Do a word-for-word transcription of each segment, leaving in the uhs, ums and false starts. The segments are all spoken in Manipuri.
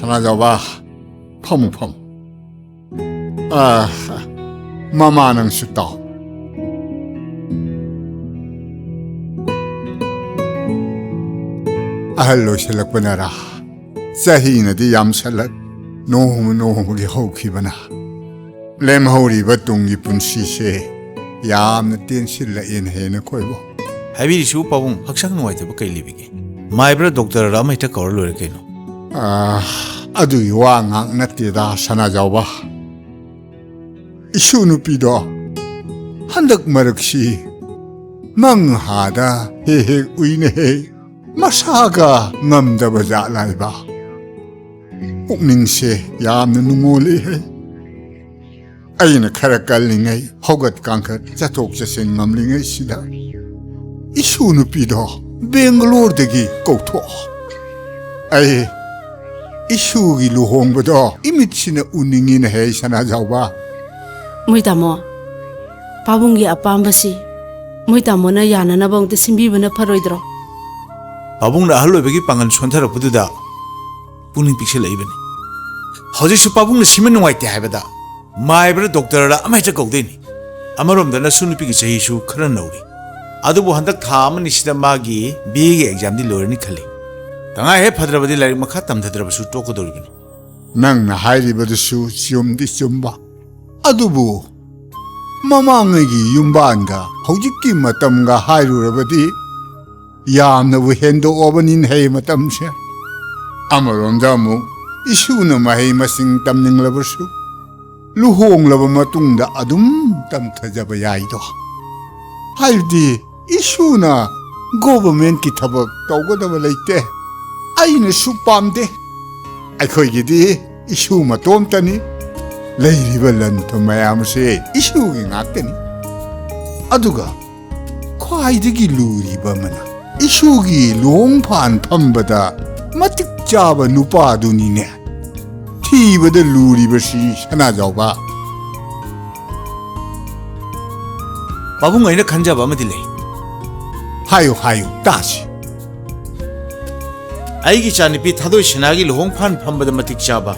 ꯁꯅꯥꯖꯥꯎꯕ, ꯐꯝꯃꯨ, ꯐꯝꯃꯨ꯫ ꯑꯥ, ꯃꯃꯥ, ꯅꯪꯁꯨ ꯇꯥꯎ꯫ ꯑꯍꯜ ꯑꯣꯏꯁꯤꯜꯂꯛꯄꯅꯔꯥ, ꯆꯍꯤꯅꯗꯤ ꯌꯥꯝꯁꯜꯂꯛ, ꯅꯣꯡꯃ ꯅꯣꯡꯃꯒꯤ ꯍꯧꯈꯤꯕꯅ꯫ ꯂꯦꯝꯍꯧꯔꯤꯕ ꯇꯨꯡꯒꯤ ꯄꯨꯟꯁꯤꯁꯦ ꯌꯥꯝꯅ ꯇꯦꯟꯁꯤꯜꯂꯛꯑꯦꯅꯦ ꯅꯈꯣꯏꯕꯨ꯫ ꯍꯥꯏꯕꯤꯔꯤꯁꯤꯕꯨ ꯄꯥꯕꯨꯡ, ꯍꯛꯆꯥꯡ ꯅꯨꯡꯉꯥꯏꯇꯕ ꯀꯩ ꯂꯩꯕꯤꯒꯦ? ꯃꯥꯏꯕꯔ ꯗꯣꯛꯇꯔꯔ ꯑꯃ ꯍꯦꯛꯇ ꯀꯧꯔ ꯂꯣꯏꯔꯦ ꯀꯩꯅꯣ꯫ ꯑꯥ, ꯑꯗꯨꯒꯤ ꯋꯥ ꯉꯥꯛ ꯅꯠꯇꯦꯗ, ꯁꯅꯥꯖꯥꯎꯕ꯫ ꯏꯁꯨ ꯅꯨꯄꯤꯗꯣ ꯍꯟꯗꯛ ꯃꯔꯛꯁꯤ ꯃꯪꯍꯥꯗ ꯍꯦꯛ ꯍꯦꯛ ꯎꯏꯅꯦꯍꯦ꯫ ꯃꯁꯥꯒ ꯉꯝꯗꯕ ꯖꯥꯠꯂꯥꯏꯕ꯫ ꯄꯨꯛꯅꯤꯡꯁꯦ ꯌꯥꯝꯅ ꯅꯨꯡꯉꯣꯜꯂꯦꯍꯦ꯫ ꯑꯩꯅ ꯈꯔ ꯀꯜꯂꯤꯉꯩ, ꯍꯧꯒꯠ ꯀꯥꯡꯈꯠ, ꯆꯠꯊꯣꯛ ꯆꯠꯁꯤꯟ ꯉꯝꯂꯤꯉꯩꯁꯤꯗ ꯏꯁꯨ ꯅꯨꯄꯤꯗꯣ ꯕꯦꯡꯒꯂꯣꯔꯗꯒꯤ ꯀꯧꯊꯣꯛꯑꯣ꯫ ꯑꯩ ꯏꯁꯨꯒꯤ ꯂꯨꯍꯣꯡꯕꯗꯣ ꯏꯃꯤꯠꯁꯤꯅ ꯎꯅꯤꯡꯉꯤꯅꯦꯍꯦ, ꯁꯅꯥꯖꯥꯎꯕ꯫ ꯃꯣꯏ ꯇꯥꯃꯣ, ꯄꯥꯕꯨꯡꯒꯤ ꯑꯄꯥꯝꯕꯁꯤ ꯃꯣꯏ ꯇꯥꯃꯣꯅ ꯌꯥꯅꯅꯕ ꯑꯃꯨꯛꯇ ꯁꯤꯟꯕꯤꯕꯅ ꯐꯔꯣꯏꯗ꯭ꯔꯣ? ꯄꯥꯕꯨꯡꯅ ꯑꯍꯜ ꯑꯣꯏꯕꯒꯤ ꯄꯥꯡꯒꯜ ꯁꯣꯟꯊꯔꯛꯄꯗꯨꯗ ꯄꯨꯛꯅꯤꯡ ꯄꯤꯛꯁꯜꯂꯛꯏꯕꯅꯤ꯫ ꯍꯧꯖꯤꯛꯁꯨ ꯄꯥꯕꯨꯡꯅ ꯁꯤꯃ ꯅꯨꯡꯉꯥꯏꯇꯦ ꯍꯥꯏꯕꯗ ꯃꯥꯏꯕꯔ ꯗꯣꯛꯇꯔꯔ ꯑꯃ ꯍꯦꯛꯇ ꯀꯧꯗꯣꯏꯅꯤ꯫ ꯑꯃꯔꯣꯝꯗ ꯅꯁꯨ ꯅꯨꯄꯤꯒꯤ ꯆꯍꯤꯁꯨ ꯈꯔ ꯅꯧꯔꯤ꯫ ꯑꯗꯨꯕꯨ ꯍꯟꯗꯛ ꯊꯥ ꯑꯃꯅꯤꯁꯤꯗ ꯃꯥꯒꯤ ꯕꯤ ꯑꯦꯒꯤ ꯑꯦꯛꯖꯥꯝꯗꯤ ꯂꯣꯏꯔꯅꯤ ꯈꯜꯂꯤ꯫ ꯇꯉꯥꯏ ꯍꯦꯛ ꯐꯗ꯭ꯔꯕꯗꯤ ꯂꯥꯏꯔꯤꯛ ꯃꯈꯥ ꯇꯝꯊꯗ꯭ꯔꯕꯁꯨ ꯇꯣꯛꯀꯗꯧꯔꯤꯕꯅꯤ꯫ ꯅꯪꯅ ꯍꯥꯏꯔꯤꯕꯗꯨꯁꯨ ꯆꯨꯝꯗꯤ ꯆꯨꯝꯕ꯫ ꯑꯗꯨꯕꯨ ꯃꯃꯥꯡꯉꯩꯒꯤ ꯌꯨꯝꯕꯥꯟꯒ ꯍꯧꯖꯤꯛꯀꯤ ꯃꯇꯝꯒ ꯍꯥꯏꯔꯨꯔꯕꯗꯤ ꯌꯥꯝꯅꯕꯨ ꯍꯦꯟꯗꯣꯛꯑꯕꯅꯤꯅꯦꯍꯦ ꯃꯇꯝꯁꯦ꯫ ꯑꯃꯔꯣꯝꯗ ꯑꯃꯨꯛ ꯏꯁꯨꯅ ꯃꯍꯩ ꯃꯁꯤꯡ ꯇꯝꯅꯤꯡꯂꯕꯁꯨ ꯂꯨꯍꯣꯡꯂꯕ ꯃꯇꯨꯡꯗ ꯑꯗꯨꯝ ꯇꯝꯊꯖꯕ ꯌꯥꯏꯗꯣ꯫ ꯍꯥꯏꯕꯗꯤ ꯏꯁꯨꯅ ꯒꯣꯚꯔꯃꯦꯟꯠꯀꯤ ꯊꯕꯛ ꯇꯧꯒꯗꯕ ꯂꯩꯇꯦ꯫ ꯑꯩꯅꯁꯨ ꯄꯥꯝꯗꯦ꯫ ꯑꯩꯈꯣꯏꯒꯤꯗꯤ ꯏꯁꯨ ꯃꯇꯣꯝꯇꯅꯤ꯫ ꯂꯩꯔꯤꯕ ꯂꯟ ꯊꯨꯝ ꯃꯌꯥꯝ ꯑꯁꯤ ꯏꯁꯨꯒꯤ ꯉꯥꯛꯇꯅꯤ꯫ ꯑꯗꯨꯒ ꯈ꯭ꯋꯥꯏꯗꯒꯤ ꯂꯨꯔꯤꯕ ꯑꯃꯅ ꯏꯁꯨꯒꯤ ꯂꯨꯍꯣꯡ ꯐꯥꯟ ꯐꯝꯕꯗ ꯃꯇꯤꯛ ꯆꯥꯕ ꯅꯨꯄꯥꯗꯨꯅꯤꯅꯦ꯫ ꯊꯤꯕꯗ ꯂꯨꯔꯤꯕꯁꯤ, ꯁꯅꯥꯖꯥꯎꯕ꯫ ꯄꯥꯕꯨꯡ, ꯑꯩꯅ ꯈꯟꯖꯕ ꯑꯃꯗꯤ ꯂꯩ꯫ ꯍꯥꯏꯌꯨ, ꯍꯥꯏꯌꯨ, ꯇꯥꯁꯤ꯫ ꯑꯩꯒꯤ ꯏꯆꯥꯅꯨꯄꯤ ꯊꯥꯗꯣꯏ ꯁꯅꯥꯒꯤ ꯂꯨꯍꯣꯡꯐꯥꯟ ꯐꯝꯕꯗ ꯃꯇꯤꯛ ꯆꯥꯕ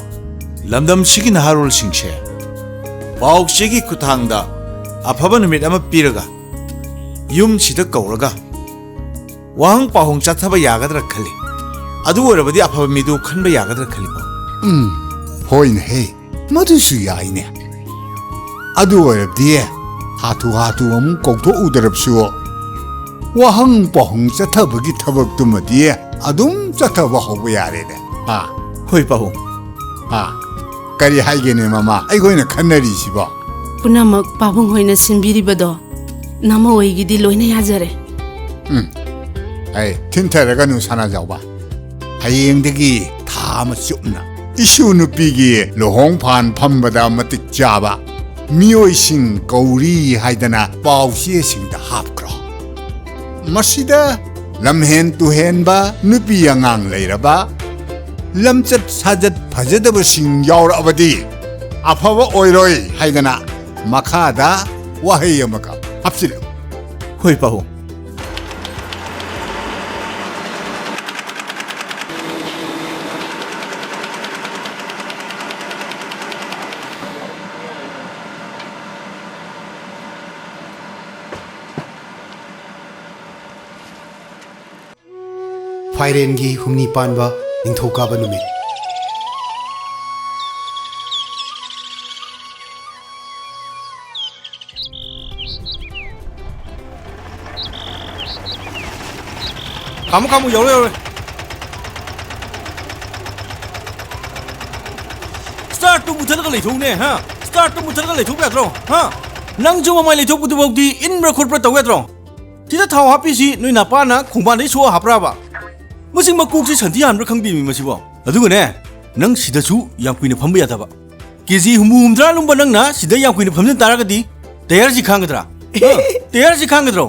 ꯂꯝꯗꯝꯁꯤꯒꯤ ꯅꯍꯥꯔꯣꯜꯁꯤꯡꯁꯦ ꯄꯥꯎ ꯆꯦꯒꯤ ꯈꯨꯠꯊꯥꯡꯗ ꯑꯐꯕ ꯅꯨꯃꯤꯠ ꯑꯃ ꯄꯤꯔꯒ ꯌꯨꯝꯁꯤꯗ ꯀꯧꯔꯒ ꯋꯥꯍꯪ ꯄꯥꯎꯍꯪ ꯆꯠꯊꯕ ꯌꯥꯒꯗ꯭ꯔꯥ ꯈꯜꯂꯤ꯫ ꯑꯗꯨ ꯑꯣꯏꯔꯕꯗꯤ ꯑꯐꯕ ꯃꯤꯗꯨ ꯈꯟꯕ ꯌꯥꯒꯗ꯭ꯔꯥ ꯈꯜꯂꯤ ꯄꯥꯕꯨꯡ꯫ ꯎꯝ, ꯍꯣꯏꯅꯦꯍꯦ, ꯃꯗꯨꯁꯨ ꯌꯥꯏꯅꯦ꯫ ꯑꯗꯨ ꯑꯣꯏꯔꯕꯗꯤ ꯍꯥꯊꯨ ꯍꯥꯊꯨ ꯑꯃꯨꯛ ꯀꯧꯊꯣꯛꯎꯗ꯭ꯔꯕꯁꯨ ꯋꯥꯍꯪ ꯄꯥꯎꯍꯪ ꯆꯠꯊꯕꯒꯤ ꯊꯕꯛꯇꯨꯃꯗꯤ ꯑꯗꯨꯝ ꯆꯠꯊꯕ ꯍꯧꯕ ꯌꯥꯔꯦꯅꯦ꯫ ꯍꯥ? ꯍꯣꯏ ꯄꯥꯕꯨꯡ꯫ ꯍꯥ? ꯀꯔꯤ ꯍꯥꯏꯒꯦꯅꯦ ꯃꯃꯥ, ꯑꯩꯈꯣꯏꯅ ꯈꯟꯅꯔꯤꯁꯤꯕꯣ? ꯄꯨꯝꯅꯃꯛ ꯄꯥꯕꯨꯡ ꯍꯣꯏꯅ ꯁꯤꯟꯕꯤꯔꯤꯕꯗꯣ ꯅꯃ ꯑꯣꯏꯒꯤꯗꯤ ꯂꯣꯏꯅ ꯌꯥꯖꯔꯦ꯫ ꯎꯝ꯫ ꯑꯩ ꯊꯤꯟꯊꯔꯒꯅꯨ ꯁꯅꯥꯖꯥꯎꯕ꯫ ꯍꯌꯦꯡꯗꯒꯤ ꯊꯥ ꯑꯃ ꯆꯨꯞꯅ ꯏꯁꯨ ꯅꯨꯄꯤꯒꯤ ꯂꯨꯍꯣꯡꯐꯥꯟ ꯐꯝꯕꯗ ꯃꯇꯤꯛ ꯆꯥꯕ ꯃꯤꯑꯣꯏꯁꯤꯡ ꯀꯧꯔꯤ ꯍꯥꯏꯗꯅ ꯄꯥꯎ ꯆꯦꯁꯤꯡꯗ ꯍꯥꯞꯈ꯭ꯔꯣ꯫ ꯃꯁꯤꯗ ꯂꯝꯍꯦꯟ ꯇꯨꯍꯦꯟꯕ ꯅꯨꯄꯤ ꯑꯉꯥꯡ ꯂꯩꯔꯕ, ꯂꯝꯆꯠ ꯁꯥꯖꯠ ꯐꯖꯗꯕꯁꯤꯡ ꯌꯥꯎꯔꯛꯑꯕꯗꯤ ꯑꯐꯕ ꯑꯣꯏꯔꯣꯏ ꯍꯥꯏꯗꯅ ꯃꯈꯥꯗ ꯋꯥꯍꯩ ꯑꯃꯈꯛ ꯍꯥꯞꯆꯤꯜꯂꯨ꯫ ꯍꯣꯏ ꯄꯥꯕꯨꯡ꯫ ꯐꯥꯏꯔꯦꯟꯒꯤ ꯍꯨꯝꯅꯤ ꯄꯥꯟꯕ ꯅꯤꯡꯊꯧꯀꯥꯕ ꯅꯨꯃꯤꯠ꯫ ꯈꯥꯝꯃꯨ, ꯈꯥꯝꯃꯨ, ꯌꯧꯔꯦ, ꯌꯧꯔꯦ꯫ ꯁ꯭ꯇꯥꯔꯠꯇꯨ ꯃꯨꯊꯠꯂꯒ ꯂꯩꯊꯣꯛꯎꯅꯦ, ꯍꯥ? ꯁ꯭ꯇꯥꯔꯠꯇꯨ ꯃꯨꯊꯠꯂꯒ ꯂꯩꯊꯣꯛꯄ ꯌꯥꯗ꯭ꯔꯣ, ꯍꯥ? ꯅꯪꯁꯨ ꯃꯃꯥꯏ ꯂꯩꯊꯣꯛꯄꯗꯨꯐꯥꯎꯗꯤ ꯏꯟꯕ꯭ꯔꯥ ꯈꯣꯠꯄ꯭ꯔꯥ ꯇꯧ ꯌꯥꯗ꯭ꯔꯣ? ꯁꯤꯗ ꯊꯥꯎ ꯍꯥꯞꯄꯤꯁꯤ ꯅꯣꯏ ꯅꯄꯥꯅ ꯈꯣꯡꯕꯥꯟꯗꯩ ꯁꯣꯛꯑ ꯍꯥꯞꯄ꯭ꯔꯥꯕ? ꯃꯁꯤ ꯃꯀꯣꯛꯁꯤ ꯁꯟꯊꯤ ꯍꯥꯟꯕ꯭ꯔꯥ ꯈꯪꯗꯦꯃꯤ ꯃꯁꯤꯕꯣ꯫ ꯑꯗꯨꯒꯅꯦ, ꯅꯪ ꯁꯤꯗꯁꯨ ꯌꯥꯝ ꯀꯨꯏꯅ ꯐꯝꯕ ꯌꯥꯗꯕ꯫ ꯀꯦ ꯖꯤ ꯍꯨꯝꯐꯨ ꯍꯨꯝꯗ꯭ꯔꯥ ꯂꯨꯝꯕ ꯅꯪꯅ ꯁꯤꯗ ꯌꯥꯝ ꯀꯨꯏꯅ ꯐꯝꯖꯤꯟ ꯇꯥꯔꯒꯗꯤ ꯇꯌꯥꯔꯁꯤ ꯈꯥꯡꯒꯗ꯭ꯔꯥ? ꯍꯥ? ꯇꯌꯥꯔꯁꯤ ꯈꯥꯡꯒꯗ꯭ꯔꯣ?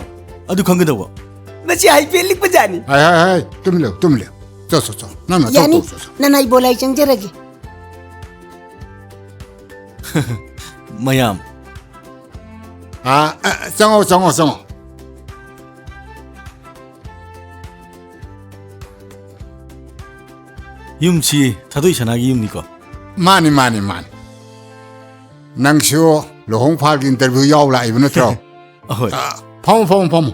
ꯑꯗꯨ ꯈꯪꯒꯗꯧꯕ꯫ ꯃꯁꯤ ꯍꯥꯏꯐꯦꯠ ꯂꯤꯛꯄꯖꯥꯠꯅꯤ꯫ ꯍꯥꯏ, ꯍꯥꯏ, ꯍꯥꯏ, ꯇꯨꯃꯤꯟ ꯂꯩꯌꯨ, ꯇꯨꯃꯤꯟ ꯂꯩꯌꯨ꯫ ꯆꯣ, ꯆꯣ, ꯆꯣ꯫ ꯅꯪ ꯅꯊꯧ ꯌꯥꯅꯤ, ꯇꯧ, ꯆꯣ, ꯆꯣ꯫ ꯅꯅꯥꯏ ꯕꯣꯂꯥꯏ ꯆꯪꯖꯔꯒꯦ꯫ ꯃꯌꯥꯝ꯫ ꯑꯥ, ꯑ, ꯆꯪꯉꯣ, ꯆꯪꯉꯣ, ꯆꯪꯉꯣ꯫ ꯌꯨꯝꯁꯤ ꯊꯥꯗꯣꯏ ꯁꯅꯥꯒꯤ ꯌꯨꯝꯅꯤꯀꯣ? ꯃꯥꯅꯤ, ꯃꯥꯅꯤ, ꯃꯥꯅꯤ꯫ ꯅꯪꯁꯨ ꯂꯨꯍꯣꯡ ꯐꯥꯜꯒꯤ interview ꯌꯥꯎ ꯂꯥꯛꯏꯕ ꯅꯠꯇ꯭ꯔꯣ? ꯑꯍꯣꯏ꯫ ꯑ, ꯐꯝꯃꯣ, ꯐꯝꯃꯣ, ꯐꯝꯃꯣ꯫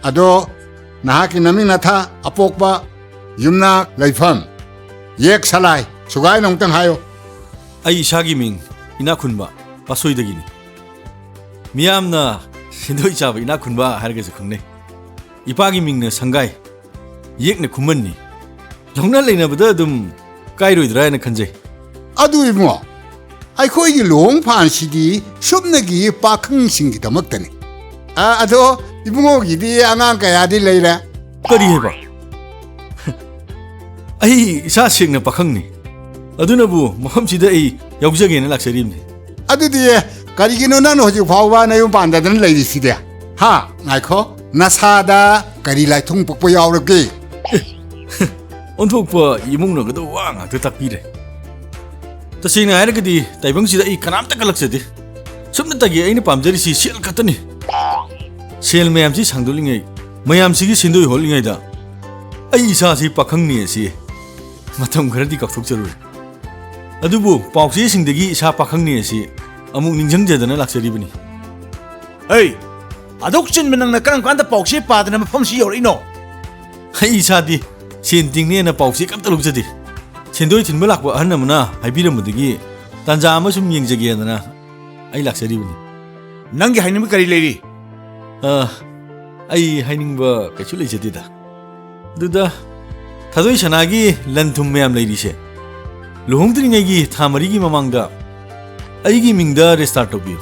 ꯑꯗꯣ ꯅꯍꯥꯛꯀꯤ ꯅꯃꯤꯡ ꯅꯊꯥ, ꯑꯄꯣꯛꯄ, ꯌꯨꯝꯅꯥꯛ, ꯂꯩꯐꯝ, ꯌꯦꯛ ꯁꯂꯥꯏ ꯁꯨꯒꯥꯏꯅ ꯑꯃꯨꯛꯇꯪ ꯍꯥꯏꯌꯨ꯫ ꯑꯩ ꯏꯁꯥꯒꯤ ꯃꯤꯡ ꯏꯅꯥꯛ ꯈꯨꯟꯕ ꯄꯥꯠꯁꯣꯏꯗꯒꯤꯅꯤ꯫ ꯃꯤꯌꯥꯝꯅ ꯁꯦꯟꯗꯣꯏ ꯆꯥꯕ ꯏꯅꯥꯛ ꯈꯨꯟꯕ ꯍꯥꯏꯔꯒꯁꯨ ꯈꯪꯅꯩ꯫ ꯏꯄꯥꯒꯤ ꯃꯤꯡꯅ ꯁꯪꯒꯥꯏ, ꯌꯦꯛꯅ ꯈꯨꯃꯟꯅꯤ꯫ ꯂꯧꯅ ꯂꯩꯅꯕꯗ ꯑꯗꯨꯝ ꯀꯥꯏꯔꯣꯏꯗ꯭ꯔꯥ ꯍꯥꯏꯅ ꯈꯟꯖꯩ꯫ ꯑꯗꯨ ꯏꯕꯨꯡꯉꯣ, ꯑꯩꯈꯣꯏꯒꯤ ꯂꯨꯍꯣꯡ ꯐꯥꯟꯁꯤꯗꯤ ꯁꯨꯞꯅꯒꯤ ꯄꯥꯈꯪꯁꯤꯡꯒꯤꯗꯃꯛꯇꯅꯤ꯫ ꯑ, ꯑꯗꯣ ꯏꯕꯨꯡꯉꯣꯒꯤꯗꯤ ꯑꯉꯥꯡ ꯀꯌꯥꯗꯤ ꯂꯩꯔꯦ? ꯀꯔꯤ ꯍꯥꯏꯕ? ꯑꯩ ꯏꯁꯥ ꯁꯦꯡꯅ ꯄꯥꯈꯪꯅꯤ꯫ ꯑꯗꯨꯅꯕꯨ ꯃꯐꯝꯁꯤꯗ ꯑꯩ ꯌꯥꯎꯖꯒꯦꯅ ꯂꯥꯛꯆꯔꯤꯕꯅꯤ꯫ ꯑꯗꯨꯗꯤ ꯀꯔꯤꯒꯤꯅꯣ ꯅꯪꯅ ꯍꯧꯖꯤꯛ ꯐꯥꯎꯕ ꯅꯌꯨꯝ ꯄꯥꯟꯗꯗꯅ ꯂꯩꯔꯤꯁꯤꯗꯤ? ꯍꯥ? ꯉꯥꯏꯈꯣ, ꯅꯁꯥꯗ ꯀꯔꯤ ꯂꯥꯏꯊꯨꯡ ꯄꯣꯛꯄ ꯌꯥꯎꯔꯒꯦ? ꯑꯣꯟꯊꯣꯛꯄ ꯏꯃꯨꯡꯅꯒꯗꯧꯕ ꯋꯥ ꯉꯥꯛꯇ ꯇꯥꯛꯄꯤꯔꯦ꯫ ꯇꯁꯦꯡꯅ ꯍꯥꯏꯔꯒꯗꯤ ꯇꯥꯏꯕꯪꯁꯤꯗ ꯑꯩ ꯀꯅꯥꯝꯇ ꯀꯜꯂꯛꯆꯗꯦ꯫ ꯁꯨꯞꯅꯇꯒꯤ ꯑꯩꯅ ꯄꯥꯝꯖꯔꯤꯁꯤ ꯁꯦꯜ ꯈꯛꯇꯅꯤ꯫ ꯁꯦꯜ ꯃꯌꯥꯝꯁꯤ ꯁꯥꯡꯗꯣꯛꯂꯤꯉꯩ, ꯃꯌꯥꯝꯁꯤꯒꯤ ꯁꯦꯟꯗꯣꯏ ꯍꯣꯠꯂꯤꯉꯩꯗ ꯑꯩ ꯏꯁꯥꯁꯤ ꯄꯥꯈꯪꯅꯤ ꯑꯁꯤ ꯃꯇꯝ ꯈꯔꯗꯤ ꯀꯥꯎꯊꯣꯛꯆꯔꯨꯔꯦ꯫ ꯑꯗꯨꯕꯨ ꯄꯥꯎꯆꯦꯁꯤꯡꯗꯒꯤ ꯏꯁꯥ ꯄꯥꯈꯪꯅꯤ ꯑꯁꯤ ꯑꯃꯨꯛ ꯅꯤꯡꯁꯤꯡꯖꯗꯅ ꯂꯥꯛꯆꯔꯤꯕꯅꯤ꯫ ꯑꯩ ꯑꯗꯨꯛ ꯆꯤꯟꯕ ꯅꯪꯅ ꯀꯔꯝ ꯀꯥꯟꯗ ꯄꯥꯎꯆꯦ ꯄꯥꯗꯅ ꯃꯐꯝꯁꯤ ꯌꯧꯔꯛꯏꯅꯣ? ꯑꯩ ꯏꯁꯥꯗꯤ ꯁꯦꯟ ꯇꯤꯡꯅꯦꯅ ꯄꯥꯎꯆꯦ ꯀꯝꯇ ꯂꯧꯖꯗꯦ꯫ ꯁꯦꯟꯗꯣꯏ ꯊꯤꯟꯕ ꯂꯥꯛꯄ ꯑꯍꯜ ꯑꯃꯅ ꯍꯥꯏꯕꯤꯔꯝꯕꯗꯒꯤ ꯇꯥꯟꯖꯥ ꯑꯃ ꯁꯨꯝ ꯌꯦꯡꯖꯒꯦꯗꯅ ꯑꯩ ꯂꯥꯛꯆꯔꯤꯕꯅꯤ꯫ ꯅꯪꯒꯤ ꯍꯥꯏꯅꯤꯡꯕ ꯀꯔꯤ ꯂꯩꯔꯤ? ꯑ, ꯑꯩ ꯍꯥꯏꯅꯤꯡꯕ ꯀꯩꯁꯨ ꯂꯩꯖꯗꯦꯗ꯫ ꯑꯗꯨꯗ ꯊꯥꯗꯣꯏ ꯁꯅꯥꯒꯤ ꯂꯟ ꯊꯨꯝ ꯃꯌꯥꯝ ꯂꯩꯔꯤꯁꯦ, ꯂꯨꯍꯣꯡꯗ꯭ꯔꯤꯉꯩꯒꯤ ꯊꯥ ꯃꯔꯤꯒꯤ ꯃꯃꯥꯡꯗ ꯑꯩꯒꯤ ꯃꯤꯡꯗ register ꯇꯧꯕꯤꯌꯨ꯫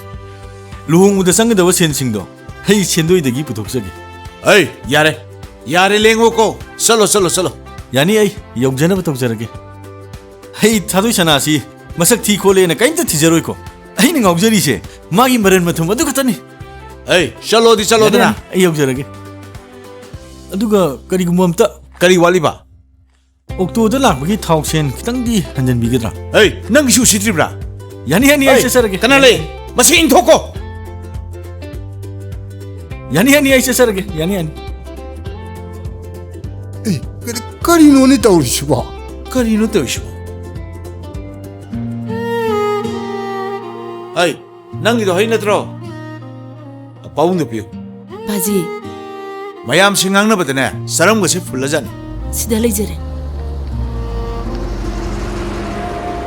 ꯂꯨꯍꯣꯡꯕꯗ ꯆꯪꯒꯗꯕ ꯁꯦꯟꯁꯤꯡꯗꯣ ꯑꯩ ꯁꯦꯟꯗꯣꯏꯗꯒꯤ ꯄꯨꯊꯣꯛꯆꯒꯦ꯫ ꯑꯩ, ꯌꯥꯔꯦ, ꯌꯥꯔꯦ, ꯂꯦꯡꯉꯣꯀꯣ꯫ ꯆꯠꯂꯣ, ꯆꯠꯂꯣ, ꯆꯠꯂꯣ꯫ ꯌꯥꯅꯤ, ꯑꯩ ꯌꯧꯖꯅꯕ ꯇꯧꯖꯔꯒꯦ꯫ ꯑꯩ ꯊꯥꯗꯣꯏ ꯁꯅꯥꯁꯤ ꯃꯁꯛ ꯊꯤ ꯈꯣꯠꯂꯦꯅ ꯀꯔꯤꯝꯇ ꯊꯤꯖꯔꯣꯏꯀꯣ꯫ ꯑꯩꯅ ꯉꯥꯎꯖꯔꯤꯁꯦ ꯃꯥꯒꯤ ꯃꯔꯟ ꯃꯊꯨꯝ ꯑꯗꯨ ꯈꯛꯇꯅꯤ꯫ ꯑꯩ, ꯆꯠꯂꯣꯗꯤ ꯆꯠꯂꯣꯗꯅ꯫ ꯌꯥꯅꯤ, ꯌꯥꯅꯤ, ꯑꯩ ꯌꯧꯖꯔꯒꯦ꯫ ꯑꯗꯨꯒ ꯀꯔꯤꯒꯨꯝꯕ ꯑꯝꯇ ꯀꯔꯤ ꯋꯥꯠꯂꯤꯕ? ꯑꯣꯛꯇꯣꯗ ꯂꯥꯛꯄꯒꯤ ꯊꯥꯎ ꯁꯦꯟ ꯈꯤꯇꯪꯗꯤ ꯍꯟꯖꯤꯟꯕꯤꯒꯗ꯭ꯔꯥ? ꯑꯩ, ꯅꯪꯒꯤꯁꯨ ꯎꯁꯤꯠꯇ꯭ꯔꯤꯕ꯭ꯔꯥ? ꯌꯥꯅꯤ, ꯌꯥꯅꯤ, ꯑꯩ ꯑꯩ, ꯆꯠꯆꯔꯒꯦ꯫ ꯀꯅꯥ ꯂꯩ? ꯃꯁꯤ ꯏꯪꯊꯣꯛꯀꯣ꯫ ꯌꯥꯅꯤ, ꯌꯥꯅꯤ, ꯑꯩ ꯆꯠꯆꯔꯒꯦ꯫ ꯌꯥꯅꯤ, ꯌꯥꯅꯤ꯫ ꯀꯔꯤꯅꯣꯅꯦ ꯇꯧꯔꯤꯁꯤꯕꯣ? ꯀꯔꯤꯅꯣ ꯇꯧꯔꯤꯁꯤꯕꯣ? ꯑꯩ, ꯅꯪꯒꯤꯗꯣ ꯍꯩ ꯅꯠꯇ꯭ꯔꯣ? ꯄꯥꯕꯨꯡꯗ ꯄꯤꯌꯨ꯫ ꯕꯥꯖꯤ꯫ ꯃꯌꯥꯝꯁꯤ ꯉꯥꯡꯅꯕꯗꯅꯦ, ꯆꯔꯝꯒꯁꯦ ꯐꯨꯜꯂꯖꯥꯠꯅꯤ꯫ ꯁꯤꯗ ꯂꯩꯖꯔꯦ꯫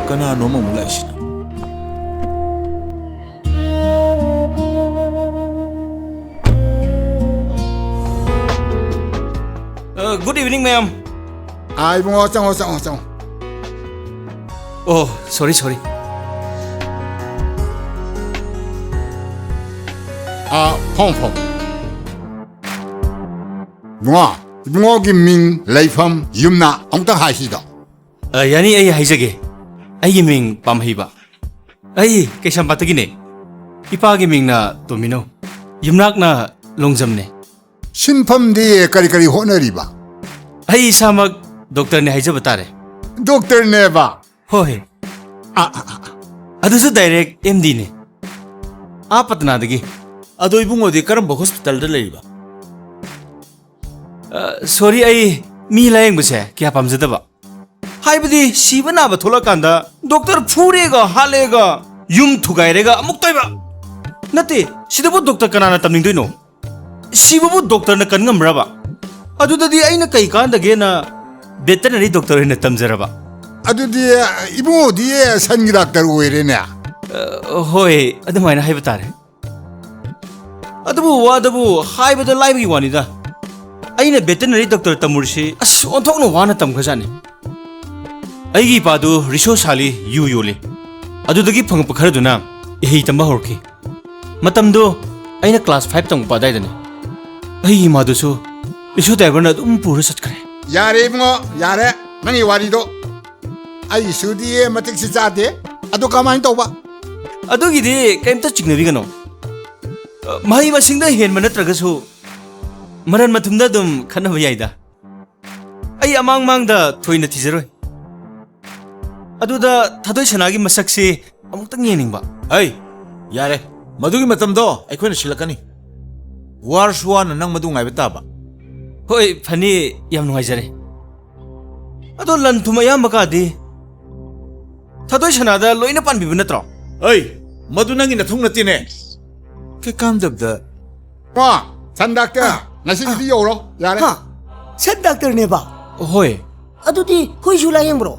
ꯀꯅꯥꯅꯣ ꯑꯃꯃꯨꯛ ꯂꯥꯛꯏꯁꯤꯅ? ꯑ, good evening, ꯃꯌꯥꯝ꯫ ꯑꯥ, ꯏꯕꯨꯡꯉꯣ, ꯆꯪꯉꯣ, ꯆꯪꯉꯣ, ꯆꯪꯉꯣ꯫ ꯑꯣ, sorry, sorry꯫ ꯑꯥ, ꯐꯝꯃꯣ, ꯐꯝꯃꯣ꯫ ꯏꯕꯨꯡꯉꯣ, ꯏꯕꯨꯡꯉꯣꯒꯤ ꯃꯤꯡ, ꯂꯩꯐꯝ, ꯌꯨꯝꯅꯥꯛ ꯑꯃꯨꯛꯇꯪ ꯍꯥꯏꯁꯤꯗꯣ꯫ ꯑ, ꯌꯥꯅꯤ, ꯑꯩ ꯍꯥꯏꯖꯒꯦ꯫ ꯑꯩꯒꯤ ꯃꯤꯡ ꯄꯥꯝꯍꯩꯕ꯫ ꯑꯩ ꯀꯩꯁꯥꯝꯄꯥꯠꯇꯒꯤꯅꯦ꯫ ꯏꯄꯥꯒꯤ ꯃꯤꯡꯅ ꯇꯣꯃꯤꯅꯣ꯫ ꯌꯨꯝꯅꯥꯛꯅ ꯂꯣꯡꯖꯝꯅꯦ꯫ ꯁꯤꯟꯐꯝꯗꯤ ꯀꯔꯤ ꯀꯔꯤ ꯍꯣꯠꯅꯔꯤꯕ? ꯑꯩ ꯏꯁꯥꯃꯛ ꯗꯣꯛꯇꯔꯅꯦ ꯍꯥꯏꯖꯕ ꯇꯥꯔꯦ꯫ ꯗꯣꯛꯇꯔꯅꯦꯕ? ꯍꯣꯏ꯫ ꯑ, ꯑ, ꯑ, ꯑ꯫ ꯑꯗꯨꯁꯨ direct M Dꯅꯦ꯫ ꯑꯥ ꯄꯇꯅꯥꯗꯒꯤ꯫ ꯑꯗꯣ ꯏꯕꯨꯡꯉꯣꯗꯤ ꯀꯔꯝꯕ ꯍꯣꯁꯄꯤꯇꯥꯜꯗ ꯂꯩꯔꯤꯕ? ꯑ, sorry, ꯑꯩ ꯃꯤ ꯂꯥꯌꯦꯡꯕꯁꯦ ꯀꯌꯥ ꯄꯥꯝꯖꯗꯕ꯫ ꯍꯥꯏꯕꯗꯤ ꯁꯤꯕ ꯅꯥꯕ ꯊꯣꯛꯂꯛꯀꯥꯟꯗ ꯗꯣꯛꯇꯔ ꯐꯨꯔꯦꯒ ꯍꯥꯠꯂꯦꯒ ꯌꯨꯝ ꯊꯨꯒꯥꯏꯔꯦꯒ ꯑꯃꯨꯛ ꯇꯣꯏꯕ꯫ ꯅꯠꯇꯦ, ꯁꯤꯗꯕꯨ ꯗꯣꯛꯇꯔ ꯀꯅꯥꯅ ꯇꯝꯅꯤꯡꯗꯣꯏꯅꯣ? ꯁꯤꯕꯕꯨ ꯗꯣꯛꯇꯔꯅ ꯀꯟ ꯉꯝꯕ꯭ꯔꯕ? ꯑꯗꯨꯗꯗꯤ ꯑꯩꯅ ꯀꯩ ꯀꯥꯟꯗꯒꯦꯅ ꯚꯦꯇꯔꯅꯔꯤ ꯗꯣꯛꯇꯔ ꯑꯣꯏꯅ ꯇꯝꯖꯔꯕ? ꯑꯗꯨꯗꯤ ꯏꯕꯨꯡꯉꯣꯗꯤ ꯁꯟꯒꯤ ꯗꯥꯛꯇꯔ ꯑꯣꯏꯔꯦꯅꯦ꯫ ꯑ, ꯍꯣꯏ, ꯑꯗꯨꯃꯥꯏꯅ ꯍꯥꯏꯕ ꯇꯥꯔꯦ꯫ ꯑꯗꯨꯕꯨ ꯋꯥꯗꯕꯨ ꯍꯥꯏꯕꯗ ꯂꯥꯏꯕꯒꯤ ꯋꯥꯅꯤꯗ꯫ ꯑꯩꯅ ꯚꯦꯇꯔꯅꯔꯤ ꯗꯣꯛꯇꯔ ꯇꯝꯃꯨꯔꯤꯁꯤ ꯑꯁ ꯑꯣꯟꯊꯣꯛꯅ ꯋꯥꯅ ꯇꯝꯈ꯭ꯔꯖꯥꯠꯅꯤ꯫ ꯑꯩꯒꯤ ꯏꯄꯥꯗꯨ ꯔꯤꯁꯣ ꯁꯥꯜꯂꯤ ꯌꯨ ꯌꯣꯜꯂꯤ꯫ ꯑꯗꯨꯗꯒꯤ ꯐꯪꯉꯛꯄ ꯈꯔꯗꯨꯅ ꯏꯍꯩ ꯇꯝꯕ ꯍꯧꯔꯛꯈꯤ꯫ ꯃꯇꯝꯗꯣ ꯑꯩꯅ class five ꯇꯝꯃꯛꯄ ꯑꯗꯥꯏꯗꯅꯤ꯫ ꯑꯩꯒꯤ ꯏꯃꯥꯗꯨꯁꯨ ꯔꯤꯁꯣ ꯗ꯭ꯔꯥꯏꯚꯔꯅ ꯑꯗꯨꯝ ꯄꯨꯔ ꯆꯠꯈ꯭ꯔꯦ꯫ ꯌꯥꯔꯦ ꯏꯕꯨꯡꯉꯣ, ꯌꯥꯔꯦ꯫ ꯅꯪꯒꯤ ꯋꯥꯔꯤꯗꯣ ꯑꯩꯒꯤꯁꯨꯗꯤ ꯃꯇꯤꯛꯁꯤ ꯆꯥꯗꯦ꯫ ꯑꯗꯨ ꯀꯃꯥꯏꯅ ꯇꯧꯕ? ꯑꯗꯨꯒꯤꯗꯤ ꯀꯩꯝꯇ ꯆꯤꯡꯅꯕꯤꯒꯅꯨ꯫ ꯃꯍꯩ ꯃꯁꯤꯡꯗ ꯍꯦꯟꯕ ꯅꯠꯇ꯭ꯔꯒꯁꯨ ꯃꯔꯟ ꯃꯊꯨꯝꯗ ꯑꯗꯨꯝ ꯈꯠꯅꯕ ꯌꯥꯏꯗ꯫ ꯑꯩ ꯑꯃꯥꯡ ꯃꯥꯡꯗ ꯊꯣꯏꯅ ꯊꯤꯖꯔꯣꯏ꯫ ꯑꯗꯨꯗ ꯊꯥꯗꯣꯏ ꯁꯅꯥꯒꯤ ꯃꯁꯛꯁꯤ ꯑꯃꯨꯛꯇꯪ ꯌꯦꯡꯅꯤꯡꯕ꯫ ꯑꯩ, ꯌꯥꯔꯦ꯫ ꯃꯗꯨꯒꯤ ꯃꯇꯝꯗꯣ ꯑꯩꯈꯣꯏꯅ ꯁꯤꯜꯂꯛꯀꯅꯤ꯫ ꯋꯥꯔꯁꯨ ꯋꯥꯅ ꯅꯪ ꯃꯗꯨ ꯉꯥꯏꯕ ꯇꯥꯕ꯫ ꯍꯣꯏ, ꯐꯅꯤ꯫ ꯌꯥꯝ ꯅꯨꯡꯉꯥꯏꯖꯔꯦ꯫ ꯑꯗꯣ ꯂꯟ ꯊꯨꯝ ꯑꯌꯥꯝꯕ ꯀꯥꯗꯤ ꯊꯥꯗꯣꯏ ꯁꯅꯥꯗ ꯂꯣꯏꯅ ꯄꯥꯟꯕꯤꯕ ꯅꯠꯇ꯭ꯔꯣ? ꯑꯩ, ꯃꯗꯨ ꯅꯪꯒꯤ ꯅꯊꯧ ꯅꯠꯇꯦꯅꯦ꯫ ꯀꯩꯀꯥꯟꯗꯕꯗ꯫ ꯀꯣ, ꯁꯟ ꯗꯥꯛꯇꯔ, ꯉꯁꯤꯒꯤꯗꯤ ꯌꯧꯔꯣ꯫ ꯌꯥꯔꯦ꯫ ꯍꯥ? ꯁꯟ ꯗꯥꯛꯇꯔꯅꯦꯕ? ꯍꯣꯏ꯫ ꯑꯗꯨꯗꯤ ꯍꯨꯏꯁꯨ ꯂꯥꯌꯦꯡꯕ꯭ꯔꯣ?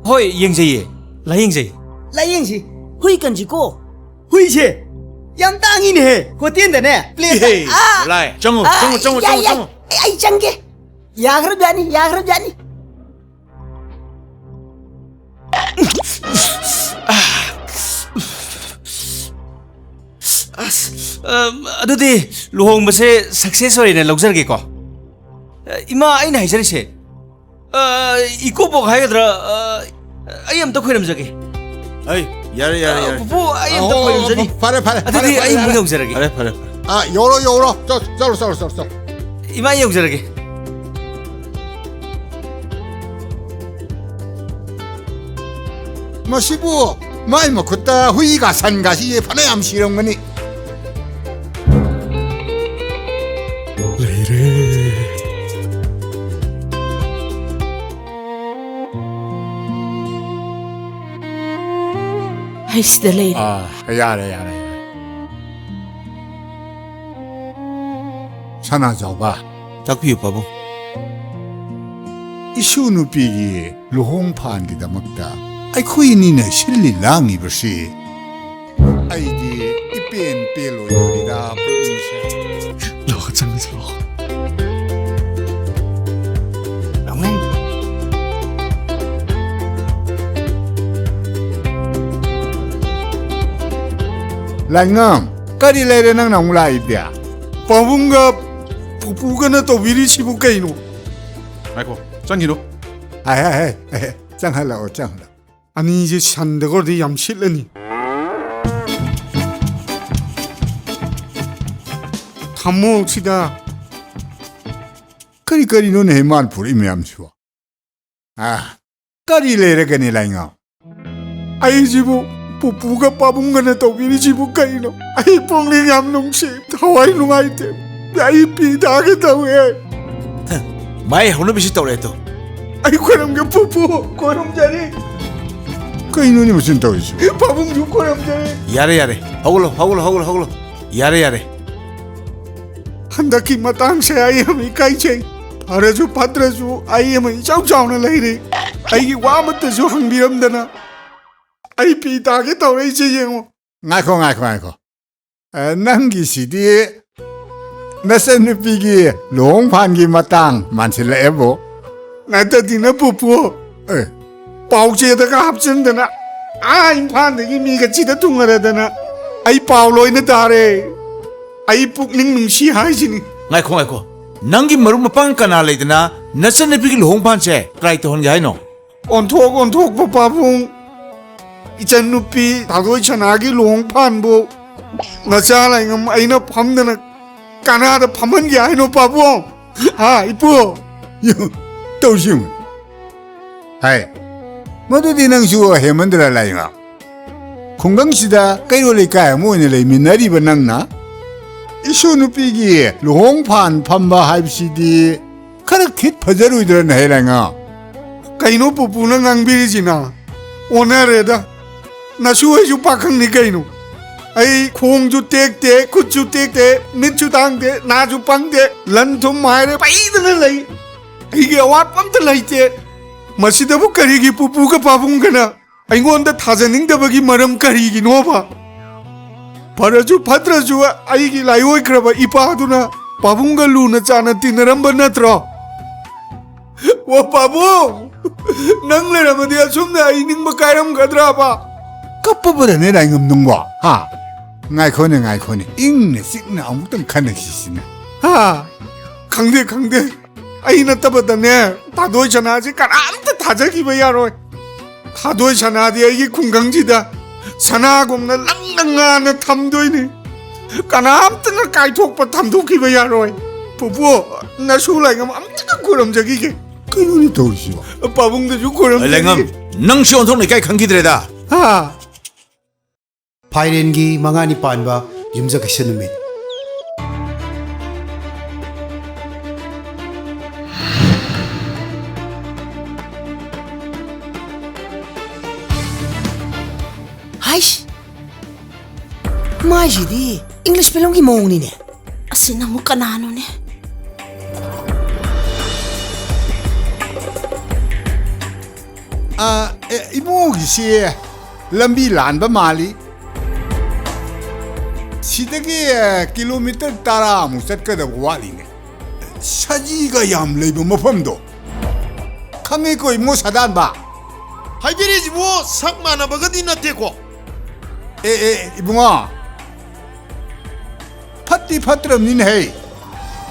ꯍꯣꯏ, ꯌꯦꯡꯖꯩꯌꯦ꯫ ꯂꯥꯌꯦꯡꯖꯩ꯫ ꯂꯥꯌꯦꯡꯁꯤ꯫ ꯍꯨꯏ ꯀꯟꯁꯤꯀꯣ꯫ ꯍꯨꯏꯁꯦ ꯌꯥꯝ ꯇꯥꯡꯉꯤꯅꯦꯍꯦ꯫ ꯍꯣꯇꯦꯜꯗꯅꯦ ꯄ꯭ꯂꯦꯠꯇ꯫ ꯏꯍꯦ, ꯑꯥ! ꯂꯥꯏ, ꯆꯪꯉꯣ, ꯑꯥ, ꯆꯪꯉꯣ, ꯆꯪꯉꯣ, ꯌꯥꯏ, ꯆꯪꯉꯣ, ꯌꯥꯏ꯫ ꯆꯪꯉꯣ꯫ ꯑꯩ, ꯑꯩ ꯆꯪꯒꯦ꯫ ꯌꯥꯈ꯭ꯔꯕꯖꯥꯠꯅꯤ, ꯌꯥꯈ꯭ꯔꯕꯖꯥꯠꯅꯤ꯫ ꯑꯁ, ꯑꯝ, ꯑꯗꯨꯗꯤ ꯂꯨꯍꯣꯡꯕꯁꯦ ꯁꯛꯁꯦꯁ ꯑꯣꯏꯅ ꯂꯧꯖꯔꯒꯦꯀꯣ? ꯑ, ꯏꯃꯥ, ꯑꯩꯅ ꯍꯥꯏꯖꯔꯤꯁꯦ, ꯑ, ꯏꯀꯨꯕꯣꯛ ꯍꯥꯏꯒꯗ꯭ꯔꯥ, ꯑ, ꯑꯩ ꯑꯝꯇ ꯈꯣꯏꯔꯝꯖꯒꯦ꯫ ꯑꯩ, ꯌꯥꯔꯦ, ꯌꯥꯔꯦ, ꯑ, ꯌꯥꯔꯦ꯫ ꯄꯨꯄꯨ, ꯑꯩ ꯑꯝꯇ ꯑꯣ, ꯑꯣ, ꯈꯣꯏꯔꯝꯖꯅꯤ꯫ ꯐꯔꯦ, ꯐꯔꯦ, ꯐꯔꯦ, ꯑꯗꯨꯗꯤ ꯐꯔꯦ, ꯑꯩ ꯑꯃꯨꯛ ꯌꯥꯔꯦ꯫ ꯌꯧꯖꯔꯒꯦ꯫ ꯐꯔꯦ, ꯐꯔꯦ, ꯐꯔꯦ꯫ ꯑꯥ, ꯌꯧꯔꯣ, ꯌꯧꯔꯣ꯫ ꯆꯠ-, ꯆꯠꯂꯣ, ꯆꯠꯂꯣ, ꯆꯠꯂꯣ, ꯆꯠꯂꯣ꯫ ꯏꯃꯥ, ꯑꯩ ꯌꯧꯖꯔꯒꯦ꯫ ꯃꯁꯤꯕꯨ ꯃꯥꯏ ꯃꯈꯨꯠꯇ ꯍꯨꯏꯒ ꯁꯟꯒꯁꯤ ꯐꯅꯌꯥꯝ ꯁꯤꯔꯝꯒꯅꯤ꯫ ꯂꯩꯔꯦ꯫ ꯑꯩ ꯁꯤꯗ ꯂꯩꯔꯦ꯫ ꯑꯥ, ꯌꯥꯔꯦ, ꯌꯥꯔꯦ, ꯌꯥꯔꯦ꯫ ꯁꯅꯥꯖꯥꯎꯕ꯫ ꯇꯥꯛꯄꯤꯌꯨ, ꯄꯥꯕꯨꯡ꯫ ꯏꯁꯨ ꯅꯨꯄꯤꯒꯤ ꯂꯨꯍꯣꯡ ꯐꯥꯟꯒꯤꯗꯃꯛꯇ ꯑꯩꯈꯣꯏ ꯑꯅꯤꯅ ꯁꯤꯜꯂꯤ ꯂꯥꯡꯉꯤꯕꯁꯤ ꯑꯩꯗꯤ ꯏꯄꯦꯟ ꯄꯦꯜꯂꯣꯏꯗꯧꯔꯤꯗ ꯄꯨꯛꯅꯤꯡꯁꯦ꯫ ꯂꯥꯛꯑꯣ, ꯆꯪꯉꯁꯤ, ꯂꯥꯛꯑꯣ꯫ ꯂꯥꯏꯉꯝ, ꯀꯔꯤ ꯂꯩꯔꯦ ꯅꯪꯅ ꯑꯃꯨꯛ ꯂꯥꯛꯏꯗꯤ? ꯄꯥꯕꯨꯡꯒ ꯄꯨꯄꯨꯒꯅ ꯇꯧꯕꯤꯔꯤꯁꯤꯕꯨ ꯀꯩꯅꯣ? ꯉꯥꯏꯈꯣ, ꯆꯪꯈꯤꯅꯨ꯫ ꯍꯥꯏ, ꯍꯥꯏ, ꯍꯥꯏ, ꯍꯥꯏ, ꯆꯪꯍꯜꯂꯛꯑꯣ, ꯆꯪꯍꯜꯂꯛꯑꯣ꯫ ꯑꯅꯤꯁꯦ ꯁꯟꯗꯒ ꯑꯣꯏꯔꯗꯤ ꯌꯥꯝ ꯁꯤꯠꯂꯅꯤ꯫ ꯊꯝꯃꯣꯛꯁꯤꯗ꯫ ꯀꯔꯤ ꯀꯔꯤꯅꯣꯅꯦꯍꯦ ꯃꯥꯅ ꯄꯨꯔꯛꯏ ꯃꯌꯥꯝꯁꯤꯕꯣ? ꯑꯥ, ꯀꯔꯤ ꯂꯩꯔꯒꯅꯤ ꯂꯥꯏꯉꯥꯎ? ꯑꯩꯁꯤꯕꯨ ꯄꯨꯄꯨꯒ ꯄꯥꯕꯨꯡꯒꯅ ꯇꯧꯕꯤꯔꯤꯁꯤꯕꯨ ꯀꯩꯅꯣ? ꯑꯩ ꯄꯨꯛꯅꯤꯡ ꯌꯥꯝ ꯅꯨꯡꯁꯤ, ꯊꯋꯥꯏ ꯅꯨꯡꯉꯥꯏꯇꯦ꯫ ꯑꯩ ꯄꯤ ꯇꯥꯒꯦ ꯇꯧꯋꯦ꯫ ꯃꯥꯏ ꯍꯧꯅꯕꯤꯁꯤ ꯇꯧꯔꯦ ꯇꯨ꯫ ꯑꯩ ꯈꯣꯏꯔꯝꯒꯦ ꯄꯨꯄꯨ, ꯈꯣꯏꯔꯝꯖꯔꯤ꯫ ꯀꯩꯅꯣꯅꯦ ꯃꯁꯤꯅ ꯇꯧꯔꯤꯁꯤꯕꯣ? ꯄꯥꯕꯨꯡꯁꯨ ꯈꯣꯏꯔꯝꯖꯔꯤ꯫ ꯌꯥꯔꯦ, ꯌꯥꯔꯦ, ꯍꯧꯒꯠꯂꯣ, ꯍꯧꯒꯠꯂꯣ, ꯍꯧꯒꯠꯂꯣ, ꯍꯧꯒꯠꯂꯣ꯫ ꯌꯥꯔꯦ, ꯌꯥꯔꯦ꯫ ꯍꯟꯗꯛꯀꯤ ꯃꯇꯥꯡꯁꯦ ꯑꯩ ꯌꯥꯝ ꯏꯀꯥꯏꯖꯩ꯫ ꯐꯔꯁꯨ ꯐꯠꯇ꯭ꯔꯁꯨ ꯑꯩ ꯑꯃ ꯏꯆꯥꯎ ꯆꯥꯎꯅ ꯂꯩꯔꯤ꯫ ꯑꯩꯒꯤ ꯋꯥ ꯑꯃꯠꯇꯁꯨ ꯍꯪꯕꯤꯔꯝꯗꯅ ꯑꯩ ꯄꯤ ꯇꯥꯒꯦ ꯇꯧꯔꯛꯏꯁꯦ ꯌꯦꯡꯉꯣ꯫ ꯉꯥꯏꯈꯣ, ꯉꯥꯏꯈꯣ, ꯉꯥꯏꯈꯣ꯫ ꯑ, ꯅꯪꯒꯤꯁꯤꯗꯤ ꯅꯆꯟꯅꯨꯄꯤꯒꯤ ꯂꯨꯍꯣꯡꯐꯥꯟꯒꯤ ꯃꯇꯥꯡ ꯃꯥꯟꯁꯤꯜꯂꯛꯑꯦꯕꯣ꯫ ꯅꯠꯇꯗꯤꯅ ꯄꯨꯄꯨ꯫ ꯑꯦ꯫ ꯄꯥꯎꯆꯦꯗꯒ ꯍꯥꯞꯆꯤꯟꯗꯅ, ꯑꯥ ꯏꯝꯐꯥꯜꯗꯒꯤ ꯃꯤꯒ ꯆꯤꯗ ꯊꯨꯡꯉꯔꯗꯅ ꯑꯩ ꯄꯥꯎ ꯂꯣꯏꯅ ꯇꯥꯔꯦ꯫ ꯑꯩ ꯄꯨꯛꯅꯤꯡ ꯅꯨꯡꯁꯤ ꯍꯥꯏꯁꯤꯅꯤ꯫ ꯉꯥꯏꯈꯣ, ꯉꯥꯏꯈꯣ꯫ ꯅꯪꯒꯤ ꯃꯔꯨꯞ ꯃꯄꯥꯡ ꯀꯅꯥ ꯂꯩꯗꯅ ꯅꯆꯟꯅꯨꯄꯤꯒꯤ ꯂꯨꯍꯣꯡꯐꯥꯟꯁꯦ ꯀꯗꯥꯏ ꯇꯧꯍꯟꯒꯦ ꯍꯥꯏꯅꯣ? ꯑꯣꯟꯊꯣꯛ ꯑꯣꯟꯊꯣꯛꯄ ꯄꯥꯕꯨꯡ, ꯏꯆꯟꯅꯨꯄꯤ ꯊꯥꯗꯣꯏ ꯁꯅꯥꯒꯤ ꯂꯨꯍꯣꯡ ꯐꯥꯟꯕꯨ ꯅꯆꯥ ꯂꯥꯏꯉꯝ ꯑꯩꯅ ꯐꯝꯗꯅ ꯀꯅꯥꯗ ꯐꯝꯍꯟꯒꯦ ꯍꯥꯏꯅꯣ ꯄꯥꯕꯨꯡ? ꯍꯥ, ꯏꯄꯨ? ꯌꯨ, ꯇꯧꯁꯤ ꯌꯦꯡꯉꯨ꯫ ꯍꯥꯏ, ꯃꯗꯨꯗꯤ ꯅꯪꯁꯨ ꯍꯦꯟꯃꯟꯗ꯭ꯔꯥ ꯂꯥꯏꯉꯝ? ꯈꯨꯡꯒꯪꯁꯤꯗ ꯀꯩꯔꯣꯜ ꯂꯩꯀꯥꯏ ꯑꯃ ꯑꯣꯏꯅ ꯂꯩꯃꯤꯟꯅꯔꯤꯕ ꯅꯪꯅ ꯏꯁꯨ ꯅꯨꯄꯤꯒꯤ ꯂꯨꯍꯣꯡ ꯐꯥꯟ ꯐꯝꯕ ꯍꯥꯏꯕꯁꯤꯗꯤ ꯈꯔ ꯈꯤꯠ ꯐꯖꯔꯣꯏꯗ꯭ꯔꯅ ꯍꯦ ꯂꯥꯏꯉꯝ? ꯀꯩꯅꯣ ꯄꯨꯄꯨꯅ ꯉꯥꯡꯕꯤꯔꯤꯁꯤꯅ? ꯑꯣꯟꯅꯔꯦꯗ꯫ ꯅꯁꯨ ꯑꯩꯁꯨ ꯄꯥꯈꯪꯅꯤ ꯀꯩꯅꯣ꯫ ꯑꯩ ꯈꯣꯡꯁꯨ ꯇꯦꯛꯇꯦ, ꯈꯨꯠꯁꯨ ꯇꯦꯛꯇꯦ, ꯃꯤꯠꯁꯨ ꯇꯥꯡꯗꯦ, ꯅꯥꯁꯨ ꯄꯪꯗꯦ, ꯂꯟ ꯊꯨꯝ ꯍꯥꯏꯔꯦ ꯄꯩꯗꯅ ꯂꯩ꯫ ꯑꯩꯒꯤ ꯑꯋꯥꯠꯄ ꯑꯝꯇ ꯂꯩꯇꯦ꯫ ꯃꯁꯤꯗꯕꯨ ꯀꯔꯤꯒꯤ ꯄꯨꯄꯨꯒ ꯄꯥꯕꯨꯡꯒꯅ ꯑꯩꯉꯣꯟꯗ ꯊꯥꯖꯅꯤꯡꯗꯕꯒꯤ ꯃꯔꯝ ꯀꯔꯤꯒꯤꯅꯣꯕ? ꯐꯔꯁꯨ ꯐꯠꯇ꯭ꯔꯁꯨ ꯑꯩꯒꯤ ꯂꯥꯏꯑꯣꯏꯈ꯭ꯔꯕ ꯏꯄꯥꯗꯨꯅ ꯄꯥꯕꯨꯡꯒ ꯂꯨꯅ ꯆꯥꯟꯅ ꯇꯤꯟꯅꯔꯝꯕ ꯅꯠꯇ꯭ꯔꯣ? ꯑꯣ ꯄꯥꯕꯨꯡ, ꯅꯪ ꯂꯩꯔꯝꯃꯗꯤ ꯑꯁꯨꯝꯅ ꯑꯩ ꯅꯤꯡꯕ ꯀꯥꯏꯔꯝꯒꯗ꯭ꯔꯕ? ꯀꯞꯄꯕꯗꯅꯦ ꯂꯥꯏꯉꯝ ꯅꯪꯕꯣ, ꯍꯥ? ꯉꯥꯏꯈꯣꯅꯦ, ꯉꯥꯏꯈꯣꯅꯦ, ꯏꯪꯅ ꯆꯤꯛꯅ ꯑꯃꯨꯛꯇꯪ ꯈꯟꯅꯁꯤꯁꯤꯅ꯫ ꯍꯥ? ꯈꯪꯗꯦ, ꯈꯪꯗꯦ꯫ ꯑꯩ ꯅꯠꯇꯕꯗꯅꯦ, ꯊꯥꯗꯣꯏ ꯁꯅꯥꯁꯤ ꯀꯅꯥꯝꯇ ꯊꯥꯖꯈꯤꯕ ꯌꯥꯔꯣꯏ꯫ ꯊꯥꯗꯣꯏ ꯁꯅꯥꯗꯤ ꯑꯩꯒꯤ ꯈꯨꯡꯒꯪꯁꯤꯗ ꯁꯅꯥꯒꯨꯝꯅ ꯂꯪꯅ ꯉꯥꯟꯅ ꯊꯝꯗꯣꯏꯅꯤ꯫ ꯀꯅꯥꯝꯇꯅ ꯀꯥꯏꯊꯣꯛꯄ ꯊꯝꯗꯣꯛꯈꯤꯕ ꯌꯥꯔꯣꯏ꯫ ꯄꯨꯄꯨ, ꯅꯁꯨ ꯂꯥꯏꯉꯝ ꯑꯝꯇ ꯈꯨꯔꯨꯝꯖꯈꯤꯒꯦ꯫ ꯀꯩꯅꯣꯅꯦ ꯇꯧꯔꯤꯁꯤꯕꯣ? ꯄꯥꯕꯨꯡꯗꯁꯨ ꯈꯨꯔꯨꯝꯖꯈꯤꯒꯦ꯫ ꯂꯥꯏꯉꯝ, ꯅꯪꯁꯨ ꯑꯣꯟꯊꯣꯛꯅ ꯏꯀꯥꯏ ꯈꯪꯈꯤꯗ꯭ꯔꯦꯗ꯫ ꯍꯥ? ꯐꯥꯏꯔꯦꯟꯒꯤ ꯃꯉꯥꯅꯤ ꯄꯥꯟꯕ ꯌꯨꯝꯖꯀꯩꯁ ꯅꯨꯃꯤꯠ꯫ ꯃꯥꯏꯁꯤꯗꯤ ꯏꯪꯂꯤꯁ ꯐꯤꯂꯝꯒꯤ ꯃꯑꯣꯡꯅꯤꯅꯦ꯫ ꯑꯁꯤꯅ ꯑꯃꯨꯛ ꯀꯅꯥꯅꯣꯅꯦ? ꯑ, ꯑꯦ, ꯏꯕꯨꯡꯉꯣꯒꯤꯁꯤ ꯂꯝꯕꯤ ꯂꯥꯟꯕ ꯃꯥꯜꯂꯤ꯫ ꯁꯤꯗꯒꯤ, ꯑ, ꯀꯤꯂꯣꯃꯤꯇꯔ ꯇꯔꯥꯃꯨꯛ ꯆꯠꯀꯗꯕ ꯋꯥꯠꯂꯤꯅꯦ꯫ ꯁꯖꯤꯒ ꯌꯥꯝ ꯂꯩꯕ ꯃꯐꯝꯗꯣ꯫ ꯈꯪꯉꯤꯀꯣ, ꯏꯕꯨꯡꯉꯣ ꯁꯥꯗꯥꯟꯕ? ꯍꯥꯏꯕꯤꯔꯤꯁꯤꯕꯨ ꯁꯛ ꯃꯥꯟꯅꯕꯒꯗꯤ ꯅꯠꯇꯦꯀꯣ? ꯑꯦ, ꯑꯦ, ꯏꯕꯨꯡꯉꯣ, ꯐꯠꯇꯤ ꯐꯠꯇ꯭ꯔꯕꯅꯤꯅꯦꯍꯦ꯫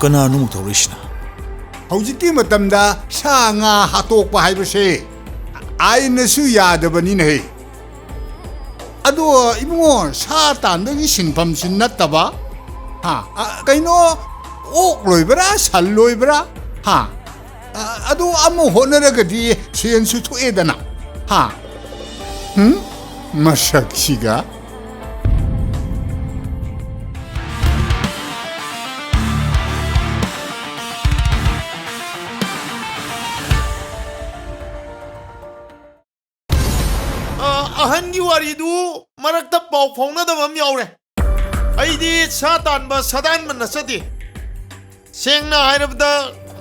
ꯀꯅꯥꯅꯣ ꯑꯃꯨꯛ ꯊꯧꯔꯛꯏꯁꯤꯅ? ꯍꯧꯖꯤꯛꯀꯤ ꯃꯇꯝꯗ ꯁꯥ ꯉꯥ ꯍꯥꯠꯇꯣꯛꯄ ꯍꯥꯏꯕꯁꯦ ꯑꯥꯏꯟꯅꯁꯨ ꯌꯥꯗꯕꯅꯤꯅꯦꯍꯦ꯫ ꯑꯗꯣ ꯏꯕꯨꯡꯉꯣ, ꯁꯥ ꯇꯥꯟꯕꯒꯤ ꯁꯤꯟꯐꯝꯁꯤ ꯅꯠꯇꯕ, ꯍꯥ, ꯑ, ꯀꯩꯅꯣ, ꯑꯣꯛ ꯂꯣꯏꯕ꯭ꯔꯥ, ꯁꯟ ꯂꯣꯏꯕ꯭ꯔꯥ, ꯍꯥ? ꯑ, ꯑꯗꯨ ꯑꯃ ꯍꯣꯠꯅꯔꯒꯗꯤ ꯁꯦꯟꯁꯨ ꯊꯣꯛꯑꯦꯗꯅ꯫ ꯍꯥ? ꯍꯨꯝ? ꯃꯁꯛꯁꯤꯒ꯫ ꯑ, ꯑꯍꯟꯒꯤ ꯋꯥꯔꯤꯗꯨ ꯃꯔꯛꯇ ꯄꯥꯎ ꯐꯥꯎꯅꯗꯕ ꯑꯃ ꯌꯥꯎꯔꯦ꯫ ꯑꯩꯗꯤ ꯁꯥ ꯇꯥꯟꯕ ꯁꯥꯗꯥꯟꯕ ꯅꯠꯆꯗꯦ꯫ ꯁꯦꯡꯅ ꯍꯥꯏꯔꯕꯗ,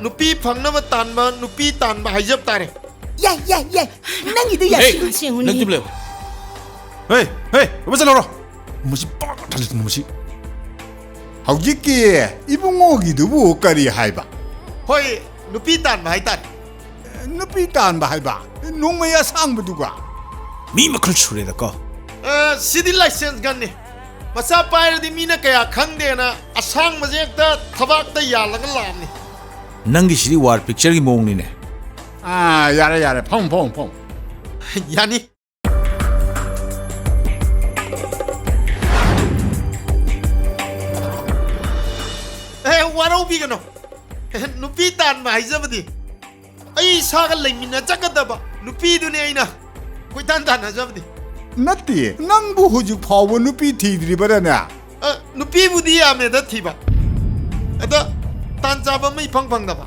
ꯅꯨꯄꯤ ꯐꯪꯅꯕ ꯇꯥꯟꯕ, ꯅꯨꯄꯤ ꯇꯥꯟꯕ ꯍꯥꯏꯖꯕ ꯇꯥꯔꯦ꯫ ꯌꯥꯏ, ꯌꯥꯏ, ꯌꯥꯏ꯫ ꯅꯪꯒꯤꯗꯨ ꯌꯥꯏ꯫ ꯍꯦ, ꯁꯦꯡꯉꯨꯅꯤ꯫ ꯅꯪ ꯇꯨꯃꯤꯟ ꯂꯩꯌꯨ꯫ ꯍꯦ, ꯍꯦ, ꯑꯃ ꯆꯠꯂꯧꯔꯣ꯫ ꯃꯁꯤ ꯄꯥꯛ ꯊꯥꯖꯤꯟ ꯃꯁꯤ꯫ ꯍꯧꯖꯤꯛꯀꯤ ꯏꯕꯨꯡꯉꯣꯒꯤꯗꯨꯕꯨ ꯀꯔꯤ ꯍꯥꯏꯕ? ꯍꯣꯏ, ꯅꯨꯄꯤ ꯇꯥꯟꯕ ꯍꯥꯏꯇꯥꯔꯦ꯫ ꯅꯨꯄꯤ ꯇꯥꯟꯕ ꯍꯥꯏꯕ? ꯅꯣꯡꯃꯩ ꯑꯁꯥꯡꯕꯗꯨꯒ? ꯃꯤ ꯃꯈꯜ ꯁꯨꯔꯦꯗꯀꯣ꯫ ꯑ, ꯁꯤꯗꯤ ꯂꯥꯏꯁꯦꯟꯁ ꯒꯟꯅꯤ꯫ ꯃꯆꯥ ꯄꯥꯏꯔꯗꯤ ꯃꯤꯅ ꯀꯌꯥ ꯈꯪꯗꯦꯅ ꯑꯁꯥꯡꯕꯁꯦ ꯍꯦꯛꯇ ꯊꯕꯥꯛꯇ ꯌꯥꯜꯂꯒ ꯂꯥꯛꯑꯕꯅꯤ꯫ ꯅꯪꯒꯤꯁꯤꯗꯤ ꯋꯥꯔ ꯄꯤꯛꯆꯔꯒꯤ ꯃꯑꯣꯡꯅꯤꯅꯦ꯫ ꯑꯥ, ꯌꯥꯔꯦ, ꯌꯥꯔꯦ꯫ ꯐꯝ, ꯐꯝ, ꯐꯝ꯫ ꯌꯥꯅꯤ꯫ ꯑꯦ, ꯋꯥꯔꯧꯕꯤꯒꯅꯨ꯫ ꯅꯨꯄꯤ ꯇꯥꯟꯕ ꯍꯥꯏꯖꯕꯗꯤ ꯑꯩ ꯏꯁꯥꯒ ꯂꯩꯃꯤꯟꯅꯖꯒꯗꯕ ꯅꯨꯄꯤꯗꯨꯅꯦ ꯑꯩꯅ ꯀꯣꯏꯇꯥꯟ ꯇꯥꯟꯅꯖꯕꯗꯤ꯫ ꯅꯠꯇꯦ, ꯅꯪꯕꯨ ꯍꯧꯖꯤꯛ ꯐꯥꯎꯕ ꯅꯨꯄꯤ ꯊꯤꯗ꯭ꯔꯤꯕꯔꯅꯦ? ꯑ, ꯅꯨꯄꯤꯕꯨꯗꯤ ꯌꯥꯝꯃꯦꯗ ꯊꯤꯕ, ꯑꯗ ꯇꯥꯟ ꯆꯥꯕ ꯑꯃ ꯏꯐꯪ ꯐꯪꯗꯕ꯫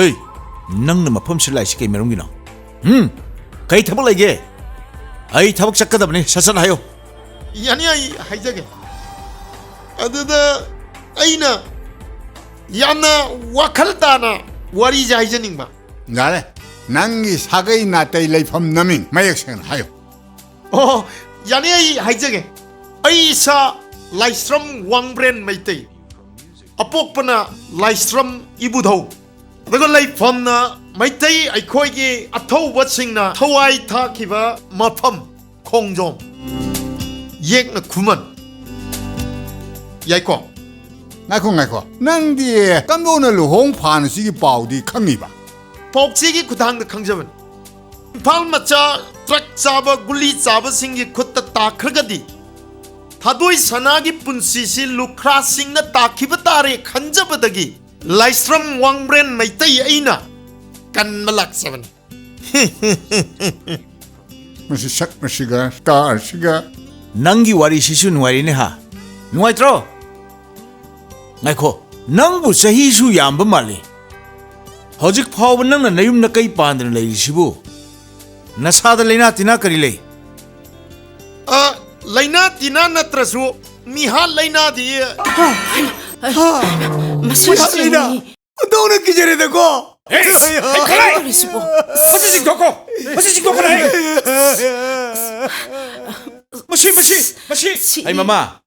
ꯑꯦ, ꯅꯪꯅ ꯃꯐꯝ ꯁꯤꯜꯂꯥꯛꯏꯁꯤ ꯀꯩ ꯃꯔꯝꯒꯤꯅꯣ? ꯎꯝ? ꯀꯩ ꯊꯕꯛ ꯂꯩꯒꯦ? ꯑꯩ ꯊꯕꯛ ꯆꯠꯀꯗꯕꯅꯤ, ꯁꯠ ꯁꯠ ꯍꯥꯏꯌꯣ꯫ ꯌꯥꯅꯤ, ꯑꯩ ꯍꯥꯏꯖꯒꯦ꯫ ꯑꯗꯨꯗ ꯑꯩꯅ ꯌꯥꯝꯅ ꯋꯥꯈꯜ ꯇꯥꯅ ꯋꯥꯔꯤꯁꯦ ꯍꯥꯏꯖꯅꯤꯡꯕ꯫ ꯌꯥꯔꯦ, ꯅꯪꯒꯤ ꯁꯥꯒꯩ ꯅꯥꯇꯩ ꯂꯩꯐꯝ ꯅꯃꯤꯡ ꯃꯌꯦꯛ ꯁꯦꯡꯅ ꯍꯥꯏꯌꯨ꯫ ꯑꯣ, ꯌꯥꯅꯤ, ꯑꯩ ꯍꯥꯏꯖꯒꯦ꯫ ꯑꯩ ꯏꯁꯥ ꯂꯥꯏꯁ꯭ꯔꯝ ꯋꯥꯡꯕ꯭ꯔꯦꯟ ꯃꯩꯇꯩ, ꯑꯄꯣꯛꯄꯅ ꯂꯥꯏꯁ꯭ꯔꯝ ꯏꯕꯨꯙꯧ, ꯑꯗꯨꯒ ꯂꯩꯐꯝꯅ ꯃꯩꯇꯩ ꯑꯩꯈꯣꯏꯒꯤ ꯑꯊꯧꯕꯁꯤꯡꯅ ꯊꯋꯥꯏ ꯊꯥꯈꯤꯕ ꯃꯐꯝ ꯈꯣꯡꯖꯣꯝ, ꯌꯦꯛꯅ ꯈꯨꯃꯟ꯫ ꯌꯥꯏꯀꯣ? ꯉꯥꯏꯈꯣ, ꯉꯥꯏꯈꯣ꯫ ꯅꯪꯗꯤ ꯀꯝꯗꯧꯅ ꯂꯨꯍꯣꯡ ꯐꯥꯟ ꯑꯁꯤꯒꯤ ꯄꯥꯎꯗꯤ ꯈꯪꯉꯤꯕ? ꯄꯥꯎꯆꯦꯒꯤ ꯈꯨꯠꯊꯥꯡꯗ ꯈꯪꯖꯕꯅꯤ꯫ ꯏꯝꯐꯥꯜ ꯃꯆꯥ ꯇ꯭ꯔꯛ ꯆꯥꯕ, ꯒꯨꯂꯤ ꯆꯥꯕꯁꯤꯡꯒꯤ ꯈꯨꯠꯇ ꯇꯥꯈ꯭ꯔꯒꯗꯤ ꯊꯥꯗꯣꯏ ꯁꯅꯥꯒꯤ ꯄꯨꯟꯁꯤꯁꯤ ꯂꯨꯈ꯭ꯔꯥꯁꯤꯡꯅ ꯇꯥꯈꯤꯕ ꯇꯥꯔꯦ ꯈꯟꯖꯕꯗꯒꯤ ꯂꯥꯏꯁ꯭ꯔꯝ ꯋꯥꯡꯕ꯭ꯔꯦꯟ ꯃꯩꯇꯩ ꯑꯩꯅ ꯀꯟꯕ ꯂꯥꯛꯆꯕꯅꯤ꯫ ꯃꯁꯤ ꯁꯛ ꯑꯁꯤꯒ ꯁ꯭ꯇꯥꯔ ꯑꯁꯤꯒ꯫ ꯅꯪꯒꯤ ꯋꯥꯔꯤꯁꯤꯁꯨ ꯅꯨꯡꯉꯥꯏꯔꯤꯅꯦ ꯍꯥ? ꯅꯨꯡꯉꯥꯏꯇ꯭ꯔꯣ? ꯉꯥꯏꯈꯣ, ꯅꯪꯕꯨ ꯆꯍꯤꯁꯨ ꯌꯥꯝꯕ ꯃꯥꯜꯂꯤ꯫ ꯍꯧꯖꯤꯛ ꯐꯥꯎꯕ ꯅꯪꯅ ꯅꯌꯨꯝ ꯅꯀꯩ ꯄꯥꯟꯗꯅ ꯂꯩꯔꯤꯁꯤꯕꯨ? ꯅꯁꯥꯗ ꯂꯩꯅꯥ ꯇꯤꯟꯅꯥ ꯀꯔꯤ ꯂꯩ? ꯑ, ꯂꯩꯅꯥ ꯇꯤꯟꯅꯥ ꯅꯠꯇ꯭ꯔꯁꯨ ꯃꯤꯍꯥꯠ ꯂꯩꯅꯥꯗꯤ꯫ ꯃꯁꯤ ꯃꯤꯍꯥꯠ ꯂꯩꯅꯥ? ꯁꯤꯅꯤ꯫ ꯑꯣꯟꯊꯣꯛꯅ ꯀꯤꯖꯔꯦꯗꯀꯣ꯫ ꯑꯦ, ꯑꯩ ꯈꯪꯉꯦ꯫ ꯀꯔꯤꯅꯣ ꯁꯤꯕꯣ? ꯃꯁꯤ ꯆꯤꯡꯊꯣꯛꯈꯣ꯫ ꯃꯁꯤ ꯆꯤꯡꯊꯣꯛꯈꯣ ꯍꯥꯏ꯫ ꯃꯁꯤ, ꯃꯁꯤ, ꯃꯁꯤ꯫ ꯁꯤ ꯑꯩ ꯃꯃꯥ,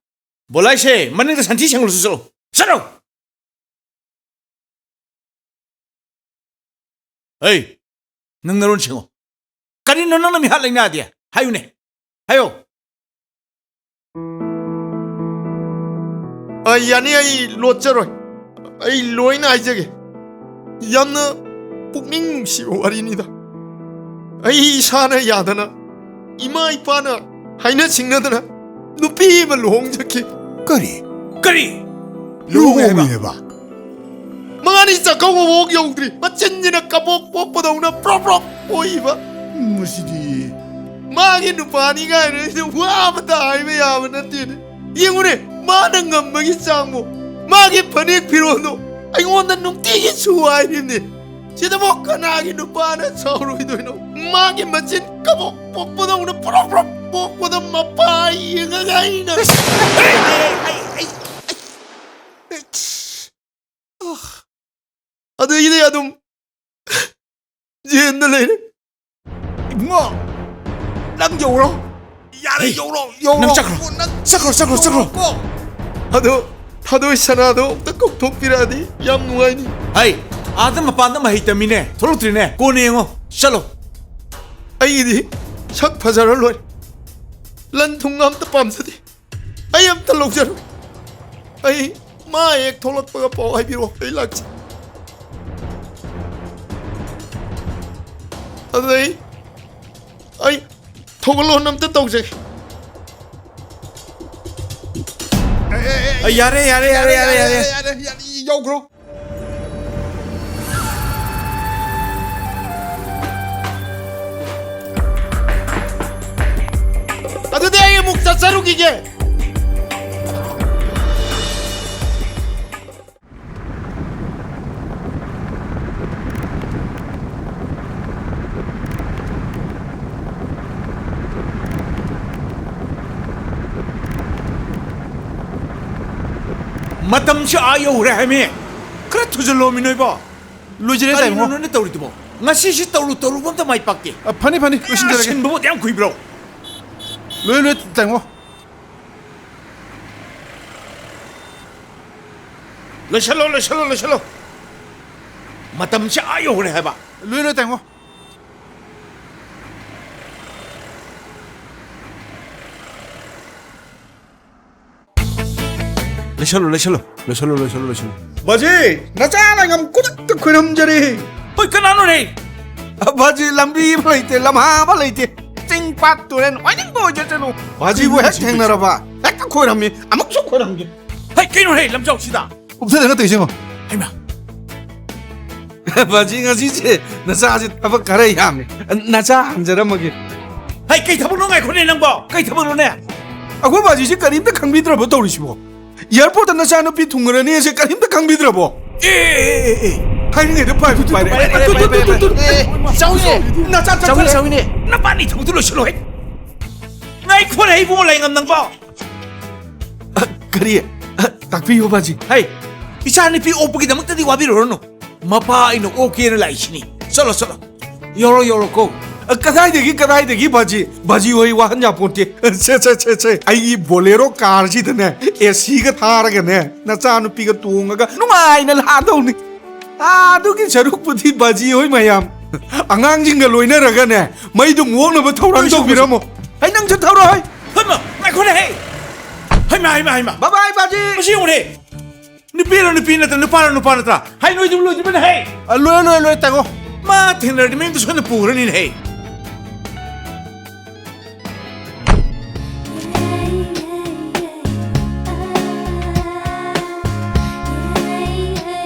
ꯕꯣꯂꯥꯏꯁꯦ ꯃꯅꯤꯡꯗ ꯁꯟꯊꯤ ꯁꯦꯡꯂꯨꯁꯨ ꯆꯠꯂꯣ꯫ ꯆꯠꯂꯣ꯫ ꯑꯩ, ꯅꯪ ꯅꯔꯣꯟ ꯁꯦꯡꯉꯣ꯫ ꯀꯔꯤꯅꯣ ꯅꯪꯅ ꯃꯤꯍꯥꯠ ꯂꯩꯅꯥꯗꯤ? ꯍꯥꯏꯌꯨꯅꯦ꯫ ꯍꯥꯏꯌꯣ꯫ ꯑ, ꯌꯥꯅꯤ, ꯑꯩ ꯂꯣꯠꯆꯔꯣꯏ꯫ ꯑꯩ ꯂꯣꯏꯅ ꯍꯥꯏꯖꯒꯦ꯫ ꯌꯥꯝꯅ ꯄꯨꯛꯅꯤꯡ ꯅꯨꯡꯁꯤꯕ ꯋꯥꯔꯤꯅꯤꯗ꯫ ꯑꯩ ꯏꯁꯥꯅ ꯌꯥꯗꯅ, ꯏꯃꯥ ꯏꯄꯥꯅ ꯍꯥꯏꯅ ꯁꯤꯡꯅꯗꯅ ꯅꯨꯄꯤ ꯑꯃ ꯂꯨꯍꯣꯡꯖꯈꯤ꯫ ꯀꯔꯤ? ꯀꯔꯤ? ꯂꯨꯍꯣꯡꯉꯦ ꯍꯥꯏꯕ? ꯂꯨꯍꯣꯡꯉꯦꯕ? ꯃꯉꯥꯅꯤ ꯆꯥꯛꯀꯧꯕ ꯐꯥꯎ ꯌꯧꯗ꯭ꯔꯤ, ꯃꯆꯤꯟꯁꯤꯅ ꯀꯕꯣꯛ ꯄꯣꯛꯄꯗꯧꯅ ꯄ꯭ꯔꯣꯞ ꯄ꯭ꯔꯣꯞ ꯄꯣꯛꯏꯕ꯫ ꯃꯁꯤꯗꯤ꯫ ꯃꯥꯒꯤ ꯅꯨꯄꯥꯅꯤ ꯀꯥꯏꯅ ꯑꯩꯅ ꯋꯥ ꯑꯃꯇ ꯍꯥꯏꯕ ꯌꯥꯕ ꯅꯠꯇꯦꯅꯦ꯫ ꯌꯦꯡꯉꯨꯅꯦ, ꯃꯥꯅ ꯉꯝꯕꯒꯤ ꯆꯥꯡꯕꯨ꯫ ꯃꯥꯒꯤ ꯐꯅꯦꯛ ꯐꯤꯔꯣꯜꯗꯣ ꯑꯩꯉꯣꯟꯗ ꯅꯨꯡꯇꯤꯒꯤ ꯁꯨ ꯍꯥꯏꯔꯤꯕꯅꯤ꯫ ꯁꯤꯗꯕꯨ ꯀꯅꯥꯒꯤ ꯅꯨꯄꯥꯅ ꯁꯥꯎꯔꯣꯏꯗꯣꯏꯅꯣ? ꯃꯥꯒꯤ ꯃꯆꯤꯟ ꯀꯕꯣꯛ ꯄꯣꯛꯄꯗꯧꯅ ꯄ꯭ꯔꯣꯛ ꯄ꯭ꯔꯣꯛ ꯄꯣꯛꯄꯗ ꯃꯄꯥ ꯌꯦꯡꯉꯒ ꯑꯩꯅ ꯑꯗꯒꯤꯗꯤ ꯑꯗꯨꯝ ꯖꯦꯟꯗ ꯂꯩꯔꯦ꯫ ꯏꯕꯨꯡꯉꯣ, ꯅꯪ ꯌꯧꯔꯣ꯫ ꯌꯥꯔꯦ, ꯍꯩ, ꯌꯧꯔꯣ, ꯌꯧꯔꯣ꯫ ꯅꯪ ꯆꯠꯈ꯭ꯔꯣ꯫ ꯅꯪ ꯆꯠꯈ꯭ꯔꯣ, ꯆꯠꯈ꯭ꯔꯣ, ꯆꯠꯈ꯭ꯔꯣ꯫ ꯌꯧꯔꯣꯀꯣ꯫ ꯑꯗꯣ ꯊꯥꯗꯣꯏ ꯁꯅꯥꯗꯣ ꯑꯝꯇ ꯀꯧꯊꯣꯛꯄꯤꯔꯛꯑꯗꯤ ꯌꯥꯝ ꯅꯨꯡꯉꯥꯏꯅꯤ꯫ ꯍꯩ, ꯑꯥꯗ ꯃꯄꯥꯟꯗ ꯃꯍꯩ ꯇꯝꯃꯤꯅꯦ, ꯊꯣꯛꯂꯛꯇ꯭ꯔꯤꯅꯦ꯫ ꯀꯣꯟꯅ ꯌꯦꯡꯉꯣ, ꯆꯠꯂꯣ꯫ ꯑꯩꯒꯤꯗꯤ ꯁꯛ ꯐꯖꯔ ꯂꯣꯏꯔꯦ꯫ ꯂꯟ ꯊꯨꯝꯒ ꯑꯝꯇ ꯄꯥꯝꯖꯗꯦ꯫ ꯑꯩ ꯑꯝꯇ ꯂꯧꯖꯔꯨ꯫ ꯑꯩ ꯃꯥ ꯍꯦꯛ ꯊꯣꯛꯂꯛꯄꯒ ꯄꯥꯎ ꯍꯥꯏꯕꯤꯔꯛꯑꯣ, ꯑꯩ ꯂꯥꯛꯆꯒꯦ꯫ ꯑꯗꯨꯗꯩ ꯑꯩ ꯊꯧꯒꯜꯂꯣꯟ ꯑꯝꯇ ꯇꯧꯖꯒꯦ꯫ ꯑꯩ, ꯌꯥꯔꯦ, ꯌꯥꯔꯦ, ꯌꯥꯔꯦ, ꯌꯥꯔꯦ, ꯌꯥꯔꯦ꯫ ꯌꯥꯔꯦ, ꯌꯥꯔꯦ, ꯌꯥꯎꯈ꯭ꯔꯣ꯫ ꯑꯗꯨꯗꯤ ꯑꯩ ꯑꯃꯨꯛ ꯆꯠꯆꯔꯨꯈꯤꯒꯦ꯫ ꯃꯇꯝꯁꯤ ꯑꯥ ꯌꯧꯈ꯭ꯔꯦ ꯍꯥꯏꯃꯤ꯫ ꯈꯔ ꯊꯨꯖꯜꯂꯣꯃꯤ ꯅꯣꯏꯕꯣ꯫ ꯂꯣꯏꯖꯔꯦ, ꯀꯔꯤꯅꯣ ꯇꯥꯏꯃꯣ꯫ ꯅꯣꯏꯅ ꯇꯧꯔꯤꯗꯨꯕꯣ? ꯉꯁꯤꯁꯤ ꯇꯧꯔꯨ ꯇꯧꯔꯨꯕ ꯑꯝꯇ ꯃꯥꯏ ꯄꯥꯛꯇꯦ꯫ ꯑ, ꯐꯅꯤ, ꯐꯅꯤ, ꯂꯣꯏꯁꯤꯟꯖꯔꯒꯦ꯫ ꯁꯤꯟꯕꯕꯨ ꯑꯗꯨ ꯌꯥꯝ ꯀꯨꯏꯕ꯭ꯔꯣ? ꯂꯣꯏ, ꯂꯣꯏ, ꯇꯥꯏꯃꯣ꯫ ꯂꯣꯏꯁꯜꯂꯣ, ꯂꯣꯏꯁꯜꯂꯣ, ꯂꯣꯏꯁꯜꯂꯣ꯫ ꯃꯇꯝꯁꯦ ꯑꯥ ꯌꯧꯈ꯭ꯔꯦ ꯍꯥꯏꯕ꯫ ꯂꯣꯏ, ꯂꯣꯏ, ꯇꯥꯏꯃꯣ꯫ ꯂꯩꯁꯜꯂꯨ, ꯂꯩꯁꯜꯂꯨ, ꯂꯩꯁꯜꯂꯨ, ꯂꯩꯁꯜꯂꯨ, ꯂꯩꯁꯜꯂꯨ꯫ ꯕꯥꯖꯤ, ꯅꯆꯥ ꯂꯥꯏꯉꯝ ꯈꯨꯗꯛꯇ ꯈꯣꯏꯔꯝꯖꯔꯤ꯫ ꯍꯣꯏ, ꯀꯅꯥꯅꯣꯅꯦ? ꯕꯥꯖꯤ, ꯂꯝꯕꯤ ꯑꯃ ꯂꯩꯇꯦ, ꯂꯝꯍꯥꯡ ꯑꯃ ꯂꯩꯇꯦ꯫ ꯆꯤꯡ, ꯄꯥꯠ, ꯇꯨꯔꯦꯟ ꯑꯣꯏꯅꯤꯡꯕ ꯑꯣꯏꯖꯁꯅꯨ꯫ ꯕꯥꯖꯤꯕꯨ ꯍꯦꯛ ꯊꯦꯡꯅꯔꯕ ꯍꯦꯛꯇ ꯈꯣꯏꯔꯝꯃꯤ꯫ ꯑꯃꯨꯛꯁꯨ ꯈꯣꯏꯔꯝꯒꯦ꯫ ꯍꯩ, ꯀꯩꯅꯣ ꯍꯦ, ꯂꯝꯖꯥꯎꯁꯤꯗ? ꯀꯨꯞꯊꯗꯅ ꯇꯧꯔꯤꯁꯦ ꯌꯦꯡꯉꯣ꯫ ꯍꯩꯃꯥ꯫ ꯕꯥꯖꯤ, ꯉꯁꯤꯁꯦ ꯅꯆꯥꯁꯦ ꯊꯕꯛ ꯈꯔ ꯌꯥꯝꯃꯦ꯫ ꯅꯆꯥ ꯍꯟꯖꯔꯝꯃꯒꯦ꯫ ꯍꯩ, ꯀꯩ ꯊꯕꯛꯅꯣ? ꯉꯥꯏꯈꯣꯅꯦ ꯅꯪꯕꯣ, ꯀꯩ ꯊꯕꯛꯅꯣꯅꯦ? ꯑꯩꯈꯣꯏ ꯕꯥꯖꯤꯁꯦ ꯀꯔꯤꯝꯇ ꯈꯪꯕꯤꯗ꯭ꯔꯕꯣ ꯇꯧꯔꯤꯁꯤꯕꯣ? ꯑꯦꯌꯥꯔꯄꯣꯔꯠꯇ ꯅꯆꯥꯅꯨꯄꯤ ꯊꯨꯡꯉꯔꯅꯤ ꯍꯥꯏꯁꯦ ꯀꯔꯤꯝꯇ ꯈꯪꯕꯤꯗ꯭ꯔꯕꯣ? ꯑꯦ, ꯑꯦ, ꯑꯦ, ꯑꯦ, ꯑꯦ, ꯍꯥꯏꯔꯤꯉꯩꯗ ꯄꯥꯏꯕ ꯄꯥꯏꯔꯦ꯫ ꯄꯥꯏꯔꯦ, ꯄꯥꯏꯔꯦ, ꯄꯥꯏꯔꯦ, ꯄꯥꯏꯔꯦ, ꯄꯥꯏꯔꯦ꯫ ꯑꯦ, ꯆꯥꯎꯏꯅꯦ꯫ ꯅꯆꯥ ꯆꯥꯎꯏꯅꯦ, ꯆꯠꯈ꯭ꯔꯦ꯫ ꯆꯥꯎꯏꯅꯦ꯫ ꯅꯄꯥꯅꯤ ꯊꯕꯛꯇꯨ ꯂꯣꯏꯁꯤꯜꯂꯣꯍꯦ꯫ ꯉꯥꯏꯈꯣꯅꯦ, ꯏꯕꯨꯡꯉꯣ ꯂꯩꯉꯝ ꯅꯪꯕꯣ꯫ ꯑ, ꯀꯔꯤ? ꯑ, ꯇꯥꯛꯄꯤꯌꯨ, ꯕꯥꯖꯤ꯫ ꯍꯩ, ꯏꯆꯥ ꯅꯨꯄꯤ ꯑꯣꯛꯄꯒꯤꯗꯃꯛꯇꯗꯤ ꯋꯥꯕꯤꯔꯨꯔꯅꯨ꯫ ꯃꯄꯥ ꯑꯩꯅ ꯑꯣꯛꯀꯦꯅ ꯂꯥꯛꯏꯁꯤꯅꯤ꯫ ꯆꯠꯂꯣ, ꯆꯠꯂꯣ꯫ ꯌꯧꯔꯣ, ꯌꯧꯔꯣ, ꯀꯣ꯫ ꯑ, ꯀꯗꯥꯏꯗꯒꯤ, ꯀꯗꯥꯏꯗꯒꯤ, ꯕꯥꯖꯤ? ꯕꯥꯖꯤ ꯍꯣꯏ ꯋꯥꯍꯟ ꯌꯥꯄꯣꯟꯇꯦ꯫ ꯁꯦ, ꯁꯦ, ꯁꯦ, ꯁꯦ꯫ ꯑꯩꯒꯤ Bolero car ꯁꯤꯗꯅꯦ, AC ꯒ ꯊꯥꯔꯒꯅꯦ, ꯅꯆꯥꯅꯨꯄꯤꯒ ꯇꯣꯡꯉꯒ ꯅꯨꯡꯉꯥꯏꯅ ꯂꯥꯛꯑꯗꯧꯅꯤ꯫ ꯑꯥ, ꯑꯗꯨꯒꯤ ꯁꯔꯨꯛꯄꯨꯗꯤ ꯕꯥꯖꯤ ꯍꯣꯏ ꯃꯌꯥꯝ ꯑꯉꯥꯡꯁꯤꯡꯒ ꯂꯣꯏꯅꯔꯒꯅꯦ, ꯃꯩꯗꯨ ꯃꯨꯛꯅꯕ ꯊꯧꯔꯥꯡ ꯇꯧꯕꯤꯔꯝꯃꯣ꯫ ꯍꯩ, ꯅꯪꯁꯨ ꯊꯧꯔꯣ, ꯍꯩ꯫ ꯍꯩꯃꯥ, ꯉꯥꯏꯈꯣꯅꯦ, ꯍꯩ꯫ ꯍꯩꯃꯥ, ꯍꯩꯃꯥ, ꯍꯩꯃꯥ꯫ Bye bye, ꯕꯥꯖꯤ꯫ ꯃꯁꯤ ꯌꯦꯡꯉꯨꯅꯦ꯫ ꯅꯨꯄꯤꯔꯣ ꯅꯨꯄꯤ ꯅꯠꯇ꯭ꯔ ꯅꯨꯄꯥꯔꯣ ꯅꯨꯄꯥ ꯅꯠꯇ꯭ꯔꯥ? ꯍꯩ, ꯂꯣꯏꯗ꯭ꯔꯤꯕ, ꯂꯣꯏꯗ꯭ꯔꯤꯕꯅꯦ, ꯍꯩ꯫ ꯑ, ꯂꯣꯏꯔꯦ, ꯂꯣꯏꯔꯦ, ꯂꯣꯏꯔꯦ, ꯇꯥꯉꯣ꯫ ꯃꯥ ꯊꯦꯡꯅꯔꯗꯤ ꯃꯌꯨꯝꯗ ꯁꯣꯏꯗꯅ ꯄꯨꯈ꯭ꯔꯅꯤꯅꯦ, ꯍꯩ꯫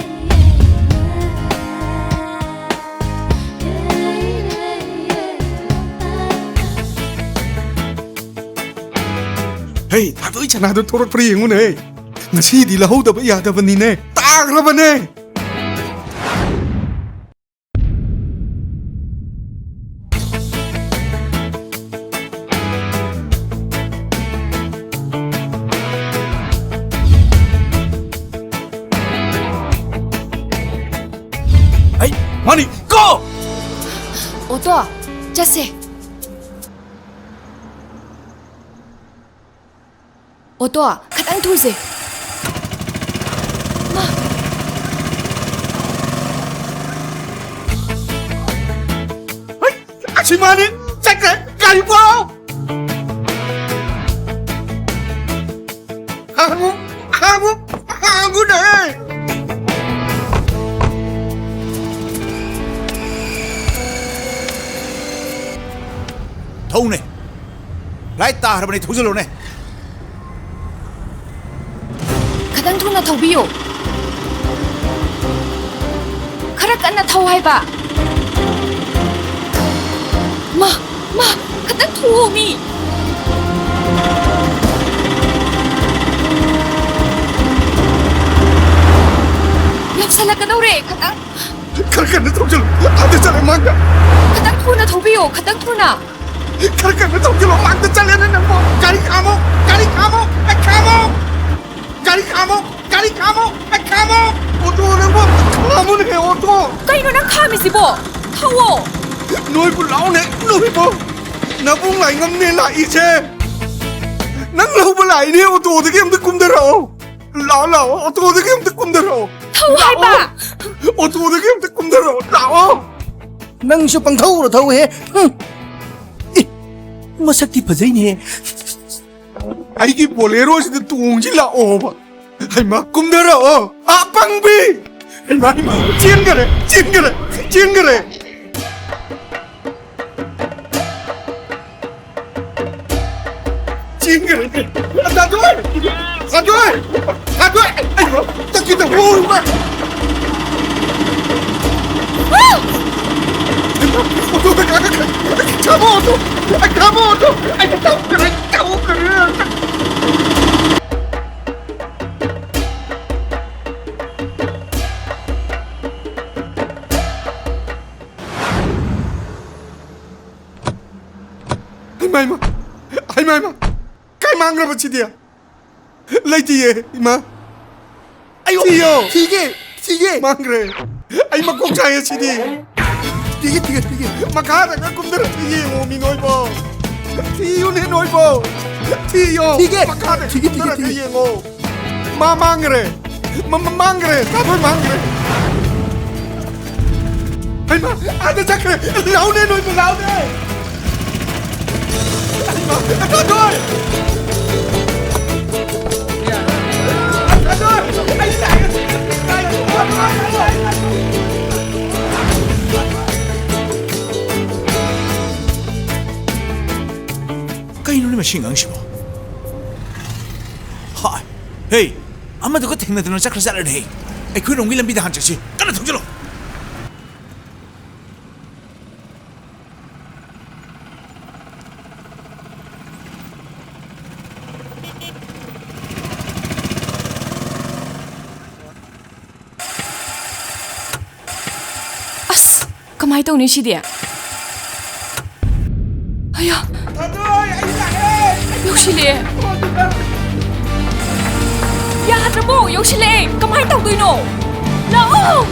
ꯍꯩ, ꯊꯥꯗꯣꯏ ꯁꯅꯥꯗꯣ ꯊꯣꯛꯂꯛꯄ꯭ꯔꯥ ꯌꯦꯡꯉꯨꯅꯦ꯫ ꯉꯁꯤꯗꯤ ꯂꯧꯍꯧꯗꯕ ꯌꯥꯗꯕꯅꯤꯅꯦ꯫ ꯇꯥꯈ꯭ꯔꯕꯅꯦ꯫ ꯑꯩ, ꯃꯥꯅꯤ, ꯀꯣ! ꯑꯣꯇꯣ, ꯆꯠꯁꯦ꯫ ꯑꯣꯇꯣ, ꯈꯇꯪ ꯊꯨꯁꯦ꯫ ꯃꯥ꯫ ꯍꯩ, ꯑꯁꯤ ꯃꯥꯅꯤ, ꯆꯠꯈ꯭ꯔꯦ, ꯒꯥꯔꯤ ꯄꯨꯔꯛꯑꯣ꯫ ꯈꯥꯡꯉꯨ, ꯈꯥꯡꯉꯨ, ꯈꯥꯡꯉꯨꯅꯦ꯫ ꯊꯧꯅꯦ꯫ Light ꯇꯥꯈ꯭ꯔꯕꯅꯤ, ꯊꯧꯖꯤꯜꯂꯨꯅꯦ꯫ ꯈꯤꯇꯪ ꯊꯨꯅ ꯊꯧꯕꯤꯌꯨ꯫ ꯈꯔ ꯀꯟꯅ ꯊꯧ ꯍꯥꯏꯕ꯫ ꯃꯥ, ꯃꯥ, ꯈꯤꯇꯪ ꯊꯨꯑꯣ ꯃꯤ꯫ ꯌꯥꯝ ꯍꯜꯂꯛꯀꯗꯧꯔꯦ, ꯈꯇꯪ꯫ ꯈꯔ ꯀꯟꯅ ꯊꯧꯖꯤꯜꯂꯨ꯫ ꯑꯥꯗ ꯆꯠꯂꯦ ꯃꯥꯡꯗ꯫ ꯈꯇꯪ ꯊꯨꯅ ꯊꯧꯕꯤꯌꯣ, ꯈꯇꯪ ꯊꯨꯅ꯫ ꯈꯔ ꯀꯟꯅ ꯊꯧꯖꯤꯜꯂꯣ, ꯃꯥꯡꯗ ꯆꯠꯂꯦꯅꯦ ꯅꯪꯕꯣ꯫ ꯒꯥꯔꯤ ꯈꯥꯝꯃꯣ, ꯒꯥꯔꯤ ꯈꯥꯝꯃꯣ, ꯑꯩ ꯈꯥꯝꯃꯣ꯫ ꯒꯥꯔꯤ ꯈꯥꯝꯃꯣ, ꯒꯥꯔꯤ ꯈꯥꯝꯃꯣ, ꯑꯩ ꯈꯥꯝꯃꯣ꯫ ꯑꯣꯇꯣ ꯅꯪꯕꯣ, ꯈꯥꯝꯃꯨꯅꯦ ꯑꯣꯇꯣ꯫ ꯀꯩꯅꯣ ꯅꯪ ꯈꯥꯝꯃꯤꯁꯤꯕꯣ? ꯊꯧꯋꯣ꯫ ꯅꯣꯏꯕꯨ ꯂꯥꯎꯅꯦ, ꯅꯣꯏꯕꯨ꯫ ꯅꯕꯨꯡ ꯂꯥꯏꯉꯝꯅꯦ ꯂꯥꯛꯏꯁꯦ꯫ ꯅꯪ ꯂꯧꯕ ꯂꯥꯛꯏꯅꯦ, ꯑꯣꯇꯣꯗꯒꯤ ꯑꯝꯇ ꯀꯨꯝꯊꯔꯛꯑꯣ꯫ ꯂꯥꯛꯑꯣ, ꯂꯥꯛꯑꯣ, ꯑꯣꯇꯣꯗꯒꯤ ꯑꯝꯇ ꯀꯨꯝꯊꯔꯛꯑꯣ꯫ ꯊꯧ ꯍꯥꯏꯕ! ꯂꯥꯛꯑꯣ꯫ ꯑꯣꯇꯣꯗꯒꯤ ꯑꯝꯇ ꯀꯨꯝꯊꯔꯛꯑꯣ, ꯂꯥꯛꯑꯣ꯫ ꯅꯪꯁꯨ ꯄꯪꯊꯧꯔ ꯊꯧꯍꯦ꯫ ꯍꯨꯝ꯫ ꯏ, ꯃꯁꯛꯇꯤ ꯐꯖꯩꯅꯦ꯫ ꯑꯩꯒꯤ ꯕꯣꯂꯦꯔꯣꯁꯤꯗ ꯇꯣꯡꯁꯤ ꯂꯥꯛꯑꯣꯕ꯫ ꯍꯩꯃꯥ, ꯀꯨꯝꯊꯔꯛꯑꯣ꯫ ꯑꯥ, ꯄꯪꯕꯤ! ꯍꯩꯃꯥ, ꯍꯩꯃꯥ, ꯆꯦꯟꯈꯔꯦ, ꯆꯦꯟꯈꯔꯦ, ꯆꯦꯟꯈꯔꯦ꯫ ꯆꯦꯟꯈ꯭ꯔꯦ꯫ ꯇꯥꯖꯣꯏ! ꯇꯥꯖꯣꯏ! ꯇꯥꯖꯣꯏ! ꯑꯩ ꯇꯛꯈꯤꯗ ꯍꯣꯏ ꯃꯥ! ꯑꯣꯇꯣꯗ ꯀꯥꯈꯠꯈ꯭ꯔꯦ꯫ ꯈꯥꯝꯃꯣ ꯑꯣꯇꯣ! ꯑꯩ ꯈꯥꯝꯃꯣ ꯑꯣꯇꯣ! ꯑꯩ ꯇꯧꯈ꯭ꯔꯦ, ꯇꯧꯈ꯭ꯔꯦ! ꯍꯩꯃꯥ, ꯍꯩꯃꯥ! ꯍꯩꯃꯥ, ꯍꯩꯃꯥ! ꯀꯥꯏ ꯃꯥꯡꯈ꯭ꯔꯕ ꯁꯤꯗꯤ? ꯂꯩꯇꯤꯌꯦ, ꯏꯃꯥ꯫ ꯑꯌꯣ! ꯊꯤꯌꯣ! ꯊꯤꯒꯦ! ꯊꯤꯒꯦ! ꯃꯥꯡꯈ꯭ꯔꯦ꯫ ꯑꯩ ꯃꯀꯣꯛ ꯆꯥꯏꯌꯦ ꯁꯤꯗꯤ꯫ ꯊꯤꯒꯦ, ꯊꯤꯒꯦ, ꯊꯤꯒꯦ! ꯃꯈꯥꯗꯒ ꯀꯨꯝꯊꯔꯛꯇ ꯌꯦꯡꯉꯣ ꯃꯤ ꯅꯣꯏꯕꯣ꯫ ꯊꯤꯌꯨꯅꯦ ꯅꯣꯏꯕꯣ꯫ ꯊꯤꯌꯣ꯫ ꯊꯤꯒꯦ! ꯃꯈꯥꯗ ꯊꯤꯒꯦ, ꯊꯤꯒꯦ, ꯀꯨꯝꯊꯔꯛꯇ ꯊꯤꯒꯦ! ꯌꯦꯡꯉꯣ꯫ ꯃꯥ ꯃꯥꯡꯈ꯭ꯔꯦ꯫ ꯃ-, ꯃ-, ꯃꯥꯡꯈ꯭ꯔꯦ꯫ ꯇꯥꯃꯣ ꯃꯥꯡꯈ꯭ꯔꯦ꯫ ꯍꯩꯃꯥ, ꯑꯥꯗ ꯆꯠꯈ꯭ꯔꯦ꯫ ꯂꯥꯎꯅꯦ ꯅꯣꯏꯕꯨ, ꯂꯥꯎꯅꯦ꯫ ꯍꯩꯃꯥ, ꯇꯥꯃꯣ! ꯇꯥꯃꯣ! ꯑꯩ ꯇꯥꯏꯌꯦ꯫ ꯀꯩꯅꯣꯅꯦ ꯃꯁꯤ ꯑꯉꯥꯡꯁꯤꯕꯣ? ꯍꯥꯏ! ꯍꯦ! ꯑꯃꯗꯨꯒ ꯊꯦꯡꯅꯗꯅ ꯆꯠꯈ꯭ꯔ ꯖꯥꯠꯂꯅꯦ꯫ ꯑꯩꯈꯣꯏꯔꯣꯝꯒꯤ ꯂꯝꯕꯤꯗ ꯍꯥꯟꯅ ꯆꯠꯁꯤ꯫ ꯀꯟꯅ ꯊꯧꯖꯤꯜꯂꯣ꯫ ꯀꯃꯥꯏ ꯇꯧꯅꯤ ꯁꯤꯗꯤ? ꯑꯌꯥ! ꯊꯥꯗꯣꯏ, ꯑꯩ ꯂꯥꯛꯑꯦ! ꯌꯧꯁꯤꯜꯂꯛꯑꯦ! ꯌꯥꯗ꯭ꯔꯕꯣ? ꯌꯧꯁꯤꯜꯂꯛꯑꯦ! ꯀꯃꯥꯏ ꯇꯧꯗꯣꯏꯅꯣ? ꯂꯥꯛꯑꯣ!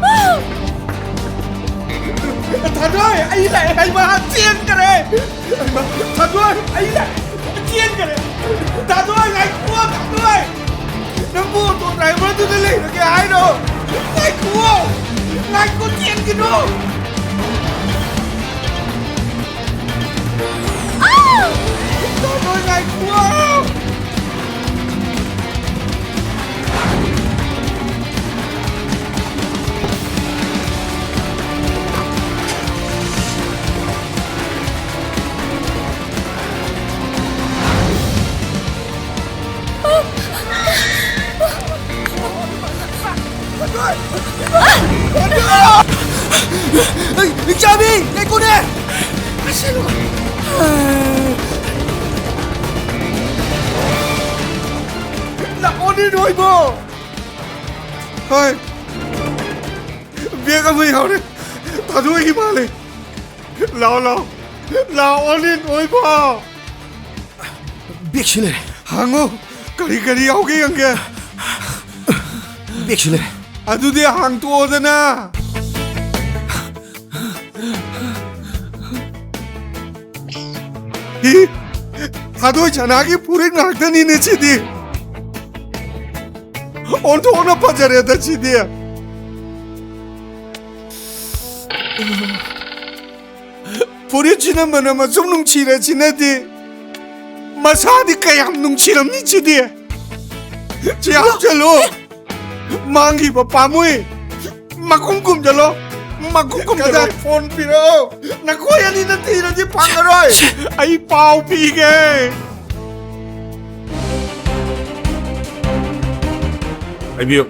ꯑꯥ! ꯊꯥꯗꯣꯏ, ꯑꯩ ꯂꯥꯛꯑꯦ ꯍꯥꯏꯕ! ꯆꯦꯟꯈꯔꯦ! ꯊꯥꯗꯣꯏ, ꯑꯩ ꯂꯥꯛꯑꯦ! ꯆꯦꯟꯈꯔꯦ! ꯊꯥꯗꯣꯏ, ꯉꯥꯏꯈꯨꯑꯣ, ꯊꯥꯗꯣꯏ! ꯅꯪꯕꯨ ꯑꯣꯇꯣ ꯗ꯭ꯔꯥꯏꯚꯔꯗꯨꯗ ꯂꯩꯔꯒꯦ ꯍꯥꯏꯔꯣ? ꯉꯥꯏꯈꯨꯑꯣ! ꯉꯥꯏꯈꯣ, ꯆꯦꯟꯒꯅꯨ! ꯑꯥ! ꯊꯥꯗꯣꯏ, ꯉꯥꯏꯈꯨꯑꯣ! ꯑꯩ, ꯏꯆꯥꯕꯤ, ꯉꯥꯏꯈꯣꯅꯦ! ꯂꯥꯛꯑꯣꯅꯦ, ꯅꯣꯏꯕꯣ! ꯍꯣꯏ, ꯕꯦꯒ ꯑꯃ ꯌꯥꯎꯔꯦ꯫ ꯊꯥꯗꯣꯏꯒꯤ ꯃꯥꯜꯂꯦ꯫ ꯂꯥꯛꯑꯣ, ꯂꯥꯛꯑꯣ꯫ ꯂꯥꯛꯑꯣꯅꯦ, ꯅꯣꯏꯕꯣ! ꯕꯦꯛꯁꯤ ꯂꯩꯔꯦ꯫ ꯍꯥꯡꯉꯣ, ꯀꯔꯤ ꯀꯔꯤ ꯌꯥꯎꯒꯦ ꯌꯦꯡꯒꯦ꯫ ꯕꯦꯛꯁꯤ ꯂꯩꯔꯦ꯫ ꯑꯗꯨꯗꯤ ꯍꯥꯡꯇꯣꯛꯑꯣꯗꯅ꯫ ꯏ, ꯊꯥꯗꯣꯏ ꯁꯅꯥꯒꯤ ꯐꯨꯔꯤꯠ ꯉꯥꯛꯇꯅꯤꯅꯦ ꯁꯤꯗꯤ꯫ ꯑꯣꯟꯊꯣꯛꯅ ꯐꯖꯔꯦꯗ ꯁꯤꯗꯤ꯫ ꯐꯨꯔꯤꯠꯁꯤꯅ ꯃꯅꯝ ꯑꯁꯨꯝ ꯅꯨꯡꯁꯤꯔꯁꯤꯅꯗꯤ ꯃꯁꯥꯗꯤ ꯀꯌꯥꯝ ꯅꯨꯡꯁꯤꯔꯝꯅꯤ ꯁꯤꯗꯤ꯫ ꯁꯤ ꯍꯥꯞꯆꯜꯂꯨ꯫ ꯃꯥꯡꯈꯤꯕ ꯄꯥꯝꯃꯨꯏ꯫ ꯃꯈꯨꯝ ꯈꯨꯝꯖꯜꯂꯣ꯫ ꯃꯈꯨꯝ ꯈꯨꯝꯖꯜꯂꯣ꯫ ꯀꯗꯥꯏ ꯐꯣꯟ ꯄꯤꯔꯛꯑꯣ꯫ ꯅꯈꯣꯏ ꯑꯅꯤꯅ ꯊꯤꯔꯗꯤ ꯐꯪꯉꯔꯣꯏ꯫ ꯑꯩ ꯄꯥꯎ ꯄꯤꯒꯦ꯫ ꯍꯥꯏꯕꯤꯌꯨ꯫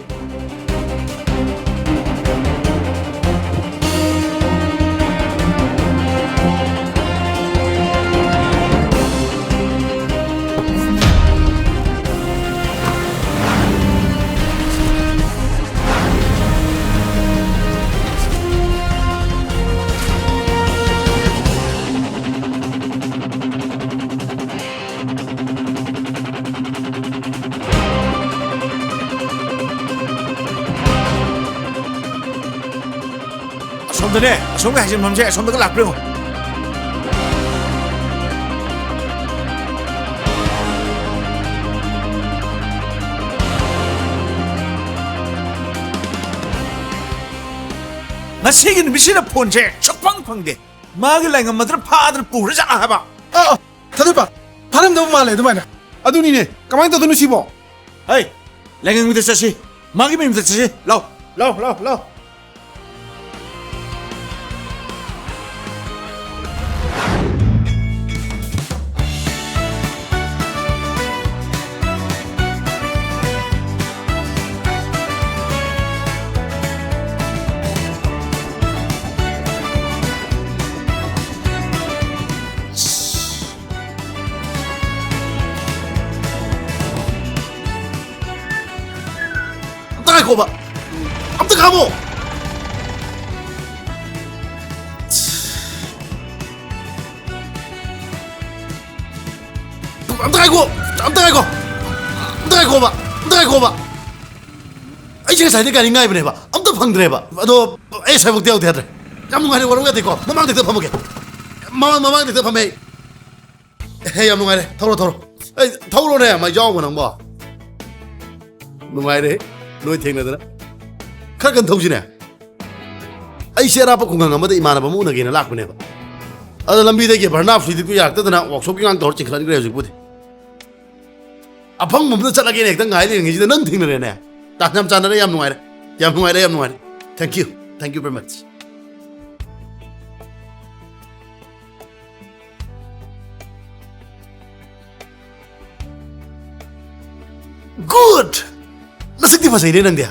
ꯑꯗꯨꯅꯦ, ꯑꯁꯣꯝꯒꯤ ꯍꯥꯏꯖꯤꯟꯐꯝꯁꯦ ꯑꯁꯣꯝꯗꯒ ꯂꯥꯛꯄ꯭ꯔꯥ ꯌꯦꯡꯉꯣ꯫ ꯉꯁꯤꯒꯤ ꯅꯨꯃꯤꯠꯁꯤꯗ ꯐꯣꯟꯁꯦ ꯁꯨꯛꯐꯪ ꯐꯪꯗꯦ꯫ ꯃꯥꯒꯤ ꯂꯥꯏꯉꯝ ꯑꯗꯨꯅ ꯐꯥꯗꯅ ꯄꯨꯈ꯭ꯔꯖꯥꯠꯂ ꯍꯥꯏꯕ? ꯑ, ꯑ, ꯊꯥꯗꯣꯏꯄꯥ, ꯐꯥꯔꯝꯗꯧ ꯃꯥꯜꯂꯦ ꯑꯗꯨꯃꯥꯏꯅ꯫ ꯑꯗꯨꯅꯤꯅꯦ, ꯀꯃꯥꯏꯅ ꯇꯧꯗꯣꯏꯅꯣ ꯁꯤꯕꯣ? ꯍꯩ, ꯂꯥꯏꯉꯝꯒꯤꯗ ꯆꯠꯁꯤ, ꯃꯥꯒꯤ ꯃꯌꯨꯝꯗ ꯆꯠꯁꯤ꯫ ꯂꯥꯎ, ꯂꯥꯎ, ꯂꯥꯎ, ꯂꯥꯎ꯫ ꯑꯝꯇ ꯉꯥꯏꯈꯣꯕ꯫ ꯑꯝꯇ ꯈꯥꯝꯃꯣ꯫ ꯑꯝꯇ ꯉꯥꯏꯈꯣ꯫ ꯑꯝꯇ ꯉꯥꯏꯈꯣ꯫ ꯑꯝꯇ ꯉꯥꯏꯈꯣꯕ꯫ ꯑꯝꯇ ꯉꯥꯏꯈꯣꯕ꯫ ꯑꯩꯁꯦ ꯉꯁꯥꯏꯗꯩ ꯒꯥꯔꯤ ꯉꯥꯏꯕꯅꯦꯕ꯫ ꯑꯝꯇ ꯐꯪꯗ꯭ꯔꯦꯕ꯫ ꯑꯗꯣ ꯑꯩ ꯁ꯭ꯋꯥꯏꯐꯥꯎꯗꯤ ꯌꯧꯗꯦ ꯍꯥꯏꯗ꯭ꯔꯦ꯫ ꯌꯥꯝ ꯅꯨꯡꯉꯥꯏꯔꯦ, ꯋꯥꯔꯧ ꯌꯥꯗꯦꯀꯣ꯫ ꯃꯃꯥꯡꯗ ꯍꯦꯛꯇ ꯐꯝꯃꯒꯦ꯫ ꯃꯃꯥꯡ, ꯃꯃꯥꯡꯗ ꯍꯦꯛꯇ ꯐꯝꯃꯦ ꯑꯩ꯫ ꯍꯦ, ꯌꯥꯝ ꯅꯨꯡꯉꯥꯏꯔꯦ꯫ ꯊꯧꯔꯣ, ꯊꯧꯔꯣ꯫ ꯑꯩ, ꯊꯧꯔꯣꯅꯦ, ꯃꯩꯖꯥꯎꯕ ꯅꯪꯕꯣ꯫ ꯅꯨꯡꯉꯥꯏꯔꯦ, ꯅꯣꯏ ꯊꯦꯡꯅꯗꯅ꯫ ꯈꯔ ꯀꯟ ꯊꯧꯁꯤꯅꯦ꯫ ꯑꯩꯁꯦ ꯑꯔꯥꯞꯄ ꯈꯨꯡꯒꯪ ꯑꯃꯗ ꯏꯃꯥꯟꯅꯕ ꯑꯃ ꯎꯅꯒꯦꯅ ꯂꯥꯛꯄꯅꯦꯕ꯫ ꯑꯗ ꯂꯝꯕꯤꯗꯒꯤ ꯕꯔꯅꯥꯞ ꯁꯨꯏꯗꯤꯠꯄꯨ ꯌꯥꯔꯛꯇꯗꯅ ꯋꯥꯛꯁꯣꯞꯀꯤ ꯉꯥꯡ ꯇꯧꯔ ꯆꯤꯡꯈꯠꯍꯟꯈ꯭ꯔꯦ ꯍꯧꯖꯤꯛꯄꯨꯗꯤ꯫ ꯑꯐꯪꯕ ꯑꯃꯗ ꯆꯠꯂꯒꯦꯅ ꯍꯦꯛꯇ ꯉꯥꯏ ꯂꯩꯔꯤꯉꯩꯁꯤꯗ ꯅꯪ ꯊꯦꯡꯅꯔꯦꯅꯦ꯫ ꯇꯥꯟ ꯌꯥꯝ ꯆꯥꯟꯅꯔꯦ, ꯌꯥꯝ ꯅꯨꯡꯉꯥꯏꯔꯦ꯫ ꯌꯥꯝ ꯅꯨꯡꯉꯥꯏꯔꯦ, ꯌꯥꯝ ꯅꯨꯡꯉꯥꯏꯔꯦ꯫ Thank you, thank you very much꯫ Good! ꯅꯁꯛꯇꯤ ꯐꯖꯩꯅꯦ ꯅꯪꯗꯤ꯫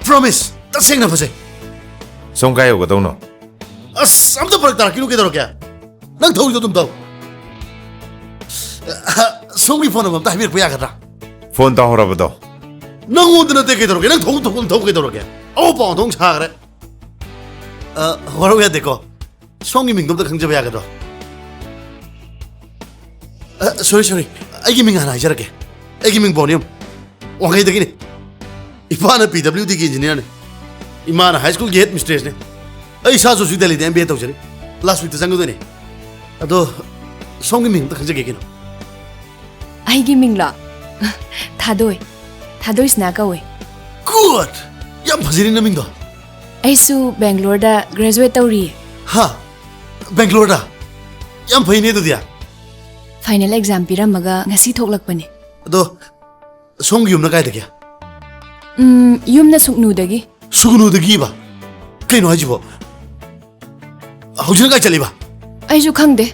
Promise, ꯇꯁꯦꯡꯅ ꯐꯖꯩ꯫ ꯁꯣꯝ ꯀꯥꯏ ꯌꯧꯒꯗꯧꯅꯣ? ꯑꯁ, ꯑꯝꯇ ꯐꯔꯛ ꯇꯥꯔꯛꯈꯤꯅꯨ, ꯀꯩꯗꯧꯔꯒꯦ? ꯅꯪ ꯊꯧꯔꯤꯗꯣ ꯑꯗꯨꯝ ꯊꯧ꯫ ꯁꯣꯝꯒꯤ ꯐꯣꯟ ꯅꯝꯕꯔ ꯑꯝꯇ ꯍꯥꯏꯕꯤꯔꯛꯄ ꯌꯥꯒꯗ꯭ꯔꯥ? ꯐꯣꯟ ꯇꯧꯍꯧꯔꯕꯗꯣ? ꯅꯪꯉꯣꯟꯗ ꯅꯠꯇꯦ, ꯀꯩꯗꯧꯔꯒꯦ? ꯅꯪ ꯊꯧ, ꯊꯧ, ꯊꯧ, ꯀꯩꯗꯧꯔꯒꯦ? ꯑꯋꯥ ꯄꯥꯎ ꯊꯣꯡ ꯁꯥꯈ꯭ꯔꯦ꯫ ꯑ, ꯋꯥꯔꯧ ꯌꯥꯗꯦꯀꯣ꯫ ꯁꯣꯝꯒꯤ ꯃꯤꯡꯗꯣ ꯑꯝꯇ ꯈꯪꯖꯕ ꯌꯥꯒꯗ꯭ꯔꯣ? ꯑ, sorry, sorry. ꯑꯩꯒꯤ ꯃꯤꯡ ꯍꯥꯟꯅ ꯍꯥꯏꯖꯔꯛꯀꯦ꯫ ꯑꯩꯒꯤ ꯃꯤꯡ ꯕꯣꯅꯤꯌꯝ꯫ ꯋꯥꯡꯈꯩꯗꯒꯤꯅꯤ꯫ ꯏꯄꯥꯅ ꯄꯤ ꯗꯕ꯭ꯂꯤꯎ ꯗꯤꯒꯤ ꯏꯟꯖꯤꯅꯤꯌꯥꯔꯅꯤ꯫ ꯏꯃꯥꯅ ꯍꯥꯏ ꯁ꯭ꯀꯨꯜꯒꯤ ꯍꯦꯗ ꯃꯤꯁꯇ꯭ꯔꯦꯁꯅꯤ꯫ ꯑꯩ ꯏꯁꯥꯁꯨ ꯍꯧꯖꯤꯛ ꯗꯦꯜꯂꯤꯗ ꯑꯦꯝ ꯕꯤ ꯑꯦ ꯇꯧꯖꯔꯤ꯫ ꯂꯥꯁ ꯋꯤꯛꯇ ꯆꯪꯒꯗꯣꯏꯅꯦ꯫ ꯑꯗꯣ ꯁꯣꯝꯒꯤ ꯃꯤꯡ ꯑꯝꯇ ꯈꯪꯖꯒꯦ ꯀꯩꯅꯣ? ꯑꯩꯒꯤ ꯃꯤꯡꯂꯣ? ꯊꯥꯗꯣꯏ꯫ ꯊꯥꯗꯣꯏ ꯁꯤꯅꯥ ꯀꯧꯋꯦ꯫ ꯒꯨꯗ! ꯌꯥꯝ ꯐꯖꯔꯤ ꯅꯃꯤꯡꯗꯣ꯫ ꯑꯩꯁꯨ ꯕꯦꯡꯒ꯭ꯂꯣꯔꯗ ꯒ꯭ꯔꯦꯖꯨꯋꯦꯠ ꯇꯧꯔꯤꯌꯦ꯫ ꯍꯥ? ꯕꯦꯡꯒ꯭ꯂꯣꯔꯗ? ꯌꯥꯝ ꯐꯩꯅꯦ ꯑꯗꯨꯗꯤ꯫ ꯐꯥꯏꯅꯦꯜ ꯑꯦꯛꯖꯥꯝ ꯄꯤꯔꯝꯃꯒ ꯉꯁꯤ ꯊꯣꯛꯂꯛꯄꯅꯦ꯫ ꯑꯗꯣ ꯁꯣꯝꯒꯤ ꯌꯨꯝꯅ ꯀꯥꯏꯗꯒꯤ? ꯎꯝ, ꯌꯨꯝꯅ ꯁꯨꯛꯅꯨꯗꯒꯤ꯫ ꯁꯨꯛꯅꯨꯗꯒꯤꯕ? ꯀꯩꯅꯣ ꯍꯥꯏꯁꯤꯕꯣ? ꯍꯧꯖꯤꯛꯅ ꯀꯥꯏ ꯆꯠꯂꯤꯕ? ꯑꯩꯁꯨ ꯈꯪꯗꯦ꯫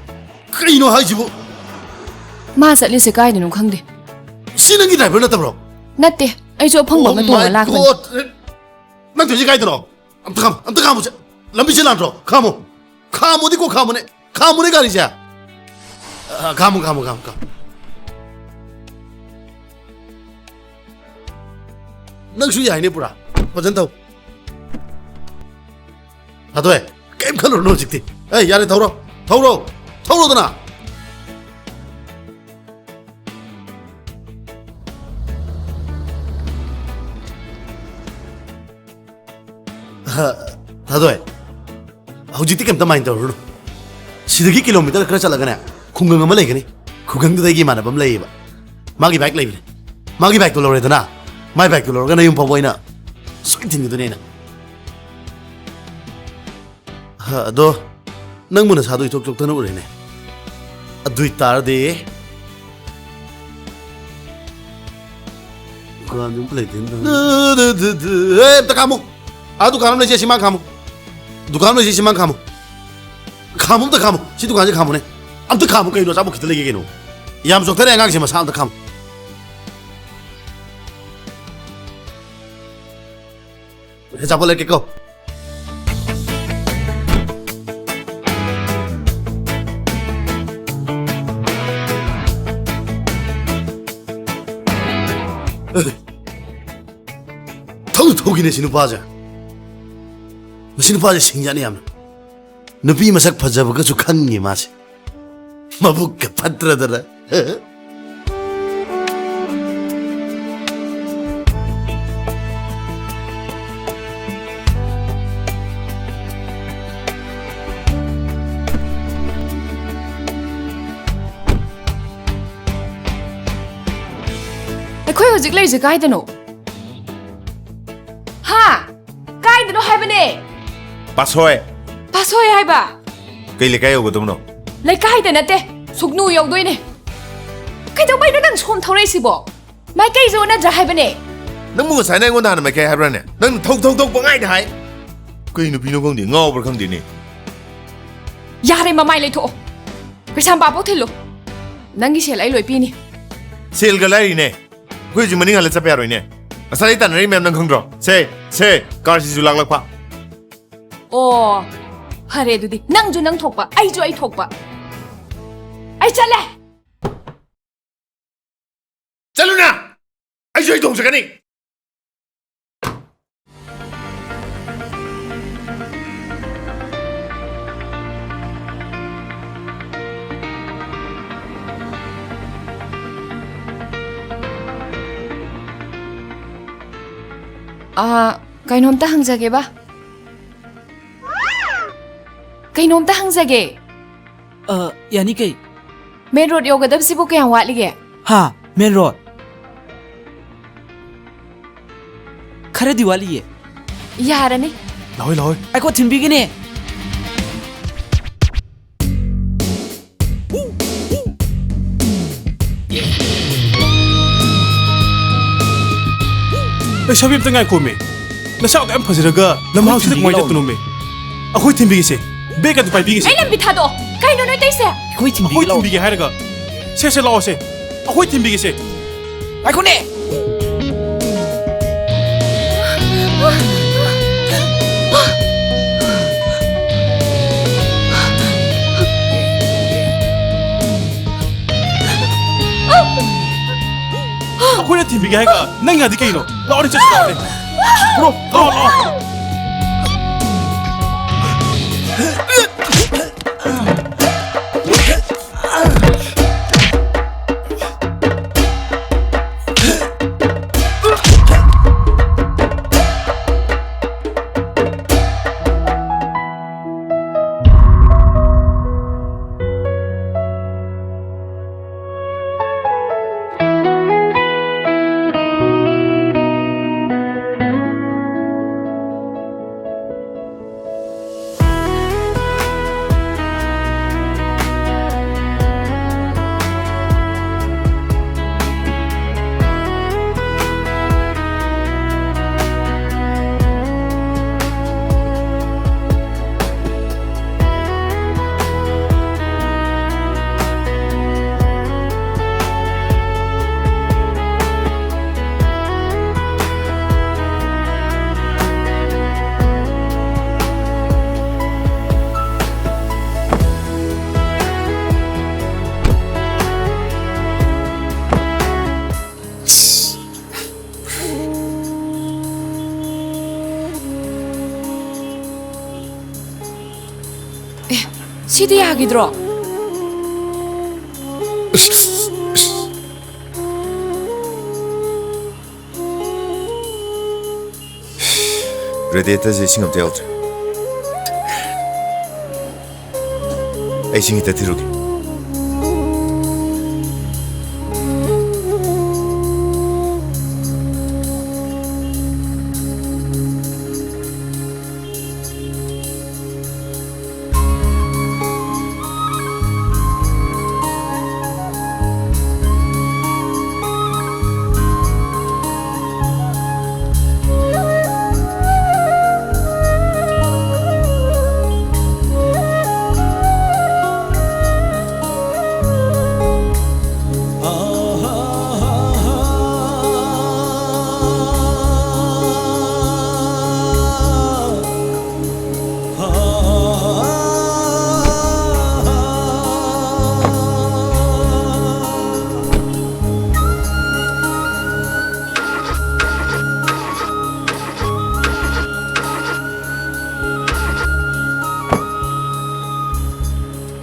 ꯀꯩꯅꯣ ꯍꯥꯏꯁꯤꯕꯨ? ꯃꯥ ꯆꯠꯂꯤꯁꯦ ꯀꯥꯏꯗꯅꯣ ꯈꯪꯗꯦ꯫ ꯁꯤ ꯅꯪꯒꯤ ꯗ꯭ꯔꯥꯏꯚꯔ ꯅꯠꯇꯕ꯭ꯔꯣ? ꯅꯠꯇꯦ, ꯑꯩꯁꯨ ꯑꯐꯪꯕ ꯑꯃ Oh my ꯇꯣꯡꯉ ꯂꯥꯛꯄꯅꯦ꯫ God! ꯅꯪ ꯇꯧꯔꯤꯁꯦ ꯀꯥꯏꯗꯅꯣ? ꯑꯝꯇ ꯈꯥꯝꯃꯨ, ꯑꯝꯇ ꯈꯥꯝꯃꯨꯁꯦ꯫ ꯂꯝꯕꯤꯁꯦ ꯂꯥꯟꯗ꯭ꯔꯣ? ꯈꯥꯝꯃꯨ꯫ ꯈꯥꯝꯃꯨꯅꯦꯀꯣ, ꯈꯥꯝꯃꯨꯅꯦ꯫ ꯈꯥꯝꯃꯨꯅꯦ ꯒꯥꯔꯤꯁꯦ꯫ ꯑ, ꯈꯥꯝꯃꯨ, ꯈꯥꯝꯃꯨ, ꯈꯥꯝꯃꯨ, ꯈꯥꯝꯃꯨ꯫ ꯅꯪꯁꯨ ꯌꯥꯏꯅꯦ ꯄꯨꯔꯥ꯫ ꯐꯖꯅ ꯊꯧ꯫ ꯊꯥꯗꯣꯛꯑꯦ꯫ ꯀꯩꯝ ꯈꯜꯂꯨꯔꯅꯨ ꯍꯧꯖꯤꯛꯇꯤ꯫ ꯑꯦ, ꯌꯥꯔꯦ, ꯊꯧꯔꯣ꯫ ꯊꯧꯔꯣ꯫ ꯊꯧꯔꯣꯗꯅ꯫ ꯍ, ꯊꯥꯗꯣꯏ, ꯍꯧꯖꯤꯛꯇꯤ ꯀꯩꯝꯇ ꯃꯥꯏꯟ ꯇꯧꯔꯨꯔꯅꯨ꯫ ꯁꯤꯗꯒꯤ ꯀꯤꯂꯣꯃꯤꯇꯔ ꯈꯔ ꯆꯠꯂꯒꯅꯦ, ꯈꯨꯡꯒꯪ ꯑꯃ ꯂꯩꯒꯅꯤ꯫ ꯈꯨꯡꯒꯪꯗꯨꯗ ꯑꯩꯒꯤ ꯏꯃꯥꯟꯅꯕ ꯑꯃ ꯂꯩꯌꯦꯕ꯫ ꯃꯥꯒꯤ ꯕꯥꯏꯛ ꯂꯩꯕꯅꯦ꯫ ꯃꯥꯒꯤ ꯕꯥꯏꯛꯇꯣ ꯂꯧꯔꯦꯗꯅ, ꯃꯥꯏ ꯕꯥꯏꯛꯇꯣ ꯂꯧꯔꯒ ꯅꯌꯨꯝ ꯐꯥꯎꯕ ꯑꯩꯅ ꯁꯣꯏ ꯊꯤꯟꯈꯤꯗꯣꯏꯅꯦ ꯑꯩꯅ꯫ ꯍ, ꯑꯗꯣ ꯅꯪꯕꯨ ꯅꯁꯥꯗꯣ ꯏꯊꯣꯛ ꯊꯣꯛꯇꯅ ꯎꯔꯦꯅꯦ꯫ ꯑꯗꯨꯏ ꯇꯥꯔꯗꯤ ꯗꯨꯀꯥꯟꯁꯨ ꯑꯝꯇ ꯂꯩꯇꯦꯅꯦ꯫ ꯑꯦ, ꯑꯝꯇ ꯈꯥꯝꯃꯨ꯫ ꯑꯥ, ꯗꯨꯀꯥꯟ ꯑꯃ ꯂꯩꯁꯦ, ꯁꯤꯃꯥꯡ ꯈꯥꯝꯃꯨ꯫ ꯗꯨꯀꯥꯟ ꯑꯃ ꯂꯩꯁꯦ, ꯁꯤꯃꯥꯡ ꯈꯥꯝꯃꯨ꯫ ꯈꯥꯝꯃꯨ, ꯑꯝꯇ ꯈꯥꯝꯃꯨ꯫ ꯁꯤ ꯗꯨꯀꯥꯟꯁꯦ ꯈꯥꯝꯃꯨꯅꯦ꯫ ꯑꯝꯇ ꯈꯥꯝꯃꯨ, ꯀꯩꯅꯣ ꯑꯆꯥꯄꯣꯠ ꯈꯤꯇ ꯂꯩꯒꯦ ꯀꯩꯅꯣ꯫ ꯌꯥꯝ ꯆꯣꯛꯊꯔꯦ ꯑꯉꯥꯡꯁꯦ, ꯃꯁꯥ ꯑꯝꯇ ꯈꯥꯝꯃꯨ꯫ ꯑꯆꯥꯄꯣꯠ ꯂꯩꯔꯛꯀꯦꯀꯣ꯫ ꯊꯧ ꯊꯧꯈꯤꯅꯦ ꯁꯤ ꯅꯨꯄꯥꯁꯦ꯫ ꯃꯁꯤ ꯅꯨꯄꯥꯁꯦ ꯁꯤꯡꯖꯥꯠꯅꯤ ꯌꯥꯝꯅ꯫ ꯅꯨꯄꯤ ꯃꯁꯛ ꯐꯖꯕꯒꯁꯨ ꯈꯪꯉꯤ ꯃꯥꯁꯦ꯫ ꯃꯕꯨꯛꯀ ꯐꯠꯇ꯭ꯔꯗꯅ꯫ ꯍꯧꯖꯤꯛ ꯂꯩꯔꯤꯁꯦ ꯀꯥꯏꯗꯅꯣ? ꯍꯥ? ꯀꯥꯏꯗꯅꯣ ꯍꯥꯏꯕꯅꯦ? ꯄꯥꯁꯣꯏ꯫ ꯄꯥꯁꯣꯏ ꯍꯥꯏꯕ? ꯀꯩ ꯂꯩꯀꯥꯏ ꯌꯧꯒꯗꯕꯅꯣ? ꯂꯩꯀꯥꯏꯗ ꯅꯠꯇꯦ, ꯁꯨꯛꯅꯨ ꯌꯧꯗꯣꯏꯅꯦ꯫ ꯀꯩꯗꯧꯕꯩꯅꯣ ꯅꯪ ꯁꯣꯝ ꯊꯧꯔꯛꯏꯁꯤꯕꯣ? ꯃꯥꯏꯀꯩꯁꯦ ꯑꯣꯟꯅꯗ꯭ꯔꯥ ꯍꯥꯏꯕꯅꯦ? ꯅꯪꯕꯨ ꯉꯁꯥꯏꯅ ꯑꯩꯉꯣꯟꯗ ꯍꯥꯟꯅ ꯃꯥꯏꯀꯩ ꯍꯥꯏꯕ꯭ꯔꯥꯅꯦ? ꯅꯪ ꯊꯧ ꯊꯧ ꯊꯧ ꯄꯪꯉꯥꯏꯗ ꯍꯥꯏ꯫ ꯀꯩ ꯅꯨꯄꯤꯅꯣ ꯈꯪꯗꯦ, ꯉꯥꯎꯕ꯭ꯔꯥ ꯈꯪꯗꯦꯅꯦ꯫ ꯌꯥꯔꯦ, ꯃꯃꯥꯏ ꯂꯩꯊꯣꯛꯑꯣ꯫ ꯀꯩꯁꯥꯝꯄꯥꯠꯐꯥꯎ ꯊꯤꯜꯂꯨ꯫ ꯅꯪꯒꯤ ꯁꯦꯜ ꯑꯩ ꯂꯣꯏ ꯄꯤꯅꯤ꯫ ꯁꯦꯜꯒ ꯂꯥꯏꯔꯤꯅꯦ꯫ ꯑꯩꯈꯣꯏ ꯍꯧꯖꯤꯛ ꯃꯅꯤꯡ ꯍꯜꯂ ꯆꯠꯄ ꯌꯥꯔꯣꯏꯅꯦ꯫ ꯉꯁꯥꯏꯗꯩ ꯇꯥꯟꯅꯔꯤ ꯃꯌꯥꯝ ꯅꯪ ꯈꯪꯗ꯭ꯔꯣ? ꯁꯦ, ꯁꯦ, ꯀꯥꯔꯁꯤꯁꯨ ꯂꯥꯛꯂꯛꯄ꯫ ꯑꯣ, ꯐꯔꯦ ꯑꯗꯨꯗꯤ꯫ ꯅꯪꯁꯨ ꯅꯪ ꯊꯣꯛꯄ, ꯑꯩꯁꯨ ꯑꯩ ꯊꯣꯛꯄ꯫ ꯑꯩ ꯆꯠꯂꯦ꯫ ꯆꯠꯂꯨꯅ! ꯑꯩꯁꯨ ꯑꯩ ꯊꯣꯛꯆꯒꯅꯤ꯫ ꯑꯥ, ꯀꯩꯅꯣꯝꯇ ꯍꯪꯖꯒꯦꯕ꯫ ꯀꯩꯅꯣꯝꯇ ꯍꯪꯖꯒꯦ꯫ ꯑ, ꯌꯥꯅꯤ ꯀꯩ? ꯃꯦꯟ ꯔꯣꯗ ꯌꯧꯒꯗꯕꯁꯤꯕꯨ ꯀꯌꯥꯝ ꯋꯥꯠꯂꯤꯒꯦ? ꯍꯥ? ꯃꯦꯟ ꯔꯣꯗ? ꯈꯔꯗꯤ ꯋꯥꯠꯂꯤꯌꯦ꯫ ꯌꯥꯔꯅꯤ꯫ ꯂꯥꯛꯑꯣꯏ, ꯂꯥꯛꯑꯣꯏ꯫ ꯑꯩꯈꯣꯏ ꯊꯤꯟꯕꯤꯒꯦꯅꯦ꯫ ꯂꯩꯁꯥꯕꯤ ꯑꯝꯇ ꯉꯥꯏꯈꯣꯃꯤ꯫ ꯅꯁꯥꯗꯣ ꯌꯥꯝ ꯐꯖꯔꯒ ꯂꯝꯍꯥꯡꯁꯤꯗ ꯀꯃꯥꯏꯅ ꯆꯠꯇꯣꯏꯅꯣꯃꯤ? ꯑꯩꯈꯣꯏ ꯊꯤꯟꯕꯤꯒꯦꯁꯦ꯫ ꯕꯦꯒ ꯑꯗꯨ ꯄꯥꯏꯕꯤꯒꯦꯁꯦ꯫ ꯑꯩ ꯂꯝꯕꯤ ꯊꯥꯗꯣꯛꯑꯣ꯫ ꯀꯩꯅꯣ ꯅꯣꯏ ꯇꯧꯏꯁꯦ? ꯑꯩꯈꯣꯏ ꯊꯤꯟꯕꯤꯒꯦ ꯍꯥꯏꯔꯒ꯫ ꯁꯦ, ꯁꯦ, ꯂꯥꯛꯑꯣꯁꯦ꯫ ꯑꯩꯈꯣꯏ ꯊꯤꯟꯕꯤꯒꯦꯁꯦ꯫ ꯉꯥꯏꯈꯣꯅꯦ꯫ ꯑꯩꯈꯣꯏꯅ ꯊꯤꯟꯕꯤꯒꯦ ꯍꯥꯏꯒ ꯅꯪ ꯌꯥꯗꯤ ꯀꯩꯅꯣ? ꯂꯥꯛꯑꯣꯅꯦ, ꯆꯠꯁꯤ ꯂꯥꯛꯑꯣꯅꯦ꯫ ꯕ꯭ꯔꯣ, ꯂꯥꯛꯑꯣ, ꯂꯥꯛꯑꯣ꯫ ꯁꯤꯗꯤ ꯌꯥꯈꯤꯗ꯭ꯔꯣ? ꯔꯦꯗꯤꯌꯦꯇꯔꯁꯦ ꯏꯁꯤꯡ ꯑꯝꯇ ꯌꯥꯎꯗ꯭ꯔꯦ꯫ ꯑꯩ ꯏꯁꯤꯡ ꯈꯤꯇ ꯊꯤꯔꯨꯒꯦ꯫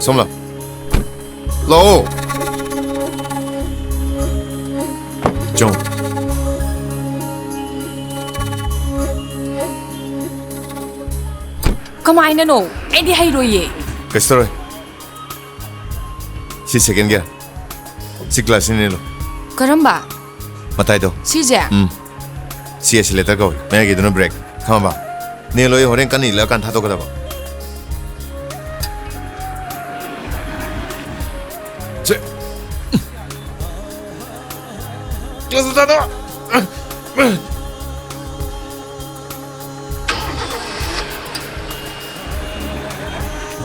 ꯁꯣꯝꯂꯥ, ꯂꯥꯛꯑꯣ꯫ ꯆꯪꯉꯣ꯫ ꯀꯃꯥꯏꯅꯅꯣ? ꯑꯩꯗꯤ ꯍꯩꯔꯣꯏꯌꯦ꯫ ꯀꯩꯁꯨ ꯇꯧꯔꯣꯏ꯫ ꯁꯤ ꯁꯦꯀꯦꯟ ꯒꯤꯌꯔ꯫ ꯁꯤ ꯀ꯭ꯂꯥꯁ ꯁꯤꯅꯦ ꯂꯣ꯫ ꯀꯔꯝꯕ? ꯃꯇꯥꯏꯗꯣ꯫ ꯁꯤꯁꯦ? ꯎꯝ꯫ ꯁꯤ ꯑꯦꯁꯤꯂꯦꯇꯔ ꯀꯧꯏ꯫ ꯃꯌꯥꯏꯒꯤꯗꯨꯅ ꯕ꯭ꯔꯦꯛ꯫ ꯈꯪꯉꯕ? ꯅꯦ ꯂꯣꯏ ꯍꯣꯔꯦꯟ ꯀꯟꯅ ꯏꯜꯂꯛꯑꯀꯥꯟꯗ ꯊꯥꯗꯣꯛꯀꯗꯕ꯫ ꯁꯦ꯫ ꯀ꯭ꯂꯥꯁ ꯃꯆꯥꯗꯣ꯫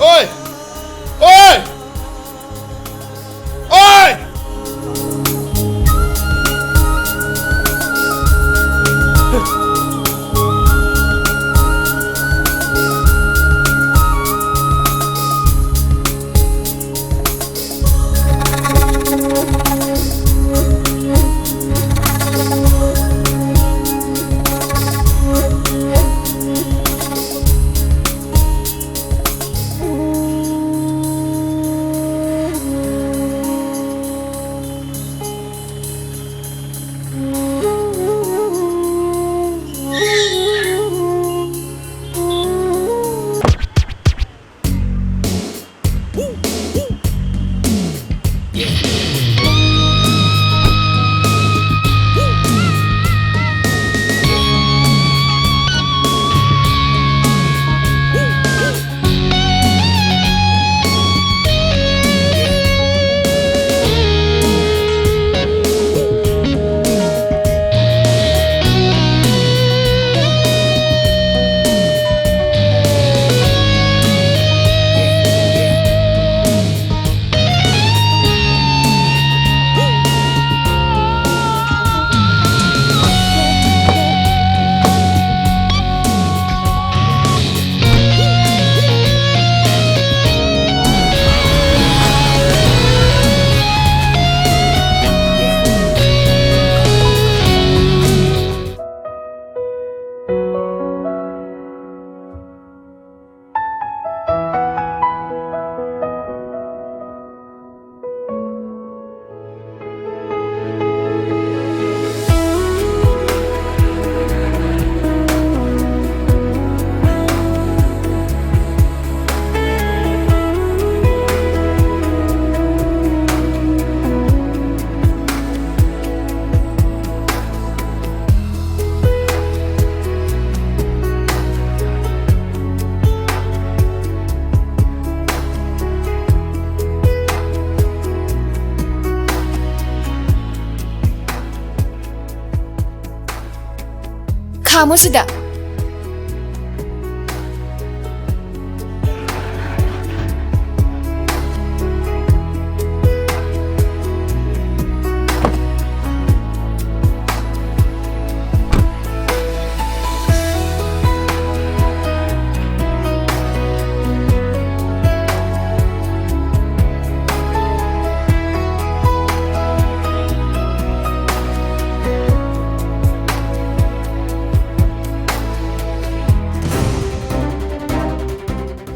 ꯑꯣꯏ! ꯑꯣꯏ! ꯑꯣꯏ! ꯈꯥꯝꯃꯣ ꯁꯤꯗ꯫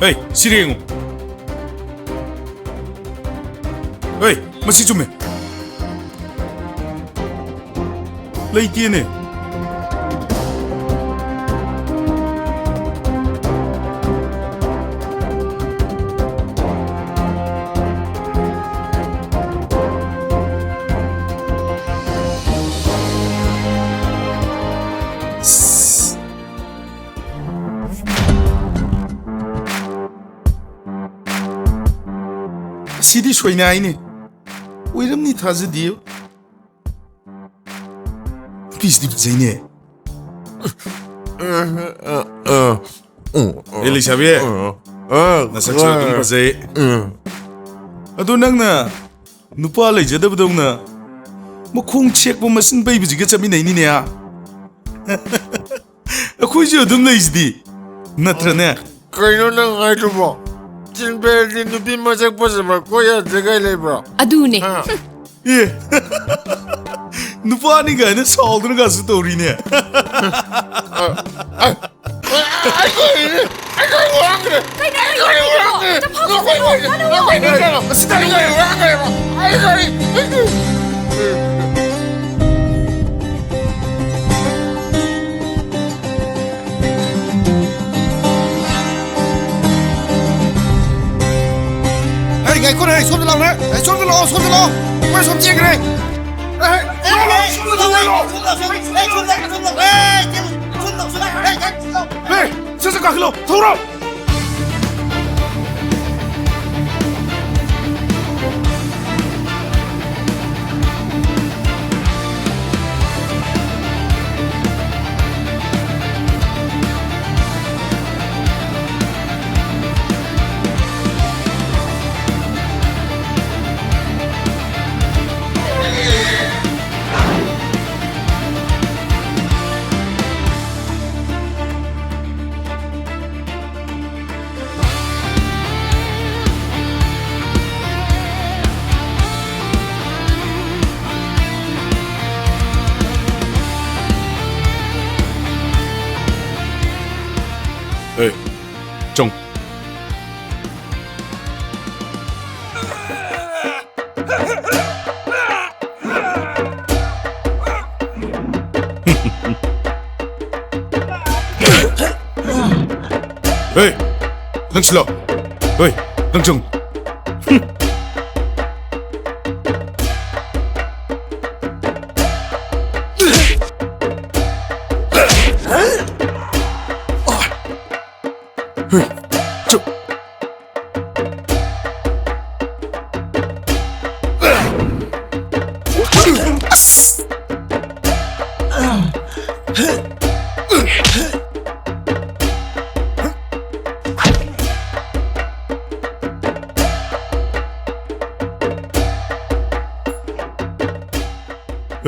ꯍꯩ, ꯁꯤꯔꯦ ꯌꯦꯡꯉꯨ꯫ ꯍꯩ, ꯃꯁꯤ ꯆꯨꯝꯃꯦ꯫ ꯂꯩꯇꯦꯅꯦ꯫ ꯁꯤꯗꯤ ꯁꯣꯏꯅꯥꯏꯅꯦ꯫ ꯑꯣꯏꯔꯝꯅꯤ, ꯊꯥꯖꯗꯦ꯫ ꯅꯨꯄꯤꯁꯤꯗꯤ ꯐꯖꯩꯅꯦ꯫ ꯑꯦ, ꯂꯩꯁꯥꯕꯤ, ꯅꯁꯛꯁꯨ ꯑꯗꯨꯝ ꯐꯖꯩ꯫ ꯑꯗꯣ ꯅꯪꯅ ꯅꯨꯄꯥ ꯂꯩꯖꯗꯕꯗꯧꯅ ꯃꯈꯣꯡ ꯁꯦꯛꯄ ꯃꯆꯤꯟ ꯄꯩꯕꯁꯤꯒ ꯆꯠꯃꯤꯟꯅꯩꯅꯤꯅꯦ, ꯍꯥ? ꯑꯩꯈꯣꯏꯁꯨ ꯑꯗꯨꯝ ꯂꯩꯁꯤꯗꯤ, ꯅꯠꯇ꯭ꯔꯅꯦ? ꯀꯩꯅꯣ ꯅꯪ ꯍꯥꯏꯗꯨꯕꯣ? ꯆꯤꯟ ꯄꯩꯔꯗꯤ ꯅꯨꯄꯤ ꯃꯁꯛ ꯐꯖꯕ ꯀꯣꯏ ꯌꯥꯗ꯭ꯔꯦ ꯀꯥꯏ ꯂꯩꯕ꯭ꯔꯣ? ꯑꯗꯨꯅꯦ꯫ ꯍꯥ? ꯑꯦ, ꯅꯨꯄꯥꯅꯤ ꯀꯥꯏꯅ ꯁꯥꯎꯗꯅꯒꯁꯨ ꯇꯧꯔꯤꯅꯦ꯫ ꯑ, ꯑ, ꯑ, ꯑꯩ ꯀꯣꯏꯔꯤꯅꯦ꯫ ꯑꯩ ꯀꯣꯏ ꯋꯥꯡꯈ꯭ꯔꯦ꯫ ꯀꯩꯅꯣ ꯑꯩ ꯀꯣꯏ ꯀꯣꯏꯔꯤꯅꯦ꯫ ꯋꯥꯡꯈ꯭ꯔꯦ꯫ ꯆꯠꯐꯝ ꯅꯪ ꯀꯣꯏ ꯆꯠꯐꯝ ꯋꯥꯡꯈ꯭ꯔꯦ꯫ ꯆꯠꯐꯝ ꯅꯪ ꯀꯣꯏ ꯋꯥꯡꯈ꯭ꯔꯦ꯫ ꯋꯥꯡꯈ꯭ꯔꯦ꯫ ꯑꯁꯤꯗ ꯑꯩ ꯀꯣꯏ ꯋꯥꯡꯈ꯭ꯔꯦ꯫ ꯑꯩ ꯀꯣꯏ꯫ ꯍꯩ, ꯉꯥꯏꯈꯣꯅꯦ, ꯁꯣꯝꯗ ꯂꯥꯎꯅꯦ꯫ ꯍꯩ, ꯁꯣꯝꯗ ꯂꯥꯛꯑꯣ, ꯁꯣꯝꯗ ꯂꯥꯛꯑꯣ꯫ ꯃꯣꯏ ꯁꯣꯝ ꯆꯦꯟꯈ꯭ꯔꯦ꯫ ꯍꯩ, ꯍꯩ, ꯁꯣꯝꯗ ꯂꯥꯛꯑꯣ, ꯁꯣꯝꯗ ꯂꯥꯛꯑꯣ꯫ ꯍꯩ, ꯁꯠ ꯁꯠ ꯀꯥꯈꯠꯂꯣ, ꯊꯧꯔꯣ꯫ ꯑꯦ, ꯆꯪ꯫ ꯍꯦ, ꯅꯪ ꯁꯤꯂꯣ꯫ ꯍꯣꯏ, ꯅꯪ ꯆꯪ꯫ ꯍꯣꯏ, ꯆꯨꯞ꯫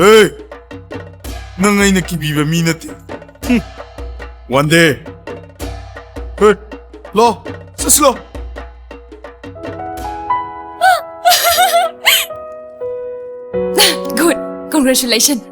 ꯍꯦ! ꯅꯪ ꯑꯩꯅ ꯀꯤꯕꯤꯕ ꯃꯤ ꯅꯠꯇꯦ꯫ ꯍꯨꯝ꯫ One day꯫ ꯍꯦ! ꯂꯥꯎ, ꯆꯠꯁꯤ ꯂꯥꯎ꯫ Good. Congratulations.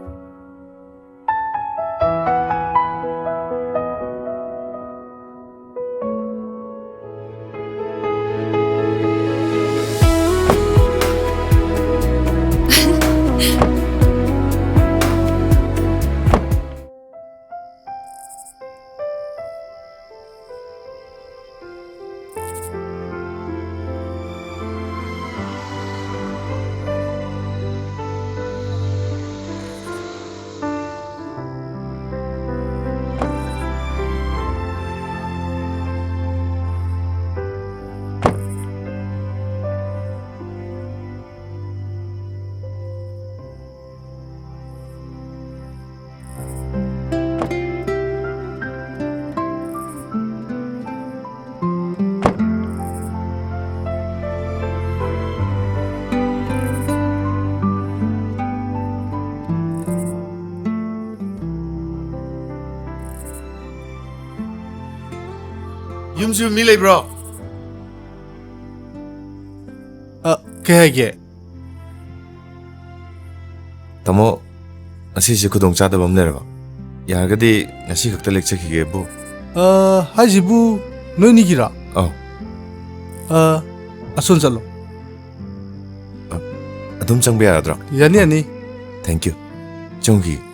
ꯌꯨꯝꯁꯤꯕꯨ ꯃꯤ ꯂꯩꯕ꯭ꯔꯣ? ꯑ, ꯀꯩ ꯍꯥꯏꯒꯦ? ꯇꯥꯃꯣ, ꯉꯁꯤꯁꯦ ꯈꯨꯗꯣꯡ ꯆꯥꯗꯕ ꯑꯃ ꯂꯩꯔꯕ? ꯌꯥꯔꯒꯗꯤ ꯉꯁꯤ ꯈꯛꯇ ꯂꯦꯛꯆꯈꯤꯒꯦꯕꯨ꯫ ꯑ, ꯍꯥꯏꯁꯤꯕꯨ ꯅꯣꯏꯅꯤꯒꯤꯔꯥ? ꯑꯧ꯫ ꯑ, ꯑꯁꯣꯝ ꯆꯠꯂꯣ꯫ ꯑ, ꯑꯗꯨꯝ ꯆꯪꯕ ꯌꯥꯔꯗ꯭ꯔꯣ? ꯌꯥꯅꯤ, ꯌꯥꯅꯤ꯫ Thank you꯫ ꯆꯪꯈꯤ꯫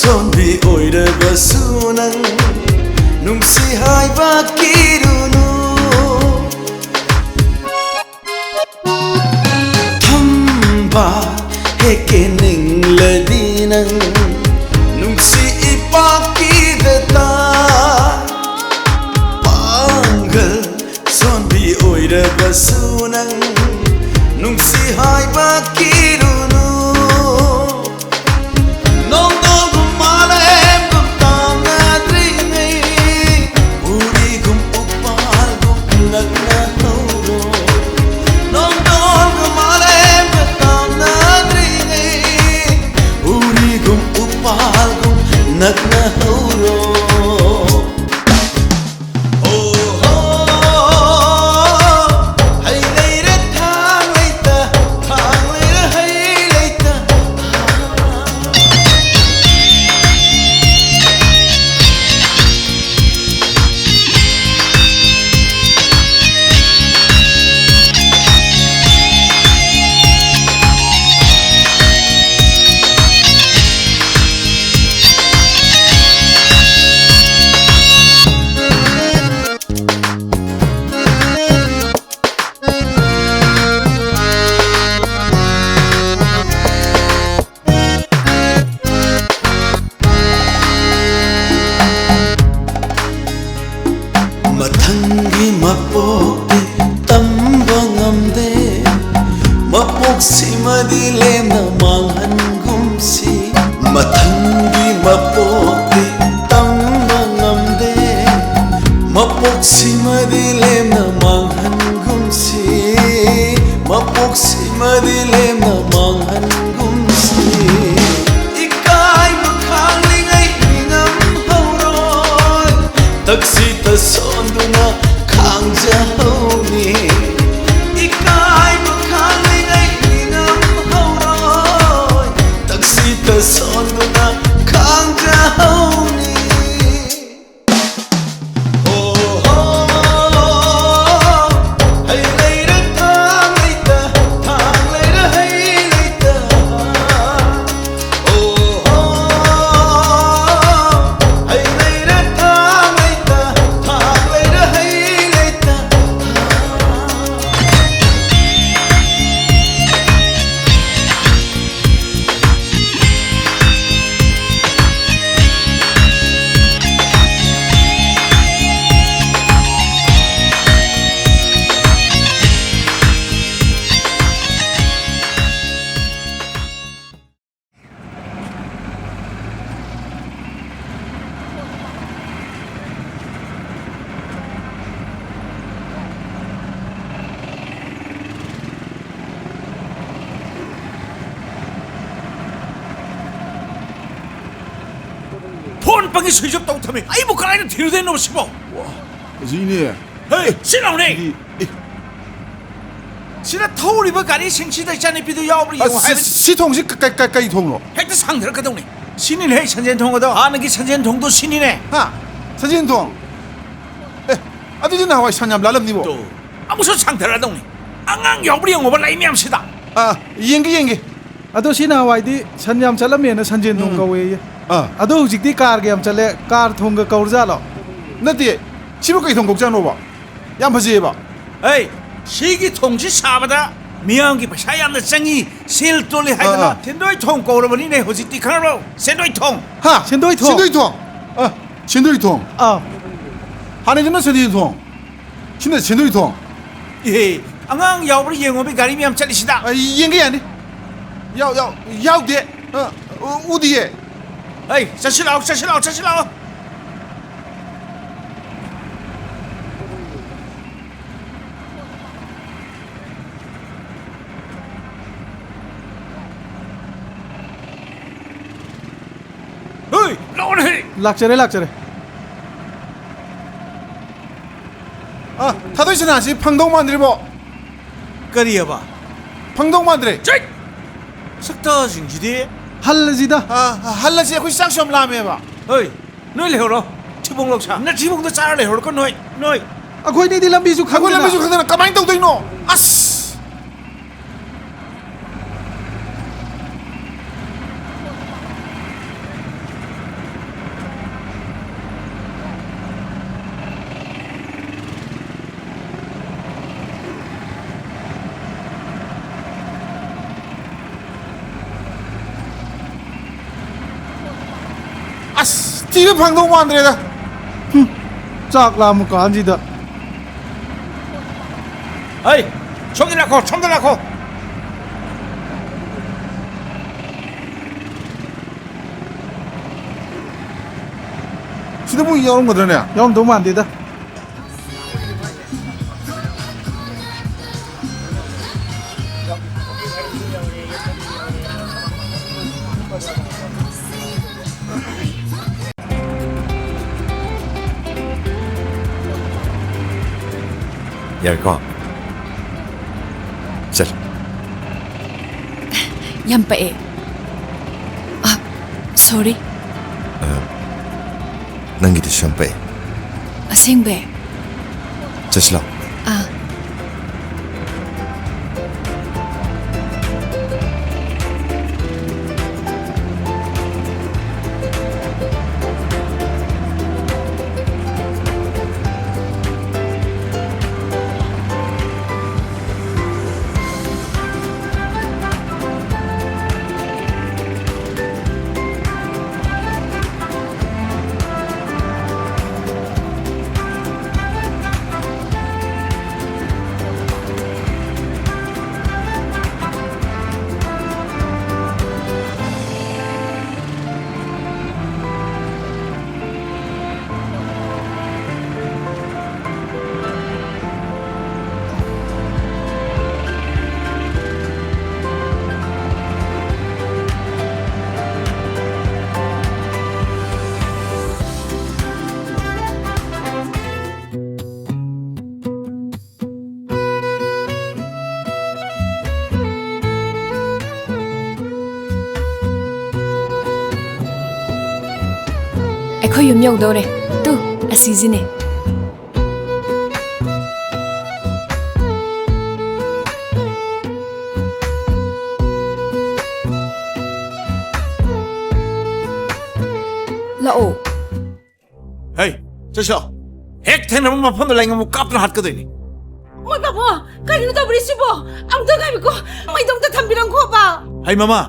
ꯁꯣꯟꯕꯤ ꯑꯣꯏꯔꯕꯁꯨ ꯅꯪ ꯅꯨꯡꯁꯤ ꯍꯥꯏꯕ ꯀꯤꯔꯨꯅꯨ꯫ ꯊꯝꯕꯥꯜ ꯍꯦꯛꯀꯦ ꯅꯤꯡꯂꯗꯤ ꯅꯪ ꯅꯨꯡꯁꯤ ꯏꯄꯥꯛꯀꯤꯗ ꯇꯥꯏ꯫ ꯄꯥꯡꯒꯜ ꯁꯣꯟꯕꯤ ꯑꯣꯏꯔꯕꯁꯨ ꯅꯪ ꯅꯨꯡꯁꯤ ꯍꯥꯏꯕ ꯀꯤꯔꯨꯅꯨ꯫ ꯅꯣꯡꯗꯣꯜꯒꯨꯝ ꯃꯥꯂꯦꯝꯒꯨꯝ ꯇꯥꯝꯅꯗ꯭ꯔꯤꯉꯩ, ꯎꯔꯤꯒꯨꯝ ꯎꯄꯥꯜꯒꯨꯝ ꯅꯛꯅꯍꯧꯔꯣ꯫ ꯅꯣꯡꯗꯣꯜꯒꯨꯝ ꯃꯥꯂꯦꯝꯒ ꯇꯥꯝꯅꯗ꯭ꯔꯤꯉꯩ, ꯎꯔꯤꯒꯨꯝ ꯎꯄꯥꯜꯒꯨꯝ ꯅꯛꯅꯍꯧꯔꯣ꯫ ꯑꯣ ꯍꯣ, ꯍꯩ ꯂꯩꯔꯦ ꯊꯥꯡ ꯂꯩꯇ, ꯊꯥꯡ ꯂꯩꯔꯦ ꯍꯩ ꯂꯩꯇ꯫ ꯃꯊꯪꯒꯤ ꯃꯄꯣꯛꯇꯤ ꯇꯝꯕ ꯉꯝꯗꯦ, ꯃꯄꯣꯛꯁꯤꯃꯗꯤ ꯂꯦꯝꯅ ꯃꯥꯡꯍꯟꯒꯨꯝꯁꯤ꯫ ꯃꯊꯪꯒꯤ ꯃꯄꯣꯛꯇꯤ ꯇꯝꯕ ꯉꯝꯗꯦ, ꯃꯄꯣꯛꯁꯤꯃꯗꯤ ꯂꯦꯝꯅ ꯃꯥꯡꯍꯟꯒꯨꯝꯁꯤ, ꯃꯄꯣꯛꯁꯤꯃꯗꯤ ꯂꯦꯝꯅ ꯃꯥꯡꯍꯟꯒꯨꯝꯁꯤ꯫ ꯏꯀꯥꯏꯕ ꯈꯥꯡꯂꯤꯉꯩ ꯅꯤꯡꯉꯝꯍꯧꯔꯣꯏ, ꯇꯛꯁꯤꯇ ꯁꯣꯟꯗꯨꯅ ꯈꯥꯡꯖꯍꯧꯅꯤ꯫ ꯏꯀꯥꯏꯕ ꯈꯥꯡꯂꯤꯉꯩ ꯅꯤꯡꯉꯝꯍꯧꯔꯣꯏ, ꯇꯛꯁꯤꯇ ꯁꯣꯟꯗꯨꯅ ꯈꯥꯡꯖꯍꯧꯅꯤ꯫ ꯑꯣ ꯍꯣ, ꯍꯩ ꯂꯩꯔ ꯊꯥꯡ ꯂꯩꯇ, ꯊꯥꯡ ꯂꯩꯔ ꯍꯩ ꯂꯩꯇ꯫ ꯑꯣ ꯍꯣ, ꯄꯪꯒꯤ ꯁꯨꯏꯖꯞ ꯇꯧ ꯊꯝꯃꯤ꯫ ꯑꯩꯕꯨ ꯀꯗꯥꯏꯗ ꯊꯤꯔꯨꯗꯣꯏꯅꯣ ꯁꯤꯕꯣ? ꯋꯥ, ꯑꯁꯤꯅꯦ꯫ ꯍꯦ, ꯁꯤ ꯂꯥꯎꯅꯦ꯫ ꯁꯤꯗꯤ, ꯑꯦ꯫ ꯁꯤꯗ ꯊꯧꯔꯤꯕ ꯒꯥꯔꯤꯁꯤꯡꯁꯤꯗ ꯏꯆꯥꯅꯨꯄꯤꯗꯨ ꯌꯥꯎꯕ꯭ꯔꯥ ꯑ, ꯌꯦꯡꯉꯨ ꯁꯤ, ꯍꯥꯏꯕꯅꯤ꯫ ꯁꯤ ꯊꯣꯡꯁꯤ ꯀ-, ꯀ-, ꯀ-, ꯀꯩ ꯊꯣꯡꯅꯣ? ꯍꯦꯛꯇ ꯁꯥꯡꯊꯔꯛꯀꯗꯧꯅꯤ꯫ ꯁꯤꯅꯤꯅꯦ ꯁꯟꯖꯦꯟ ꯊꯣꯡ ꯑꯗꯣ꯫ ꯍꯥꯟꯅꯒꯤ ꯁꯟꯖꯦꯟ ꯊꯣꯡꯗꯣ ꯁꯤꯅꯤꯅꯦ꯫ ꯍꯥ? ꯁꯟꯖꯦꯟ ꯊꯣꯡ? ꯑꯦ, ꯑꯗꯨꯗꯤ ꯅꯍꯥꯟꯋꯥꯏ ꯁꯟ ꯌꯥꯝ ꯂꯥꯜꯂꯝꯅꯤꯕꯣ꯫ ꯇꯣ, ꯑꯃꯨꯛꯁꯨ ꯁꯥꯡꯊꯔꯛꯑꯗꯧꯅꯤ꯫ ꯑꯉꯥꯡ ꯌꯥꯎꯕ꯭ꯔꯥ ꯌꯦꯡꯉꯣꯕ ꯂꯥꯏ ꯃꯌꯥꯝꯁꯤꯗ꯫ ꯑꯥ, ꯌꯦꯡꯒꯦ, ꯌꯦꯡꯒꯦ꯫ ꯑꯗꯣ ꯁꯤ ꯅꯍꯥꯟꯋꯥꯏꯗꯤ ꯁꯟ ꯌꯥꯝ ꯆꯠꯂꯝꯃꯦꯅ ꯁꯟꯖꯦꯟ ꯊꯣꯡ ꯎꯝ꯫ ꯀꯧꯋꯦꯌꯦ꯫ ꯑꯥ꯫ ꯑꯗꯣ ꯍꯧꯖꯤꯛꯇꯤ ꯀꯥꯔꯒ ꯌꯥꯝ ꯆꯠꯂꯦ, ꯀꯥꯔ ꯊꯣꯡꯒ ꯀꯧꯔꯖꯥꯠꯂꯣ? ꯅꯠꯇꯦ, ꯁꯤꯕꯨ ꯀꯩ ꯊꯣꯡ ꯀꯧꯖꯥꯠꯅꯣꯕ? ꯌꯥꯝ ꯐꯖꯩꯌꯦꯕ꯫ ꯑꯩ, ꯁꯤꯒꯤ ꯊꯣꯡꯁꯤ ꯁꯥꯕꯗ ꯃꯤꯌꯥꯝꯒꯤ ꯄꯩꯁꯥ ꯌꯥꯝꯅ ꯆꯪꯉꯤ, ꯁꯦꯜ ꯇꯣꯜꯂꯤ ꯍꯥꯏꯗꯅ ꯑꯥ, ꯑꯥ꯫ ꯁꯦꯟꯗꯣꯏ ꯊꯣꯡ ꯀꯧꯔꯕꯅꯤꯅꯦ ꯍꯧꯖꯤꯛꯇꯤ, ꯈꯪꯉꯕ꯭ꯔꯣ? ꯁꯦꯟꯗꯣꯏ ꯊꯣꯡ꯫ ꯍꯥ? ꯁꯦꯟꯗꯣꯏ ꯊꯣꯡ? ꯁꯦꯟꯗꯣꯏ ꯊꯣꯡ? ꯑ, ꯁꯦꯟꯗꯣꯏ ꯊꯣꯡ꯫ ꯑꯥ꯫ ꯍꯥꯟꯅꯩꯗꯨꯅ ꯁꯦꯟꯗꯣꯏ ꯊꯣꯡ꯫ ꯁꯤꯅ ꯁꯦꯟꯗꯣꯏ ꯊꯣꯡ꯫ ꯏꯍꯦ, ꯑꯉꯥꯡ ꯌꯥꯎꯕ꯭ꯔꯥ ꯌꯦꯡꯉꯣꯕꯤ ꯒꯥꯔꯤ ꯃꯌꯥꯝ ꯆꯠꯂꯤꯁꯤꯗ꯫ ꯑ, ꯌꯦꯡꯒꯦ ꯌꯥꯅꯤ꯫ ꯌꯥꯎ-, ꯌꯥꯎ-, ꯌꯥꯎꯗꯦ꯫ ꯑ, ꯎ-, ꯎꯗꯤꯌꯦ꯫ ꯍꯩ, ꯆꯠꯁꯤꯜꯂꯛꯑꯣ, ꯆꯠꯁꯤꯜꯂꯛꯑꯣ, ꯆꯠꯁꯤꯜꯂꯛꯑꯣ꯫ ꯍꯩ, ꯂꯥꯛꯑꯣꯅꯦ ꯍꯦ꯫ ꯂꯥꯛꯆꯔꯦ, ꯂꯥꯛꯆꯔꯦ꯫ ꯑ, ꯊꯥꯗꯣꯏ ꯁꯅꯥꯁꯤ ꯐꯪꯗꯧ ꯃꯥꯟꯗ꯭ꯔꯤꯕꯣ? ꯀꯔꯤꯑꯕ? ꯐꯪꯗꯧ ꯃꯥꯟꯗ꯭ꯔꯦ꯫ ꯆꯠ! ꯁꯛꯇꯥꯁꯤꯡꯁꯤꯗꯤ꯫ ꯍꯜꯂꯁꯤꯗ꯫ ꯑ, ꯍꯜꯂꯁꯤ, ꯑꯩꯈꯣꯏ ꯆꯥꯛꯁꯨ ꯌꯥꯝ ꯂꯥꯝꯃꯦꯕ꯫ ꯍꯣꯏ, ꯅꯣꯏ ꯂꯩꯍꯧꯔꯣ꯫ ꯊꯤꯕꯣꯡ ꯂꯧꯁꯥ꯫ ꯅꯊꯤꯕꯣꯡꯗꯣ ꯆꯥꯔ ꯂꯩꯍꯧꯔꯣ ꯅꯣꯏ, ꯅꯣꯏ꯫ ꯑꯩꯈꯣꯏꯅꯤꯗꯤ ꯂꯝꯕꯤꯁꯨ ꯑꯩꯈꯣꯏ ꯈꯪꯗꯅ꯫ ꯂꯝꯕꯤꯁꯨ ꯈꯪꯗꯅ ꯀꯃꯥꯏꯅ ꯇꯧꯗꯣꯏꯅꯣ? ꯑꯁ! ꯑꯁ, ꯊꯤꯕ ꯐꯪꯗꯧ ꯃꯥꯟꯗ꯭ꯔꯦꯗ꯫ ꯍꯨꯝ, ꯆꯥꯛ ꯂꯥꯝꯃ ꯀꯥꯟꯁꯤꯗ꯫ ꯍꯩ, ꯁꯣꯝꯗ ꯂꯥꯛꯈꯣ, ꯁꯣꯝꯗ ꯂꯥꯛꯈꯣ꯫ ꯁꯤꯗꯕꯨ ꯌꯥꯎꯔꯝꯒꯗ꯭ꯔꯅꯦ? ꯌꯥꯎꯔꯝꯗꯧ ꯃꯥꯟꯗꯦꯗ꯫ ꯌꯥꯔꯦꯀꯣ? ꯆꯠꯂꯣ꯫ ꯌꯥꯝ ꯄꯛꯑꯦ꯫ ꯑ, sorry꯫ ꯑ, ꯅꯪꯒꯤꯗꯨꯁꯨ ꯌꯥꯝ ꯄꯛꯑꯦ꯫ ꯑꯁꯦꯡꯕꯩ? ꯆꯠꯁꯤꯂꯥꯎ꯫ ꯑꯥ꯫ ꯑꯩꯈꯣꯏ ꯌꯨꯝ ꯌꯧꯗꯧꯔꯦ꯫ ꯇꯨ, ꯑꯁꯤꯁꯤꯅꯦ꯫ ꯂꯥꯛꯑꯣ꯫ ꯍꯦ, ꯆꯠꯁꯤꯂꯣ꯫ ꯍꯦꯛ ꯊꯦꯡꯅꯕ ꯃꯐꯝꯗ ꯂꯩꯉꯝ ꯑꯃ ꯀꯥꯞꯇꯨꯅ ꯍꯥꯠꯀꯗꯣꯏꯅꯤ꯫ ꯃꯣꯏ ꯄꯥꯕꯨꯡ, ꯀꯔꯤꯅꯣ ꯇꯧꯕꯤꯔꯤꯁꯤꯕꯣ? ꯑꯝꯇ ꯉꯥꯏꯕꯤꯀꯣ, ꯃꯩꯗꯣ ꯑꯝꯇ ꯊꯝꯕꯤꯔꯝꯈꯣꯕ꯫ ꯍꯩ ꯃꯃꯥ,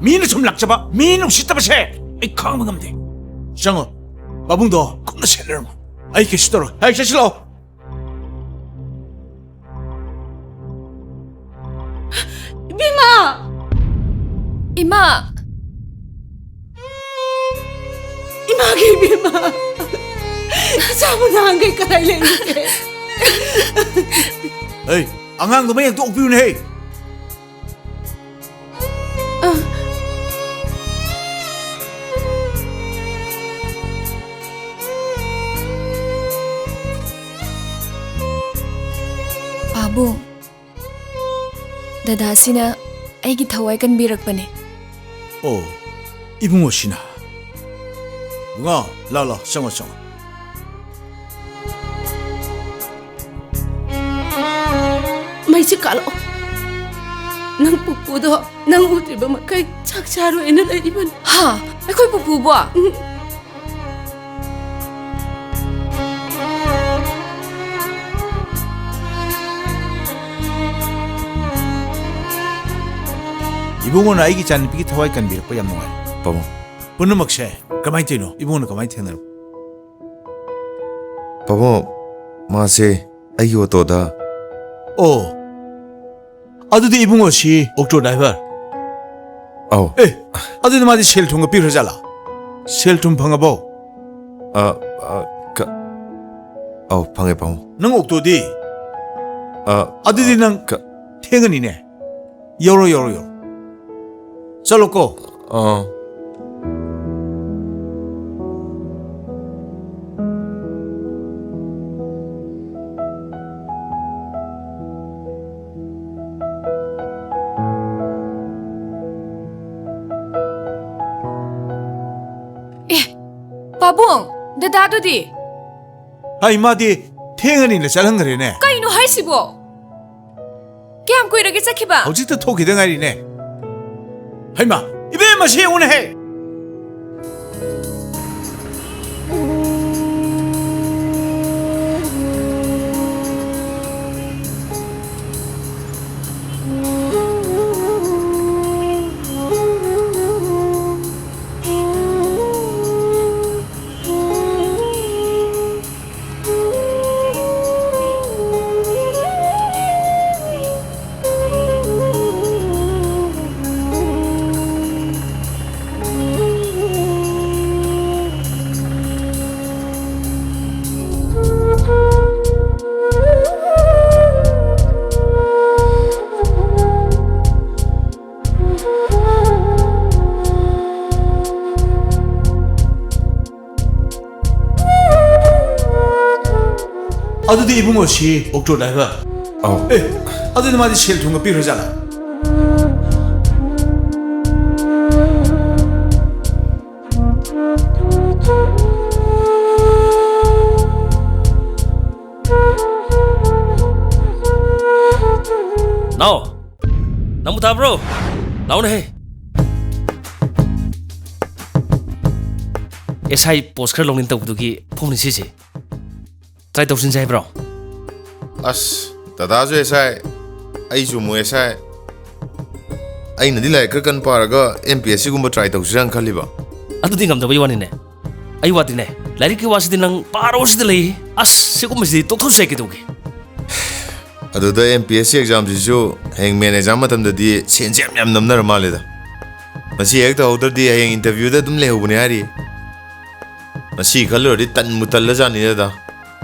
ꯃꯤꯅ ꯁꯨꯝ ꯂꯥꯛꯆꯕ, ꯃꯤ ꯅꯨꯡꯁꯤꯠꯇꯕꯁꯦ ꯑꯩ ꯈꯥꯡꯕ ꯉꯝꯗꯦ꯫ ꯆꯪꯉꯣ, ꯄꯥꯕꯨꯡꯗꯣ ꯀꯨꯞꯅ ꯁꯦꯠꯂꯔꯝꯃꯣ꯫ ꯑꯩ ꯀꯩꯁꯨ ꯇꯧꯔꯣꯏ꯫ ꯍꯦ, ꯆꯠꯁꯤꯂꯣ꯫ ꯏꯕꯦꯝꯃ! ꯏꯃꯥ! ꯏꯃꯥꯒꯤ ꯏꯕꯦꯝꯃ! ꯏꯆꯥꯕꯨ ꯅꯍꯥꯟꯈꯩ ꯀꯗꯥꯏ ꯂꯩꯔꯨꯒꯦ? ꯍꯩ, ꯑꯉꯥꯡꯗꯣ ꯃꯌꯦꯛꯇꯣ ꯑꯣꯛꯄꯤꯌꯨꯅꯦ, ꯍꯩ! ꯗꯗꯥꯁꯤꯅ ꯑꯩꯒꯤ ꯊꯋꯥꯏ ꯀꯟꯕꯤꯔꯛꯄꯅꯦ꯫ ꯑꯣ, ꯏꯕꯨꯡꯉꯣꯁꯤꯅ꯫ ꯏꯕꯨꯡꯉꯣ, ꯂꯥꯎ, ꯂꯥꯎ, ꯆꯪꯉꯣ, ꯆꯪꯉꯣ꯫ ꯃꯩꯁꯤ ꯀꯥꯜꯂꯛꯑꯣ꯫ ꯅꯪ ꯄꯨꯄꯨꯗꯣ ꯅꯪ ꯎꯗ꯭ꯔꯤꯕ ꯃꯈꯩ ꯆꯥꯛ ꯆꯥꯔꯣꯏꯅ ꯂꯩꯔꯤꯕꯅꯤ꯫ ꯍꯥ? ꯑꯩꯈꯣꯏ ꯄꯨꯄꯨꯕꯣ? ꯎꯝ꯫ ꯏꯕꯨꯡꯉꯣꯅ ꯑꯩꯒꯤ ꯏꯆꯥꯅꯨꯄꯤꯒꯤ ꯊꯋꯥꯏ ꯀꯟꯕꯤꯔꯛꯄ ꯌꯥꯝ ꯅꯨꯡꯉꯥꯏ꯫ ꯄꯥꯕꯨꯡ꯫ ꯄꯨꯝꯅꯃꯛꯁꯦ ꯀꯃꯥꯏꯅ ꯇꯧꯔꯤꯅꯣ? ꯏꯕꯨꯡꯉꯣꯅ ꯀꯃꯥꯏꯅ ꯊꯦꯡꯅꯔꯛꯄ? ꯄꯥꯕꯨꯡ, ꯃꯥꯁꯦ ꯑꯩꯒꯤ ꯑꯣꯇꯣꯗ꯫ ꯑꯣ, ꯑꯗꯨꯗꯤ ꯏꯕꯨꯡꯉꯣꯁꯤ ꯑꯣꯛꯇꯣ ꯗ꯭ꯔꯥꯏꯚꯔ? ꯑꯧ꯫ ꯑꯦ, ꯑꯗꯨꯗꯤ ꯃꯥꯗꯤ ꯁꯦꯜ ꯊꯨꯝꯒ ꯄꯤꯈ꯭ꯔꯖꯥꯠꯂꯥ? ꯁꯦꯜ ꯊꯨꯝ ꯐꯪꯉꯕꯣ? ꯑ, ꯑ, ꯀ-, ꯑꯧ, ꯐꯪꯉꯦ, ꯄꯥꯕꯨꯡ꯫ ꯅꯪ ꯑꯣꯛꯇꯣꯗꯤ? ꯑ, ꯑꯗꯨꯗꯤ ꯅꯪ ꯀ- ꯊꯦꯡꯉꯅꯤꯅꯦ꯫ ꯌꯧꯔꯣ, ꯌꯧꯔꯣ, ꯌꯧꯔꯣ꯫ ꯆꯠꯂꯣꯀꯣ꯫ ꯑꯥ꯫ ꯑꯦ, ꯄꯥꯕꯨꯡ, ꯗꯗꯥꯗꯨꯗꯤ? ꯍꯩ, ꯃꯥꯗꯤ ꯊꯦꯡꯉꯅꯤꯅ ꯆꯠꯍꯟꯈ꯭ꯔꯦꯅꯦ꯫ ꯀꯩꯅꯣ ꯍꯥꯏꯁꯤꯕꯣ? ꯀꯌꯥꯝ ꯀꯨꯏꯔꯒꯦ ꯆꯠꯈꯤꯕ? ꯍꯧꯖꯤꯛꯇ ꯊꯣꯛꯈꯤꯗ ꯉꯥꯏꯔꯤꯅꯦ꯫ ꯍꯩꯃꯥ, ꯏꯕꯦꯝꯃ, ꯁꯤ ꯌꯦꯡꯉꯨꯅꯦꯍꯦ! ꯑꯗꯨꯗꯤ ꯏꯕꯨꯡꯉꯣ ꯁꯤ ꯑꯣꯛꯇꯣ ꯗ꯭ꯔꯥꯏꯚꯔ? ꯑꯧ꯫ ꯑꯦ, ꯑꯗꯨꯗꯤ ꯃꯥꯗꯤ ꯁꯦꯜ ꯊꯨꯝꯒ ꯄꯤꯈ꯭ꯔꯖꯥꯠꯂꯥ? ꯅꯪꯕꯨ ꯊꯥꯕ꯭ꯔꯣ? ꯂꯥꯎꯅꯦꯍꯦ꯫ ꯑꯦꯁ ꯑꯥꯏ ꯄꯣꯁ ꯈꯔ ꯂꯧꯅꯤꯡ ꯇꯧꯕꯗꯨꯒꯤ ꯐꯣꯝꯅꯤ ꯁꯤꯁꯦ꯫ ꯇ꯭ꯔꯥꯏ ꯇꯧꯁꯤꯟꯁꯦ ꯍꯥꯏꯕ꯭ꯔꯣ? ꯑꯁ, ꯗꯗꯥꯁꯨ ꯑꯦꯁ ꯑꯥꯏ, ꯑꯩꯁꯨ ꯑꯃꯨꯛ ꯑꯦꯁ ꯑꯥꯏ꯫ ꯑꯩꯅꯗꯤ ꯂꯥꯏꯔꯤꯛ ꯈꯔ ꯀꯟꯅ ꯄꯥꯔꯒ ꯑꯦꯝ ꯄꯤ ꯑꯦꯁ ꯁꯤꯒꯨꯝꯕ ꯇ꯭ꯔꯥꯏ ꯇꯧꯁꯤꯔꯥꯅ ꯈꯜꯂꯤꯕ꯫ ꯑꯗꯨꯗꯤ ꯉꯝꯗꯕꯩ ꯋꯥꯅꯤꯅꯦ꯫ ꯑꯩ ꯋꯥꯗꯤꯅꯦ, ꯂꯥꯏꯔꯤꯛꯀꯤ ꯋꯥꯁꯤꯗꯤ ꯅꯪ ꯄꯥꯔꯣ ꯁꯤꯗ ꯂꯩ꯫ ꯑꯁ, ꯁꯤꯒꯨꯝꯕꯁꯤꯗꯤ ꯇꯣꯛꯊꯣꯛꯁꯦ ꯀꯩꯗꯧꯒꯦ? ꯑꯗꯨꯗ ꯑꯦꯝ ꯄꯤ ꯑꯦꯁ ꯁꯤ ꯑꯦꯛꯖꯥꯝꯁꯤꯁꯨ ꯍꯌꯦꯡ ꯃꯦꯟ ꯑꯦꯛꯖꯥꯝ ꯃꯇꯝꯗꯗꯤ ꯁꯦꯟꯁꯦ ꯌꯥꯝ ꯌꯥꯝ ꯅꯝꯅꯔ ꯃꯥꯜꯂꯦꯗ꯫ ꯃꯁꯤ ꯍꯦꯛ ꯇꯧꯍꯧꯗ꯭ꯔꯗꯤ ꯍꯌꯦꯡ ꯏꯟꯇꯔꯚ꯭ꯌꯨꯗ ꯑꯗꯨꯝ ꯂꯩꯍꯧꯕꯅꯦ ꯍꯥꯏꯔꯤ꯫ ꯃꯁꯤ ꯈꯜꯂꯨꯔꯗꯤ ꯇꯟꯕꯨ ꯇꯜꯂꯖꯥꯠꯅꯤꯗ꯫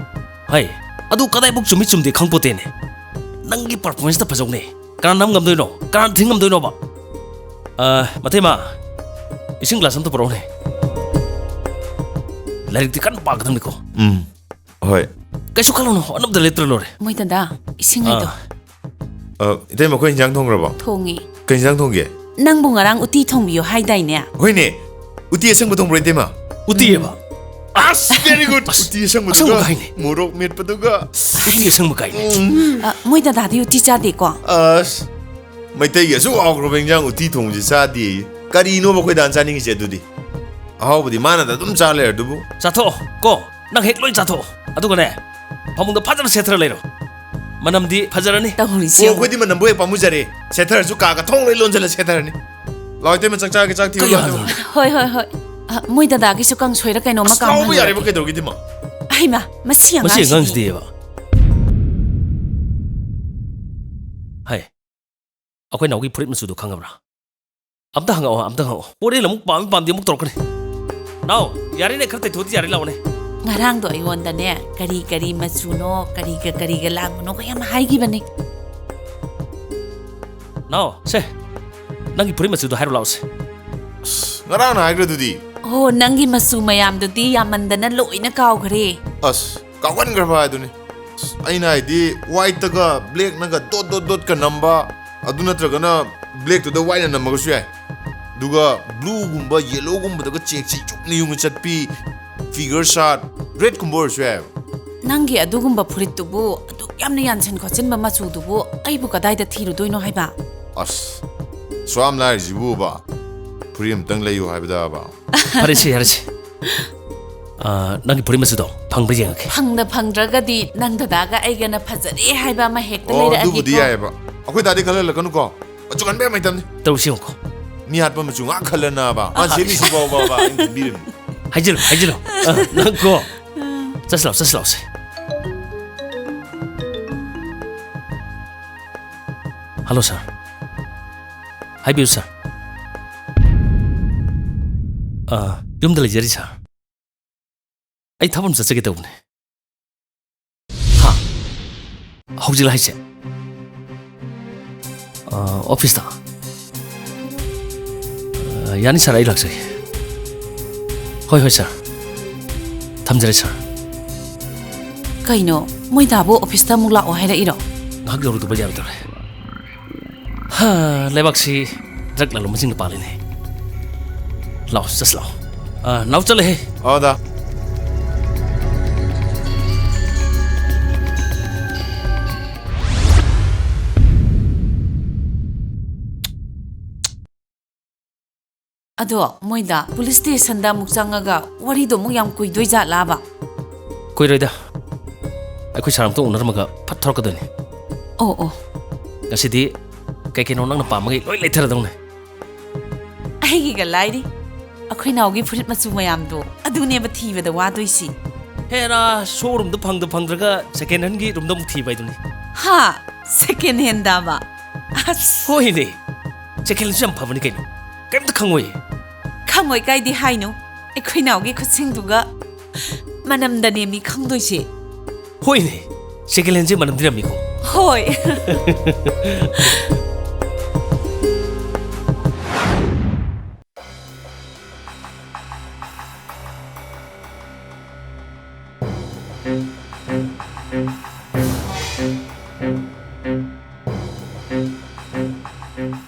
ꯍꯩ, ꯑꯗꯨ ꯀꯗꯥꯏꯐꯥꯎ ꯆꯨꯝꯃꯤ ꯆꯨꯝꯗꯦ ꯈꯪꯄꯣꯠꯇꯦꯅꯦ꯫ ꯅꯪꯒꯤ ꯄꯔꯐꯣꯔꯃꯦꯟꯁꯇ ꯐꯖꯧꯅꯦ꯫ ꯀꯅꯥ ꯅꯝ ꯉꯝꯗꯣꯏꯅꯣ? ꯀꯅꯥ ꯊꯤꯡ ꯉꯝꯗꯣꯏꯅꯣꯕ? ꯑ, ꯃꯇꯩꯃ, ꯏꯁꯤꯡ ꯒ꯭ꯂꯥꯁ ꯑꯝꯇ ꯄꯨꯔꯛꯎꯅꯦ꯫ ꯂꯥꯏꯔꯤꯛꯇꯤ ꯀꯟꯅ ꯄꯥꯒꯗꯕꯅꯤꯀꯣ꯫ ꯎꯝ, ꯍꯣꯏ꯫ ꯀꯩꯁꯨ ꯈꯜꯂꯨꯅꯨ, ꯑꯅꯧꯕꯗ ꯂꯦꯞꯇ꯭ꯔ ꯂꯣꯏꯔꯦ꯫ ꯃꯣꯏ ꯗꯗꯥ, ꯏꯁꯤꯡ ꯍꯥꯏꯗꯣ꯫ ꯑ, ꯏꯇꯩꯃ, ꯑꯩꯈꯣꯏ ꯏꯟꯖꯥꯡ ꯊꯣꯡꯈ꯭ꯔꯕꯣ? ꯊꯣꯡꯉꯤ꯫ ꯀꯩ ꯏꯟꯖꯥꯡ ꯊꯣꯡꯒꯦ? ꯅꯪꯕꯨ ꯉꯔꯥꯡ ꯎꯇꯤ ꯊꯣꯡꯕꯤꯌꯣ ꯍꯥꯏꯗꯥꯏꯅꯦ? ꯍꯣꯏꯅꯦ, ꯎꯇꯤ ꯑꯁꯪꯕ ꯊꯣꯡꯕ꯭ꯔꯣ, ꯏꯇꯩꯃ? ꯎꯇꯤꯑꯕ? ꯑꯁ, very good! ꯑꯁ, ꯎꯇꯤ ꯑꯁꯪꯕꯗꯨꯒ ꯑꯁꯪꯕ ꯀꯥꯏꯅꯦ꯫ ꯃꯣꯔꯣꯛ ꯃꯦꯠꯄꯗꯨꯒ꯫ ꯎꯇꯤ ꯑꯁꯪꯕ ꯀꯥꯏꯅꯦ꯫ ꯎꯝ꯫ ꯑ, ꯃꯣꯏ ꯗꯗꯥꯗꯤ ꯎꯇꯤ ꯆꯥꯗꯦꯀꯣ? ꯑꯁ, ꯃꯩꯇꯩꯒꯤ ꯑꯁꯨꯛ ꯍꯥꯎꯈ꯭ꯔꯕ ꯏꯟꯖꯥꯡ ꯎꯇꯤ ꯊꯣꯡꯕꯁꯤ ꯆꯥꯗꯦꯌꯦ꯫ ꯀꯔꯤꯅꯣꯕ ꯑꯩꯈꯣꯏ ꯗꯥꯅ ꯆꯥꯅꯤꯡꯉꯤꯁꯦ ꯑꯗꯨꯗꯤ? ꯑꯍꯥꯎꯕꯗꯤ ꯃꯥꯅꯗ ꯑꯗꯨꯝ ꯆꯥ ꯂꯩꯔꯗꯨꯕꯨ꯫ ꯆꯥꯊꯣꯛꯑꯣ ꯀꯣ, ꯅꯪ ꯍꯦꯛ ꯂꯣꯏ ꯆꯥꯊꯣꯛꯑꯣ꯫ ꯑꯗꯨꯒꯅꯦ, ꯐꯃꯨꯡꯗ ꯐꯖꯅ ꯁꯦꯠꯊꯔ ꯂꯩꯔꯣ꯫ ꯃꯅꯝꯗꯤ ꯐꯖꯔꯅꯤ꯫ ꯇꯧꯔꯤꯁꯤ ꯑꯣ, ꯌꯦꯡꯉꯨ꯫ ꯑꯩꯈꯣꯏꯗꯤ ꯃꯅꯝꯕꯨ ꯍꯦꯛ ꯄꯥꯝꯃꯨꯖꯔꯦ꯫ ꯁꯦꯠꯊꯔꯁꯨ ꯀꯥꯒ ꯊꯣꯡ ꯂꯣꯏ ꯂꯣꯟꯁꯤꯜꯂ ꯁꯦꯠꯊꯔꯅꯤ꯫ ꯂꯥꯛꯑꯣ, ꯏꯇꯩꯃ, ꯆꯥꯛ ꯆꯥꯒꯦ, ꯆꯥꯛ ꯊꯤꯔꯨ ꯀꯩ ꯂꯥꯛꯑꯣ, ꯏꯇꯩꯃ꯫ ꯍꯥꯏꯗꯣꯏꯅꯣ? ꯍꯣꯏ, ꯍꯣꯏ, ꯍꯣꯏ꯫ ꯑ, ꯃꯣꯏ ꯗꯗꯥꯒꯤꯁꯨ ꯀꯥꯡꯁꯣꯏꯔ ꯀꯩꯅꯣꯝꯃ ꯑꯁ, ꯀꯥꯝꯍꯜꯂꯨꯔꯒꯦ꯫ ꯂꯥꯎꯕ ꯌꯥꯔꯦꯕ, ꯀꯩꯗꯧꯔꯒꯦ, ꯏꯇꯩꯃ? ꯑꯩꯃ, ꯃꯁꯤ ꯃꯁꯤ ꯑꯉꯥꯡꯁꯤꯗꯤ꯫ ꯑꯉꯥꯡꯁꯤꯗꯤꯕ꯫ ꯍꯥꯏ, ꯑꯩꯈꯣꯏ ꯅꯥꯎꯒꯤ ꯐꯨꯔꯤꯠ ꯃꯆꯨꯗꯣ ꯈꯪꯉꯕ꯭ꯔꯥ? ꯑꯝꯇ ꯍꯪꯉꯛꯑꯣ, ꯑꯝꯇ ꯍꯪꯉꯛꯑꯣ꯫ ꯍꯣꯔꯦꯟ ꯑꯃꯨꯛ ꯄꯥꯝꯃꯤ ꯄꯥꯝꯗꯦ ꯑꯃꯨꯛ ꯇꯧꯔꯛꯀꯅꯤ꯫ ꯅꯥꯎ, ꯌꯥꯔꯦꯅꯦ, ꯈꯔ ꯇꯩꯊꯣꯛꯑꯗꯤ ꯌꯥꯔꯦ, ꯂꯥꯛꯑꯣꯅꯦ꯫ ꯉꯔꯥꯡꯗꯣ ꯑꯩꯉꯣꯟꯗꯅꯦ, ꯀꯔꯤ ꯀꯔꯤ ꯃꯆꯨꯅꯣ, ꯀꯔꯤꯒ ꯀꯔꯤꯒ ꯂꯥꯡꯕꯅꯣꯒ ꯌꯥꯝ ꯍꯥꯏꯈꯤꯕꯅꯦ꯫ ꯅꯥꯎ, ꯁꯦ, ꯅꯪꯒꯤ ꯐꯨꯔꯤꯠ ꯃꯆꯨꯗꯣ ꯍꯥꯏꯔꯣ ꯂꯥꯛꯑꯣꯁꯦ꯫ ꯑꯁ, ꯉꯔꯥꯡꯅ ꯍꯥꯏꯈ꯭ꯔꯗꯨꯗꯤ꯫ ꯑꯣ, ꯅꯪꯒꯤ ꯃꯆꯨ ꯃꯌꯥꯝꯗꯨꯗꯤ ꯌꯥꯝꯃꯟꯗꯅ ꯂꯣꯏꯅ ꯀꯥꯎꯈ꯭ꯔꯦ꯫ ꯑꯁ, ꯀꯥꯎꯒꯟꯈ꯭ꯔꯕ ꯍꯥꯏꯗꯨꯅꯤ꯫ ꯑꯁ, ꯑꯩꯅ ꯍꯥꯏꯗꯤ whiteꯇꯒ blackꯅꯒ dot dot dotꯀ ꯅꯝꯕ, ꯑꯗꯨ ꯅꯠꯇ꯭ꯔꯒꯅ blackꯇꯨꯗ whiteꯅ ꯅꯝꯃꯒꯁꯨ ꯌꯥꯏ꯫ ꯑꯗꯨꯒ blueꯒꯨꯝꯕ yellowꯒꯨꯝꯕꯗꯒ checkꯁꯤ ꯌꯨꯡꯅ ꯌꯨꯡꯅ ꯆꯠꯄꯤ, figure shirt, redꯀꯨꯝꯕ ꯑꯣꯏꯔꯁꯨ ꯌꯥꯏꯑꯕ꯫ ꯅꯪꯒꯤ ꯑꯗꯨꯒꯨꯝꯕ ꯐꯨꯔꯤꯠꯇꯨꯕꯨ, ꯑꯗꯨꯛ ꯌꯥꯝꯅ ꯌꯥꯟꯁꯤꯟ ꯈꯣꯠꯆꯤꯟꯕ ꯃꯆꯨꯗꯨꯕꯨ ꯑꯩꯕꯨ ꯀꯗꯥꯏꯗ ꯊꯤꯔꯨꯗꯣꯏꯅꯣ ꯍꯥꯏꯕ? ꯑꯁ, ꯁ꯭ꯋꯥꯝ ꯂꯥꯏꯔꯤꯁꯤꯕꯨꯕ, ꯐꯨꯔꯤꯠ ꯑꯝꯇꯪ ꯂꯩꯌꯨ ꯍꯥꯏꯕꯗꯕ꯫ ꯐꯔꯦꯁꯦ, ꯌꯥꯔꯦꯁꯦ꯫ ꯑꯥ, ꯅꯪꯒꯤ ꯐꯨꯔꯤꯠ ꯃꯆꯨꯗꯣ ꯐꯪꯕ꯭ꯔꯥ ꯌꯦꯡꯉꯒꯦ꯫ ꯐꯪꯗ ꯐꯪꯗ꯭ꯔꯒꯗꯤ ꯅꯪ ꯗꯗꯥꯒ ꯑꯩꯒꯅ ꯐꯖꯔꯦ ꯍꯥꯏꯕ ꯑꯃ ꯍꯦꯛꯇ ꯑꯣ, ꯂꯩꯔꯛꯑꯒꯦꯀꯣ꯫ ꯑꯗꯨꯕꯨꯗꯤ ꯌꯥꯏꯑꯕ꯫ ꯑꯩꯈꯣꯏ ꯗꯥꯗꯤ ꯈꯜꯍꯜꯂꯛꯀꯅꯨꯀꯣ꯫ ꯃꯆꯨ ꯈꯟꯕ ꯌꯥꯝ ꯍꯩꯇꯕꯅꯤ꯫ ꯇꯧꯔꯁꯤ ꯌꯦꯡꯉꯨꯀꯣ꯫ ꯃꯤ ꯍꯥꯠꯄ ꯃꯆꯨ ꯉꯥꯛ ꯈꯜꯂꯅꯕ꯫ ꯃꯥ ꯑꯍꯣꯏ꯫ ꯁꯦꯝꯃꯤꯁꯤ ꯐꯥꯎꯕꯕ ꯑꯩꯅ ꯈꯟꯕꯤꯔꯤꯕꯅꯤ꯫ ꯍꯥꯏꯖꯤꯜꯂꯨ, ꯍꯥꯏꯖꯤꯜꯂꯨ꯫ ꯑ, ꯅꯪ ꯀꯣ꯫ ꯆꯠꯁꯤ ꯂꯥꯎ, ꯆꯠꯁꯤ ꯂꯥꯎꯁꯦ꯫ ꯍꯜꯂꯣ, ꯁꯥꯔ꯫ ꯍꯥꯏꯕꯤꯌꯨ, ꯁꯥꯔ꯫ ꯑ, ꯌꯨꯝꯗ ꯂꯩꯖꯔꯤ, ꯁꯥꯔ꯫ ꯑꯩ ꯊꯕꯛ ꯑꯃ ꯆꯠꯆꯒꯦ ꯇꯧꯕꯅꯦ꯫ ꯍꯥ? ꯍꯧꯖꯤꯛꯂ ꯍꯥꯏꯁꯦ? ꯑ, ꯑꯣꯐꯤꯁꯇ? ꯑ, ꯌꯥꯅꯤ ꯁꯥꯔ, ꯑꯩ ꯂꯥꯛꯆꯒꯦ꯫ ꯍꯣꯏ, ꯍꯣꯏ, ꯁꯥꯔ꯫ ꯊꯝꯖꯔꯦ, ꯁꯥꯔ꯫ ꯀꯩꯅꯣ, ꯃꯣꯏ ꯗꯥꯕꯨ ꯑꯣꯐꯤꯁꯇ ꯑꯃꯨꯛ ꯂꯥꯛꯑꯣ ꯍꯥꯏꯔꯛꯏꯔꯣ? ꯉꯥꯏꯍꯥꯛ ꯌꯧꯔꯨꯗꯕ ꯌꯥꯔꯣꯏꯗꯧꯔꯦ꯫ ꯍꯥ, ꯂꯩꯕꯥꯛꯁꯤ ꯗ꯭ꯔꯒ ꯂꯂꯣꯟꯕꯁꯤꯡꯅ ꯄꯥꯜꯂꯤꯅꯦ꯫ ꯂꯥꯛꯑꯣ, ꯆꯠꯁꯤ ꯂꯥꯛꯑꯣ꯫ ꯑꯥ, ꯅꯥꯎ ꯆꯠꯂꯦꯍꯦ꯫ ꯑꯣ, ꯗꯥ꯫ ꯑꯗꯣ ꯃꯣꯏꯗ ꯄꯨꯂꯤꯁ ꯁ꯭ꯇꯦꯁꯟꯗ ꯑꯃꯨꯛ ꯆꯪꯉꯒ ꯋꯥꯔꯤꯗꯣ ꯑꯃꯨꯛ ꯌꯥꯝ ꯀꯨꯏꯗꯣꯏ ꯖꯥꯠꯂꯥꯕ? ꯀꯨꯏꯔꯣꯏꯗ꯫ ꯑꯩꯈꯣꯏ ꯁꯥꯔ ꯑꯝꯇ ꯎꯅꯔꯝꯃꯒ ꯐꯠ ꯊꯣꯔꯛꯀꯗꯣꯏꯅꯤ꯫ ꯑꯣ, ꯑꯣ꯫ ꯉꯁꯤꯗꯤ ꯀꯩ ꯀꯩꯅꯣ ꯅꯪꯅ ꯄꯥꯝꯕꯈꯩ ꯂꯣꯏ ꯂꯩꯊꯔꯗꯧꯅꯤ꯫ ꯑꯩꯒꯤꯒ ꯂꯥꯏꯔꯤ꯫ ꯑꯩꯈꯣꯏ ꯅꯥꯎꯒꯤ ꯐꯨꯔꯤꯠ ꯃꯆꯨ ꯃꯌꯥꯝꯗꯣ ꯑꯗꯨꯅꯦꯕ ꯊꯤꯕꯗ ꯋꯥꯗꯣꯏꯁꯤ꯫ ꯍꯦꯔꯥ, ꯁꯣꯔꯨꯝꯗ ꯐꯪꯗ ꯐꯪꯗ꯭ꯔꯒ ꯁꯦꯀꯦꯟ ꯍꯦꯟꯒꯤ ꯔꯨꯝꯗ ꯑꯃꯨꯛ ꯊꯤꯕ ꯍꯥꯏꯗꯨꯅꯤ꯫ ꯍꯥ? ꯁꯦꯀꯦꯟ ꯍꯦꯟꯗꯕ? ꯑꯁ! ꯍꯣꯏꯅꯦ꯫ ꯁꯦꯀꯦꯟ ꯍꯦꯟꯁꯨ ꯌꯥꯝ ꯐꯕꯅꯤ ꯀꯩꯅꯣ꯫ ꯀꯩꯝꯇ ꯈꯪꯉꯣꯏ꯫ ꯈꯪꯉꯣꯏ ꯀꯥꯏꯗꯤ ꯍꯥꯏꯅꯨ꯫ ꯑꯩꯈꯣꯏ ꯅꯥꯎꯒꯤ ꯈꯨꯠꯁꯤꯡꯗꯨꯒ ꯃꯅꯝꯗꯅꯦ ꯃꯤ ꯈꯪꯗꯣꯏꯁꯦ꯫ ꯍꯣꯏꯅꯦ, ꯁꯦꯀꯦꯟ ꯍꯦꯟꯁꯦ ꯃꯅꯝꯗꯤ ꯅꯝꯃꯤꯀꯣ꯫ ꯍꯣꯏ꯫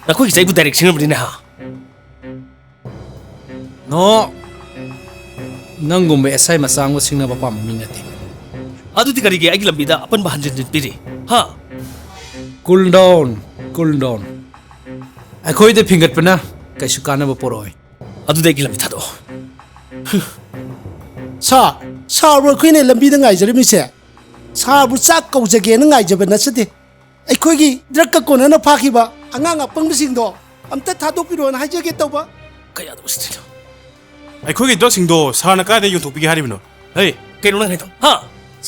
ꯅꯈꯣꯏꯒꯤꯁꯦ ꯑꯩꯕꯨ ꯗꯥꯏꯔꯦꯛ ꯁꯤꯡꯅꯕꯅꯤꯅꯦ ꯍꯥ? ꯅꯣ! ꯅꯪꯒꯨꯝꯕ ꯑꯦꯁ ꯑꯥꯏ ꯃꯆꯥ ꯑꯃꯒ ꯁꯤꯡꯅꯕ ꯄꯥꯝꯕ ꯃꯤ ꯅꯠꯇꯦ꯫ ꯑꯗꯨꯗꯤ ꯀꯔꯤꯒꯤ ꯑꯩꯒꯤ ꯂꯝꯕꯤꯗ ꯑꯄꯟꯕ ꯍꯟꯖꯤꯟ ꯍꯟꯖꯤꯟ ꯄꯤꯔꯤ? ꯍꯥ? Cool down, cool down꯫ ꯑꯩꯈꯣꯏꯗ ꯐꯤꯡꯒꯠꯄꯅ ꯀꯩꯁꯨ ꯀꯥꯟꯅꯕ ꯄꯣꯔꯛꯑꯣꯏ꯫ ꯑꯗꯨꯗꯤ ꯑꯩꯒꯤ ꯂꯝꯕꯤ ꯊꯥꯗꯣꯛꯑꯣ꯫ ꯁꯥꯔ, ꯁꯥꯔꯕꯨ ꯑꯩꯈꯣꯏꯅ ꯂꯝꯕꯤꯗ ꯉꯥꯏꯖꯔꯝꯃꯤꯁꯦ꯫ ꯁꯥꯔꯕꯨ ꯆꯥꯛ ꯀꯧꯖꯒꯦꯅ ꯉꯥꯏꯖꯕ ꯅꯠꯆꯗꯦ꯫ ꯑꯩꯈꯣꯏꯒꯤ ꯗ꯭ꯔꯒꯀ ꯀꯣꯅꯔꯅ ꯐꯥꯈꯤꯕ ꯑꯉꯥꯡ ꯑꯄꯪꯕꯁꯤꯡꯗꯣ ꯑꯝꯇ ꯊꯥꯗꯣꯛꯄꯤꯔꯣꯅ ꯍꯥꯏꯖꯒꯦ ꯇꯧꯕ꯫ ꯀꯌꯥꯗ ꯎꯁꯤꯠꯇ꯭ꯔꯤꯅꯣ? ꯑꯩꯈꯣꯏꯒꯤ ꯗ꯭ꯔꯒꯁꯤꯡꯗꯣ ꯁꯥꯔꯅ ꯀꯗꯥꯏꯗ ꯌꯣꯟꯊꯣꯛꯄꯤꯒꯦ ꯍꯥꯏꯔꯤꯕꯅꯣ? ꯍꯦ, ꯀꯩꯅꯣ ꯅꯪ ꯍꯥꯏꯗꯣ? ꯍꯥ?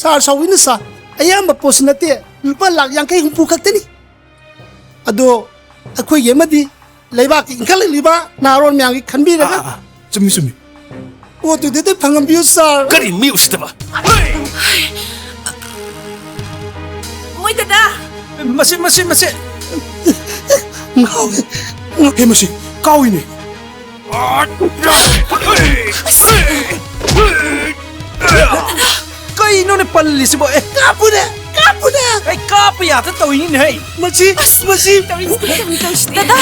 ꯁꯥꯔ, ꯁꯥꯎꯕꯤꯅꯨ ꯁꯥꯔ, ꯑꯌꯥꯝꯕ ꯄꯣꯠꯁꯨ ꯅꯠꯇꯦ, ꯂꯨꯄꯥ ꯂꯥꯈ ꯌꯥꯡꯈꯩ ꯍꯨꯝꯐꯨ ꯈꯛꯇꯅꯤ꯫ ꯑꯗꯣ ꯑꯩꯈꯣꯏꯒꯤ ꯑꯃꯗꯤ ꯂꯩꯕꯥꯛꯀꯤ ꯏꯟꯈꯠꯂꯛꯂꯤꯕ ꯅꯍꯥꯔꯣꯜ ꯃꯌꯥꯝꯒꯤ ꯈꯟꯕꯤꯔꯒ ꯑꯥ, ꯑꯥ, ꯆꯨꯝꯃꯤ, ꯆꯨꯝꯃꯤ꯫ ꯄꯣꯠꯇꯨꯗꯤ ꯑꯗꯨꯝ ꯐꯪꯍꯟꯕꯤꯌꯨ ꯁꯥꯔ꯫ ꯀꯔꯤ ꯃꯤ ꯎꯁꯤꯠꯇꯕ? ꯃꯣꯏ ꯗꯗꯥ! ꯃꯁꯤ, ꯃꯁꯤ, ꯃꯁꯤ! ꯉꯥꯎꯔꯦ꯫ ꯍꯦ, ꯃꯁꯤ ꯀꯥꯎꯏꯅꯦ꯫ ꯀꯩꯅꯣꯅꯦ ꯄꯜꯂꯤꯁꯤꯕꯣ? ꯑꯦ, ꯀꯥꯞꯄꯨꯅꯦ! ꯀꯥꯞꯄꯨꯅꯦ! ꯑꯩ ꯀꯥꯞꯄ ꯌꯥꯗ ꯇꯧꯏꯅꯤꯅꯦ, ꯍꯩ! ꯃꯁꯤ, ꯑꯁ, ꯃꯁꯤ! ꯇꯧꯔꯤꯁꯤ, ꯇꯧꯔꯤꯁꯤ, ꯇꯧꯔꯤꯁꯤ꯫ ꯗꯗꯥ!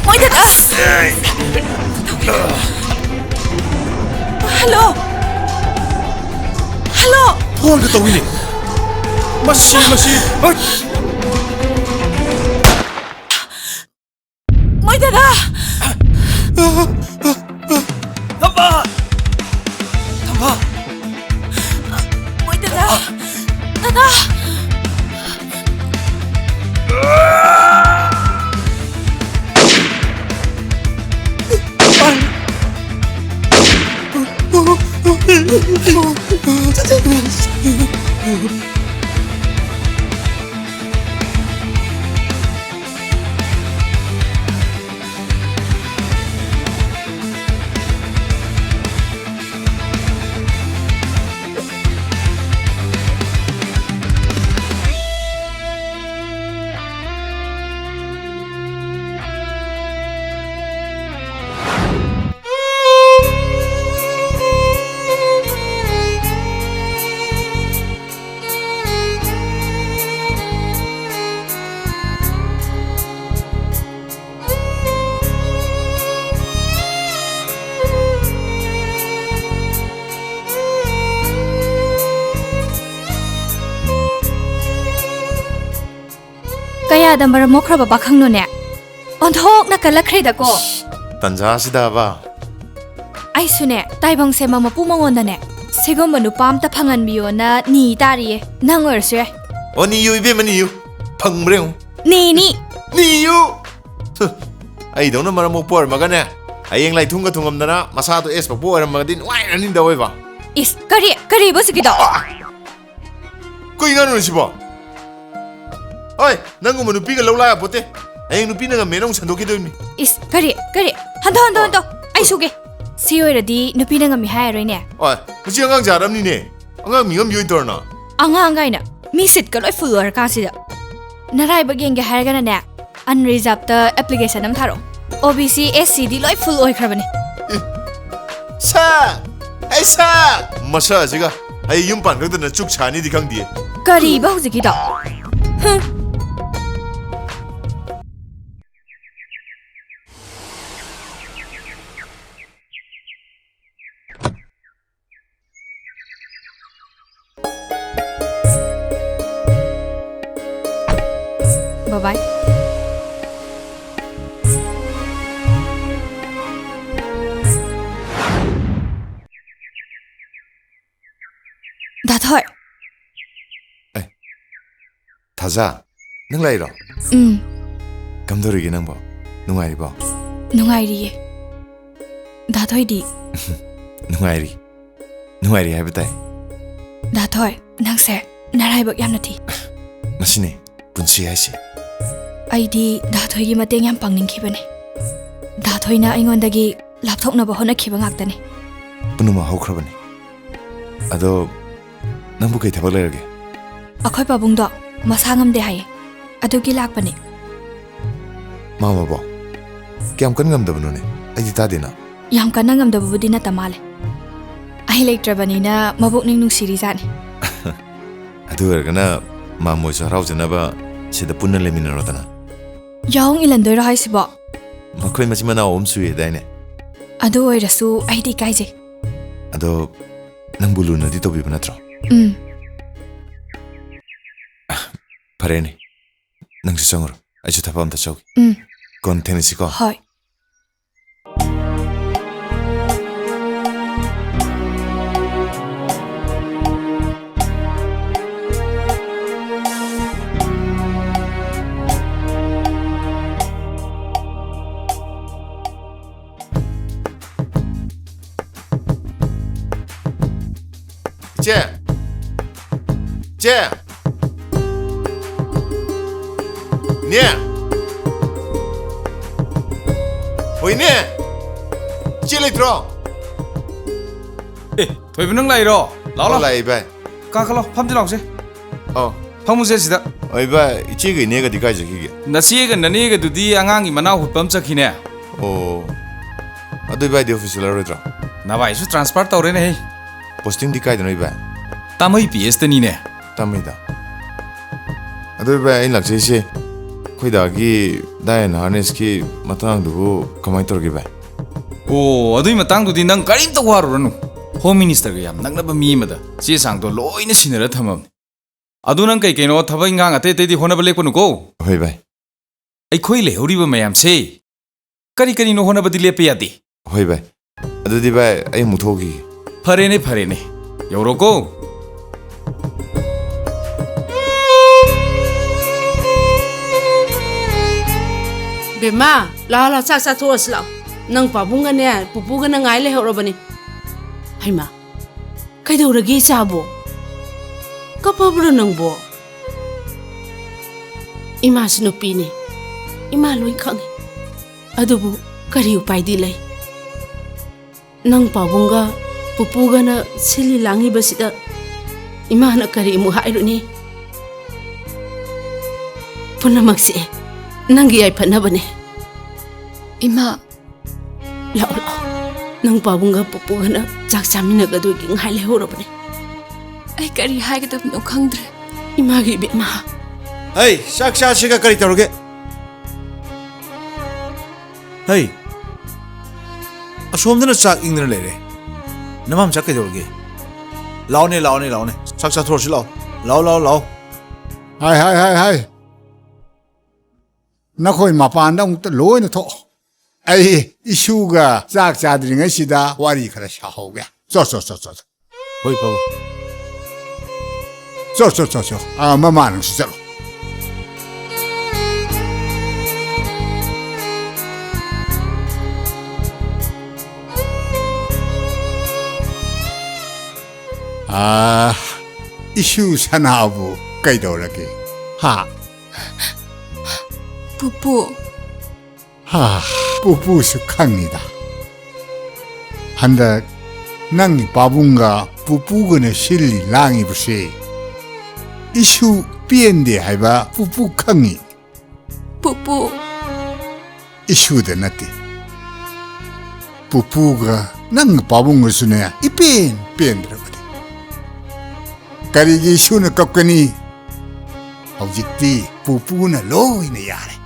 ꯃꯣꯏ ꯗꯗꯥ! ꯍꯜꯂꯣ! ꯍꯜꯂꯣ! ꯐꯣꯟꯒ ꯇꯧꯏꯅꯦ꯫ ꯃꯁꯤ, ꯃꯁꯤ! ꯍꯩ! ꯃꯣꯏ ꯗꯗꯥ! ꯊꯝꯕꯥꯜ! ꯊꯝꯕꯥꯜ! ꯃꯣꯏ ꯗꯗꯥ! ꯗꯗꯥ! ꯀꯌꯥꯗ ꯃꯔꯝ ꯃꯣꯛꯈ꯭ꯔꯕ ꯄꯥꯈꯪꯅꯣꯅꯦ? ꯑꯣꯟꯊꯣꯛꯅ ꯀꯜꯂꯛꯈ꯭ꯔꯦꯗꯀꯣ꯫ ꯇꯟꯖꯥꯁꯤꯗꯕ꯫ ꯑꯩꯁꯨꯅꯦ, ꯇꯥꯏꯕꯪ ꯁꯦꯝꯕ ꯃꯄꯨ ꯃꯉꯣꯟꯗꯅꯦ, ꯁꯤꯒꯨꯝꯕ ꯅꯨꯄꯥ ꯑꯝꯇ ꯐꯪꯍꯟꯕꯤꯌꯣꯅ ꯅꯤ ꯇꯥꯔꯤꯌꯦ꯫ ꯅꯪ ꯑꯣꯏꯔꯁꯨ ꯌꯥꯏ꯫ ꯑꯣ, ꯅꯤꯌꯨ ꯏꯕꯦꯝꯃ, ꯅꯤꯌꯨ꯫ ꯐꯪꯕ꯭ꯔꯥ ꯌꯦꯡꯉꯨ꯫ ꯅꯤ, ꯅꯤ꯫ ꯅꯤꯌꯨ꯫ ꯍ, ꯑꯩꯗꯧꯅ ꯃꯔꯝ ꯃꯣꯛꯄ ꯑꯣꯏꯔꯝꯃꯒꯅꯦ, ꯍꯌꯦꯡ ꯂꯥꯏꯊꯨꯡꯒ ꯊꯨꯡꯉꯝꯗꯅ ꯃꯁꯥꯗꯣ ꯑꯦꯁ ꯄꯛꯄ ꯑꯣꯏꯔꯝꯃꯒꯗꯤ ꯅꯨꯡꯉꯥꯏꯔꯅꯤꯗ ꯑꯣꯏꯕ꯫ ꯏꯁ, ꯀꯔꯤ, ꯀꯔꯤꯕ ꯍꯧꯖꯤꯛꯀꯤꯗꯣ? ꯀꯩ ꯉꯥꯡꯅꯣ ꯁꯤꯕꯣ? ꯍꯣꯏ, ꯅꯪꯒꯨꯝꯕ ꯅꯨꯄꯤꯒ ꯂꯧ ꯂꯥꯛ ꯌꯥꯄꯣꯠꯇꯦ꯫ ꯍꯌꯦꯡ ꯅꯨꯄꯤꯅ ꯉꯝꯃꯦꯅ ꯑꯃꯨꯛ ꯁꯟꯗꯣꯛꯈꯤꯗꯣꯏꯅꯤ꯫ ꯏꯁ, ꯀꯔꯤ, ꯀꯔꯤ? ꯍꯟꯊꯧ, ꯍꯟꯊꯧ, ꯍꯟꯊꯧ꯫ ꯑꯩ ꯁꯨꯒꯦ꯫ ꯁꯤ ꯑꯣꯏꯔꯗꯤ ꯅꯨꯄꯤꯅ ꯉꯝꯃꯤ ꯍꯥꯏꯔꯔꯣꯏꯅꯦ꯫ ꯍꯣꯏ, ꯃꯁꯤ ꯑꯉꯥꯡ ꯖꯥꯠ ꯑꯃꯅꯤꯅꯦ꯫ ꯑꯉꯥꯡ ꯃꯤ ꯉꯝ ꯌꯣꯏ ꯇꯧꯔꯅ꯫ ꯑꯉꯥꯡ ꯀꯥꯏꯅ꯫ ꯃꯤ ꯁꯤꯠꯀ ꯂꯣꯏ ꯐꯨꯜ ꯑꯣꯏꯔꯀꯥꯟꯁꯤꯗ꯫ ꯅꯔꯥꯏꯕꯛ ꯌꯦꯡꯒꯦ ꯍꯥꯏꯔꯒꯅꯅꯦ, ꯑꯟꯔꯤꯖꯥꯕꯇ ꯑꯦꯄ꯭ꯂꯤꯀꯦꯁꯟ ꯑꯃ ꯊꯥꯔꯛꯑꯣ꯫ ꯑꯣ ꯕꯤ ꯁꯤ, ꯑꯦꯁ ꯁꯤꯗꯤ ꯂꯣꯏ ꯐꯨꯜ ꯑꯣꯏꯈ꯭ꯔꯕꯅꯤ꯫ ꯁꯥ! ꯑꯩ ꯁꯥ! ꯃꯁꯛ ꯑꯁꯤꯒ ꯑꯩ ꯌꯨꯝ ꯄꯥꯟ ꯈꯛꯇꯅ ꯆꯨꯛ ꯁꯥꯅꯤꯗꯤ ꯈꯪꯗꯦ꯫ ꯀꯔꯤꯕ ꯍꯧꯖꯤꯛꯀꯤꯗꯣ? ꯍꯨꯝ꯫ ꯕꯥꯏ ꯕꯥꯏ꯫ ꯗꯥ ꯊꯣꯏ꯫ ꯑꯦ, ꯊꯥꯖ, ꯅꯪ ꯂꯥꯛꯏꯔꯣ? ꯎꯝ꯫ ꯀꯝꯗꯧꯔꯤꯒꯦ ꯅꯪꯕꯣ? ꯅꯨꯡꯉꯥꯏꯔꯤꯕꯣ? ꯅꯨꯡꯉꯥꯏꯔꯤꯌꯦ꯫ ꯗꯥ ꯊꯣꯏꯗꯤ? ꯅꯨꯡꯉꯥꯏꯔꯤ꯫ ꯅꯨꯡꯉꯥꯏꯔꯤ ꯍꯥꯏꯕ ꯇꯥꯏ꯫ ꯗꯥ ꯊꯣꯏ, ꯅꯪꯁꯦ ꯅꯔꯥꯏꯕꯛ ꯌꯥꯝꯅ ꯊꯤ꯫ ꯃꯁꯤꯅꯤ ꯄꯨꯟꯁꯤ ꯍꯥꯏꯁꯦ꯫ ꯑꯩꯗꯤ ꯗꯥ ꯊꯣꯏꯒꯤ ꯃꯇꯦꯡ ꯌꯥꯝ ꯄꯥꯡꯅꯤꯡꯈꯤꯕꯅꯦ꯫ ꯗꯥ ꯊꯣꯏꯅ ꯑꯩꯉꯣꯟꯗꯒꯤ ꯂꯥꯞꯊꯣꯛꯅꯕ ꯍꯣꯠꯅꯈꯤꯕ ꯉꯥꯛꯇꯅꯦ꯫ ꯄꯨꯝꯅꯃꯛ ꯍꯧꯈ꯭ꯔꯕꯅꯤ꯫ ꯑꯗꯣ, ꯅꯪꯕꯨ ꯀꯩ ꯊꯕꯛ ꯂꯩꯔꯒꯦ? ꯑꯩꯈꯣꯏ ꯄꯥꯕꯨꯡꯗꯣ ꯃꯁꯥ ꯉꯝꯗꯦ ꯍꯥꯏꯌꯦ, ꯑꯗꯨꯒꯤ ꯂꯥꯛꯄꯅꯦ꯫ ꯃꯥꯃꯕꯣ? ꯀꯌꯥꯝ ꯀꯟ ꯉꯝꯗꯕꯅꯣꯅꯦ? ꯑꯩꯗꯤ ꯇꯥꯗꯦꯅ꯫ ꯌꯥꯝ ꯀꯟꯅ ꯉꯝꯗꯕꯕꯨꯗꯤ ꯅꯠꯇ ꯃꯥꯜꯂꯦ꯫ ꯑꯩ ꯂꯩꯇ꯭ꯔꯕꯅꯤꯅ ꯃꯕꯨꯛꯅꯤꯡ ꯅꯨꯡꯁꯤꯔꯤꯖꯥꯠꯅꯤ꯫ ꯑꯗꯨ ꯑꯣꯏꯔꯒꯅ ꯃꯥꯃꯣꯏꯁꯨ ꯍꯔꯥꯎꯖꯅꯕ ꯁꯤꯗ ꯄꯨꯟꯅ ꯂꯩꯃꯤꯟꯅꯔꯣꯗꯅ꯫ ꯌꯥꯍꯣꯡ ꯏꯜꯍꯟꯗꯣꯏꯔꯣ ꯍꯥꯏꯁꯤꯕꯣ? ꯃꯈꯣꯏ ꯃꯆꯤꯟ ꯃꯅꯥꯎ ꯑꯍꯨꯝ ꯁꯨꯏ ꯍꯥꯏꯗꯥꯏꯅꯦ? ꯑꯗꯨ ꯑꯣꯏꯔꯁꯨ ꯑꯩꯗꯤ ꯏꯀꯥꯏꯖꯩ꯫ ꯑꯗꯣ, ꯅꯪꯕꯨ ꯂꯨꯅꯗꯤ ꯇꯧꯕꯤꯕ ꯅꯠꯇ꯭ꯔꯣ? ꯎꯝ꯫ ꯐꯔꯦꯅꯦ, ꯅꯪꯁꯨ ꯆꯪꯉꯨꯔꯣ, ꯑꯩꯁꯨ ꯊꯕꯛ ꯑꯝꯇ ꯆꯧꯒꯦ꯫ ꯎꯝ꯫ ꯀꯣꯟꯅ ꯊꯦꯡꯅꯁꯤꯀꯣ꯫ ꯍꯣꯏ꯫ ꯏꯆꯦ! ꯏꯆꯦ! ꯏꯅꯦ! ꯍꯣꯏ, ꯏꯅꯦ! ꯏꯆꯦ ꯂꯩꯇ꯭ꯔꯣ? ꯑꯦ, ꯊꯣꯏꯕ, ꯅꯪ ꯂꯥꯛꯏꯔꯣ? ꯂꯥꯛꯑꯣ, ꯑꯣ, ꯂꯥꯛꯑꯣ꯫ ꯂꯥꯛꯑꯦ, ꯏꯕꯥꯏ꯫ ꯀꯥꯈꯠꯂꯣ, ꯐꯝꯁꯤ ꯂꯥꯛꯁꯦ꯫ ꯑꯣ꯫ ꯐꯝꯃꯨꯁꯦ ꯁꯤꯗ꯫ ꯑꯣ, ꯏꯕꯥꯏ, ꯏꯆꯦꯒ ꯏꯅꯦꯒꯗꯤ ꯀꯥꯏ ꯆꯠꯈꯤꯒꯦ? ꯅꯆꯦꯒ ꯅꯅꯦꯒꯗꯨꯗꯤ ꯑꯉꯥꯡꯒꯤ ꯃꯅꯥꯎ ꯍꯨꯠꯄ ꯑꯃ ꯆꯠꯈꯤꯅꯦ꯫ ꯑꯣ꯫ ꯑꯗꯨ ꯏꯕꯥꯏꯗꯤ ꯑꯣꯐꯤꯁ ꯆꯠꯂꯔꯣꯏꯗ꯭ꯔꯣ? ꯅꯚꯥꯏꯁꯨ ꯇ꯭ꯔꯥꯟꯁꯐꯔ ꯇꯧꯔꯦꯅꯦꯍꯦ꯫ ꯄꯣꯁꯇꯤꯡꯗꯤ ꯀꯥꯏꯗꯅꯣ, ꯏꯕꯥꯏ? ꯇꯥꯃꯩ ꯄꯤ ꯑꯦꯁꯇꯅꯤꯅꯦ꯫ ꯇꯥꯃꯩꯗ? ꯑꯗꯨ ꯏꯕꯥꯏ, ꯑꯩꯅ ꯂꯥꯛꯆꯩꯁꯦ, ꯑꯩꯈꯣꯏ ꯗꯥꯒꯤ ꯗꯥꯏ ꯑꯦꯟ ꯍꯥꯔꯅꯦꯁꯀꯤ ꯃꯇꯥꯡꯗꯨꯕꯨ ꯀꯃꯥꯏꯅ ꯇꯧꯔꯒꯦ, ꯏꯕꯥꯏ? ꯑꯣ, ꯑꯗꯨꯏ ꯃꯇꯥꯡꯗꯨꯗꯤ ꯅꯪ ꯀꯔꯤꯝꯇ ꯋꯥꯔꯨꯔꯅꯨ꯫ ꯍꯣꯝ ꯃꯤꯅꯤꯁꯇꯔꯒ ꯌꯥꯝ ꯅꯛꯅꯕ ꯃꯤ ꯑꯃꯗ ꯆꯦ ꯆꯥꯡꯗꯣ ꯂꯣꯏꯅ ꯁꯤꯟꯅꯔ ꯊꯝꯃꯕꯅꯤ꯫ ꯑꯗꯨ ꯅꯪ ꯀꯩ ꯀꯩꯅꯣ ꯊꯕꯛ ꯏꯪꯈꯥꯡ ꯑꯇꯩ ꯑꯇꯩꯗꯤ ꯍꯣꯠꯅꯕ ꯂꯦꯞꯀꯅꯨꯀꯣ꯫ ꯍꯣꯏ, ꯚꯥꯏ꯫ ꯑꯩꯈꯣꯏ ꯂꯩꯍꯧꯔꯤꯕ ꯃꯌꯥꯝꯁꯦ ꯀꯔꯤ ꯀꯔꯤꯅꯣ ꯍꯣꯠꯅꯕꯗꯤ ꯂꯦꯞꯄ ꯌꯥꯗꯦ꯫ ꯍꯣꯏ, ꯚꯥꯏ꯫ ꯑꯗꯨꯗꯤ, ꯚꯥꯏ, ꯑꯩ ꯑꯃꯨꯛ ꯊꯣꯛꯈꯤꯒꯦ꯫ ꯐꯔꯦꯅꯦ, ꯐꯔꯦꯅꯦ꯫ ꯌꯧꯔꯣꯀꯣ꯫ ꯕꯦꯝꯃ, ꯂꯥꯛꯑꯣ, ꯂꯥꯛꯑꯣ, ꯆꯥꯛ ꯆꯥꯊꯣꯛꯑꯁꯤ ꯂꯥꯛꯑꯣ꯫ ꯅꯪ ꯄꯥꯕꯨꯡꯒꯅꯦ, ꯄꯨꯄꯨꯒꯅ ꯉꯥꯏ ꯂꯩꯍꯧꯔꯕꯅꯤ꯫ ꯍꯩꯃꯥ, ꯀꯩꯗꯧꯔꯒꯦ ꯏꯆꯥꯕꯣ? ꯀꯞꯄꯕ꯭ꯔꯣ ꯅꯪꯕꯣ? ꯏꯃꯥꯁꯨ ꯅꯨꯄꯤꯅꯤ, ꯏꯃꯥ ꯂꯣꯏ ꯈꯪꯉꯤ꯫ ꯑꯗꯨꯕꯨ ꯀꯔꯤ ꯎꯄꯥꯏꯗꯤ ꯂꯩ? ꯅꯪ ꯄꯥꯕꯨꯡꯒ ꯄꯨꯄꯨꯒꯅ ꯁꯤꯜꯂꯤ ꯂꯥꯡꯉꯤꯕꯁꯤꯗ ꯏꯃꯥꯅ ꯀꯔꯤ ꯑꯃꯨꯛ ꯍꯥꯏꯔꯨꯅꯤ? ꯄꯨꯝꯅꯃꯛꯁꯦ ꯅꯪꯒꯤ ꯌꯥꯏꯐꯅꯕꯅꯦ꯫ ꯏꯃꯥ, ꯂꯥꯛꯑꯣ, ꯂꯥꯛꯑꯣ꯫ ꯅꯪ ꯄꯥꯕꯨꯡꯒ ꯄꯨꯄꯨꯒꯅ ꯆꯥꯛ ꯆꯥꯃꯤꯟꯅꯒꯗꯣꯏꯒꯤ ꯉꯥꯏ ꯂꯩꯍꯧꯔꯕꯅꯦ꯫ ꯑꯩ ꯀꯔꯤ ꯍꯥꯏꯒꯗꯕꯅꯣ ꯈꯪꯗ꯭ꯔꯦ꯫ ꯏꯃꯥꯒꯤ ꯏꯕꯦꯝꯃ꯫ ꯍꯩ, ꯆꯥꯛ ꯆꯥꯁꯤꯒ ꯀꯔꯤ ꯇꯧꯔꯒꯦ? ꯍꯩ, ꯑꯁꯣꯝꯗꯅ ꯆꯥꯛ ꯏꯪꯗꯅ ꯂꯩꯔꯦ꯫ ꯅꯃꯥꯝꯆꯥ ꯀꯩꯗꯧꯔꯒꯦ? ꯂꯥꯛꯑꯣꯅꯦ, ꯂꯥꯛꯑꯣꯅꯦ, ꯂꯥꯛꯑꯣꯅꯦ꯫ ꯆꯥꯛ ꯆꯥꯊꯣꯛꯑꯁꯤ ꯂꯥꯛꯑꯣ꯫ ꯂꯥꯛꯑꯣ, ꯂꯥꯛꯑꯣ, ꯂꯥꯛꯑꯣ꯫ ꯍꯥꯏ, ꯍꯥꯏ, ꯍꯥꯏ, ꯍꯥꯏ꯫ ꯅꯈꯣꯏ ꯃꯄꯥꯟꯗ ꯑꯃꯨꯛꯇ ꯂꯣꯏꯅ ꯊꯣꯛꯑꯣ꯫ ꯑꯩ ꯏꯁꯨꯒ ꯆꯥꯛ ꯆꯥꯗ꯭ꯔꯤꯉꯩꯁꯤꯗ ꯋꯥꯔꯤ ꯈꯔ ꯁꯥꯍꯧꯒꯦ꯫ ꯆꯣ, ꯆꯣ, ꯆꯣ, ꯆꯣ, ꯆꯣ꯫ ꯍꯣꯏ, ꯄꯥꯕꯨꯡ꯫ ꯆꯣ, ꯆꯣ, ꯆꯣ, ꯆꯣ꯫ ꯑꯥ, ꯃꯃꯥ ꯅꯪꯁꯨ ꯆꯠꯂꯣ꯫ ꯑꯥ, ꯏꯁꯨ ꯁꯅꯥꯕꯨ ꯀꯩꯗꯧꯔꯒꯦ? ꯍꯥ? ꯄꯨꯄꯨ꯫ ꯍꯥ, ꯄꯨꯄꯨꯁꯨ ꯈꯪꯉꯤꯗ꯫ ꯍꯟꯗꯛ ꯅꯪꯒꯤ ꯄꯥꯕꯨꯡꯒ ꯄꯨꯄꯨꯒꯅ ꯁꯤꯜꯂꯤ ꯂꯥꯡꯉꯤꯕꯁꯦ ꯏꯁꯨ ꯄꯦꯟꯗꯦ ꯍꯥꯏꯕ ꯄꯨꯄꯨ ꯈꯪꯉꯤ꯫ ꯄꯨꯄꯨ꯫ ꯏꯁꯨꯗ ꯅꯠꯇꯦ꯫ ꯄꯨꯄꯨꯒ ꯅꯪ ꯄꯥꯕꯨꯡꯒꯁꯨꯅꯦ ꯏꯄꯦꯟ ꯄꯦꯟꯗ꯭ꯔꯕꯅꯤ꯫ ꯀꯔꯤꯒꯤ ꯏꯁꯨꯅ ꯀꯞꯀꯅꯤ? ꯍꯧꯖꯤꯛꯇꯤ ꯄꯨꯄꯨꯅ ꯂꯣꯏꯅ ꯌꯥꯔꯦ꯫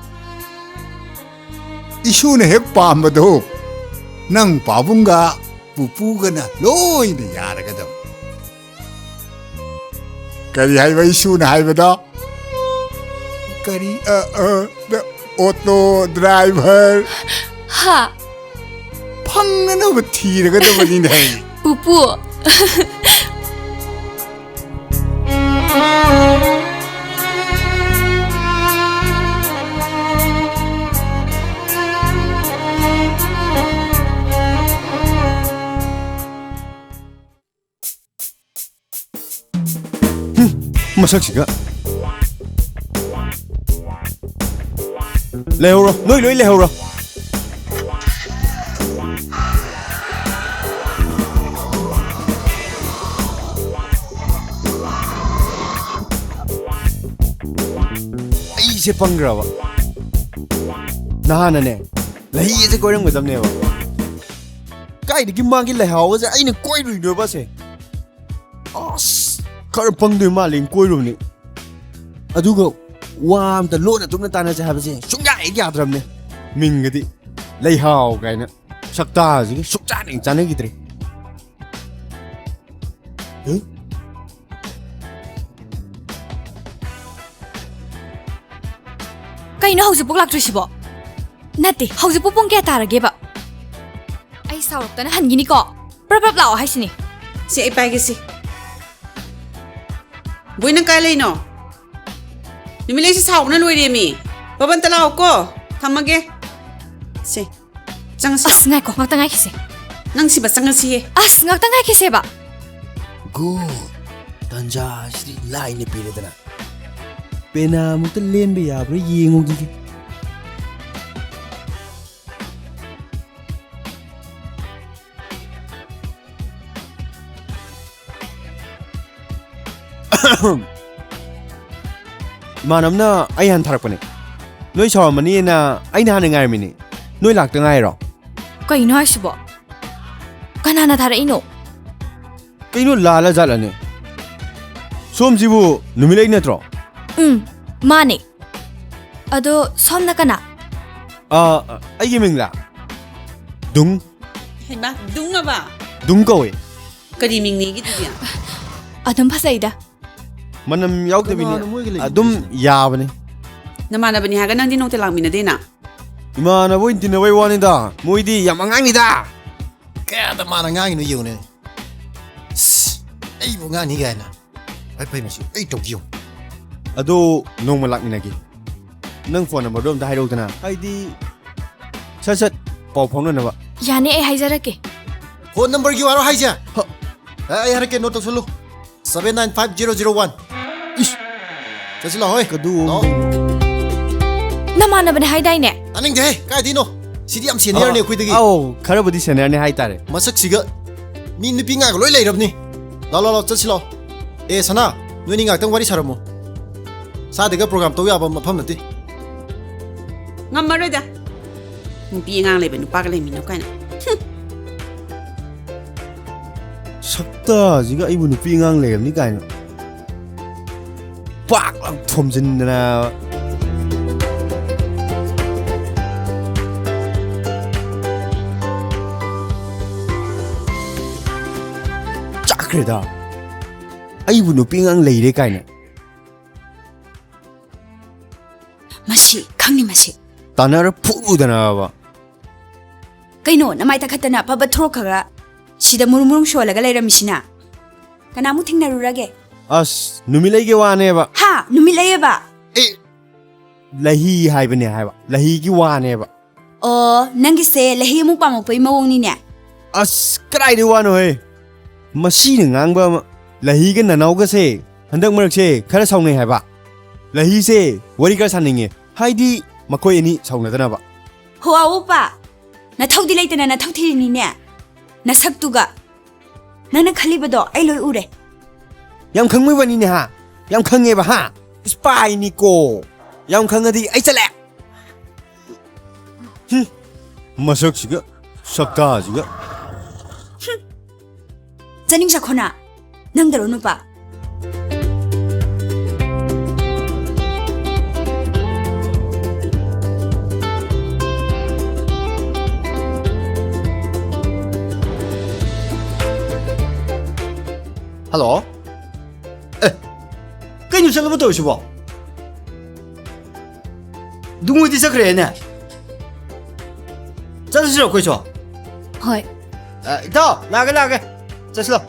ꯏꯁꯨꯅ ꯍꯦꯛ ꯄꯥꯝꯕꯗꯣ ꯅꯪ ꯄꯥꯕꯨꯡꯒ ꯄꯨꯄꯨꯒꯅ ꯂꯣꯏꯅ ꯌꯥꯔꯒꯗꯕ꯫ ꯀꯔꯤ ꯍꯥꯏꯕ ꯏꯁꯨꯅ ꯍꯥꯏꯕꯗꯣ? ꯀꯔꯤ, ꯑ, ꯑ, ꯅ-, ꯑꯣꯇꯣ ꯗ꯭ꯔꯥꯏꯚꯔ꯫ ꯍꯥ? ꯐꯪꯅꯅꯕ ꯊꯤꯔꯒꯗꯕꯅꯤꯅꯦ꯫ ꯄꯨꯄꯨ꯫ ꯃꯁꯛꯁꯤꯒ꯫ ꯂꯩꯍꯧꯔꯣ, ꯅꯣꯏ ꯂꯣꯏ ꯂꯩꯍꯧꯔꯣ꯫ ꯑꯩꯁꯦ ꯄꯪꯈ꯭ꯔꯕ꯫ ꯅꯍꯥꯟꯅꯅꯦ, ꯂꯩꯍꯩꯁꯦ ꯀꯣꯏꯔꯝꯒꯗꯕꯅꯦꯕ꯫ ꯀꯥꯏꯗꯒꯤ ꯃꯥꯒꯤ ꯂꯩꯍꯥꯎꯒꯁꯦ ꯑꯩꯅ ꯀꯣꯏꯔꯨꯏꯅꯣꯕꯁꯦ? ꯑꯁ, ꯈꯔ ꯄꯪꯗꯣꯏ ꯃꯥꯜꯂꯦ ꯀꯣꯏꯔꯨꯕꯅꯤ꯫ ꯑꯗꯨꯒ ꯋꯥ ꯑꯝꯇ ꯂꯣꯟꯅ ꯊꯨꯞꯅ ꯇꯥꯟꯅꯁꯦ ꯍꯥꯏꯕꯁꯦ ꯁꯨꯡꯌꯥ ꯍꯦꯛ ꯌꯥꯗ꯭ꯔꯕꯅꯦ꯫ ꯃꯤꯡꯒꯗꯤ ꯂꯩꯍꯥꯎ ꯀꯥꯏꯅ ꯁꯛꯇꯥꯁꯤꯒ ꯁꯨꯡꯆꯥꯟ ꯍꯦꯛ ꯆꯥꯟꯅꯈꯤꯗ꯭ꯔꯦ꯫ ꯍꯦ? ꯀꯩꯅꯣ ꯍꯧꯖꯤꯛꯄꯨ ꯂꯥꯛꯇ꯭ꯔꯤꯁꯤꯕꯣ? ꯅꯠꯇꯦ, ꯍꯧꯖꯤꯛꯄꯨ ꯄꯨꯡ ꯀꯌꯥ ꯇꯥꯔꯒꯦꯕ? ꯑꯩ ꯁꯥꯎꯔꯛꯇꯅ ꯍꯟꯈꯤꯅꯤꯀꯣ꯫ ꯄ꯭ꯔꯞ ꯄ꯭ꯔꯞ ꯂꯥꯛꯑꯣ ꯍꯥꯏꯁꯤꯅꯤ꯫ ꯁꯦ, ꯑꯩ ꯄꯥꯏꯒꯦ ꯁꯦ꯫ ꯕꯣꯏ, ꯅꯪ ꯀꯥꯏ ꯂꯩꯅꯣ? ꯅꯨꯃꯤꯠꯂꯩꯁꯦ ꯁꯥꯎꯕꯅ ꯂꯣꯏꯔꯦꯃꯤ꯫ ꯕꯕꯟꯇ ꯂꯥꯛꯑꯣꯀꯣ꯫ ꯊꯝꯃꯒꯦ꯫ ꯁꯦ, ꯆꯪꯉꯁꯤ꯫ ꯑꯁ, ꯉꯥꯏꯈꯣ, ꯉꯥꯛꯇ ꯉꯥꯏꯈꯤꯁꯦ꯫ ꯅꯪ ꯁꯤꯕ ꯆꯪꯉꯁꯤꯌꯦ꯫ ꯑꯁ, ꯉꯥꯛꯇ ꯉꯥꯏꯈꯤꯁꯦꯕ꯫ ꯒꯨꯗ꯫ ꯇꯟꯖꯥꯁꯤꯗꯤ ꯂꯥꯏꯅ ꯄꯤꯔꯦꯗꯅ꯫ ꯄꯦꯅꯥꯃꯨꯛꯇ ꯂꯦꯟꯕ ꯌꯥꯕ꯭ꯔꯥ ꯌꯦꯡꯉꯨꯈꯤꯒꯦ꯫ ꯏꯃꯥꯟꯅꯕꯅ ꯑꯩ ꯍꯥꯟꯅ ꯊꯥꯔꯛꯄꯅꯦ꯫ ꯅꯣꯏ ꯁꯥꯎꯔꯝꯃꯅꯤꯅ ꯑꯩꯅ ꯍꯥꯟꯅ ꯉꯥꯏꯔꯝꯃꯤꯅꯦ꯫ ꯅꯣꯏ ꯂꯥꯛꯇ ꯉꯥꯏꯔꯣ? ꯀꯩꯅꯣ ꯍꯥꯏꯁꯤꯕꯣ? ꯀꯅꯥꯅ ꯊꯥꯔꯛꯏꯅꯣ? ꯀꯩꯅꯣ, ꯂꯥꯜꯂ ꯖꯥꯠꯂꯅꯦ? ꯁꯣꯝꯁꯤꯕꯨ ꯅꯨꯃꯤꯠꯂꯩ ꯅꯠꯇ꯭ꯔꯣ? ꯎꯝ, ꯃꯥꯅꯦ꯫ ꯑꯗꯣ ꯁꯣꯝꯅ ꯀꯅꯥ? ꯑ, ꯑꯩꯒꯤ ꯃꯤꯡꯂ? ꯗꯨꯡ꯫ ꯍꯩꯃꯥ, ꯗꯨꯡ ꯑꯕ? ꯗꯨꯡ ꯀꯧꯋꯦ꯫ ꯀꯔꯤ ꯃꯤꯡꯅꯤꯒꯦ ꯑꯗꯨꯗꯤ? ꯑꯗꯨꯝ ꯐꯖꯩꯗ꯫ ꯃꯅꯝ ꯌꯥꯎꯗꯕꯤꯅꯦ꯫ ꯀꯅꯥꯅꯣ ꯃꯣꯏꯒ ꯂꯩꯃꯤꯟꯅꯩꯁꯦ? ꯑꯗꯨꯝ ꯌꯥꯕꯅꯦ꯫ ꯅꯃꯥꯟꯅꯕꯅꯤ ꯍꯥꯏꯔꯒ ꯅꯪꯗꯤ ꯅꯣꯡꯇ ꯂꯥꯛꯃꯤꯟꯅꯗꯦꯅ? ꯏꯃꯥꯟꯅꯕ ꯑꯣꯏꯅ ꯇꯤꯟꯅꯕꯩ ꯋꯥꯅꯤꯗ, ꯃꯣꯏꯗꯤ ꯌꯥꯝ ꯑꯉꯥꯡꯅꯤꯗ꯫ ꯀꯌꯥꯗ ꯃꯥꯅ ꯉꯥꯡꯉꯤꯅꯣ ꯌꯦꯡꯉꯨꯅꯦ꯫ ꯁꯁ, ꯑꯩꯕꯨ ꯉꯥꯡꯅꯤ ꯀꯥꯏꯅ꯫ ꯐꯩ ꯐꯩ, ꯃꯁꯤ ꯑꯩ ꯇꯧꯒꯦ ꯌꯦꯡꯉꯨ꯫ ꯑꯗꯣ ꯅꯣꯡꯃ ꯂꯥꯛꯃꯤꯟꯅꯒꯦ꯫ ꯅꯪ ꯐꯣꯟ ꯅꯝꯕꯔꯗꯣ ꯑꯝꯇ ꯍꯥꯏꯔꯛꯎꯗꯅ, ꯍꯥꯏꯗꯤ ꯁꯠ ꯁꯠ ꯄꯥꯎ ꯐꯥꯎꯅꯅꯕ꯫ ꯌꯥꯅꯤ, ꯑꯩ ꯍꯥꯏꯖꯔꯛꯀꯦ꯫ ꯐꯣꯟ ꯅꯝꯕꯔꯒꯤ ꯋꯥꯔꯣ ꯍꯥꯏꯁꯦ? ꯍ꯫ ꯑꯦ, ꯑꯩ ꯍꯥꯏꯔꯛꯀꯦ, ꯅꯣꯠ ꯇꯧꯁꯜꯂꯨ꯫ Seven nine five zero zero one. ꯏꯁ! ꯆꯠꯁꯤꯜꯂꯣ, ꯍꯣꯏ꯫ ꯀꯗꯨ꯫ ꯂꯥꯛꯑꯣ꯫ ꯅꯃꯥꯟꯅꯕꯅꯦ ꯍꯥꯏꯗꯥꯏꯅꯦ? ꯇꯥꯅꯤꯡꯗꯦꯍꯦ, ꯀꯥꯏꯗꯩꯅꯣ? ꯁꯤꯗꯤ ꯌꯥꯝ ꯁꯦꯅꯤꯌꯔꯅꯦ ꯑ, ꯑꯩꯈꯣꯏꯗꯒꯤ꯫ ꯑꯧ, ꯈꯔꯕꯨꯗꯤ ꯁꯦꯅꯤꯌꯔꯅꯦ ꯍꯥꯏꯇꯥꯔꯦ꯫ ꯃꯁꯛꯁꯤꯒ ꯃꯤ ꯅꯨꯄꯤ ꯉꯥꯛ ꯂꯣꯏ ꯂꯩꯔꯕꯅꯤ꯫ ꯂꯥꯛꯑꯣ, ꯂꯥꯛꯑꯣ, ꯂꯥꯛꯑꯣ, ꯆꯠꯁꯤꯜꯂꯣ꯫ ꯑꯦ, ꯁꯅꯥ, ꯅꯣꯏꯅꯤ ꯉꯥꯛꯇꯪ ꯋꯥꯔꯤ ꯁꯥꯔꯝꯃꯣ꯫ ꯁꯥꯗꯦꯒ ꯄ꯭ꯔꯣꯒ꯭ꯔꯥꯝ ꯇꯧ ꯌꯥꯕ ꯃꯐꯝ ꯅꯠꯇꯦ꯫ ꯉꯝꯃꯔꯣꯏꯗ꯫ ꯅꯨꯄꯤ ꯑꯉꯥꯡ ꯂꯩꯕ ꯅꯨꯄꯥꯒ ꯂꯩꯃꯤꯟꯅꯧ ꯀꯥꯏꯅ꯫ ꯍꯨꯝ꯫ ꯁꯛꯇꯥꯁꯤꯒ ꯑꯩꯕꯨ ꯅꯨꯄꯤ ꯑꯉꯥꯡ ꯂꯩꯔꯝꯅꯤ ꯀꯥꯏꯅ ꯄꯥꯛ ꯂꯥꯎ ꯊꯣꯝꯖꯤꯟꯗꯅ꯫ ꯆꯥꯛꯈ꯭ꯔꯦꯗ꯫ ꯑꯩꯕꯨ ꯅꯨꯄꯤ ꯑꯉꯥꯡ ꯂꯩꯔꯦ ꯀꯥꯏꯅ꯫ ꯃꯁꯤ, ꯈꯪꯅꯤ ꯃꯁꯤ꯫ ꯇꯥꯟꯅꯔ ꯐꯨꯔꯨꯗꯅꯕ꯫ ꯀꯩꯅꯣ, ꯅꯃꯥꯏ ꯇꯥꯈꯠꯇꯅ ꯄꯕ ꯊꯣꯔꯛꯈ꯭ꯔꯒ ꯁꯤꯗ ꯃꯨꯔꯨꯝ ꯃꯨꯔꯨꯝ ꯁꯣꯜꯂꯒ ꯂꯩꯔꯝꯃꯤꯁꯤꯅ? ꯀꯅꯥꯃꯨꯛ ꯊꯦꯡꯅꯔꯨꯔꯒꯦ? ꯑꯁ, ꯅꯨꯃꯤꯠꯂꯩꯒꯤ ꯋꯥꯅꯦꯕ꯫ ꯍꯥ? ꯅꯨꯃꯤꯠꯂꯩꯌꯦꯕ? ꯑꯦ, ꯂꯍꯤ ꯍꯥꯏꯕꯅꯦ ꯍꯥꯏꯕ, ꯂꯍꯤꯒꯤ ꯋꯥꯅꯦꯕ꯫ ꯑꯣ, ꯅꯪꯒꯤꯁꯦ ꯂꯍꯤ ꯑꯃꯨꯛ ꯄꯥꯝꯃꯛꯄꯒꯤ ꯃꯑꯣꯡꯅꯤꯅꯦ꯫ ꯑꯁ, ꯀꯗꯥꯏꯗꯩ ꯋꯥꯅꯣꯍꯦ? ꯃꯁꯤꯅ ꯉꯥꯡꯕ ꯑꯃ, ꯂꯍꯤꯒ ꯅꯅꯥꯎꯒꯁꯦ ꯍꯟꯗꯛ ꯃꯔꯛꯁꯦ ꯈꯔ ꯁꯥꯎꯅꯩ ꯍꯥꯏꯕ꯫ ꯂꯍꯤꯁꯦ ꯋꯥꯔꯤ ꯈꯔ ꯁꯥꯅꯤꯡꯉꯦ, ꯍꯥꯏꯗꯤ ꯃꯈꯣꯏ ꯑꯅꯤ ꯁꯥꯎꯅꯗꯅꯕ꯫ ꯍꯣ, ꯑꯋꯣꯄꯥ, ꯅꯊꯧꯗꯤ ꯂꯩꯇꯅ ꯅꯊꯧ ꯊꯤꯔꯤꯅꯤꯅꯦ꯫ ꯅꯁꯛꯇꯨꯒ꯫ ꯅꯪꯅ ꯈꯜꯂꯤꯕꯗꯣ ꯑꯩ ꯂꯣꯏ ꯎꯔꯦ꯫ ꯌꯥꯝ ꯈꯪꯕꯩ ꯋꯥꯅꯤꯅꯦ ꯍꯥ? ꯌꯥꯝ ꯈꯪꯉꯦꯕ ꯍꯥ? ꯏꯁꯄꯥꯏꯅꯤꯀꯣ꯫ ꯌꯥꯝ ꯈꯪꯉꯗꯤ ꯑꯩ ꯆꯠꯂꯦ꯫ ꯍꯨꯝ꯫ ꯃꯁꯛꯁꯤꯒ ꯁꯛꯇꯥꯁꯤꯒ꯫ ꯆꯠꯅꯤꯡ ꯆꯈꯣꯅ꯫ ꯅꯪꯗꯔꯣ ꯅꯨꯄꯥ? ꯍꯜꯂꯣ꯫ ꯑꯦ, ꯀꯩꯅꯣ ꯆꯠꯂꯕ ꯇꯧꯔꯤꯁꯤꯕꯣ? ꯗꯨꯡꯉꯨꯗꯤ ꯆꯠꯈ꯭ꯔꯦꯅꯦ꯫ ꯆꯠꯂꯁꯤꯔꯣ ꯑꯩꯈꯣꯏꯁꯨ? ꯍꯣꯏ꯫ ꯑ, ꯏꯇꯥꯎ, ꯂꯥꯛꯑꯒꯦ, ꯂꯥꯛꯑꯒꯦ꯫ ꯆꯠꯁꯤꯂꯣ꯫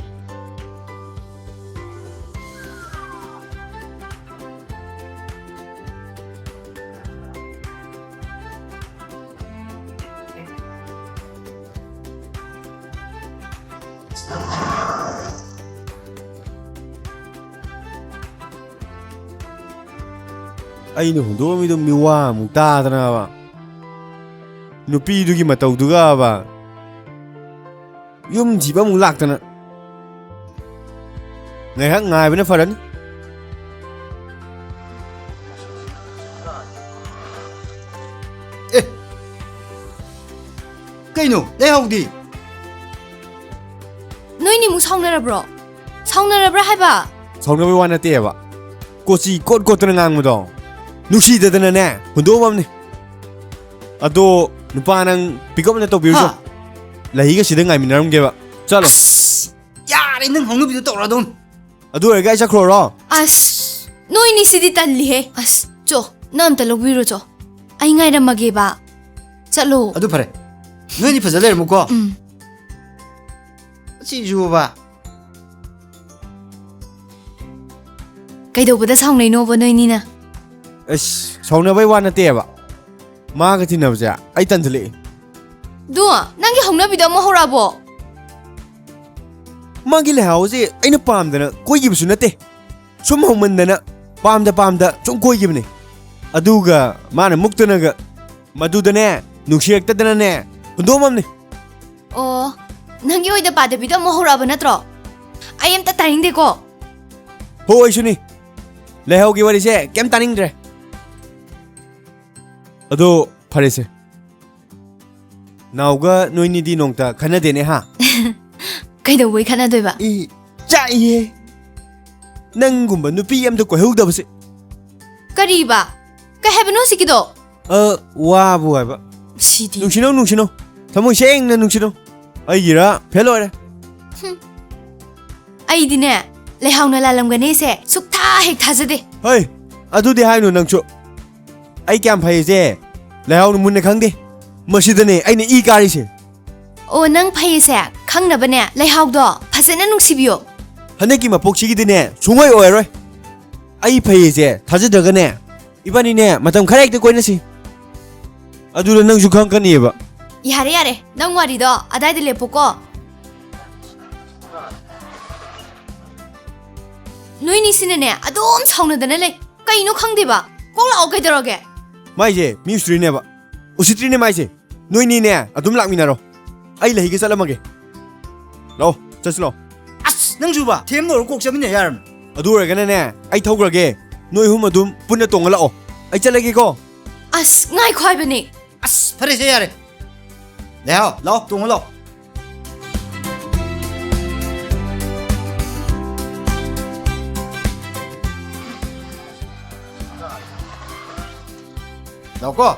ꯑꯩꯅ ꯍꯨꯟꯗꯣꯛꯑꯝꯃꯤꯗꯣ ꯃꯤꯋꯥ ꯑꯃꯨꯛ ꯇꯥꯗꯅꯕ, ꯅꯨꯄꯤꯗꯨꯒꯤ ꯃꯇꯧꯗꯨꯒꯕ, ꯌꯨꯝ ꯊꯤꯕ ꯑꯃꯨꯛ ꯂꯥꯛꯇꯅ꯫ ꯉꯥꯏꯍꯥꯛ ꯉꯥꯏꯕꯅ ꯐꯔꯅꯤ꯫ ꯑꯦ, ꯀꯩꯅꯣ ꯂꯩꯍꯧꯗꯤ? ꯅꯣꯏꯅꯤꯃꯨꯛ ꯁꯥꯎꯅꯔꯕ꯭ꯔꯣ? ꯁꯥꯎꯅꯔꯕ꯭ꯔꯥ ꯍꯥꯏꯕ? ꯁꯥꯎꯅꯕꯩ ꯋꯥ ꯅꯠꯇꯦꯕ, ꯀꯣꯆꯤ ꯀꯣꯠ ꯀꯣꯠꯇꯅ ꯉꯥꯡꯕꯗꯣ ꯅꯨꯡꯁꯤꯗꯗꯅꯅꯦ ꯍꯨꯟꯗꯣꯛꯑꯝꯃꯕꯅꯤ꯫ ꯑꯗꯣ ꯅꯨꯄꯥ ꯅꯪ ꯄꯤꯛ ꯑꯞ ꯑꯣꯏꯅ ꯇꯧꯕꯤꯔꯨꯆꯣ꯫ ꯍꯥ? ꯂꯍꯤꯒ ꯁꯤꯗ ꯉꯥꯏꯃꯤꯟꯅꯔꯝꯒꯦꯕ꯫ ꯆꯠꯂꯣ꯫ ꯑꯁ! ꯌꯥꯔꯦ, ꯅꯪ ꯍꯧꯅꯕꯤꯗꯣ ꯇꯧꯔꯣ ꯑꯗꯨꯝ꯫ ꯑꯗꯨ ꯑꯣꯏꯔꯒ ꯑꯩ ꯆꯠꯈ꯭ꯔꯣꯔꯣ? ꯑꯁ, ꯅꯣꯏꯅꯤ ꯁꯤꯗꯤ ꯇꯜꯂꯤꯍꯦ꯫ ꯑꯁ, ꯆꯣ꯫ ꯅꯪ ꯑꯝꯇ ꯂꯧꯕꯤꯔꯨꯆꯣ꯫ ꯑꯩ ꯉꯥꯏꯔꯝꯃꯒꯦꯕ꯫ ꯆꯠꯂꯣ꯫ ꯑꯗꯨ ꯐꯔꯦ꯫ ꯅꯣꯏꯅꯤ ꯐꯖ ꯂꯩꯔꯝꯃꯨꯀꯣ꯫ ꯎꯝ꯫ ꯁꯤꯁꯨꯕ꯫ ꯀꯩꯗꯧꯕꯗ ꯁꯥꯎꯅꯩꯅꯣꯕ ꯅꯣꯏꯅꯤꯅ? ꯑꯁ, ꯁꯥꯎꯅꯕꯩ ꯋꯥ ꯅꯠꯇꯦꯕ꯫ ꯃꯥꯒ ꯇꯤꯟꯅꯕꯁꯦ ꯑꯩ ꯇꯟꯁꯤꯜꯂꯛꯑꯦ꯫ ꯑꯗꯨ, ꯅꯪꯒꯤ ꯍꯧꯅꯕꯤꯗꯣ ꯑꯃꯨꯛ ꯍꯧꯔꯛꯑꯕꯣ? ꯃꯥꯒꯤ ꯂꯩꯍꯥꯎꯁꯦ ꯑꯩꯅ ꯄꯥꯝꯗꯅ ꯀꯣꯏꯈꯤꯕꯁꯨ ꯅꯠꯇꯦ꯫ ꯁꯨꯝ ꯍꯧꯃꯟꯗꯅ ꯄꯥꯝꯗ ꯄꯥꯝꯗ ꯁꯨꯝ ꯀꯣꯏꯈꯤꯕꯅꯦ꯫ ꯑꯗꯨꯒ ꯃꯥꯅ ꯃꯨꯛꯇꯅꯒ ꯃꯗꯨꯗꯅꯦ, ꯅꯨꯡꯁꯤꯔꯛꯇꯗꯅꯅꯦ, ꯍꯨꯟꯗꯣꯛꯑꯝꯃꯝꯅꯦ꯫ ꯑꯣ, ꯅꯪꯒꯤ ꯑꯣꯏꯗ ꯄꯥꯗꯕꯤꯗꯣ ꯑꯃꯨꯛ ꯍꯧꯔꯛꯑꯕ ꯅꯠꯇ꯭ꯔꯣ? ꯑꯩ ꯑꯝꯇ ꯇꯥꯅꯤꯡꯗꯦꯀꯣ꯫ ꯍꯣ, ꯑꯩꯁꯨꯅꯤ꯫ ꯂꯩꯍꯥꯎꯒꯤ ꯋꯥꯔꯤꯁꯦ ꯀꯩꯝ ꯇꯥꯅꯤꯡꯗ꯭ꯔꯦ꯫ ꯑꯗꯣ ꯐꯔꯦꯁꯦ꯫ ꯅꯥꯎꯒ ꯅꯣꯏꯅꯤꯗꯤ ꯅꯣꯡꯇ ꯈꯟꯅꯗꯦꯅꯦ, ꯍꯥ? ꯀꯩꯗꯧꯕꯩ ꯈꯠꯅꯗꯣꯏꯕ? ꯏ ꯆꯥꯛꯏꯍꯦ꯫ ꯅꯪꯒꯨꯝꯕ ꯅꯨꯄꯤ ꯑꯝꯇ ꯀꯣꯏꯍꯧꯗꯕꯁꯦ꯫ ꯀꯔꯤꯕ? ꯀꯩ ꯍꯥꯏꯕꯅꯣ ꯍꯧꯖꯤꯛꯀꯤꯗꯣ? ꯑ, ꯋꯥꯕꯨ ꯍꯥꯏꯕ꯫ ꯁꯤꯗꯤ꯫ ꯅꯨꯡꯁꯤꯅꯧ, ꯅꯨꯡꯁꯤꯅꯧ꯫ ꯊꯃꯣꯏ ꯁꯦꯡꯅ ꯅꯨꯡꯁꯤꯅꯧ꯫ ꯑꯩꯒꯤꯔ ꯐꯦꯜ ꯑꯣꯏꯔꯦ꯫ ꯍꯨꯝ꯫ ꯑꯩꯗꯤꯅꯦ, ꯂꯩꯍꯥꯎꯅ ꯂꯥꯜꯂꯝꯒꯅꯤꯁꯦ ꯁꯨꯛꯊꯥ ꯍꯦꯛ ꯊꯥꯖꯗꯦ꯫ ꯍꯩ, ꯑꯗꯨꯗꯤ ꯍꯥꯏꯅꯨ ꯅꯪꯁꯨ꯫ ꯑꯩ ꯀꯌꯥꯝ ꯐꯩꯁꯦ ꯂꯩꯍꯥꯎꯅ ꯃꯨꯟꯅ ꯈꯪꯗꯦ꯫ ꯃꯁꯤꯗꯅꯦ ꯑꯩꯅ ꯏ ꯀꯥꯔꯤꯁꯦ꯫ ꯑꯣ, ꯅꯪ ꯐꯩꯁꯦ ꯈꯪꯅꯕꯅꯦ ꯂꯩꯍꯥꯎꯗꯣ ꯐꯖꯅ ꯅꯨꯡꯁꯤꯕꯤꯌꯣ꯫ ꯍꯟꯗꯛꯀꯤ ꯃꯄꯣꯛꯁꯤꯒꯤꯗꯤꯅꯦ ꯁꯨꯡꯑꯣꯏ ꯑꯣꯏꯔꯣꯏ꯫ ꯑꯩ ꯐꯩꯁꯦ ꯊꯥꯖꯗ꯭ꯔꯒꯅꯦ ꯏꯕꯥꯅꯤꯅꯦ ꯃꯇꯝ ꯈꯔ ꯍꯦꯛꯇ ꯀꯣꯏꯅꯁꯤ꯫ ꯑꯗꯨꯗ ꯅꯪꯁꯨ ꯈꯪꯉꯛꯀꯅꯤꯕ꯫ ꯌꯥꯔꯦ, ꯌꯥꯔꯦ, ꯅꯪ ꯋꯥꯔꯤꯗꯣ ꯑꯗꯥꯏꯗ ꯂꯦꯞꯄꯨꯀꯣ꯫ ꯅꯣꯏꯅꯤꯁꯤꯅꯅꯦ ꯑꯗꯨꯝ ꯁꯥꯎꯅꯗꯅ ꯂꯩ꯫ ꯀꯩꯅꯣ ꯈꯪꯗꯦꯕ꯫ ꯀꯣꯛ ꯂꯥꯛꯑꯣ ꯀꯩꯗꯧꯔꯒꯦ? ꯃꯥꯏꯁꯦ ꯃꯤ ꯎꯁꯤꯠꯇ꯭ꯔꯤꯅꯦꯕ꯫ ꯎꯁꯤꯠꯇ꯭ꯔꯤꯅꯦ ꯃꯥꯏꯁꯦ꯫ ꯅꯣꯏꯅꯤꯅꯦ ꯑꯗꯨꯝ ꯂꯥꯛꯃꯤꯟꯅꯔꯣ꯫ ꯑꯩ ꯂꯩꯒꯦ ꯆꯠꯂꯝꯃꯒꯦ꯫ ꯂꯥꯛꯑꯣ, ꯆꯠꯁꯤ ꯂꯥꯛꯑꯣ꯫ ꯑꯁ, ꯅꯪꯁꯨꯕ? ꯊꯦꯝ ꯂꯧꯔ ꯀꯣꯛ ꯆꯠꯃꯤꯟꯅ ꯌꯥꯔꯝꯅꯦ꯫ ꯑꯗꯨ ꯑꯣꯏꯔꯒꯅꯅꯦ, ꯑꯩ ꯊꯧꯈ꯭ꯔꯒꯦ꯫ ꯅꯣꯏ ꯑꯍꯨꯝ ꯑꯗꯨꯝ ꯄꯨꯟꯅ ꯇꯣꯡꯉ ꯂꯥꯛꯑꯣ꯫ ꯑꯩ ꯆꯠꯂꯒꯦꯀꯣ꯫ ꯑꯁ, ꯉꯥꯏꯈꯣ ꯍꯥꯏꯕꯅꯦ꯫ ꯑꯁ, ꯐꯔꯦꯁꯦ, ꯌꯥꯔꯦ꯫ ꯂꯩꯍꯥꯎ, ꯂꯥꯛꯑꯣ, ꯇꯣꯡꯉ ꯂꯥꯛꯑꯣ꯫ ꯂꯥꯛꯑꯣꯀꯣ꯫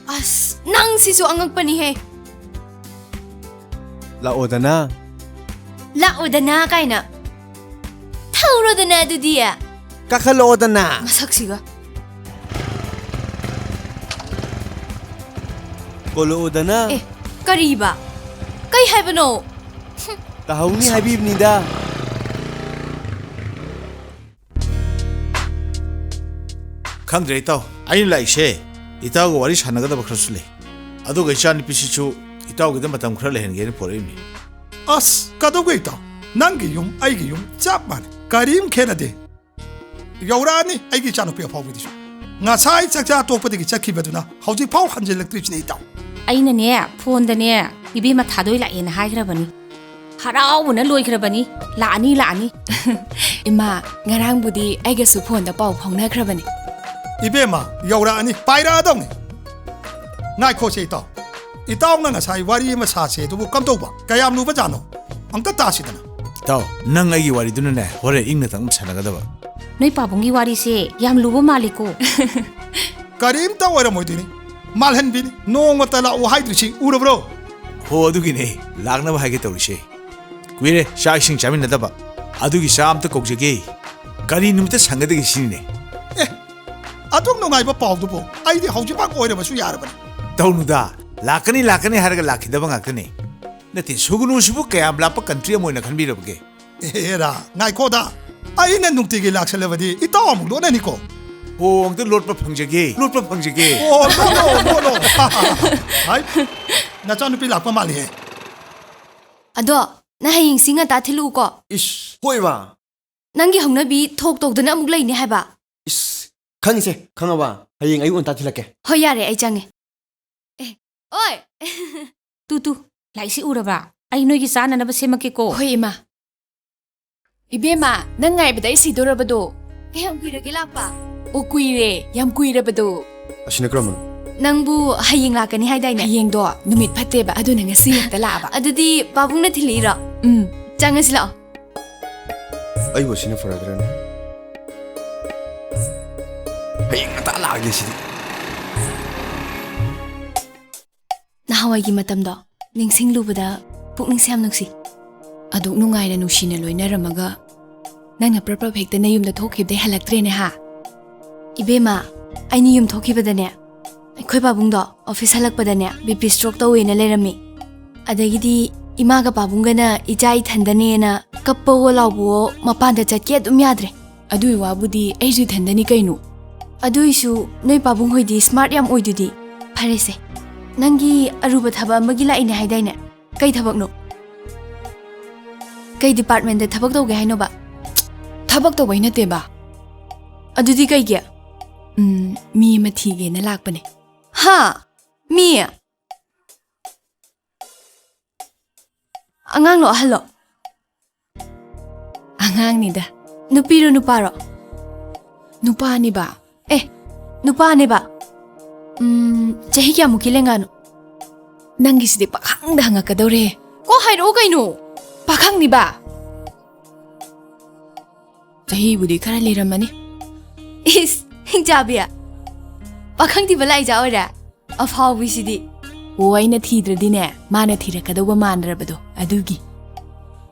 ꯑꯁ, ꯅꯪ ꯁꯤꯁꯨ ꯑꯉꯛꯄꯅꯤꯍꯦ꯫ ꯂꯥꯛꯑꯣꯗꯅ꯫ ꯂꯥꯛꯑꯣꯗꯅ ꯀꯥꯏꯅ꯫ ꯊꯧꯔꯣꯗꯅ ꯑꯗꯨꯗꯤ꯫ ꯀꯥꯈꯠꯂꯛꯑꯣꯗꯅ꯫ ꯃꯁꯛꯁꯤꯒ꯫ ꯀꯣꯜꯂꯛꯑꯣꯗꯅ꯫ ꯑꯦ, ꯀꯔꯤꯕ? ꯀꯩ ꯍꯥꯏꯕꯅꯣ? ꯇꯥꯍꯧꯅꯤ ꯍꯥꯏꯕꯤꯕꯅꯤꯗ꯫ ꯈꯪꯗ꯭ꯔꯦ ꯏꯇꯥꯎ, ꯑꯩꯅ ꯂꯥꯛꯏꯁꯦ ꯏꯇꯥꯎꯒ ꯋꯥꯔꯤ ꯁꯥꯟꯅꯒꯗꯕ ꯈꯔꯁꯨ ꯂꯩ꯫ ꯑꯗꯨꯒ ꯏꯆꯥꯅꯨꯄꯤꯁꯤꯁꯨ ꯏꯇꯥꯎꯒꯤꯗ ꯃꯇꯝ ꯈꯔ ꯂꯩꯍꯟꯒꯦꯅ ꯄꯣꯔꯛꯏꯅꯤ꯫ ꯑꯁ, ꯀꯩꯗꯧꯒꯦ ꯏꯇꯥꯎ? ꯅꯪꯒꯤ ꯌꯨꯝ ꯑꯩꯒꯤ ꯌꯨꯝ ꯆꯞ ꯃꯥꯟꯅꯩ, ꯀꯔꯤꯝ ꯈꯦꯠꯅꯗꯦ꯫ ꯌꯧꯔꯛꯑꯅꯤ ꯑꯩꯒꯤ ꯏꯆꯥꯅꯨꯄꯤ ꯑꯐꯥꯎꯕꯤꯗꯨꯁꯨ꯫ ꯉꯁꯥꯏ ꯆꯥꯛꯆꯥ ꯇꯣꯛꯄꯗꯒꯤ ꯆꯠꯈꯤꯕꯗꯨꯅ ꯍꯧꯖꯤꯛꯐꯥꯎ ꯍꯟꯖꯤꯜꯂꯛꯇ꯭ꯔꯤꯕꯁꯤꯅꯦ ꯏꯇꯥꯎ꯫ ꯑꯩꯅꯅꯦ, ꯐꯣꯟꯗꯅꯦ, ꯏꯕꯦꯝꯃ ꯊꯥꯗꯣꯏ ꯂꯥꯛꯑꯦꯅ ꯍꯥꯏꯈ꯭ꯔꯕꯅꯤ꯫ ꯍꯔꯥꯎꯕꯅ ꯂꯣꯏꯈ꯭ꯔꯕꯅꯤ꯫ ꯂꯥꯛꯑꯅꯤ, ꯂꯥꯛꯑꯅꯤ꯫ ꯏꯃꯥ, ꯉꯔꯥꯡꯕꯨꯗꯤ ꯑꯩꯒꯁꯨ ꯐꯣꯟꯗ ꯄꯥꯎ ꯐꯥꯎꯅꯈ꯭ꯔꯕꯅꯤ꯫ ꯏꯕꯦꯝꯃ, ꯌꯧꯔꯛꯑꯅꯤ, ꯄꯥꯏꯔꯛꯑꯗꯧꯅꯤ꯫ ꯉꯥꯏꯈꯣꯁꯦ ꯏꯇꯥꯎ, ꯏꯇꯥꯎꯅ ꯉꯁꯥꯏ ꯋꯥꯔꯤ ꯑꯃ ꯁꯥꯁꯦ ꯑꯗꯨꯕꯨ ꯀꯝꯗꯧꯕ? ꯀꯌꯥꯝ ꯂꯨꯕ ꯖꯥꯠꯅꯣ? ꯑꯝꯇ ꯇꯥꯁꯤꯗꯅ꯫ ꯏꯇꯥꯎ, ꯅꯪ ꯑꯩꯒꯤ ꯋꯥꯔꯤꯗꯨꯅꯅꯦ, ꯍꯣꯔꯦꯟ ꯏꯪꯅ ꯇꯞꯅ ꯁꯥꯟꯅꯒꯗꯕ꯫ ꯅꯣꯏ ꯄꯥꯕꯨꯡꯒꯤ ꯋꯥꯔꯤꯁꯦ ꯌꯥꯝ ꯂꯨꯕ ꯃꯥꯜꯂꯤꯀꯣ꯫ ꯀꯔꯤꯝꯇ ꯑꯣꯏꯔꯝꯃꯣꯏꯗꯣꯏꯅꯤ꯫ ꯃꯥꯜꯍꯟꯕꯤꯅꯤ꯫ ꯅꯣꯡꯃꯇ ꯂꯥꯛꯑꯣ ꯍꯥꯏꯗ꯭ꯔꯤꯁꯤ ꯎꯔꯕ꯭ꯔꯣ? ꯍꯣ, ꯑꯗꯨꯒꯤꯅꯦ ꯂꯥꯛꯅꯕ ꯍꯥꯏꯒꯦ ꯇꯧꯔꯤꯁꯦ꯫ ꯀꯨꯏꯔꯦ ꯆꯥꯛ ꯏꯁꯤꯡ ꯆꯥꯃꯤꯟꯅꯗꯕ꯫ ꯑꯗꯨꯒꯤ ꯆꯥ ꯑꯝꯇ ꯀꯧꯖꯒꯦ꯫ ꯀꯔꯤ ꯅꯨꯃꯤꯠꯇ ꯁꯪꯒꯗꯒꯦ ꯁꯤꯅꯤꯅꯦ꯫ ꯑꯦ, ꯑꯗꯨꯛ ꯅꯨꯡꯉꯥꯏꯕ ꯄꯥꯎꯗꯨꯕꯨ ꯑꯩꯗꯤ ꯍꯧꯖꯤꯛꯃꯛ ꯑꯣꯏꯔꯕꯁꯨ ꯌꯥꯔꯕꯅꯤ꯫ ꯇꯧꯅꯨꯗ, ꯂꯥꯛꯀꯅꯤ ꯂꯥꯛꯀꯅꯤ ꯍꯥꯏꯔꯒ ꯂꯥꯛꯈꯤꯗꯕ ꯉꯥꯛꯇꯅꯦ꯫ ꯅꯠꯇꯦ, ꯁꯨꯒꯅꯨꯁꯤꯕꯨ ꯀꯌꯥꯝ ꯂꯥꯞꯄ ꯀꯟꯇ꯭ꯔꯤ ꯑꯃ ꯑꯣꯏꯅ ꯈꯟꯕꯤꯔꯕꯒꯦ? ꯑꯦꯔꯥ, ꯉꯥꯏꯈꯣꯗ, ꯑꯩꯅ ꯅꯨꯡꯇꯤꯒꯤ ꯂꯥꯛꯁꯜꯂꯕꯗꯤ ꯏꯇꯥꯎ ꯑꯃꯨꯛ ꯂꯣꯠꯅꯅꯤꯀꯣ꯫ ꯍꯣ, ꯑꯝꯇ ꯂꯣꯠꯄ ꯐꯪꯖꯒꯦ, ꯂꯣꯠꯄ ꯐꯪꯖꯒꯦ꯫ ꯑꯣ, ꯅꯣ, ꯅꯣ, ꯅꯣ, ꯅꯣ꯫ ꯍꯥꯏ, ꯅꯆꯥꯅꯨꯄꯤ ꯂꯥꯛꯄ ꯃꯥꯜꯂꯤꯍꯦ꯫ ꯑꯗꯣ, ꯅꯪ ꯍꯌꯦꯡ ꯁꯤ ꯉꯟꯇꯥ ꯊꯤꯜꯂꯛꯎꯀꯣ꯫ ꯏꯁ, ꯍꯣꯏꯕ꯫ ꯅꯪꯒꯤ ꯍꯧꯅꯕꯤ ꯊꯣꯛ ꯇꯧꯗꯅ ꯑꯃꯨꯛ ꯂꯩꯅꯤ ꯍꯥꯏꯕ꯫ ꯏꯁ, ꯈꯪꯉꯤꯁꯦ, ꯈꯪꯉꯕ? ꯍꯌꯦꯡ ꯑꯌꯨꯛ ꯉꯟꯇꯥ ꯊꯤꯜꯂꯛꯀꯦ꯫ ꯍꯣꯏ, ꯌꯥꯔꯦ, ꯑꯩ ꯆꯪꯉꯦ꯫ ꯑꯦ, ꯑꯣꯏ! ꯇꯨ, ꯇꯨ, ꯂꯥꯛꯏꯁꯤ ꯎꯔꯕ? ꯑꯩ ꯅꯣꯏꯒꯤ ꯆꯥꯅꯅꯕ ꯁꯦꯝꯃꯛꯀꯦꯀꯣ꯫ ꯍꯣꯏ, ꯏꯃꯥ꯫ ꯏꯕꯦꯝꯃ, ꯅꯪ ꯉꯥꯏꯕꯗ ꯑꯩ ꯁꯤꯗꯣꯔꯕꯗꯣ꯫ ꯀꯌꯥꯝ ꯀꯨꯏꯔꯒꯦ ꯂꯥꯛꯄ? ꯑꯣ, ꯀꯨꯏꯔꯦ, ꯌꯥꯝ ꯀꯨꯏꯔꯕꯗꯣ꯫ ꯑꯁꯤꯅ ꯀꯔꯝꯕꯅꯣ? ꯅꯪꯕꯨ ꯍꯌꯦꯡ ꯂꯥꯛꯀꯅꯤ ꯍꯥꯏꯗꯥꯏꯅꯦ? ꯍꯌꯦꯡꯗꯣ ꯅꯨꯃꯤꯠ ꯐꯠꯇꯦꯕ, ꯑꯗꯨꯅ ꯉꯁꯤ ꯍꯦꯛꯇ ꯂꯥꯛꯑꯕ꯫ ꯑꯗꯨꯗꯤ ꯄꯥꯕꯨꯡꯅ ꯊꯤꯜꯂꯛꯏꯔꯣ? ꯎꯝ꯫ ꯆꯪꯉꯁꯤ ꯂꯥꯛꯑꯣ꯫ ꯑꯩꯕꯨ ꯑꯁꯤꯅ ꯐꯔꯗ꯭ꯔꯅꯦ? ꯍꯌꯦꯡ ꯉꯟꯇꯥ ꯂꯥꯛꯑꯒꯦ ꯁꯤꯗꯤ꯫ ꯅꯍꯥꯟꯋꯥꯏꯒꯤ ꯃꯇꯝꯗꯣ ꯅꯤꯡꯁꯤꯡꯂꯨꯕꯗ ꯄꯨꯛꯅꯤꯡꯁꯦ ꯌꯥꯝ ꯅꯨꯡꯁꯤ꯫ ꯑꯗꯨꯛ ꯅꯨꯡꯉꯥꯏꯅ ꯅꯨꯡꯁꯤꯅ ꯂꯣꯏꯅꯔꯝꯃꯒ ꯅꯪꯅ ꯄ꯭ꯔꯞ ꯄ꯭ꯔꯞ ꯍꯦꯛꯇ ꯅꯌꯨꯝꯗ ꯊꯣꯛꯈꯤꯕꯗꯩ ꯍꯜꯂꯛꯇ꯭ꯔꯦꯅꯦ ꯍꯥ? ꯏꯕꯦꯝꯃ, ꯑꯩꯅ ꯌꯨꯝ ꯊꯣꯛꯈꯤꯕꯗꯅꯦ, ꯑꯩꯈꯣꯏ ꯄꯥꯕꯨꯡꯗꯣ ꯑꯣꯐꯤꯁ ꯍꯜꯂꯛꯄꯗꯅꯦ ꯕꯤ ꯄꯤ ꯁ꯭ꯇ꯭ꯔꯣꯛ ꯇꯧꯋꯦꯅ ꯂꯩꯔꯝꯃꯤ꯫ ꯑꯗꯒꯤꯗꯤ ꯏꯃꯥꯒ ꯄꯥꯕꯨꯡꯒꯅ ꯏꯆꯥ ꯏꯊꯟꯗꯅꯦꯅ ꯀꯞꯄꯋꯣ ꯂꯥꯎꯕꯋꯣ ꯃꯄꯥꯟꯗ ꯆꯠꯀꯦ ꯑꯗꯨꯝ ꯌꯥꯗ꯭ꯔꯦ꯫ ꯑꯗꯨꯏ ꯋꯥꯕꯨꯗꯤ ꯑꯩꯁꯨ ꯏꯊꯟꯗꯅꯤ ꯀꯩꯅꯣ꯫ ꯑꯗꯨꯏꯁꯨ ꯅꯣꯏ ꯄꯥꯕꯨꯡ ꯍꯣꯏꯗꯤ ꯁ꯭ꯃꯥꯔꯠ ꯌꯥꯝ ꯑꯣꯏꯗꯨꯗꯤ꯫ ꯐꯔꯦꯁꯦ, ꯅꯪꯒꯤ ꯑꯔꯨꯕ ꯊꯕꯛ ꯑꯃꯒꯤ ꯂꯥꯛꯏꯅꯦ ꯍꯥꯏꯗꯥꯏꯅꯦ? ꯀꯩ ꯊꯕꯛꯅꯣ? ꯀꯩ ꯗꯤꯄꯥꯔꯠꯃꯦꯟꯗ ꯊꯕꯛ ꯇꯧꯒꯦ ꯍꯥꯏꯅꯣꯕ? ꯊꯕꯛ ꯇꯧꯕꯩ ꯅꯠꯇꯦꯕ꯫ ꯑꯗꯨꯗꯤ ꯀꯩꯒꯤ? ꯎꯝ, ꯃꯤ ꯑꯃ ꯊꯤꯒꯦꯅ ꯂꯥꯛꯄꯅꯦ꯫ ꯍꯥ? ꯃꯤ? ꯑꯉꯥꯡꯂꯣ ꯑꯍꯜꯂꯣ? ꯑꯉꯥꯡꯅꯤꯗ꯫ ꯅꯨꯄꯤꯔꯣ ꯅꯨꯄꯥꯔꯣ? ꯅꯨꯄꯥꯅꯤꯕ꯫ ꯑꯦ, ꯅꯨꯄꯥꯅꯦꯕ꯫ ꯎꯝ, ꯆꯍꯤ ꯀꯌꯥꯃꯨꯛꯀꯤ ꯂꯦꯡꯒꯥꯅꯣ? ꯅꯪꯒꯤꯁꯤꯗꯤ ꯄꯥꯈꯪꯗ ꯍꯪꯉꯛꯀꯗꯧꯔꯦ꯫ ꯀꯣ ꯍꯥꯏꯔꯛꯑꯣ ꯀꯩꯅꯣ? ꯄꯥꯈꯪꯅꯤꯕ꯫ ꯆꯍꯤꯕꯨꯗꯤ ꯈꯔ ꯂꯤꯔꯝꯃꯅꯤ꯫ ꯏꯁ, ꯍꯤꯡꯆꯥꯕꯤ꯫ ꯄꯥꯈꯪ ꯊꯤꯕ ꯂꯥꯛꯏꯖꯥ ꯑꯣꯏꯔꯦ? ꯑꯐꯥꯎꯕꯤꯁꯤꯗꯤ꯫ ꯑꯣ, ꯑꯩꯅ ꯊꯤꯗ꯭ꯔꯗꯤꯅꯦ, ꯃꯥꯅ ꯊꯤꯔꯛꯀꯗꯧꯕ ꯃꯥꯟꯗ꯭ꯔꯕꯗꯣ, ꯑꯗꯨꯒꯤ꯫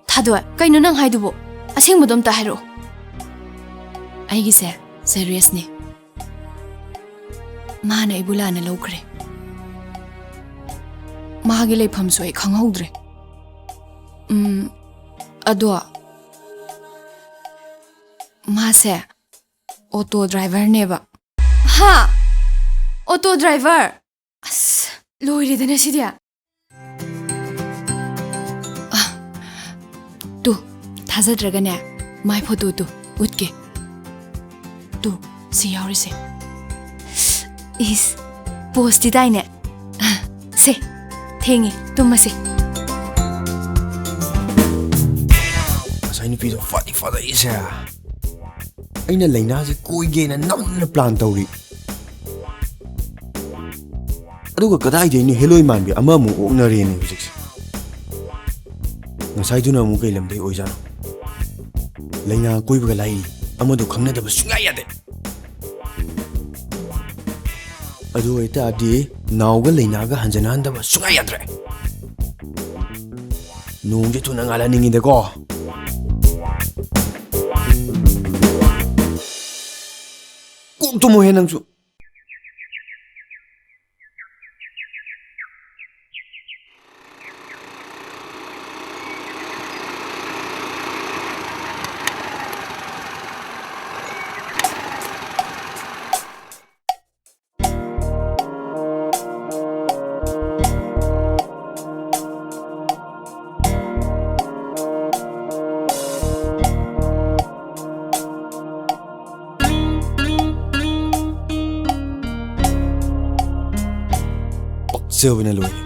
ꯊꯥꯗꯣꯏ, ꯀꯩꯅꯣ ꯅꯪ ꯍꯥꯏꯗꯨꯕꯣ? ꯑꯁꯦꯡꯕꯗꯣ ꯑꯝꯇ ꯍꯥꯏꯔꯛꯑꯣ꯫ ꯑꯩꯒꯤꯁꯦ ꯁꯦꯔꯤꯌꯁꯅꯦ꯫ ꯃꯥꯅ ꯑꯩꯕꯨ ꯂꯥꯟꯅ ꯂꯧꯈ꯭ꯔꯦ꯫ ꯃꯥꯒꯤ ꯂꯩꯐꯝꯁꯨ ꯑꯩ ꯈꯪꯍꯧꯗ꯭ꯔꯦ꯫ ꯎꯝ, ꯑꯗꯣ ꯃꯥꯁꯦ ꯑꯣꯇꯣ ꯗ꯭ꯔꯥꯏꯚꯔꯅꯦꯕ꯫ ꯍꯥ? Auto driver? ꯑꯁ, ꯂꯣꯏꯔꯦꯗꯅ ꯁꯤꯗꯤ꯫ ꯑ, ꯇꯨ, ꯊꯥꯖꯗ꯭ꯔꯒꯅꯦ, ꯃꯥꯏ ꯐꯣꯇꯣ ꯇꯨ ꯎꯠꯀꯦ꯫ ꯇꯨ, ꯁꯤ ꯌꯥꯎꯔꯤꯁꯦ꯫ ꯏꯁ, ꯄꯣꯁꯇꯤ ꯇꯥꯏꯅꯦ꯫ ꯑ, ꯁꯦ, ꯊꯦꯡꯉꯦ, ꯇꯨꯝꯃꯁꯤ꯫ ꯉꯁꯥꯏ ꯅꯨꯄꯤꯗꯣ ꯐꯗꯤ ꯐꯖꯩꯁꯦ꯫ ꯑꯩꯅ ꯂꯩꯅꯥꯁꯦ ꯀꯣꯏꯒꯦꯅ ꯅꯝꯅ ꯄ꯭ꯂꯥꯟ ꯇꯧꯔꯤ꯫ ꯑꯗꯨꯒ ꯀꯗꯥꯏꯗꯩꯅꯣ ꯍꯦꯂꯣꯏ ꯃꯥꯟꯕꯤ ꯑꯃꯃꯨꯛ ꯑꯣꯛꯅꯔꯦꯅꯦ ꯍꯧꯖꯤꯛꯁꯦ꯫ ꯉꯁꯥꯏꯗꯨꯅ ꯑꯃꯨꯛ ꯀꯩ ꯂꯝꯗꯩ ꯑꯣꯏꯖꯥꯠꯅꯣ? ꯂꯩꯅꯥ ꯀꯣꯏꯕꯒ ꯂꯥꯏꯔꯤ, ꯑꯃꯗꯣ ꯈꯪꯅꯗꯕ ꯁꯨꯡꯌꯥ ꯌꯥꯗꯦ꯫ ꯑꯗꯨ ꯑꯣꯏꯇꯥꯔꯗꯤ ꯅꯥꯎꯒ ꯂꯩꯅꯥꯒ ꯍꯟꯖꯟꯍꯟꯗꯕ ꯁꯨꯡꯌꯥ ꯌꯥꯗ꯭ꯔꯦ꯫ ꯅꯣꯡꯁꯦ ꯊꯨꯅ ꯉꯥꯜꯍꯟꯅꯤꯡꯉꯤꯗꯀꯣ꯫ ꯇꯨꯝꯃꯨꯍꯦ ꯅꯪꯁꯨ꯫ ꯄꯛꯆꯕꯅ ꯂꯣꯏꯔꯦ꯫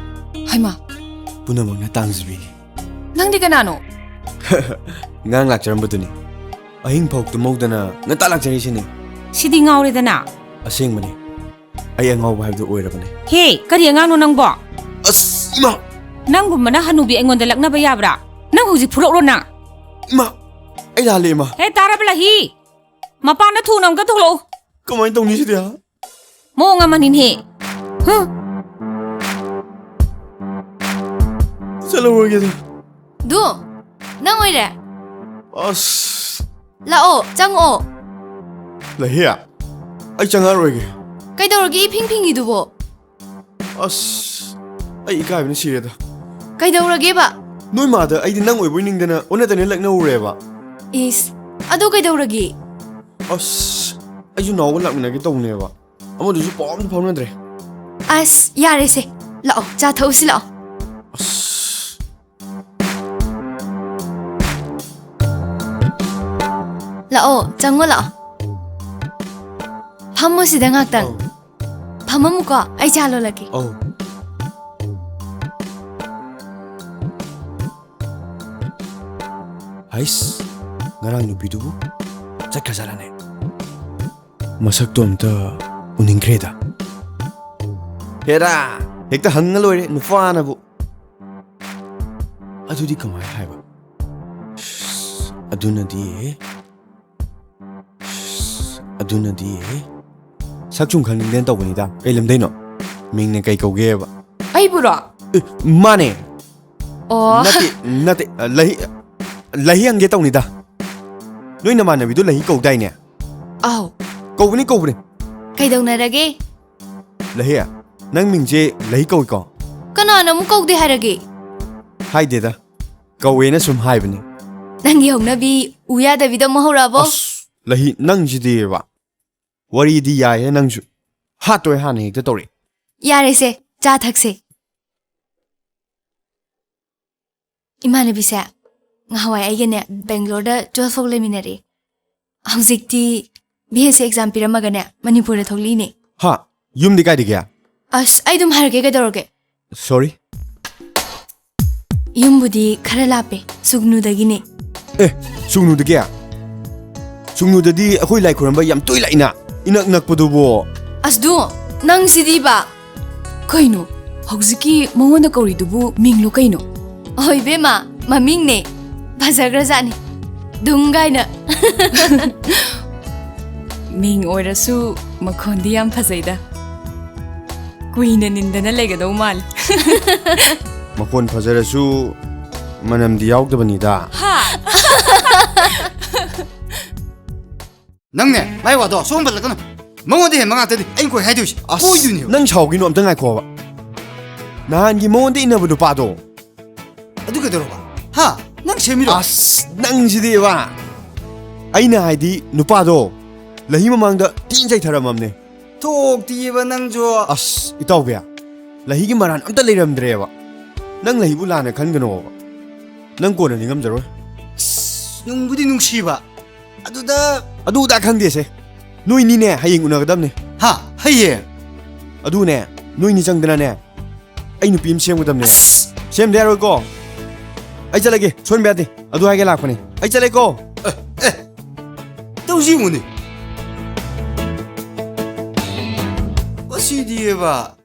ꯍꯩꯃꯥ꯫ ꯄꯨꯝꯅꯃꯛꯅ ꯇꯥꯡꯖꯕꯤꯅꯤ꯫ ꯅꯪꯗꯤ ꯀꯅꯥꯅꯣ? ꯉꯔꯥꯡ ꯂꯥꯛꯆꯔꯝꯕꯗꯨꯅꯤ꯫ ꯑꯍꯤꯡ ꯐꯥꯎ ꯇꯨꯝꯍꯧꯗꯅ ꯉꯟꯇꯥ ꯂꯥꯛꯆꯔꯤꯁꯤꯅꯤ꯫ ꯁꯤꯗꯤ ꯉꯥꯎꯔꯦꯗꯅ꯫ ꯑꯁꯦꯡꯕꯅꯤ꯫ ꯑꯩ ꯑꯉꯥꯎꯕ ꯍꯥꯏꯕꯗꯨ ꯑꯣꯏꯔꯕꯅꯦ꯫ ꯍꯦ, ꯀꯔꯤ ꯑꯉꯥꯡꯅꯣ ꯅꯪꯕꯣ? ꯑꯁ, ꯏꯃꯥ! ꯅꯪꯒꯨꯝꯕꯅ ꯍꯅꯨꯕꯤ ꯑꯩꯉꯣꯟꯗ ꯂꯛꯅꯕ ꯌꯥꯕ꯭ꯔꯥ? ꯅꯪ ꯍꯧꯖꯤꯛ ꯐꯨꯔꯛꯎꯔꯣ ꯅꯪ? ꯏꯃꯥ! ꯑꯩ ꯂꯥꯜꯂꯦ, ꯏꯃꯥ꯫ ꯍꯦ, ꯇꯥꯔꯕ ꯂꯍꯤ? ꯃꯄꯥꯟꯗ ꯊꯨꯅ ꯑꯃꯨꯛꯇ ꯊꯣꯛꯂꯛꯎ꯫ ꯀꯃꯥꯏꯅ ꯇꯧꯅꯤ ꯁꯤꯗꯤ? ꯃꯑꯣꯡ ꯑꯃꯅꯤꯅꯦꯍꯦ꯫ ꯍꯨꯝ꯫ ꯆꯠꯂꯧꯔꯒꯦꯗ꯫ ꯗꯨ, ꯅꯪ ꯑꯣꯏꯔꯦ? ꯑꯁ꯫ ꯂꯥꯛꯑꯣ, ꯆꯪꯉꯛꯑꯣ꯫ ꯂꯩꯍꯤ, ꯑꯩ ꯆꯪꯉꯛꯑꯔꯣꯏꯒꯦ꯫ ꯀꯩꯗꯧꯔꯒꯦ ꯏꯐꯤꯡ ꯐꯤꯡꯉꯤꯗꯨꯕꯣ? ꯑꯁ, ꯑꯩ ꯏꯀꯥꯏꯕꯅ ꯁꯤꯔꯦꯗ꯫ ꯀꯩꯗꯧꯔꯒꯦꯕ? ꯅꯣꯏ ꯃꯥꯗ ꯑꯩꯗꯤ ꯅꯪ ꯑꯣꯏꯕꯣꯏ ꯅꯤꯡꯗꯅ ꯑꯣꯟꯅ ꯇꯩꯅ ꯂꯛꯅꯧꯔꯦꯕ꯫ ꯏꯁ, ꯑꯗꯨ ꯀꯩꯗꯧꯔꯒꯦ? ꯑꯁ, ꯑꯩꯁꯨ ꯅꯥꯎꯒ ꯂꯥꯛꯃꯤꯟꯅꯒꯦ ꯇꯧꯅꯦꯕ꯫ ꯑꯃꯗꯨꯁꯨ ꯄꯥꯎ ꯑꯝꯇ ꯐꯥꯎꯅꯗ꯭ꯔꯦ꯫ ꯑꯁ, ꯌꯥꯔꯦꯁꯦ꯫ ꯂꯥꯛꯑꯣ, ꯆꯥ ꯊꯛꯎꯁꯤ ꯂꯥꯛꯑꯣ꯫ ꯑꯁ꯫ ꯂꯥꯛꯑꯣ, ꯆꯪꯉꯣ ꯂꯥꯛꯑꯣ꯫ ꯐꯝꯃꯣ ꯁꯤꯗ ꯉꯥꯛꯇꯪ꯫ ꯑꯧ꯫ ꯐꯝꯃꯝꯃꯨꯀꯣ, ꯑꯩ ꯆꯥ ꯂꯣꯜꯂꯛꯀꯦ꯫ ꯑꯧ꯫ ꯍꯩꯁ, ꯉꯔꯥꯡ ꯅꯨꯄꯤꯗꯨꯕꯨ ꯆꯠꯈ꯭ꯔꯖꯥꯠꯂꯅꯦ? ꯃꯁꯛꯇꯣ ꯑꯝꯇ ꯎꯅꯤꯡꯈ꯭ꯔꯦꯗ꯫ ꯍꯦꯔꯥ, ꯍꯦꯛꯇ ꯍꯪꯉ ꯂꯣꯏꯔꯦ ꯅꯨꯄꯥꯅꯕꯨ꯫ ꯑꯗꯨꯗꯤ ꯀꯃꯥꯏ ꯍꯥꯏꯕ? ꯑꯗꯨꯅꯗꯤ, ꯑꯗꯨꯅꯗꯤ, ꯁꯛ ꯁꯨꯝ ꯈꯪꯅꯤꯡꯗꯅ ꯇꯧꯕꯅꯤꯗ꯫ ꯀꯩ ꯂꯝꯗꯩꯅꯣ? ꯃꯤꯡꯅ ꯀꯩ ꯀꯧꯒꯦꯕ? ꯑꯩꯕꯨꯔꯣ? ꯑꯦ, ꯃꯥꯅꯦ꯫ ꯑꯣ꯫ ꯅꯠꯇꯦ, ꯅꯠꯇꯦ, ꯑ, ꯂꯩ, ꯂꯩ ꯍꯪꯒꯦ ꯇꯧꯅꯤꯗ꯫ ꯅꯣꯏ ꯅꯃꯥꯟꯅꯕꯤꯗꯣ ꯂꯩ ꯀꯧꯗꯥꯏꯅꯦ? ꯑꯥꯎ꯫ ꯀꯧꯕꯅꯤ, ꯀꯧꯕꯅꯤ꯫ ꯀꯩꯗꯧꯅꯔꯒꯦ? ꯂꯩꯍꯤ, ꯅꯪ ꯃꯤꯡꯁꯦ ꯂꯩꯍꯤ ꯀꯧꯏꯀꯣ? ꯀꯅꯥꯅ ꯑꯃꯨꯛ ꯀꯧꯗꯦ ꯍꯥꯏꯔꯒꯦ? ꯍꯥꯏꯗꯦꯗ, ꯀꯧꯋꯦꯅ ꯁꯨꯝ ꯍꯥꯏꯕꯅꯤ꯫ ꯅꯪꯒꯤ ꯍꯧꯅꯕꯤ ꯎ ꯌꯥꯗꯕꯤꯗ ꯑꯃꯨꯛ ꯍꯧꯔꯛꯑꯕꯣ? ꯑꯁ, ꯂꯩꯍꯤ, ꯅꯪꯁꯤꯗꯤꯕ꯫ ꯋꯥꯔꯤꯗꯤ ꯌꯥꯏꯍꯦ ꯅꯪꯁꯨ꯫ ꯍꯥꯠꯇꯣꯏ ꯍꯥꯟꯅ ꯍꯦꯛꯇ ꯇꯧꯔꯛꯑꯦ꯫ ꯌꯥꯔꯦꯁꯦ, ꯆꯥ ꯊꯛꯁꯦ꯫ ꯏꯃꯥꯟꯅꯕꯤꯁꯦ ꯉꯍꯥꯟꯋꯥꯏ ꯑꯩꯒꯅꯦ ꯕꯦꯡꯒ꯭ꯂꯣꯔꯗ ꯇꯨꯋꯦꯜꯐ ꯐꯥꯎ ꯂꯩꯃꯤꯟꯅꯔꯛꯑꯦ꯫ ꯍꯧꯖꯤꯛꯇꯤ ꯕꯤ ꯑꯦꯁ ꯁꯤ ꯑꯦꯛꯖꯥꯝ ꯄꯤꯔꯝꯃꯒꯅꯦ ꯃꯅꯤꯄꯨꯔꯗ ꯊꯣꯛꯂꯛꯏꯅꯦ꯫ ꯍꯥ? ꯌꯨꯝꯗꯤ ꯀꯥꯏꯗꯒꯤ? ꯑꯁ, ꯑꯩ ꯑꯗꯨꯝ ꯍꯥꯏꯔꯛꯀꯦ, ꯀꯩꯗꯧꯔꯒꯦ? ꯁꯣꯔꯤ꯫ ꯌꯨꯝꯕꯨꯗꯤ ꯈꯔ ꯂꯥꯞꯄꯦ, ꯁꯨꯒꯅꯨꯗꯒꯤꯅꯦ꯫ ꯑꯦ, ꯁꯨꯒꯅꯨꯗꯒꯤ? ꯁꯨꯒꯅꯨꯗꯗꯤ ꯑꯩꯈꯣꯏ ꯂꯥꯏ ꯈꯨꯔꯝꯕ ꯌꯥꯝ ꯇꯣꯏ ꯂꯥꯛꯏꯅ, ꯏꯅꯛ ꯅꯛꯄꯗꯨꯕꯨ꯫ ꯑꯁꯗꯨ, ꯅꯪꯁꯤꯗꯤꯕ꯫ ꯀꯩꯅꯣ, ꯍꯧꯖꯤꯛꯀꯤ ꯃꯉꯣꯟꯗ ꯀꯧꯔꯤꯗꯨꯕꯨ ꯃꯤꯡꯂꯣ ꯀꯩꯅꯣ? ꯍꯣꯏ ꯏꯕꯦꯝꯃ, ꯃꯃꯤꯡꯅꯦ꯫ ꯐꯖꯈ꯭ꯔꯖꯥꯠꯅꯤ꯫ ꯗꯨꯡ ꯀꯥꯏꯅ꯫ ꯃꯤꯡ ꯑꯣꯏꯔꯁꯨ ꯃꯈꯣꯟꯗꯤ ꯌꯥꯝ ꯐꯖꯩꯗ꯫ ꯀꯨꯏꯅ ꯅꯤꯟꯗꯅ ꯂꯩꯒꯗꯧ ꯃꯥꯜꯂꯤ꯫ ꯃꯈꯣꯟ ꯐꯖꯔꯁꯨ ꯃꯅꯝꯗꯤ ꯌꯥꯎꯗꯕꯅꯤꯗ꯫ ꯍꯥ? ꯅꯪꯅꯦ, ꯃꯥꯏ ꯋꯥꯗꯣ ꯁꯣꯝ ꯄꯜꯂꯛꯀꯅꯨ꯫ ꯃꯉꯣꯟꯗ ꯍꯦꯟꯕ ꯉꯥꯛꯇꯅꯤ ꯑꯩꯅ ꯀꯣꯏ ꯍꯥꯏꯗꯣꯏꯁꯦ꯫ ꯑꯁ, ꯀꯣꯏꯗꯣꯏꯅꯦꯕ꯫ ꯅꯪ ꯁꯥꯎꯈꯤꯅꯣ, ꯑꯝꯇ ꯉꯥꯏꯈꯣꯕ꯫ ꯅꯍꯥꯟꯒꯤ ꯃꯉꯣꯟꯗ ꯏꯟꯅꯕ ꯅꯨꯄꯥꯗꯣ꯫ ꯑꯗꯨ ꯀꯩꯗꯧꯔꯕ? ꯍꯥ? ꯅꯪ ꯁꯦꯝꯃꯤꯔꯣ? ꯑꯁ, ꯅꯪꯁꯤꯗꯤꯕ꯫ ꯑꯩꯅ ꯍꯥꯏꯗꯤ ꯅꯨꯄꯥꯗꯣ ꯂꯩꯍꯤ ꯃꯃꯥꯡꯗ ꯊꯤꯅ ꯆꯩꯊꯔꯝꯃꯕꯅꯦ꯫ ꯊꯣꯛꯇꯤꯌꯦꯕ ꯅꯪꯁꯨ꯫ ꯑꯁ, ꯏꯇꯥꯎꯕꯤ, ꯂꯩꯍꯤꯒꯤ ꯃꯔꯥꯟ ꯑꯝꯇ ꯂꯩꯔꯝꯗ꯭ꯔꯦꯕ꯫ ꯅꯪ ꯂꯩꯍꯤꯕꯨ ꯂꯥꯟꯅ ꯈꯟꯒꯅꯣꯕ꯫ ꯅꯪ ꯀꯣꯟꯅ ꯅꯤꯡꯉꯝꯖꯔꯣꯏ꯫ ꯑꯁ, ꯅꯨꯡꯕꯨꯗꯤ ꯅꯨꯡꯁꯤꯕ꯫ ꯑꯗꯨꯗ ꯑꯗꯨꯗ ꯈꯪꯗꯦꯁꯦ꯫ ꯅꯣꯏꯅꯤꯅꯦ ꯍꯌꯦꯡ ꯎꯅꯒꯗꯕꯅꯦ꯫ ꯍꯥ? ꯍꯌꯦꯡ? ꯑꯗꯨꯅꯦ, ꯅꯣꯏꯅꯤ ꯆꯪꯗꯅꯅꯦ, ꯑꯩ ꯅꯨꯄꯤ ꯑꯃ ꯁꯦꯝꯒꯗꯕꯅꯦ꯫ ꯑꯁ! ꯁꯦꯝꯗ ꯌꯥꯔꯣꯏꯀꯣ꯫ ꯑꯩ ꯆꯠꯂꯒꯦ, ꯁꯣꯏꯍꯟꯕ ꯌꯥꯗꯦ꯫ ꯑꯗꯨ ꯍꯥꯏꯒꯦ ꯂꯥꯛꯄꯅꯦ꯫ ꯑꯩ ꯆꯠꯂꯦꯀꯣ꯫ ꯑꯦ, ꯑꯦ, ꯇꯧꯁꯤ ꯌꯦꯡꯉꯨꯅꯦ꯫ ꯃꯁꯤꯗꯤꯕ꯫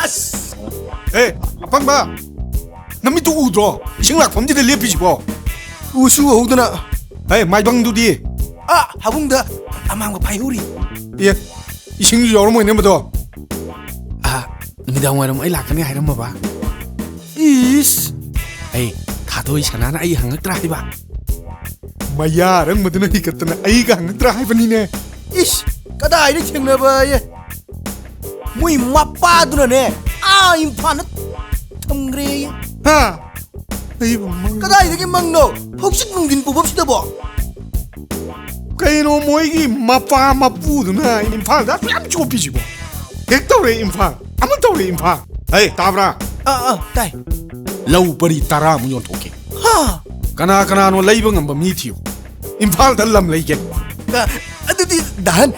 ꯑꯁ! ꯑꯦ, ꯑꯄꯪꯕ! ꯅꯃꯤꯠꯇꯨ ꯎꯗ꯭ꯔꯣ? ꯏꯁꯤꯡ ꯂꯥꯛꯐꯝꯁꯤꯗ ꯂꯦꯞꯄꯤꯁꯤꯕꯣ? ꯎꯁꯨ ꯎꯍꯧꯗꯅ꯫ ꯑꯦ, ꯃꯥꯏꯕꯪꯗꯨꯗꯤ? ꯑꯥ, ꯍꯥꯕꯨꯡꯗ ꯑꯃꯥꯡꯕ ꯐꯥꯏꯍꯧꯔꯤ꯫ ꯑꯦ, ꯏꯁꯤꯡꯁꯨ ꯌꯥꯎꯔꯝꯃꯣꯏꯅꯦ ꯃꯗꯣ꯫ ꯑꯥ, ꯅꯨꯃꯤꯗꯥꯡ ꯋꯥꯏꯔꯝ ꯑꯩ ꯂꯥꯛꯀꯅꯤ ꯍꯥꯏꯔꯝꯃꯕ? ꯏꯁ! ꯑꯩ ꯊꯥꯗꯣꯏ ꯁꯅꯥꯅ ꯑꯩ ꯍꯪꯉꯛꯇ꯭ꯔꯥ ꯍꯥꯏꯕ? ꯃꯌꯥ ꯑꯔꯪꯕꯗꯨꯅ ꯍꯤꯒꯠꯇꯅ ꯑꯩꯒ ꯍꯪꯉꯛꯇ꯭ꯔꯥ ꯍꯥꯏꯕꯅꯤꯅꯦ꯫ ꯏꯁ! ꯀꯗꯥꯏꯗ ꯊꯦꯡꯅꯕ ꯑꯌꯦ? ꯃꯣꯏ ꯃꯄꯥꯗꯨꯅꯅꯦ, ꯑꯥ ꯏꯝꯐꯥꯜꯗ ꯊꯝꯈ꯭ꯔꯦꯌꯦ꯫ ꯍꯥ? ꯑꯩꯕꯨ ꯃꯪ- ꯀꯗꯥꯏꯗꯒꯤ ꯃꯪꯅꯣ? ꯍꯧꯖꯤꯛ ꯅꯨꯡꯊꯤꯟ ꯄꯨꯐꯝꯁꯤꯗꯕꯣ? ꯀꯩꯅꯣ ꯃꯣꯏꯒꯤ ꯃꯄꯥ ꯃꯄꯨꯗꯨꯅ ꯏꯝꯐꯥꯜꯗ ꯑꯗꯨ ꯌꯥꯝ ꯆꯣꯞꯄꯤꯁꯤꯕꯣ? ꯍꯦꯛ ꯇꯧꯔꯦ ꯏꯝꯐꯥꯜ, ꯑꯃꯨꯛ ꯇꯧꯔꯦ ꯏꯝꯐꯥꯜ꯫ ꯍꯩ, ꯇꯥꯕ꯭ꯔꯥ? ꯑꯥ, ꯑꯥ, ꯇꯥꯏ꯫ ꯂꯧ ꯄꯔꯤ ꯇꯔꯥꯃꯨꯛ ꯌꯣꯟꯊꯣꯛꯀꯦ꯫ ꯍꯥ? ꯀꯅꯥ ꯀꯅꯥꯅꯣ ꯂꯩꯕ ꯉꯝꯕ ꯃꯤ ꯊꯤꯌꯨ꯫ ꯏꯝꯐꯥꯜꯗ ꯂꯝ ꯂꯩꯒꯦ꯫ ꯑ, ꯑꯗꯨꯗꯤ ꯗꯥꯍꯟ,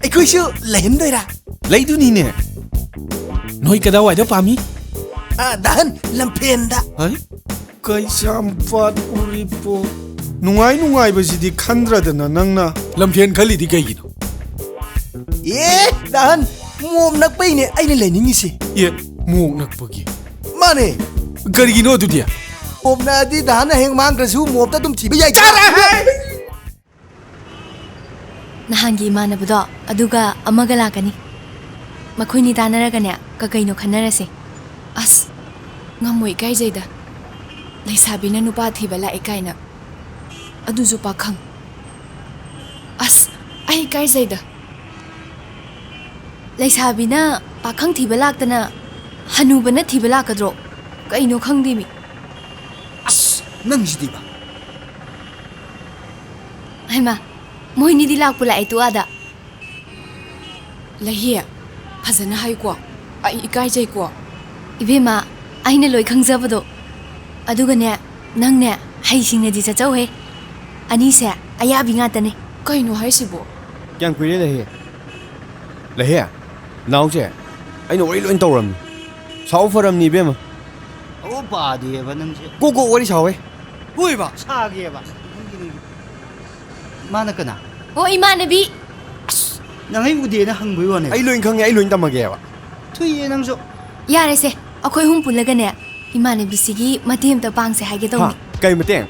ꯑꯩꯈꯣꯏꯁꯨ ꯂꯩꯍꯟꯗꯣꯏꯔꯥ? ꯂꯩꯗꯨꯅꯤꯅꯦ꯫ ꯅꯣꯏ ꯀꯗꯥꯏꯋꯥꯏꯗ ꯄꯥꯝꯃꯤ? ꯑ, ꯗꯥꯍꯟ, ꯂꯝꯐꯦꯟꯗ꯫ ꯍꯩ? ꯀꯩꯁꯥꯝꯄꯥꯠ, ꯎꯔꯤꯄꯣꯛ꯫ ꯅꯨꯡꯉꯥꯏ ꯅꯨꯡꯉꯥꯏꯕꯁꯤꯗꯤ ꯈꯟꯗ꯭ꯔꯗꯅ ꯅꯪꯅ ꯂꯝꯐꯦꯟ ꯈꯜꯂꯤꯗꯤ ꯀꯩꯒꯤꯅꯣ? ꯑꯦ, ꯗꯥꯍꯟ, ꯃꯣꯝ ꯅꯛꯄꯩꯅꯦ ꯑꯩꯅ ꯂꯩꯅꯤꯡꯉꯤꯁꯦ꯫ ꯑꯦ, ꯃꯣꯝ ꯅꯛꯄꯒꯤ? ꯃꯥꯅꯦ꯫ ꯀꯔꯤꯒꯤꯅꯣ ꯑꯗꯨꯗꯤ? ꯃꯣꯝ ꯅꯛꯑꯗꯤ ꯗꯥꯍꯟ ꯍꯌꯦꯡ ꯃꯥꯡꯈ꯭ꯔꯁꯨ ꯃꯣꯝꯇ ꯑꯗꯨꯝ ꯊꯤꯕ ꯌꯥꯏ꯫ ꯆꯠꯂꯍꯦ! ꯅꯍꯥꯟꯒꯤ ꯏꯃꯥꯟꯅꯕꯗꯣ, ꯑꯗꯨꯒ ꯑꯃꯒ ꯂꯥꯛꯀꯅꯤ꯫ ꯃꯈꯣꯏꯅꯤ ꯇꯥꯟꯅꯔꯒꯅꯦ, ꯀꯀꯩꯅꯣ ꯈꯟꯅꯔꯁꯦ꯫ ꯑꯁ, ꯉꯝꯃꯣꯏ, ꯏꯀꯥꯏꯖꯩꯗ꯫ ꯂꯩꯁꯥꯕꯤꯅ ꯅꯨꯄꯥ ꯊꯤꯕ ꯂꯥꯛꯑꯦ ꯀꯥꯏꯅ꯫ ꯑꯗꯨꯁꯨ ꯄꯥꯈꯪ꯫ ꯑꯁ, ꯑꯩ ꯏꯀꯥꯏꯖꯩꯗ꯫ ꯂꯩꯁꯥꯕꯤꯅ ꯄꯥꯈꯪ ꯊꯤꯕ ꯂꯥꯛꯇꯅ ꯍꯅꯨꯕꯅ ꯊꯤꯕ ꯂꯥꯛꯀꯗ꯭ꯔꯣ? ꯀꯩꯅꯣ ꯈꯪꯗꯦꯃꯤ꯫ ꯑꯁ, ꯅꯪꯁꯤꯗꯤꯕ꯫ ꯍꯩꯃꯥ, ꯃꯣꯏꯅꯤꯗꯤ ꯂꯥꯛꯄꯨ ꯂꯥꯛꯑꯦ ꯇꯨ ꯑꯥꯗ꯫ ꯂꯩꯍꯤ, ꯐꯖꯅ ꯍꯥꯏꯀꯣ꯫ ꯑꯩ ꯏꯀꯥꯏꯖꯩꯀꯣ꯫ ꯏꯕꯦꯝꯃ, ꯑꯩꯅ ꯂꯣꯏ ꯈꯪꯖꯕꯗꯣ꯫ ꯑꯗꯨꯒꯅꯦ, ꯅꯪꯅꯦ, ꯍꯩꯁꯤꯡꯅꯗꯤ ꯆꯠꯆꯧꯍꯦ꯫ ꯑꯅꯤꯁꯦ ꯑꯌꯥꯕꯤ ꯉꯥꯛꯇꯅꯦ꯫ ꯀꯩꯅꯣ ꯍꯥꯏꯁꯤꯕꯣ? ꯀꯌꯥꯝ ꯀꯨꯏꯔꯦ ꯂꯩꯍꯤ? ꯂꯩꯍꯤ, ꯅꯥꯎꯁꯦ, ꯑꯩꯅ ꯋꯥꯔꯤ ꯂꯣꯏ ꯇꯧꯔꯝꯅꯤ꯫ ꯁꯥꯎ ꯐꯔꯝꯅꯤ ꯏꯕꯦꯝꯃ꯫ ꯑꯣ, ꯄꯥꯗꯦꯕ ꯅꯪꯁꯦ꯫ ꯀꯣꯛ ꯀꯣꯛ ꯋꯥꯔꯤ ꯁꯥꯎꯋꯦ꯫ ꯍꯣꯏꯕ, ꯁꯥꯒꯦꯕ꯫ ꯃꯥꯅ ꯀꯅꯥ? ꯑꯣ, ꯏꯃꯥꯟꯅꯕꯤ꯫ ꯑꯁ, ꯅꯪ ꯑꯩ ꯎꯗꯦꯅ ꯍꯪꯕꯩ ꯋꯥꯅꯦ꯫ ꯑꯩ ꯂꯣꯏ ꯈꯪꯉꯦ, ꯑꯩ ꯂꯣꯏ ꯇꯝꯃꯒꯦꯕ꯫ ꯊꯨꯏꯌꯦ ꯅꯪꯁꯨ꯫ ꯌꯥꯔꯦꯁꯦ, ꯑꯩꯈꯣꯏ ꯑꯍꯨꯝ ꯄꯨꯜꯂꯒꯅꯦ, ꯏꯃꯥꯟꯅꯕꯤꯁꯤꯒꯤ ꯃꯇꯦꯡ ꯑꯝꯇ ꯄꯥꯡꯁꯦ ꯍꯥꯏꯒꯦ ꯍꯥ? ꯇꯧꯅꯤ꯫ ꯀꯩ ꯃꯇꯦꯡ?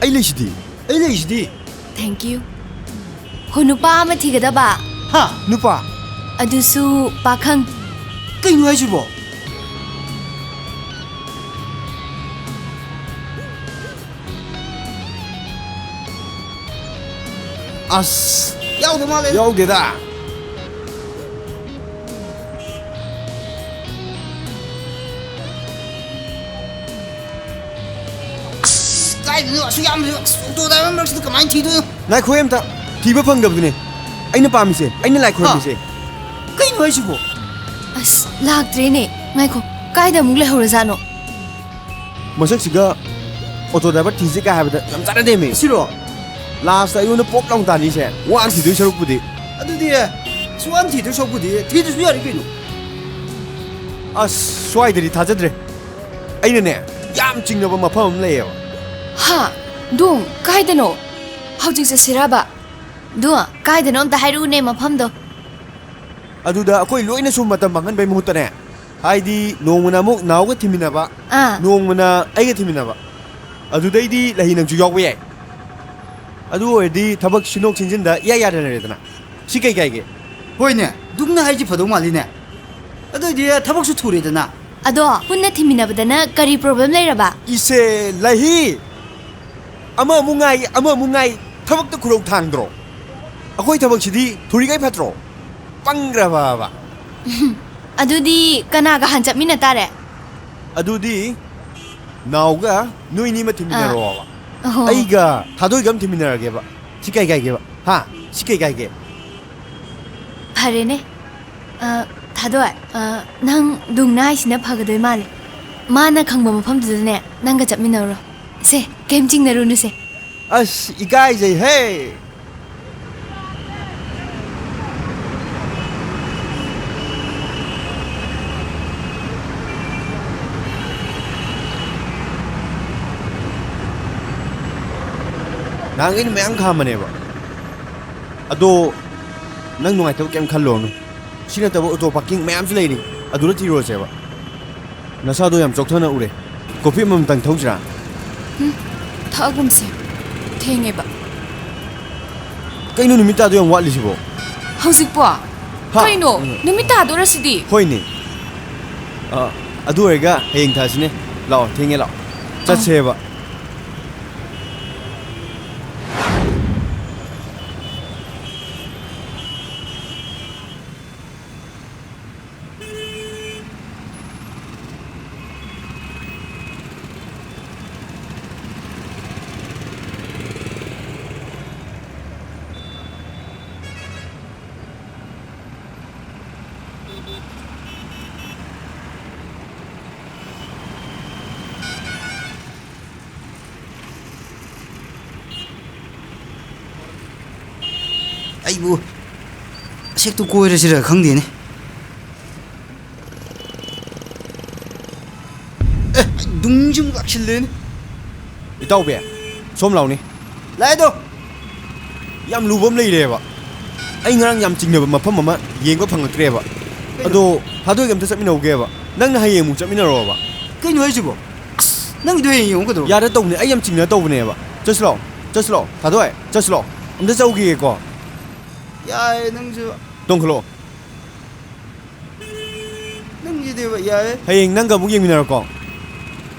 ꯑꯩ ꯂꯩꯁꯤꯗꯤ꯫ ꯑꯩ ꯂꯩꯁꯤꯗꯤ꯫ Thank you꯫ ꯍꯣ, ꯅꯨꯄꯥ ꯑꯃ ꯊꯤꯒꯗꯕ꯫ ꯍꯥ? ꯅꯨꯄꯥ? ꯑꯗꯨꯁꯨ ꯄꯥꯈꯪ꯫ ꯀꯩꯅꯣ ꯍꯥꯏꯁꯤꯕꯣ? ꯑꯁ, ꯌꯥꯎꯗ ꯃꯥꯜꯂꯦ꯫ ꯌꯥꯎꯗꯦꯗ꯫ ꯑꯁ, ꯀꯥꯏꯗꯅꯣ ꯑꯁꯨꯛ ꯌꯥꯝꯕꯁꯨ, ꯑꯁ, ꯑꯣꯇꯣ ꯗ꯭ꯔꯥꯏꯚꯔ ꯃꯔꯛꯁꯤꯗ ꯀꯃꯥꯏꯅ ꯊꯤꯗꯣꯏꯅꯣ? ꯉꯥꯏꯈꯣ ꯑꯝꯇ꯫ ꯊꯤꯕ ꯐꯪꯗꯕꯗꯨꯅꯦ ꯑꯩꯅ ꯄꯥꯝꯃꯤꯁꯦ, ꯑꯩꯅ ꯂꯥꯏ ꯈꯣꯏꯔꯝꯃꯤꯁꯦ꯫ ꯀꯩꯅꯣ ꯍꯥꯏꯁꯤꯕꯣ? ꯑꯁ, ꯂꯥꯛꯇ꯭ꯔꯦꯅꯦ꯫ ꯉꯥꯏꯈꯣ, ꯀꯥꯏꯗ ꯑꯃꯨꯛ ꯂꯩꯍꯧꯔꯖꯥꯠꯅꯣ? ꯃꯁꯛꯁꯤꯒ ꯑꯣꯇꯣ ꯗ꯭ꯔꯥꯏꯚꯔ ꯊꯤꯁꯦ ꯀꯥꯏ ꯍꯥꯏꯕꯗ ꯌꯥꯝ ꯆꯥꯟꯅꯗꯦꯃꯤ꯫ ꯁꯤꯔꯣ? ꯂꯥꯁꯇ ꯑꯩꯉꯣꯟꯗ ꯄꯣꯞ ꯂꯥꯎ ꯇꯥꯅꯤꯁꯦ, ꯋꯥꯅ ꯊꯤꯗꯣꯏ ꯁꯔꯨꯛꯄꯨꯗꯤ꯫ ꯑꯗꯨꯗꯤ ꯁꯨꯋꯥꯟ ꯊꯤꯗꯣꯏ ꯁꯔꯨꯛꯄꯨꯗꯤ ꯊꯤꯗ꯭ꯔꯁꯨ ꯌꯥꯔꯦ ꯀꯩꯅꯣ꯫ ꯑꯁ, ꯁ꯭ꯋꯥꯏꯗꯗꯤ ꯊꯥꯖꯗ꯭ꯔꯦ꯫ ꯑꯩꯅꯅꯦ, ꯌꯥꯝ ꯆꯤꯡꯅꯕ ꯃꯐꯝ ꯑꯃ ꯂꯩꯌꯦꯕ꯫ ꯍꯥ? ꯗꯣꯡ, ꯀꯥꯏꯗꯅꯣ? ꯍꯧꯖꯤꯛ ꯆꯠꯁꯤꯔꯕ? ꯗꯣꯡ, ꯀꯥꯏꯗꯅꯣ ꯑꯝꯇ ꯍꯥꯏꯔꯛꯎꯅꯦ ꯃꯐꯝꯗꯣ꯫ ꯑꯗꯨꯗ ꯑꯩꯈꯣꯏ ꯂꯣꯏꯅ ꯁꯨꯝ ꯃꯇꯝ ꯃꯥꯡꯍꯟꯕꯩ ꯃꯍꯨꯠꯇꯅꯦ, ꯍꯥꯏꯗꯤ ꯅꯣꯡꯃꯅ ꯑꯃꯨꯛ ꯅꯥꯎꯒ ꯊꯤꯃꯤꯟꯅꯕ, ꯑꯥ꯫ ꯅꯣꯡꯃꯅ ꯑꯩꯒ ꯊꯤꯃꯤꯟꯅꯕ, ꯑꯗꯨꯗꯩꯗꯤ ꯂꯩꯍꯤ ꯅꯪꯁꯨ ꯌꯥꯎꯕ ꯌꯥꯏ꯫ ꯑꯗꯨ ꯑꯣꯏꯔꯗꯤ ꯊꯕꯛ ꯁꯤꯟꯗꯣꯛ ꯁꯤꯟꯖꯤꯟꯗ ꯏꯌꯥ ꯌꯥꯗꯅꯔꯦꯗꯅ꯫ ꯁꯤ ꯀꯩ ꯀꯥꯏꯒꯦ? ꯍꯣꯏꯅꯦ, ꯗꯨꯡꯅ ꯍꯥꯏꯁꯤ ꯐꯗꯧ ꯃꯥꯜꯂꯤꯅꯦ꯫ ꯑꯗꯨ ꯑꯣꯏꯗꯤ ꯊꯕꯛꯁꯨ ꯊꯨꯔꯦꯗꯅ꯫ ꯑꯗꯣ ꯄꯨꯟꯅ ꯊꯤꯃꯤꯟꯅꯕꯗꯅ ꯀꯔꯤ problem ꯂꯩꯔꯕ? ꯏꯁꯦ, ꯂꯩꯍꯤ! ꯑꯃ ꯑꯃꯨꯛ ꯉꯥꯏ, ꯑꯃ ꯑꯃꯨꯛ ꯉꯥꯏ, ꯊꯕꯛꯇ ꯈꯨꯔꯧ ꯊꯥꯡꯗ꯭ꯔꯣ? ꯑꯩꯈꯣꯏ ꯊꯕꯛꯁꯤꯗꯤ ꯊꯨꯔꯤꯉꯩ ꯐꯠꯇ꯭ꯔꯣ? ꯄꯪꯈ꯭ꯔꯕꯕ? ꯑꯗꯨꯗꯤ ꯀꯅꯥꯒ ꯍꯥꯟ ꯆꯠꯃꯤꯟꯅ ꯇꯥꯔꯦ? ꯑꯗꯨꯗꯤ ꯅꯥꯎꯒ ꯅꯣꯏꯅꯤꯃ ꯊꯤꯃꯤꯟꯅꯔꯣꯕ꯫ ꯑꯥ꯫ ꯑꯣꯍꯣ꯫ ꯑꯩꯒ ꯊꯥꯗꯣꯏꯒ ꯑꯃ ꯊꯤꯃꯤꯟꯅꯔꯒꯦꯕ꯫ ꯁꯤ ꯀꯩ ꯀꯥꯏꯒꯦꯕ? ꯍꯥ? ꯁꯤ ꯀꯩ ꯀꯥꯏꯒꯦ? ꯐꯔꯦꯅꯦ꯫ ꯑ, ꯊꯥꯗꯣꯏ, ꯑ, ꯅꯪ ꯗꯨꯡꯅ ꯍꯥꯏꯁꯤꯅ ꯐꯒꯗꯣꯏ ꯃꯥꯜꯂꯦ꯫ ꯃꯥꯅ ꯈꯪꯕ ꯃꯐꯝꯗꯨꯗꯅꯦ, ꯅꯪꯒ ꯆꯠꯃꯤꯟꯅꯧꯔꯣ꯫ ꯁꯦ, ꯀꯩꯝ ꯆꯤꯡꯅꯔꯨꯅꯨꯁꯦ꯫ ꯑꯁ, ꯏꯀꯥꯏꯖꯩꯍꯦ꯫ ꯅꯍꯥꯟꯒꯩꯗꯤ ꯃꯌꯥꯝ ꯈꯥꯝꯕꯅꯦꯕ꯫ ꯑꯗꯣ, ꯅꯪ ꯅꯨꯡꯉꯥꯏꯇꯕ ꯀꯩꯝ ꯈꯜꯂꯨꯔꯅꯨ꯫ ꯁꯤ ꯅꯠꯇꯕ ꯑꯣꯇꯣ ꯄꯥꯔꯀꯤꯡ ꯃꯌꯥꯝꯁꯨ ꯂꯩꯔꯤ, ꯑꯗꯨꯗ ꯊꯤꯔꯨꯔꯁꯦꯕ꯫ ꯅꯁꯥꯗꯣ ꯌꯥꯝ ꯆꯣꯛꯊꯅ ꯎꯔꯦ꯫ ꯀꯣꯐꯤ ꯑꯃꯃꯝꯇꯪ ꯊꯧꯁꯤꯔꯥ? ꯎꯝ, ꯊꯛꯑꯒꯨꯝꯁꯦ꯫ ꯊꯦꯡꯉꯦꯕ꯫ ꯀꯩꯅꯣ ꯅꯨꯃꯤꯠ ꯇꯥꯗꯣ ꯌꯥꯝ ꯋꯥꯠꯂꯤꯁꯤꯕꯣ? ꯍꯧꯖꯤꯛꯄꯣ? ꯍꯥ? ꯀꯩꯅꯣ? ꯎꯝ꯫ ꯅꯨꯃꯤꯠ ꯇꯥꯗꯣꯔꯁꯤꯗꯤ꯫ ꯍꯣꯏꯅꯦ꯫ ꯑ, ꯑꯗꯨ ꯑꯣꯏꯔꯒ ꯍꯌꯦꯡ ꯊꯛꯑꯁꯤꯅꯦ꯫ ꯂꯥꯛꯑꯣ, ꯊꯦꯡꯉꯦ, ꯂꯥꯛꯑꯣ꯫ ꯑ꯫ ꯆꯠꯁꯦꯕ꯫ ꯑꯩꯕꯨ ꯑꯁꯦꯛꯇꯨ ꯀꯣꯏꯔꯁꯤꯔ ꯈꯪꯗꯦꯅꯦ꯫ ꯑꯦ, ꯗꯨꯡꯁꯨ ꯑꯃꯨꯛ ꯂꯥꯛꯁꯤꯜꯂꯦꯅꯦ꯫ ꯏꯇꯥꯎꯕꯤ, ꯁꯣꯝ ꯂꯥꯎꯅꯦ꯫ ꯂꯥꯛꯑꯦꯗꯣ꯫ ꯌꯥꯝ ꯂꯨꯕ ꯑꯃ ꯂꯩꯔꯦꯕ꯫ ꯑꯩ ꯉꯔꯥꯡ ꯌꯥꯝ ꯆꯤꯡꯅꯕ ꯃꯐꯝ ꯑꯃ ꯌꯦꯡꯕ ꯐꯪꯉꯛꯇ꯭ꯔꯦꯕ꯫ ꯀꯩꯅꯣ? ꯑꯗꯣ ꯊꯥꯗꯣꯏꯒ ꯑꯝꯇ ꯆꯠꯃꯤꯟꯅꯧꯒꯦꯕ꯫ ꯅꯪꯅ ꯍꯌꯦꯡ ꯑꯃꯨꯛ ꯆꯠꯃꯤꯟꯅꯔꯣꯕ꯫ ꯀꯩꯅꯣ ꯍꯥꯏꯁꯤꯕꯣ? ꯑꯁ, ꯅꯪꯒꯤꯗꯣ ꯍꯌꯦꯡ ꯌꯦꯡꯉꯨ ꯀꯩꯗꯧꯔꯒꯦ? ꯌꯥꯗ ꯇꯧꯕꯅꯦ, ꯑꯩ ꯌꯥꯝ ꯆꯤꯡꯅ ꯇꯧꯕꯅꯦꯕ꯫ ꯆꯠꯁꯤ ꯂꯥꯛꯑꯣ, ꯆꯠꯁꯤ ꯂꯥꯛꯑꯣ꯫ ꯊꯥꯗꯣꯏ, ꯆꯠꯁꯤ ꯂꯥꯛꯑꯣ꯫ ꯑꯝꯇ ꯆꯧꯈꯤꯒꯦꯀꯣ꯫ ꯌꯥꯏ, ꯅꯪꯁꯨ꯫ ꯇꯣꯡꯈꯠꯂꯛꯑꯣ꯫ ꯅꯪꯁꯤꯗꯤꯕ, ꯌꯥꯏ꯫ ꯍꯌꯦꯡ ꯅꯪꯒ ꯑꯃꯨꯛ ꯌꯦꯡꯃꯤꯟꯅꯔꯣꯀꯣ꯫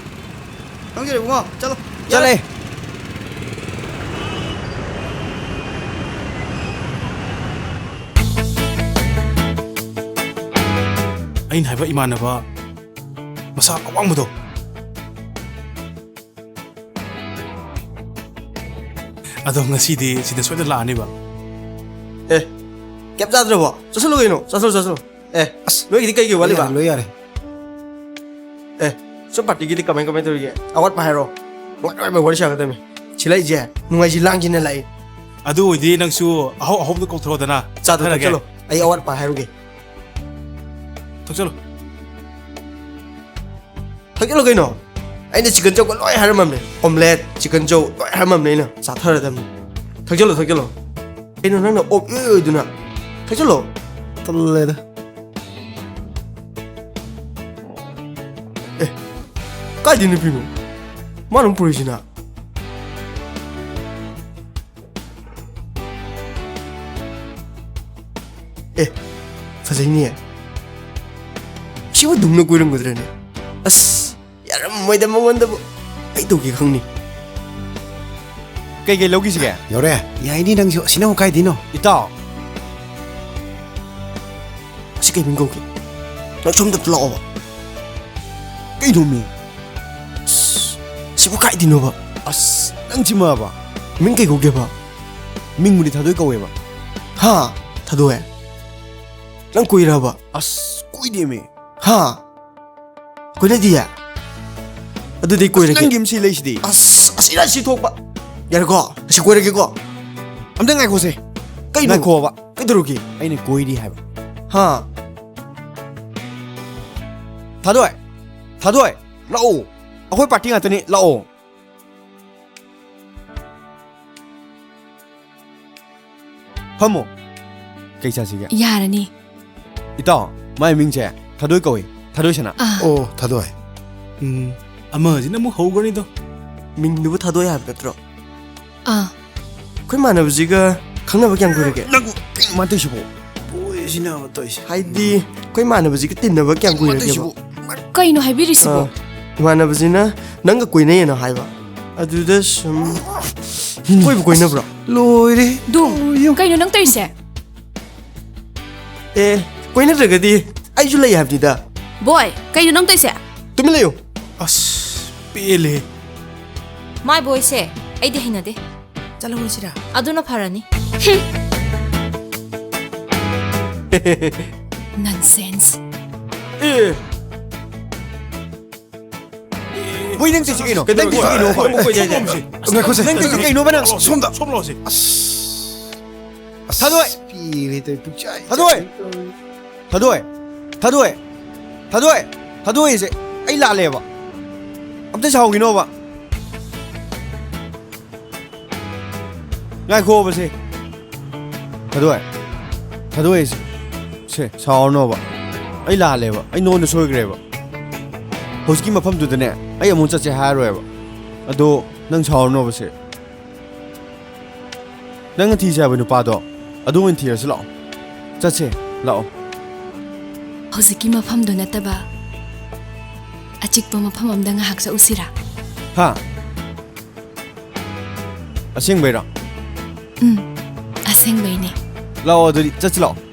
ꯅꯪꯁꯤꯗꯤ ꯏꯕꯨꯡꯉꯣ, ꯆꯠꯂꯣ꯫ ꯆꯠꯂꯦ꯫ ꯑꯩꯅ ꯍꯥꯏꯕ ꯏꯃꯥꯟꯅꯕ ꯃꯁꯥ ꯑꯋꯥꯡꯕꯗꯣ꯫ ꯑꯗꯣ ꯉꯁꯤꯗꯤ ꯁꯤꯗ ꯁꯣꯏꯗꯅ ꯂꯥꯛꯑꯅꯤꯕ꯫ ꯑꯦ, ꯀꯩꯝ ꯆꯥꯗ꯭ꯔꯕꯣ? ꯆꯠꯁꯤꯜꯂꯨ ꯀꯩꯅꯣ, ꯆꯠꯁꯤꯜꯂꯨ, ꯆꯠꯁꯤꯜꯂꯨ꯫ ꯑꯦ, ꯑꯁ, ꯅꯣꯏꯒꯤꯗꯤ ꯀꯩꯀꯩ ꯋꯥꯠꯂꯤꯕ? ꯂꯣꯏ ꯌꯥꯔꯦ, ꯂꯣꯏ ꯌꯥꯔꯦ꯫ ꯑꯦ, ꯁꯣꯝ ꯄꯥꯔꯇꯤꯒꯤꯗꯤ ꯀꯃꯥꯏ ꯀꯃꯥꯏ ꯇꯧꯔꯤꯒꯦ? ꯑꯋꯥꯠꯄ ꯍꯥꯏꯔꯣ꯫ ꯅꯨꯡꯉꯥꯏ ꯅꯨꯡꯉꯥꯏꯕ ꯋꯥꯔꯤ ꯁꯥꯒꯗꯕꯅꯤ꯫ ꯁꯤ ꯂꯩꯁꯦ ꯅꯨꯡꯉꯥꯏꯁꯤ ꯂꯥꯡꯁꯤꯅ ꯂꯥꯛꯏ꯫ ꯑꯗꯨ ꯑꯣꯏꯗꯤ ꯅꯪꯁꯨ ꯑꯍꯧ ꯑꯍꯧꯕꯗ ꯀꯧꯊꯣꯔꯛꯑꯣꯗꯅ꯫ ꯆꯥꯗꯣ ꯆꯠꯊꯔꯒꯦ꯫ ꯊꯛꯆꯜꯂꯣ, ꯑꯩ ꯑꯋꯥꯠꯄ ꯍꯥꯏꯔꯨꯒꯦ꯫ ꯊꯛꯆꯜꯂꯣ꯫ ꯊꯛꯆꯜꯂꯣ ꯀꯩꯅꯣ꯫ ꯑꯩꯅ ꯆꯤꯛꯀꯟ ꯆꯧꯒ ꯂꯣꯏ ꯍꯥꯏꯔꯝꯃꯕꯅꯦ꯫ ꯑꯣꯝꯂꯦꯠ, ꯆꯤꯛꯀꯟ ꯆꯧ ꯂꯣꯏ ꯍꯥꯏꯔꯝꯃꯕꯅꯦ ꯑꯩꯅ꯫ ꯆꯥꯊꯔꯗꯕꯅꯤ꯫ ꯊꯛꯆꯜꯂꯣ, ꯊꯛꯆꯜꯂꯣ꯫ ꯀꯩꯅꯣ ꯅꯪꯅ ꯑꯣꯞ ꯏꯑꯣꯏ ꯑꯣꯏꯗꯨꯅ? ꯊꯛꯆꯜꯂꯣ꯫ ꯇꯜꯂꯦꯗ꯫ ꯑꯦ, ꯀꯥꯏꯗꯩ ꯅꯨꯄꯤꯅꯣ? ꯃꯥꯅ ꯑꯃꯨꯛ ꯄꯨꯔꯛꯏꯁꯤꯅ? ꯑꯦ, ꯐꯖꯩꯅꯦ꯫ ꯁꯤꯕꯨ ꯗꯨꯝꯅ ꯀꯣꯏꯔꯝꯒꯗ꯭ꯔꯅꯦ? ꯑꯁ, ꯌꯥꯔꯝꯃꯣꯏꯗ ꯃꯉꯣꯟꯗꯕꯨ꯫ ꯑꯩ ꯇꯧꯒꯦ ꯈꯪꯅꯤ꯫ ꯀꯩꯀꯩ ꯂꯧꯈꯤꯁꯤꯒꯦ? ꯌꯧꯔꯦ꯫ ꯌꯥꯏꯅꯦ ꯅꯪꯁꯨ꯫ ꯑꯁꯤꯅ ꯑꯃꯨꯛ ꯀꯥꯏꯗꯩꯅꯣ? ꯏꯇꯥꯎ꯫ ꯑꯁꯤ ꯀꯩ ꯃꯤꯡ ꯀꯧꯒꯦ? ꯅꯪ ꯁꯣꯝꯗ ꯑꯝꯇ ꯂꯥꯛꯑꯣꯕ꯫ ꯀꯩꯅꯣꯃꯤ? ꯑꯁ, ꯁꯤꯕꯨ ꯀꯥꯏꯗꯩꯅꯣꯕ? ꯑꯁ, ꯅꯪ ꯆꯤꯃꯕ? ꯃꯤꯡ ꯀꯩ ꯀꯧꯒꯦꯕ? ꯃꯤꯡꯕꯨꯗꯤ ꯊꯥꯗꯣꯏ ꯀꯧꯋꯦꯕ꯫ ꯍꯥ? ꯊꯥꯗꯣꯏ? ꯅꯪ ꯀꯣꯏꯔꯕ? ꯑꯁ, ꯀꯣꯏꯗꯦꯃꯤ꯫ ꯍꯥ? ꯀꯣꯏꯅꯗꯤꯌꯦ? ꯑꯗꯨꯗꯤ ꯑꯁ, ꯀꯣꯏꯔꯒꯦ꯫ ꯅꯪꯒꯤ ꯑꯃ ꯁꯤ ꯂꯩꯁꯤꯗꯤ꯫ ꯑꯁ, ꯑꯁꯤꯅ ꯁꯤ ꯊꯣꯛꯄ꯫ ꯌꯥꯔꯦꯀꯣ? ꯑꯁꯤ ꯀꯣꯏꯔꯒꯦꯀꯣ? ꯑꯝꯇ ꯉꯥꯏꯈꯣꯁꯦ꯫ ꯉꯥꯏꯈꯣꯕ꯫ ꯀꯩꯗꯧꯔꯒꯦ? ꯑꯩꯅ ꯀꯣꯏꯔꯤ ꯍꯥꯏꯕ꯫ ꯍꯥ? ꯊꯥꯗꯣꯏ! ꯊꯥꯗꯣꯏ! ꯂꯥꯛꯑꯣ! ꯑꯩꯈꯣꯏ ꯄꯥꯔꯇꯤ ꯉꯥꯛꯇꯅꯤ, ꯂꯥꯛꯑꯣ! ꯐꯝꯃꯣ꯫ ꯀꯩ ꯆꯥꯁꯤꯒꯦ? ꯌꯥꯔꯅꯤ꯫ ꯏꯇꯥꯎ, ꯃꯥꯏ ꯃꯤꯡꯁꯦ ꯊꯥꯗꯣꯏ ꯀꯧꯏ꯫ ꯊꯥꯗꯣꯏ ꯁꯅꯥ꯫ ꯑꯥ꯫ ꯑꯣ, ꯊꯥꯗꯣꯏ꯫ ꯎꯝ, ꯑꯃꯁꯤꯅ ꯑꯃꯨꯛ ꯍꯧꯒꯅꯤꯗꯣ꯫ ꯃꯤꯡꯗꯨꯕꯨ ꯊꯥꯗꯣꯏ ꯍꯥꯏꯕ ꯅꯠꯇ꯭ꯔꯣ? ꯑꯥ꯫ ꯑꯩꯈꯣꯏ ꯏꯃꯥꯟꯅꯕꯁꯤꯒ ꯈꯪꯅꯕ ꯀꯌꯥꯝ ꯀꯨꯏꯔꯒꯦ? ꯅꯪꯕꯨ ꯀꯩꯅꯣ ꯃꯥ ꯇꯧꯏꯁꯤꯕꯣ? ꯕꯣꯏꯁꯤꯅ ꯑꯃ ꯇꯧꯏꯁꯦ꯫ ꯍꯥꯏꯗꯤ, ꯑꯩꯈꯣꯏ ꯏꯃꯥꯟꯅꯕꯁꯤꯒ ꯇꯤꯟꯅꯕ ꯀꯌꯥꯝ ꯀꯨꯏꯔꯒꯦꯕ? ꯀꯩꯅꯣ ꯍꯥꯏꯕꯤꯔꯤꯁꯤꯕꯣ? ꯑꯥ, ꯏꯃꯥꯟꯅꯕꯁꯤꯅ ꯅꯪꯒ ꯀꯣꯏꯅꯩꯌꯦꯅ ꯍꯥꯏꯕ꯫ ꯑꯗꯨꯗ ꯁꯨꯝ ꯀꯣꯏꯕꯨ ꯀꯣꯏꯅꯕ꯭ꯔꯣ? ꯂꯣꯏꯔꯦ꯫ ꯗꯨꯡ, ꯀꯩꯅꯣ ꯅꯪ ꯇꯧꯔꯤꯁꯦ? ꯑꯦ, ꯀꯣꯏꯅꯗ꯭ꯔꯒꯗꯤ ꯑꯩꯁꯨ ꯂꯩ ꯍꯥꯏꯕꯅꯤꯗ꯫ ꯕꯣꯏ, ꯀꯩꯅꯣ ꯅꯪ ꯇꯧꯔꯤꯁꯦ? ꯇꯨꯃꯤꯟ ꯂꯩꯌꯨ꯫ ꯑꯁ, ꯄꯦꯜꯂꯦ꯫ ꯃꯥꯏ ꯕꯣꯏꯁꯦ ꯑꯩꯗꯤ ꯍꯩꯅꯗꯦ꯫ ꯆꯠꯂꯨꯔꯁꯤꯔꯥ? ꯑꯗꯨꯅ ꯐꯔꯅꯤ꯫ Nonsense. ꯑꯦ꯫ ꯕꯣꯏ, ꯅꯪ ꯇꯧꯔꯤꯁꯤ ꯀꯩꯅꯣ? ꯅꯪ ꯇꯧꯔꯤꯁꯤ ꯀꯩꯅꯣ? ꯀꯩꯗꯧꯔꯒꯦ? ꯉꯥꯏꯈꯣꯁꯦ꯫ ꯅꯪ ꯇꯧꯔꯤꯁꯤ ꯀꯩꯅꯣꯕ ꯅꯪ? ꯁꯣꯝꯗ, ꯁꯣꯝ ꯂꯥꯛꯑꯣꯁꯦ꯫ ꯑꯁ꯫ ꯑꯁ꯫ ꯊꯥꯗꯣꯏ! ꯄꯤꯔꯦ ꯇꯧꯔꯤ, ꯄꯨꯡꯆꯥꯏ ꯊꯥꯗꯣꯏ! ꯆꯥꯏꯔꯦ ꯇꯧꯔꯤ꯫ ꯊꯥꯗꯣꯏ! ꯊꯥꯗꯣꯏ! ꯊꯥꯗꯣꯏ! ꯊꯥꯗꯣꯏꯁꯦ ꯑꯩ ꯂꯥꯜꯂꯦꯕ꯫ ꯑꯝꯇ ꯁꯥꯎꯈꯤꯅꯣꯕ꯫ ꯉꯥꯏꯈꯣꯕꯁꯦ꯫ ꯊꯥꯗꯣꯏ꯫ ꯊꯥꯗꯣꯏꯁꯦ꯫ ꯁꯦ, ꯁꯥꯎꯔꯅꯣꯕ꯫ ꯑꯩ ꯂꯥꯜꯂꯦꯕ꯫ ꯑꯩ ꯅꯉꯣꯟꯗ ꯁꯣꯏꯈ꯭ꯔꯦꯕ꯫ ꯍꯧꯖꯤꯛꯀꯤ ꯃꯐꯝꯗꯨꯗꯅꯦ, ꯑꯩ ꯑꯃꯨꯛ ꯆꯠꯁꯦ ꯍꯥꯏꯔꯣꯏꯕ꯫ ꯑꯗꯣ ꯅꯪ ꯁꯥꯎꯔꯅꯣꯕꯁꯦ꯫ ꯅꯪꯅ ꯊꯤꯁꯦ ꯍꯥꯏꯕ ꯅꯨꯄꯥꯗꯣ, ꯑꯗꯨ ꯑꯣꯏꯅ ꯊꯤꯔꯁꯤ ꯂꯥꯛꯑꯣ꯫ ꯆꯠꯁꯦ, ꯂꯥꯛꯑꯣ꯫ ꯍꯧꯖꯤꯛꯀꯤ ꯃꯐꯝꯗꯣ ꯅꯠꯇꯕ, ꯑꯆꯤꯛꯄ ꯃꯐꯝ ꯑꯃꯗ ꯉꯥꯏꯍꯥꯛ ꯆꯠꯂꯨꯁꯤꯔꯥ? ꯍꯥ? ꯑꯁꯦꯡꯕꯩꯔꯣ? ꯎꯝ, ꯑꯁꯦꯡꯕꯩꯅꯦ꯫ ꯂꯥꯛꯑꯣ, ꯑꯗꯨꯗꯤ ꯆꯠꯁꯤ ꯂꯥꯛꯑꯣ꯫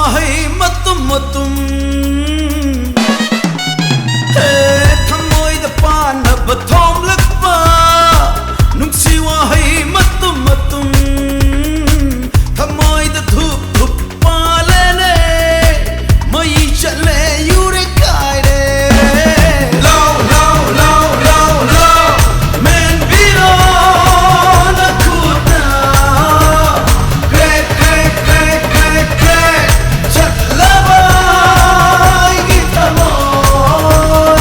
ꯋꯥꯍꯩ ꯃꯇꯨꯝ ꯃꯇꯨꯝ, ꯍꯦ, ꯊꯃꯣꯏꯗ ꯄꯥꯟꯅꯕ ꯊꯣꯝꯂꯛꯄ ꯅꯨꯡꯁꯤ ꯋꯥꯍꯩ ꯃꯇꯨꯝ ꯃꯇꯨꯝ, ꯊꯃꯣꯏꯗ ꯙꯨꯞ ꯙꯨꯞ ꯄꯥꯜꯂꯦꯅꯦ, ꯃꯩ ꯆꯠꯂꯦ, ꯌꯨꯔꯦ ꯀꯥꯏꯔꯦ꯫ ꯂꯥꯎ, ꯂꯥꯎ, ꯂꯥꯎ, ꯂꯥꯎ, ꯂꯥꯎ, ꯃꯦꯟꯕꯤꯔꯣ ꯅꯈꯨꯠꯅ꯫ ꯀ꯭ꯔꯦꯛ, ꯀ꯭ꯔꯦꯛ, ꯀ꯭ꯔꯦꯛ, ꯀ꯭ꯔꯦꯛ, ꯀ꯭ꯔꯦꯛ, ꯆꯠꯂꯕ ꯑꯩꯒꯤ ꯊꯃꯣꯏ꯫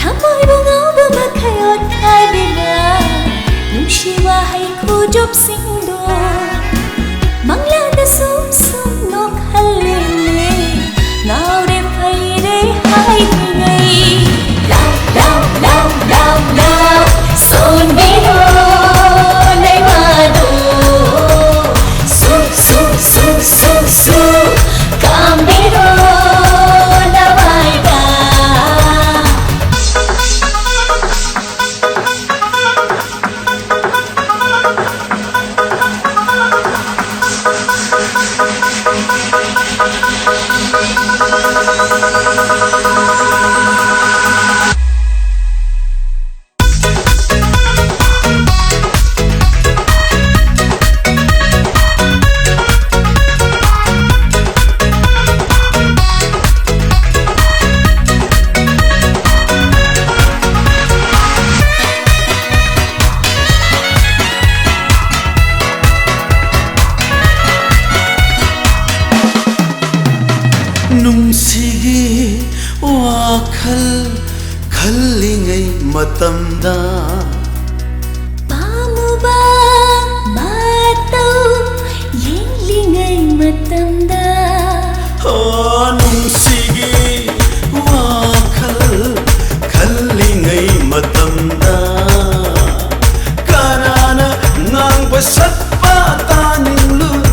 ꯊꯃꯣꯏꯕꯨ ꯉꯥꯎꯕ ꯃꯈꯩ ꯑꯣꯠꯈꯥꯏꯕꯤꯕ ꯅꯨꯡꯁꯤ ꯋꯥꯍꯩ ꯈꯨꯗꯣꯞꯁꯤꯡꯗꯣ ꯃꯪꯂꯥꯟꯗ ꯁꯨꯝ ꯁꯨꯝ ꯅꯣꯛꯍꯜꯂꯦꯅꯦ, ꯉꯥꯎꯔꯦ ꯐꯩꯔꯦ ꯍꯥꯏꯗ꯭ꯔꯤꯉꯩ꯫ ꯂꯥꯎ, ꯂꯥꯎ, ꯂꯥꯎ, ꯂꯥꯎ, ꯂꯥꯎ, ꯁꯣꯟꯕꯤꯔꯣ ꯂꯩꯃꯥꯗꯣ꯫ ꯁꯨ, ꯁꯨ, ꯁꯨ, ꯁꯨ, ꯁꯨ, ꯀꯥꯝꯕꯤꯔꯣ ꯂꯋꯥꯏꯗ꯫ ꯅꯨꯡꯁꯤꯒꯤ ꯋꯥꯈꯜ ꯈꯜꯂꯤꯉꯩ ꯃꯇꯝꯗ, ꯄꯥꯝꯃꯨꯕ ꯃꯇꯧ ꯌꯦꯡꯂꯤꯉꯩ ꯃꯇꯝꯗ, ꯑꯣ, ꯅꯨꯡꯁꯤꯒꯤ ꯋꯥꯈꯜ ꯈꯜꯂꯤꯉꯩ ꯃꯇꯝꯗ, ꯀꯅꯥꯅ ꯉꯥꯡꯕ ꯁꯛꯄ ꯇꯥꯅꯤꯡꯂꯨꯅꯤ?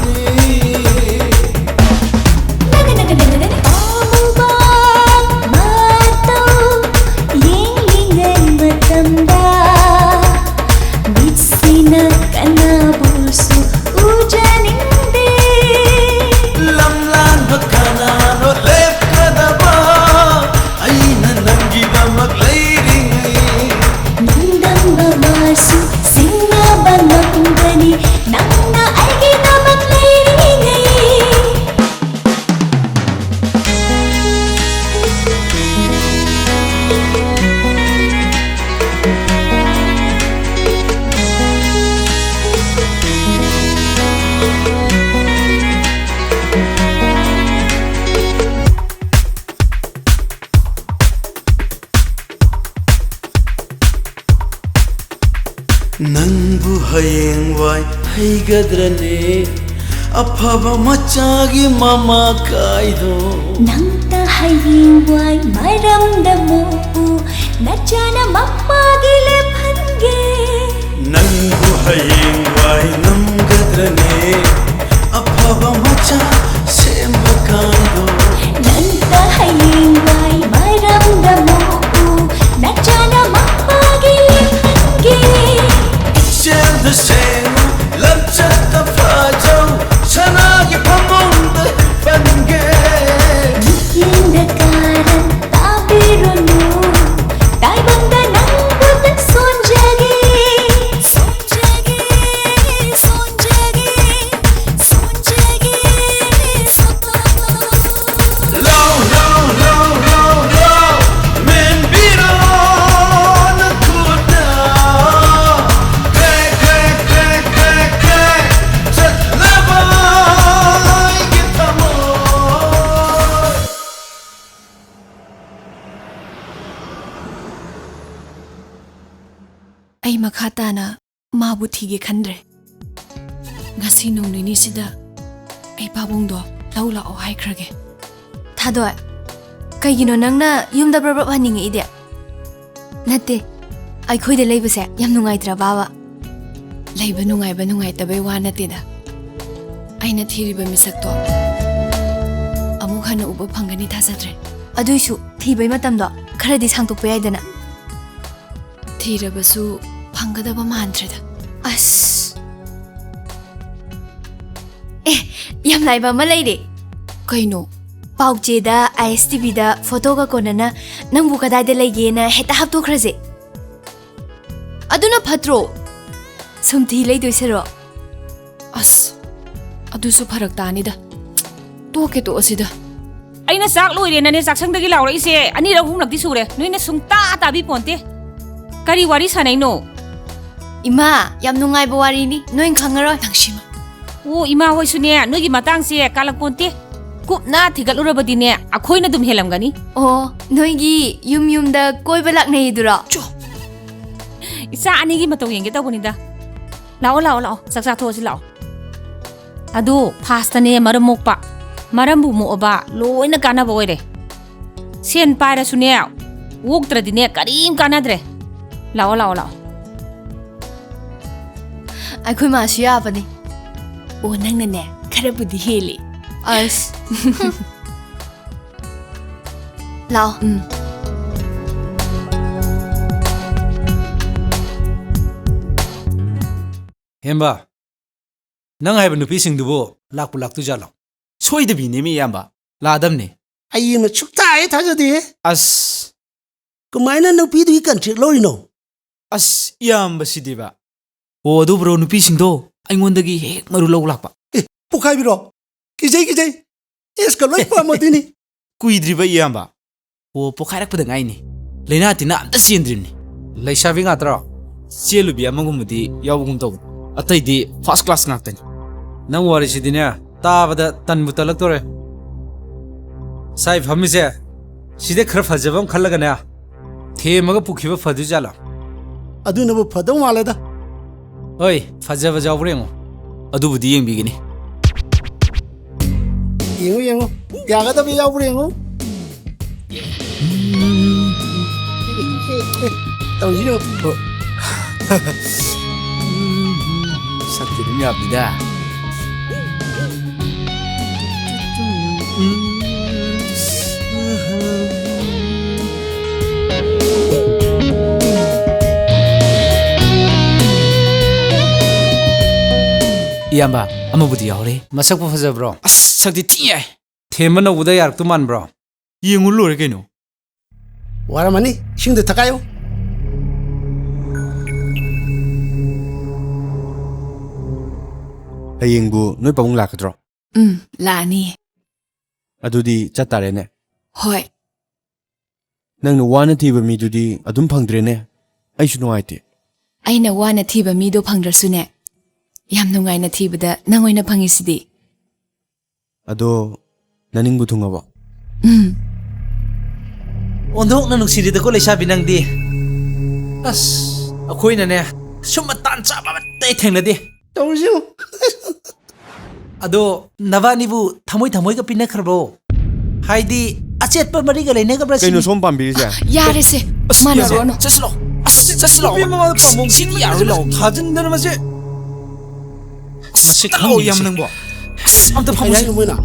ꯄꯥꯝꯃꯨꯕ ꯃꯇꯧ ꯌꯦꯡꯂꯤꯉꯩ ꯃꯇꯝꯗ, ꯃꯤꯠꯁꯤꯅ ꯀꯅꯥꯕꯨꯁꯨ ꯎꯖꯅꯤꯡꯗꯦ꯫ ꯂꯝꯂꯥꯟꯕ ꯅꯪꯕꯨ ꯍꯌꯦꯡꯋꯥꯏ ꯍꯩꯒꯗ꯭ꯔꯅꯦ ꯑꯐꯕ ꯃꯆꯥꯒꯤ ꯃꯃꯥ ꯀꯥꯏꯗꯣ? ꯅꯪꯇ ꯍꯌꯦꯡꯋꯥꯏ ꯃꯔꯝꯗ ꯃꯣꯛꯎ ꯅꯆꯥꯅ ꯃꯄꯥꯒꯤ ꯂꯦꯞꯍꯟꯒꯦ꯫ ꯅꯪꯕꯨ ꯍꯌꯦꯡꯋꯥꯏ ꯉꯝꯒꯗ꯭ꯔꯅꯦ ꯑꯐꯕ ꯃꯆꯥ ꯁꯦꯝꯕ ꯀꯥꯏꯗꯣ? ꯅꯪꯇ ꯍꯌꯦꯡꯋꯥꯏ ꯃꯔꯝꯗ ꯃꯣꯛꯎ ꯅꯆꯥꯅ ꯃꯄꯥꯒꯤ ꯂꯦꯞꯍꯟꯒꯦ꯫ ꯄꯨꯛꯆꯦꯜꯗ ꯁꯦꯡꯉꯨ ꯂꯝꯆꯠꯇ ꯐꯖꯧ ꯁꯅꯥꯒꯤ ꯐꯃꯨꯡꯗ ꯍꯤꯞꯍꯟꯒꯦ꯫ ꯃꯤꯠꯌꯦꯡꯗ ꯀꯥꯔꯟ ꯇꯥꯕꯤꯔꯨꯅꯨ ꯇꯥꯏꯕꯪꯗ ꯅꯪꯕꯨꯇ ꯁꯣꯟꯖꯒꯦ꯫ ꯁꯣꯟꯖꯒꯦ, ꯁꯣꯟꯖꯒꯦ, ꯁꯣꯟꯖꯒꯦ, ꯁꯣꯟꯖꯒꯦ꯫ ꯂꯧ ꯂꯧ ꯂꯧ ꯂꯧ ꯂꯧ ꯃꯦꯟꯕꯤꯔꯣ ꯅꯈꯨꯠꯅ꯫ ꯀ꯭ꯔꯦꯛ ꯀ꯭ꯔꯦꯛ ꯀ꯭ꯔꯦꯛ ꯀ꯭ꯔꯦꯛ ꯀ꯭ꯔꯦꯛ ꯆꯠꯂꯕ ꯑꯩꯒꯤ ꯊꯃꯣꯏ꯫ ꯑꯩ ꯃꯈꯥ ꯇꯥꯅ ꯃꯥꯕꯨ ꯊꯤꯒꯦ ꯈꯟꯗ꯭ꯔꯦ꯫ ꯉꯁꯤ ꯅꯣꯡ ꯅꯤꯅꯤꯁꯤꯗ ꯑꯩ ꯄꯥꯕꯨꯡꯗꯣ ꯂꯧ ꯂꯥꯛꯑꯣ ꯍꯥꯏꯈ꯭ꯔꯒꯦ꯫ ꯊꯥꯗꯣꯏ, ꯀꯩꯒꯤꯅꯣ ꯅꯪꯅ ꯌꯨꯝꯗ ꯕ꯭ꯔꯞ ꯕ꯭ꯔꯞ ꯍꯟꯅꯤꯡꯉꯛꯏꯗꯤ? ꯅꯠꯇꯦ, ꯑꯩꯈꯣꯏꯗ ꯂꯩꯕꯁꯦ ꯌꯥꯝ ꯅꯨꯡꯉꯥꯏꯇ꯭ꯔꯕꯕ? ꯂꯩꯕ ꯅꯨꯡꯉꯥꯏꯕ ꯅꯨꯡꯉꯥꯏꯇꯕꯩ ꯋꯥ ꯅꯠꯇꯦꯗ꯫ ꯑꯩꯅ ꯊꯤꯔꯤꯕ ꯃꯤꯁꯛꯇꯣ ꯑꯃꯨꯛ ꯍꯟꯅ ꯎꯕ ꯐꯪꯒꯅꯤ ꯊꯥꯖꯗ꯭ꯔꯦ꯫ ꯑꯗꯨꯏꯁꯨ ꯊꯤꯕꯩ ꯃꯇꯝꯗꯣ ꯈꯔꯗꯤ ꯁꯥꯡꯗꯣꯛꯄ ꯌꯥꯏꯗꯅ꯫ ꯊꯤꯔꯕꯁꯨ ꯐꯪꯒꯗꯕ ꯃꯥꯟꯗ꯭ꯔꯦꯗ꯫ ꯑꯁ, ꯑꯦ, ꯌꯥꯝ ꯂꯥꯏꯕ ꯑꯃ ꯂꯩꯔꯦ꯫ ꯀꯩꯅꯣ? ꯄꯥꯎꯆꯦꯗ, ꯑꯥꯏ ꯑꯦꯁ ꯇꯤ ꯚꯤꯗ ꯐꯣꯇꯣꯒ ꯀꯣꯟꯅꯅ ꯅꯪꯕꯨ ꯀꯗꯥꯏꯗ ꯂꯩꯒꯦꯅ ꯍꯦꯛꯇ ꯍꯥꯞꯇꯣꯛꯈ꯭ꯔꯁꯦ꯫ ꯑꯗꯨꯅ ꯐꯠꯇ꯭ꯔꯣ? ꯁꯨꯝ ꯊꯤ ꯂꯩꯗꯣꯏ ꯁꯔꯨꯛ꯫ ꯑꯁ, ꯑꯗꯨꯁꯨ ꯐꯔꯛ ꯇꯥꯅꯤꯗ꯫ ꯇꯣꯛꯀꯦ ꯇꯣꯛꯑꯁꯤꯗ꯫ ꯑꯩꯅ ꯆꯥꯛ ꯂꯣꯏꯔꯦꯅꯅꯦ ꯆꯥꯛꯁꯪꯗꯒꯤ ꯂꯥꯎꯔꯛꯏꯁꯦ ꯑꯅꯤꯔꯛ ꯑꯍꯨꯝꯂꯛꯇꯤ ꯁꯨꯔꯦ, ꯅꯣꯏꯅ ꯁꯨꯡꯇꯥ ꯇꯥꯕꯤ ꯄꯣꯟꯇꯦ꯫ ꯀꯔꯤ ꯋꯥꯔꯤ ꯁꯥꯟꯅꯩꯅꯣ? ꯏꯃꯥ, ꯌꯥꯝ ꯅꯨꯡꯉꯥꯏꯕ ꯋꯥꯔꯤꯅꯤ, ꯅꯣꯏꯅ ꯈꯪꯉꯔꯣꯏ꯫ ꯅꯪꯁꯤꯃ꯫ ꯑꯣ, ꯏꯃꯥ ꯍꯣꯏꯁꯨꯅꯦ ꯅꯣꯏꯒꯤ ꯃꯇꯥꯡꯁꯦ ꯀꯥꯂꯛ ꯄꯣꯟꯇꯦ꯫ ꯀꯨꯞꯅ ꯊꯤꯒꯠꯂꯨꯔꯕꯗꯤꯅꯦ ꯑꯩꯈꯣꯏꯅ ꯑꯗꯨꯝ ꯍꯦꯜꯂꯝꯒꯅꯤ꯫ ꯑꯣ, ꯅꯣꯏꯒꯤ ꯌꯨꯝ ꯌꯨꯝꯗ ꯀꯣꯏꯕ ꯂꯥꯛꯅꯩꯗꯨꯔꯣ? ꯆꯣ꯫ ꯏꯆꯥ ꯑꯅꯤꯒꯤ ꯃꯇꯧ ꯌꯦꯡꯒꯦ ꯇꯧꯕꯅꯤꯗ꯫ ꯂꯥꯛꯑꯣ, ꯂꯥꯛꯑꯣ, ꯂꯥꯛꯑꯣ, ꯆꯥꯛ ꯆꯥꯊꯣꯛꯑꯁꯤ ꯂꯥꯛꯑꯣ꯫ ꯑꯗꯣ ꯐꯥꯁꯇꯅꯦ ꯃꯔꯝ ꯃꯣꯛꯄ, ꯃꯔꯝꯕꯨ ꯃꯣꯛꯑꯕ ꯂꯣꯏꯅ ꯀꯥꯟꯅꯕ ꯑꯣꯏꯔꯦ꯫ ꯁꯦꯟ ꯄꯥꯏꯔꯁꯨꯅꯦ, ꯑꯣꯛꯇ꯭ꯔꯗꯤꯅꯦ ꯀꯔꯤꯝ ꯀꯥꯟꯅꯗ꯭ꯔꯦ꯫ ꯂꯥꯛꯑꯣ, ꯂꯥꯛꯑꯣ, ꯂꯥꯛꯑꯣ꯫ ꯑꯩꯈꯣꯏ ꯃꯥꯁꯨ ꯌꯥꯕꯅꯤ꯫ ꯑꯣ, ꯅꯪꯅꯅꯦ ꯈꯔꯕꯨꯗꯤ ꯍꯦꯜꯂꯤ꯫ ꯑꯁ꯫ ꯂꯥꯛꯑꯣ꯫ ꯎꯝ꯫ ꯍꯦꯝꯕ, ꯅꯪ ꯍꯥꯏꯕ ꯅꯨꯄꯤꯁꯤꯡꯗꯨꯕꯨ ꯂꯥꯛꯄꯨ ꯂꯥꯛꯇꯣꯏꯖꯥꯠꯂꯣ? ꯁꯣꯏꯗꯕꯤꯅꯦꯃꯤ, ꯏꯌꯥꯝꯕ꯫ ꯂꯥꯛꯑꯗꯝꯅꯤ꯫ ꯑꯩ ꯑꯃ ꯁꯨꯛꯊꯥ ꯍꯦꯛ ꯊꯥꯖꯗꯦꯍꯦ꯫ ꯑꯁ꯫ ꯀꯃꯥꯏꯅ ꯅꯨꯄꯤꯗꯨꯒꯤ ꯀꯟꯇ꯭ꯔꯦꯛ ꯂꯧꯔꯤꯅꯣ? ꯑꯁ, ꯏꯌꯥꯝꯕꯁꯤꯗꯤꯕ꯫ ꯑꯣ, ꯑꯗꯨ ꯕ꯭ꯔꯣ, ꯅꯨꯄꯤꯁꯤꯡꯗꯣ ꯑꯩꯉꯣꯟꯗꯒꯤ ꯍꯦꯛ ꯃꯔꯨ ꯂꯧ ꯂꯥꯛꯄ꯫ ꯑꯦ, ꯄꯣꯛꯈꯥꯏꯕꯤꯔꯣ? ꯀꯤꯖꯩ, ꯀꯤꯖꯩ꯫ ꯑꯦꯁꯀ ꯂꯣꯏ ꯄꯥꯝꯃꯗꯣꯏꯅꯤ꯫ ꯀꯨꯏꯗ꯭ꯔꯤꯕ, ꯏꯌꯥꯝꯕ꯫ ꯑꯣ, ꯄꯣꯛꯈꯥꯏꯔꯛꯄꯗ ꯉꯥꯏꯅꯤ꯫ ꯂꯥꯏꯅꯥ ꯇꯤꯟꯅꯥ ꯑꯝꯇ ꯆꯦꯟꯗ꯭ꯔꯤꯕꯅꯤ꯫ ꯂꯩꯁꯥꯕꯤ ꯉꯥꯛꯇꯔꯣ? ꯆꯦꯜꯂꯨꯕꯤ ꯑꯃꯒꯨꯝꯕꯗꯤ ꯌꯥꯎꯕꯒꯨꯝ ꯇꯧꯕ꯫ ꯑꯇꯩꯗꯤ ꯐꯥꯔꯁ ꯀ꯭ꯂꯥꯁ ꯉꯥꯛꯇꯅꯤ꯫ ꯅꯪ ꯋꯥꯔꯤꯁꯤꯗꯤꯅꯦ, ꯇꯥꯕꯗ ꯇꯟꯕꯨ ꯇꯜꯂꯛꯇꯣꯔꯦ꯫ ꯁꯥꯏ ꯐꯝꯃꯤꯁꯦ, ꯁꯤꯗ ꯈꯔ ꯐꯖꯕ ꯑꯃ ꯈꯜꯂꯒꯅꯦ, ꯊꯦꯝꯃꯒ ꯄꯨꯈꯤꯕ ꯐꯗꯣꯏ ꯖꯥꯠꯂꯣ? ꯑꯗꯨꯅꯕꯨ ꯐꯗꯧ ꯃꯥꯜꯂꯦꯗ꯫ ꯍꯣꯏ, ꯐꯖꯕ ꯌꯥꯎꯕ꯭ꯔꯥ ꯌꯦꯡꯉꯣ꯫ ꯑꯗꯨꯕꯨꯗꯤ ꯌꯦꯡꯕꯤꯒꯅꯤ꯫ ꯌꯦꯡꯉꯨ, ꯌꯦꯡꯉꯨ꯫ ꯌꯥꯒꯗꯕ ꯌꯥꯎꯕ꯭ꯔꯥ ꯌꯦꯡꯉꯨ꯫ ꯇꯧꯁꯤꯔꯣ? ꯁꯛꯇꯤ ꯑꯗꯨꯝ ꯌꯥꯕꯅꯤꯗ꯫ ꯏꯌꯥꯝꯕ, ꯑꯃꯕꯨꯗꯤ ꯌꯥꯎꯔꯦ꯫ ꯃꯁꯛꯄꯨ ꯐꯖꯕ꯭ꯔꯣ? ꯑꯁ, ꯁꯛꯇꯤ ꯊꯤ ꯌꯥꯏ꯫ ꯊꯦꯝꯕ ꯅꯧꯕꯗ ꯌꯥꯔꯛꯇꯧ ꯃꯥꯟꯕ꯭ꯔꯣ? ꯌꯦꯡꯉꯨ ꯂꯣꯏꯔꯦ ꯀꯩꯅꯣ꯫ ꯋꯥꯔꯝꯃꯅꯤ, ꯏꯁꯤꯡꯗ ꯊꯛꯀꯥꯏꯌꯨ꯫ ꯍꯌꯦꯡꯕꯨ ꯅꯣꯏ ꯄꯥꯕꯨꯡ ꯂꯥꯛꯀꯗ꯭ꯔꯣ? ꯎꯝ, ꯂꯥꯛꯑꯅꯤ꯫ ꯑꯗꯨꯗꯤ ꯆꯠꯇꯥꯔꯦꯅꯦ꯫ ꯍꯣꯏ꯫ ꯅꯪꯅ ꯋꯥꯅ ꯊꯤꯕ ꯃꯤꯗꯨꯗꯤ ꯑꯗꯨꯝ ꯐꯪꯗ꯭ꯔꯦꯅꯦ꯫ ꯑꯩꯁꯨ ꯅꯨꯡꯉꯥꯏꯇꯦ꯫ ꯑꯩꯅ ꯋꯥꯅ ꯊꯤꯕ ꯃꯤꯗꯣ ꯐꯪꯗ꯭ꯔꯁꯨꯅꯦ, ꯌꯥꯝ ꯅꯨꯡꯉꯥꯏꯅ ꯊꯤꯕꯗ ꯅꯪ ꯑꯣꯏꯅ ꯐꯪꯉꯤꯁꯤꯗꯤ꯫ ꯑꯗꯣ ꯅꯅꯤꯡꯕꯨ ꯊꯨꯡꯉꯕꯣ? ꯎꯝ꯫ ꯑꯣꯟꯊꯣꯛꯅ ꯅꯨꯡꯁꯤꯔꯤꯗꯀꯣ ꯂꯩꯁꯥꯕꯤ ꯅꯪꯗꯤ꯫ ꯑꯁ, ꯑꯩꯈꯣꯏꯅꯅꯦ ꯁꯨꯝꯕ ꯇꯥꯟ ꯆꯥꯕ ꯑꯃꯠꯇ ꯊꯦꯡꯅꯗꯦ꯫ ꯇꯧꯔꯤꯁꯤ ꯌꯦꯡꯉꯨ꯫ ꯑꯗꯣ ꯅꯕꯥꯅꯤꯕꯨ ꯊꯃꯣꯏ ꯊꯃꯣꯏꯒ ꯄꯤꯅꯈ꯭ꯔꯕꯣ? ꯍꯥꯏꯗꯤ ꯑꯆꯦꯠꯄ ꯃꯔꯤꯒ ꯂꯩꯅꯈ꯭ꯔꯕ꯭ꯔꯥ ꯀꯩꯅꯣ ꯁꯤꯅꯤ꯫ ꯁꯣꯝ ꯄꯥꯝꯕꯤꯔꯤꯁꯦ? ꯌꯥꯔꯦꯁꯦ꯫ ꯑꯁ, ꯃꯥꯟꯅꯔꯣꯅꯨ꯫ ꯆꯠꯁꯤꯜꯂꯣ꯫ ꯑꯁ, ꯆꯠꯁꯤꯜꯂꯣ꯫ ꯅꯨꯄꯤ ꯃꯃꯥꯡꯗ ꯄꯥꯝꯕꯣꯝ ꯁꯤꯗꯤ ꯌꯥꯔꯣꯏ ꯂꯥꯎ꯫ ꯊꯥꯖꯤꯟꯗꯅ ꯃꯁꯦ꯫ ꯑꯁ, ꯃꯁꯤ ꯂꯥꯛꯑꯣ, ꯈꯪꯗꯦ ꯌꯥꯝ ꯁꯤ꯫ ꯅꯪꯕꯣ꯫ ꯑꯁ, ꯑꯝꯇ ꯀꯔꯤ ꯐꯝꯃꯨꯁꯤ꯫ ꯍꯥꯏꯅꯣ ꯃꯣꯏꯅ?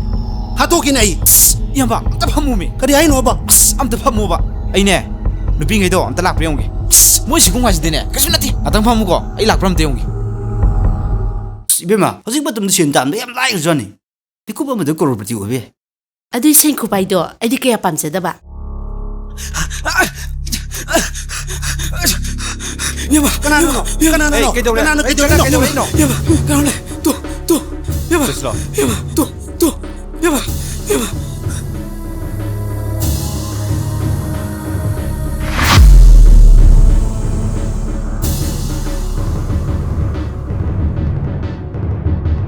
ꯍꯥꯠꯇꯣꯛꯀꯦꯅꯦ ꯑꯩ꯫ ꯑꯁ, ꯏꯌꯥꯝꯕ, ꯑꯝꯇ ꯐꯝꯃꯨꯃꯤ꯫ ꯀꯔꯤ ꯍꯥꯏꯅꯣꯕ? ꯑꯁ, ꯑꯝꯇ ꯐꯝꯃꯣꯕ꯫ ꯑꯩꯅꯦ, ꯅꯨꯄꯤꯉꯩꯗꯣ ꯑꯝꯇ ꯂꯥꯛꯄ꯭ꯔꯥ ꯌꯦꯡꯉꯨꯒꯦ꯫ ꯑꯁ, ꯃꯣꯏ ꯁꯤꯒꯨꯝ ꯍꯥꯏꯁꯤꯗꯤꯅꯦ, ꯀꯩꯁꯨ ꯅꯠꯇꯦ꯫ ꯉꯥꯛꯇꯪ ꯐꯝꯃꯨꯀꯣ, ꯑꯩ ꯂꯥꯛꯄ꯭ꯔꯥ ꯑꯝꯇ ꯌꯦꯡꯉꯨꯒꯦ꯫ ꯑꯁ, ꯏꯕꯦꯝꯃ, ꯍꯧꯖꯤꯛ ꯃꯇꯝꯗ ꯁꯦꯟ ꯇꯥꯟꯕ ꯌꯥꯝ ꯂꯥꯏꯈ꯭ꯔꯖꯥꯠꯅꯤ꯫ ꯃꯤꯀꯨꯞ ꯑꯃꯗ ꯀꯔꯣꯔꯄꯇꯤ ꯑꯣꯏꯕ ꯌꯥꯏ꯫ ꯑꯗꯨꯏ ꯁꯦꯟ ꯈꯨꯄꯥꯏꯗꯣ ꯑꯩꯗꯤ ꯀꯌꯥ ꯄꯥꯝꯖꯗꯕ꯫ ꯏꯌꯥꯝꯕ, ꯀꯅꯥꯅꯣ? ꯏꯌꯥꯝꯕ, ꯀꯅꯥꯅꯣ? ꯑꯦ, ꯀꯩꯗꯧꯔꯦ? ꯀꯅꯥꯅꯣ? ꯑꯦ, ꯀꯩꯗꯧꯔꯤꯅꯣ? ꯀꯩꯗꯧꯔꯤꯅꯣ? ꯏꯌꯥꯝꯕ, ꯀꯅꯥꯅꯣ ꯂꯩ? ꯇꯨ, ꯇꯨ, ꯏꯌꯥꯝꯕ, ꯆꯠꯁꯤꯂꯣ꯫ ꯏꯌꯥꯝꯕ, ꯇꯨ, ꯇꯨ, ꯏꯌꯥꯝꯕ, ꯏꯌꯥꯝꯕ꯫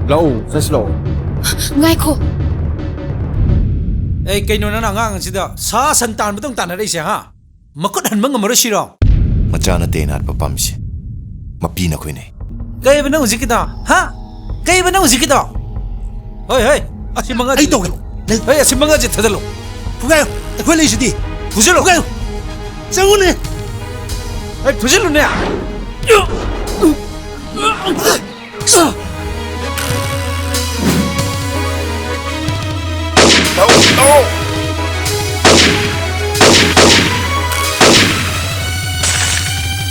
ꯂꯥꯛꯑꯣ, ꯆꯠꯁꯤ ꯂꯥꯛꯑꯣ꯫ ꯉꯥꯏꯈꯣ꯫ ꯑꯦ, ꯀꯩꯅꯣ ꯅꯪꯅ ꯑꯉꯥꯡ ꯑꯁꯤꯗ ꯁꯥ ꯁꯟ ꯇꯥꯟꯕꯗꯧ ꯇꯥꯟꯅꯔꯛꯏꯁꯦ, ꯍꯥ? ꯃꯈꯨꯠ ꯍꯟꯕ ꯉꯝꯃꯔꯣꯏ ꯁꯤꯔꯣ? ꯃꯆꯥ ꯅꯠꯇꯦ ꯑꯩꯅ ꯍꯥꯠꯄ ꯄꯥꯝꯃꯤꯁꯦ, ꯃꯄꯤꯅ ꯑꯩꯈꯣꯏꯅ꯫ ꯀꯩꯕ ꯅꯪ ꯍꯧꯖꯤꯛꯀꯤꯗꯣ? ꯍꯥ? ꯀꯩꯕ ꯅꯪ ꯍꯧꯖꯤꯛꯀꯤꯗꯣ? ꯍꯣꯏ, ꯍꯣꯏ, ꯑꯁꯤ ꯃꯉꯥꯁꯦ ꯑꯩ ꯇꯧꯒꯦ꯫ ꯊꯥꯗꯠꯂꯣ꯫ ꯍꯣꯏ, ꯑꯁꯤ ꯃꯉꯥꯁꯦ ꯊꯥꯗꯠꯂꯣ꯫ ꯐꯨꯒꯥꯏꯌꯣ, ꯑꯩꯈꯣꯏ ꯂꯩꯁꯤꯗꯤ꯫ ꯐꯨꯖꯜꯂꯣ꯫ ꯐꯨꯒꯥꯏꯌꯣ꯫ ꯆꯪꯉꯨꯅꯦ꯫ ꯍꯣꯏ, ꯐꯨꯖꯜꯂꯨꯅꯦ꯫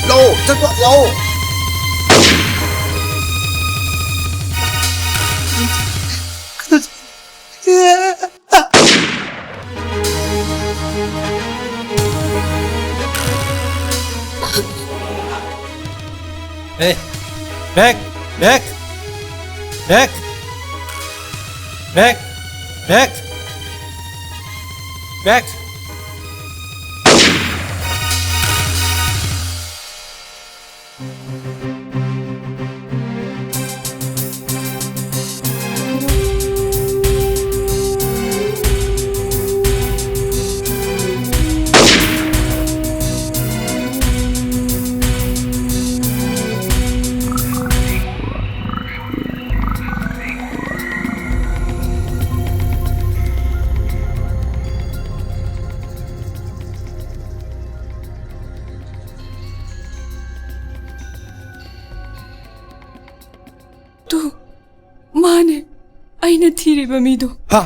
ꯂꯥꯛꯑꯣ, ꯆꯠꯄ, ꯂꯥꯛꯑꯣ꯫ Hey, back, back, back, back, back, back. ꯑꯩꯅ ꯊꯤꯔꯤꯕ ꯃꯤꯗꯣ꯫ ꯍꯥ?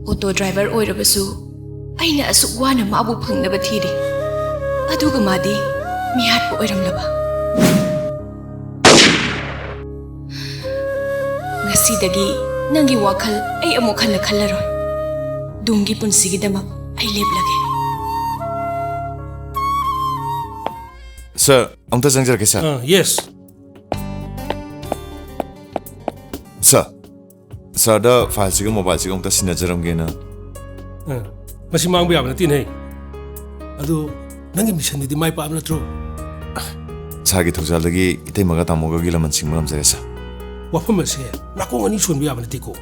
ꯑꯣꯇꯣ ꯗ꯭ꯔꯥꯏꯚꯔ ꯑꯣꯏꯔꯕꯁꯨ ꯑꯩꯅ ꯑꯁꯨꯛ ꯋꯥꯅ ꯃꯥꯕꯨ ꯐꯪꯅꯕ ꯊꯤꯔꯤ, ꯑꯗꯨꯒ ꯃꯥꯗꯤ ꯃꯤꯍꯥꯠꯄ ꯑꯣꯏꯔꯝꯂꯕ꯫ ꯉꯁꯤꯗꯒꯤ ꯅꯪꯒꯤ ꯋꯥꯈꯜ ꯑꯩ ꯑꯃꯨꯛ ꯍꯟꯅ ꯈꯜꯂꯔꯣꯏ꯫ ꯗꯨꯡꯒꯤ ꯄꯨꯟꯁꯤꯒꯤꯗꯃꯛ ꯑꯩ ꯂꯦꯞꯂꯒꯦ꯫ ꯁꯥꯔ, ꯑꯝꯇ ꯆꯪꯖꯔꯛꯀꯦ, ꯁꯥꯔ꯫ ꯑꯥ, ꯌꯦꯁ꯫ ꯁꯥꯔ, ꯁꯥꯔꯗ ꯐꯥꯏꯜꯁꯤꯒ ꯃꯣꯕꯥꯏꯜꯁꯤꯒ ꯑꯃꯨꯛꯇ ꯁꯤꯟꯅꯖꯔꯝꯒꯦꯅ꯫ ꯑ, ꯃꯁꯤ ꯃꯥꯡꯕ ꯌꯥꯕ ꯅꯠꯇꯦꯅꯦ꯫ ꯑꯗꯨ ꯅꯪꯒꯤ ꯃꯤꯁꯟꯗꯨꯗꯤ ꯃꯥꯏ ꯄꯥꯛꯑꯕ ꯅꯠꯇ꯭ꯔꯣ? ꯁꯥꯔꯒꯤ ꯊꯧꯖꯥꯜꯗꯒꯤ ꯏꯇꯩꯃꯒ ꯇꯥꯃꯣꯒꯒꯤ ꯂꯃꯟ ꯁꯤꯡꯕ ꯉꯝꯖꯔꯦ, ꯁꯥꯔ꯫ ꯋꯥꯐꯝ ꯑꯁꯦ ꯅꯥꯀꯣꯡ ꯑꯅꯤ ꯁꯣꯟꯕ ꯌꯥꯕ ꯅꯠꯇꯦꯀꯣ꯫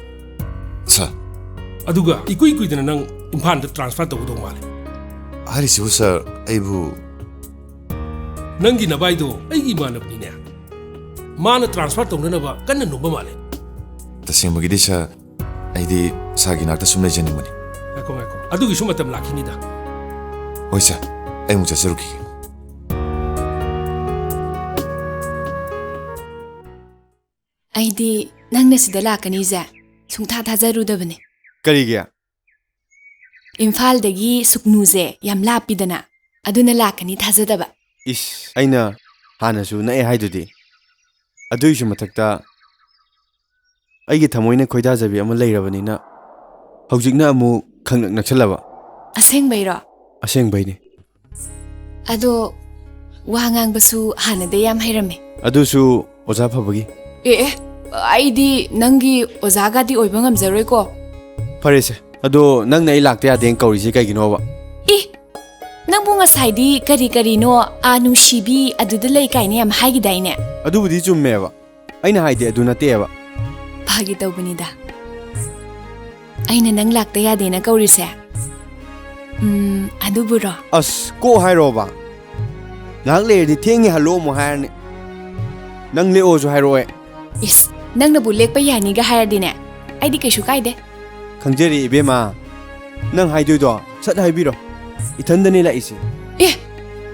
ꯁꯥꯔ꯫ ꯑꯗꯨꯒ ꯏꯀꯨꯏ ꯀꯨꯏꯗꯅ ꯅꯪ ꯏꯝꯐꯥꯜꯗ ꯇ꯭ꯔꯥꯟꯁꯐꯔ ꯇꯧꯒꯗꯧ ꯃꯥꯜꯂꯦ꯫ ꯍꯥꯏꯔꯤꯁꯤꯕꯨ, ꯁꯥꯔ, ꯑꯩꯕꯨ ꯅꯪꯒꯤ ꯅꯕꯥꯏꯗꯣ ꯑꯩꯒꯤ ꯏꯃꯥꯟꯅꯕꯅꯤꯅꯦ꯫ ꯃꯥꯅ ꯇ꯭ꯔꯥꯟꯁꯐꯔ ꯇꯧꯅꯅꯕ ꯀꯟꯅ ꯅꯣꯝꯕ ꯃꯥꯜꯂꯦ꯫ ꯇꯁꯦꯡꯕꯒꯤꯗꯤ, ꯁꯥꯔ, ꯑꯩꯗꯤ ꯁꯥꯔꯒꯤ ꯅꯥꯛꯇ ꯁꯨꯝ ꯂꯩꯖꯅꯤꯡꯕꯅꯤ꯫ ꯉꯥꯏꯈꯣ, ꯉꯥꯏꯈꯣ꯫ ꯑꯗꯨꯒꯤꯁꯨ ꯃꯇꯝ ꯂꯥꯛꯈꯤꯅꯤꯗ꯫ ꯍꯣꯏ, ꯁꯥꯔ꯫ ꯑꯩ ꯑꯃꯨꯛ ꯆꯠꯆꯔꯨꯈꯤꯒꯦ꯫ ꯑꯩꯗꯤ ꯅꯪꯅ ꯁꯤꯗ ꯂꯥꯛꯀꯅꯤꯁꯦ ꯁꯨꯡꯊꯥ ꯊꯥꯖꯔꯨꯗꯕꯅꯦ꯫ ꯀꯔꯤꯒꯤ? ꯏꯝꯐꯥꯜꯗꯒꯤ ꯁꯨꯛꯅꯨꯁꯦ ꯌꯥꯝ ꯂꯥꯞꯄꯤꯗꯅ, ꯑꯗꯨꯅ ꯂꯥꯛꯀꯅꯤ ꯊꯥꯖꯗꯕ꯫ ꯏꯁ, ꯑꯩꯅ ꯍꯥꯟꯅꯁꯨ ꯅꯛꯑꯦ ꯍꯥꯏꯗꯨꯗꯤ꯫ ꯑꯗꯨꯒꯤꯁꯨ ꯃꯊꯛꯇ ꯑꯩꯒꯤ ꯊꯃꯣꯏꯅ ꯈꯣꯏꯗꯥꯖꯕꯤ ꯑꯃ ꯂꯩꯔꯕꯅꯤꯅ ꯍꯧꯖꯤꯛꯅ ꯑꯃꯨꯛ ꯈꯪꯅꯛ ꯅꯛꯁꯜꯂꯕ꯫ ꯑꯁꯦꯡꯕꯩꯔꯣ? ꯑꯁꯦꯡꯕꯩꯅꯦ꯫ ꯑꯗꯣ ꯋꯥ ꯉꯥꯡꯕꯁꯨ ꯍꯥꯟꯅꯗꯩ ꯌꯥꯝ ꯍꯩꯔꯝꯃꯦ꯫ ꯑꯗꯨꯁꯨ ꯑꯣꯖꯥ ꯐꯕꯒꯤ꯫ ꯑꯦ, ꯑꯦ, ꯑꯩꯗꯤ ꯅꯪꯒꯤ ꯑꯣꯖꯥꯒꯗꯤ ꯑꯣꯏꯕ ꯉꯝꯖꯔꯣꯏꯀꯣ꯫ ꯐꯔꯦꯁꯦ, ꯑꯗꯣ ꯅꯪꯅ ꯑꯩ ꯂꯥꯛꯇ ꯌꯥꯗꯦꯅ ꯀꯧꯔꯤꯁꯦ ꯀꯩꯒꯤꯅꯣꯕ? ꯑꯦ, ꯅꯪꯕꯨ ꯉꯁꯥꯏꯗꯤ ꯀꯔꯤ ꯀꯔꯤꯅꯣ, "ꯑꯥ, ꯅꯨꯡꯁꯤꯕꯤ, ꯑꯗꯨꯗ ꯂꯩ" ꯀꯥꯏꯅ ꯌꯥꯝ ꯍꯥꯏꯈꯤꯗꯥꯏꯅꯦ? ꯑꯗꯨꯕꯨꯗꯤ ꯆꯨꯝꯃꯦꯕ, ꯑꯩꯅ ꯍꯥꯏꯗꯤ ꯑꯗꯨ ꯅꯠꯇꯦꯕ꯫ ꯐꯥꯒꯤ ꯇꯧꯕꯅꯤꯗ꯫ ꯑꯩꯅ ꯅꯪ ꯂꯥꯛꯇ ꯌꯥꯗꯦꯅ ꯀꯧꯔꯤꯁꯦ, ꯎꯝ, ꯑꯗꯨꯕꯨꯔꯣ? ꯑꯁ, ꯀꯣꯛ ꯍꯥꯏꯔꯣꯕ꯫ ꯉꯥꯏꯍꯥꯛ ꯂꯩꯔꯗꯤ "ꯊꯦꯡꯉꯦ, ꯍꯜꯂꯣ" ꯑꯃꯨꯛ ꯍꯥꯏꯔꯅꯤ꯫ ꯅꯪ ꯂꯦꯛꯑꯣꯁꯨ ꯍꯥꯏꯔꯛꯑꯣꯏ꯫ ꯏꯁ, ꯅꯪꯅꯕꯨ ꯂꯦꯛꯄ ꯌꯥꯅꯤꯒ ꯍꯥꯏꯔꯗꯤꯅꯦ, ꯑꯩꯗꯤ ꯀꯩꯁꯨ ꯀꯥꯏꯗꯦ꯫ ꯈꯪꯖꯔꯦ ꯏꯕꯦꯝꯃ, ꯅꯪ ꯍꯥꯏꯗꯣꯏꯗꯣ ꯁꯠ ꯍꯥꯏꯕꯤꯔꯣ꯫ ꯏꯊꯟꯗꯅꯦ ꯂꯥꯛꯏꯁꯦ꯫ ꯑꯦ,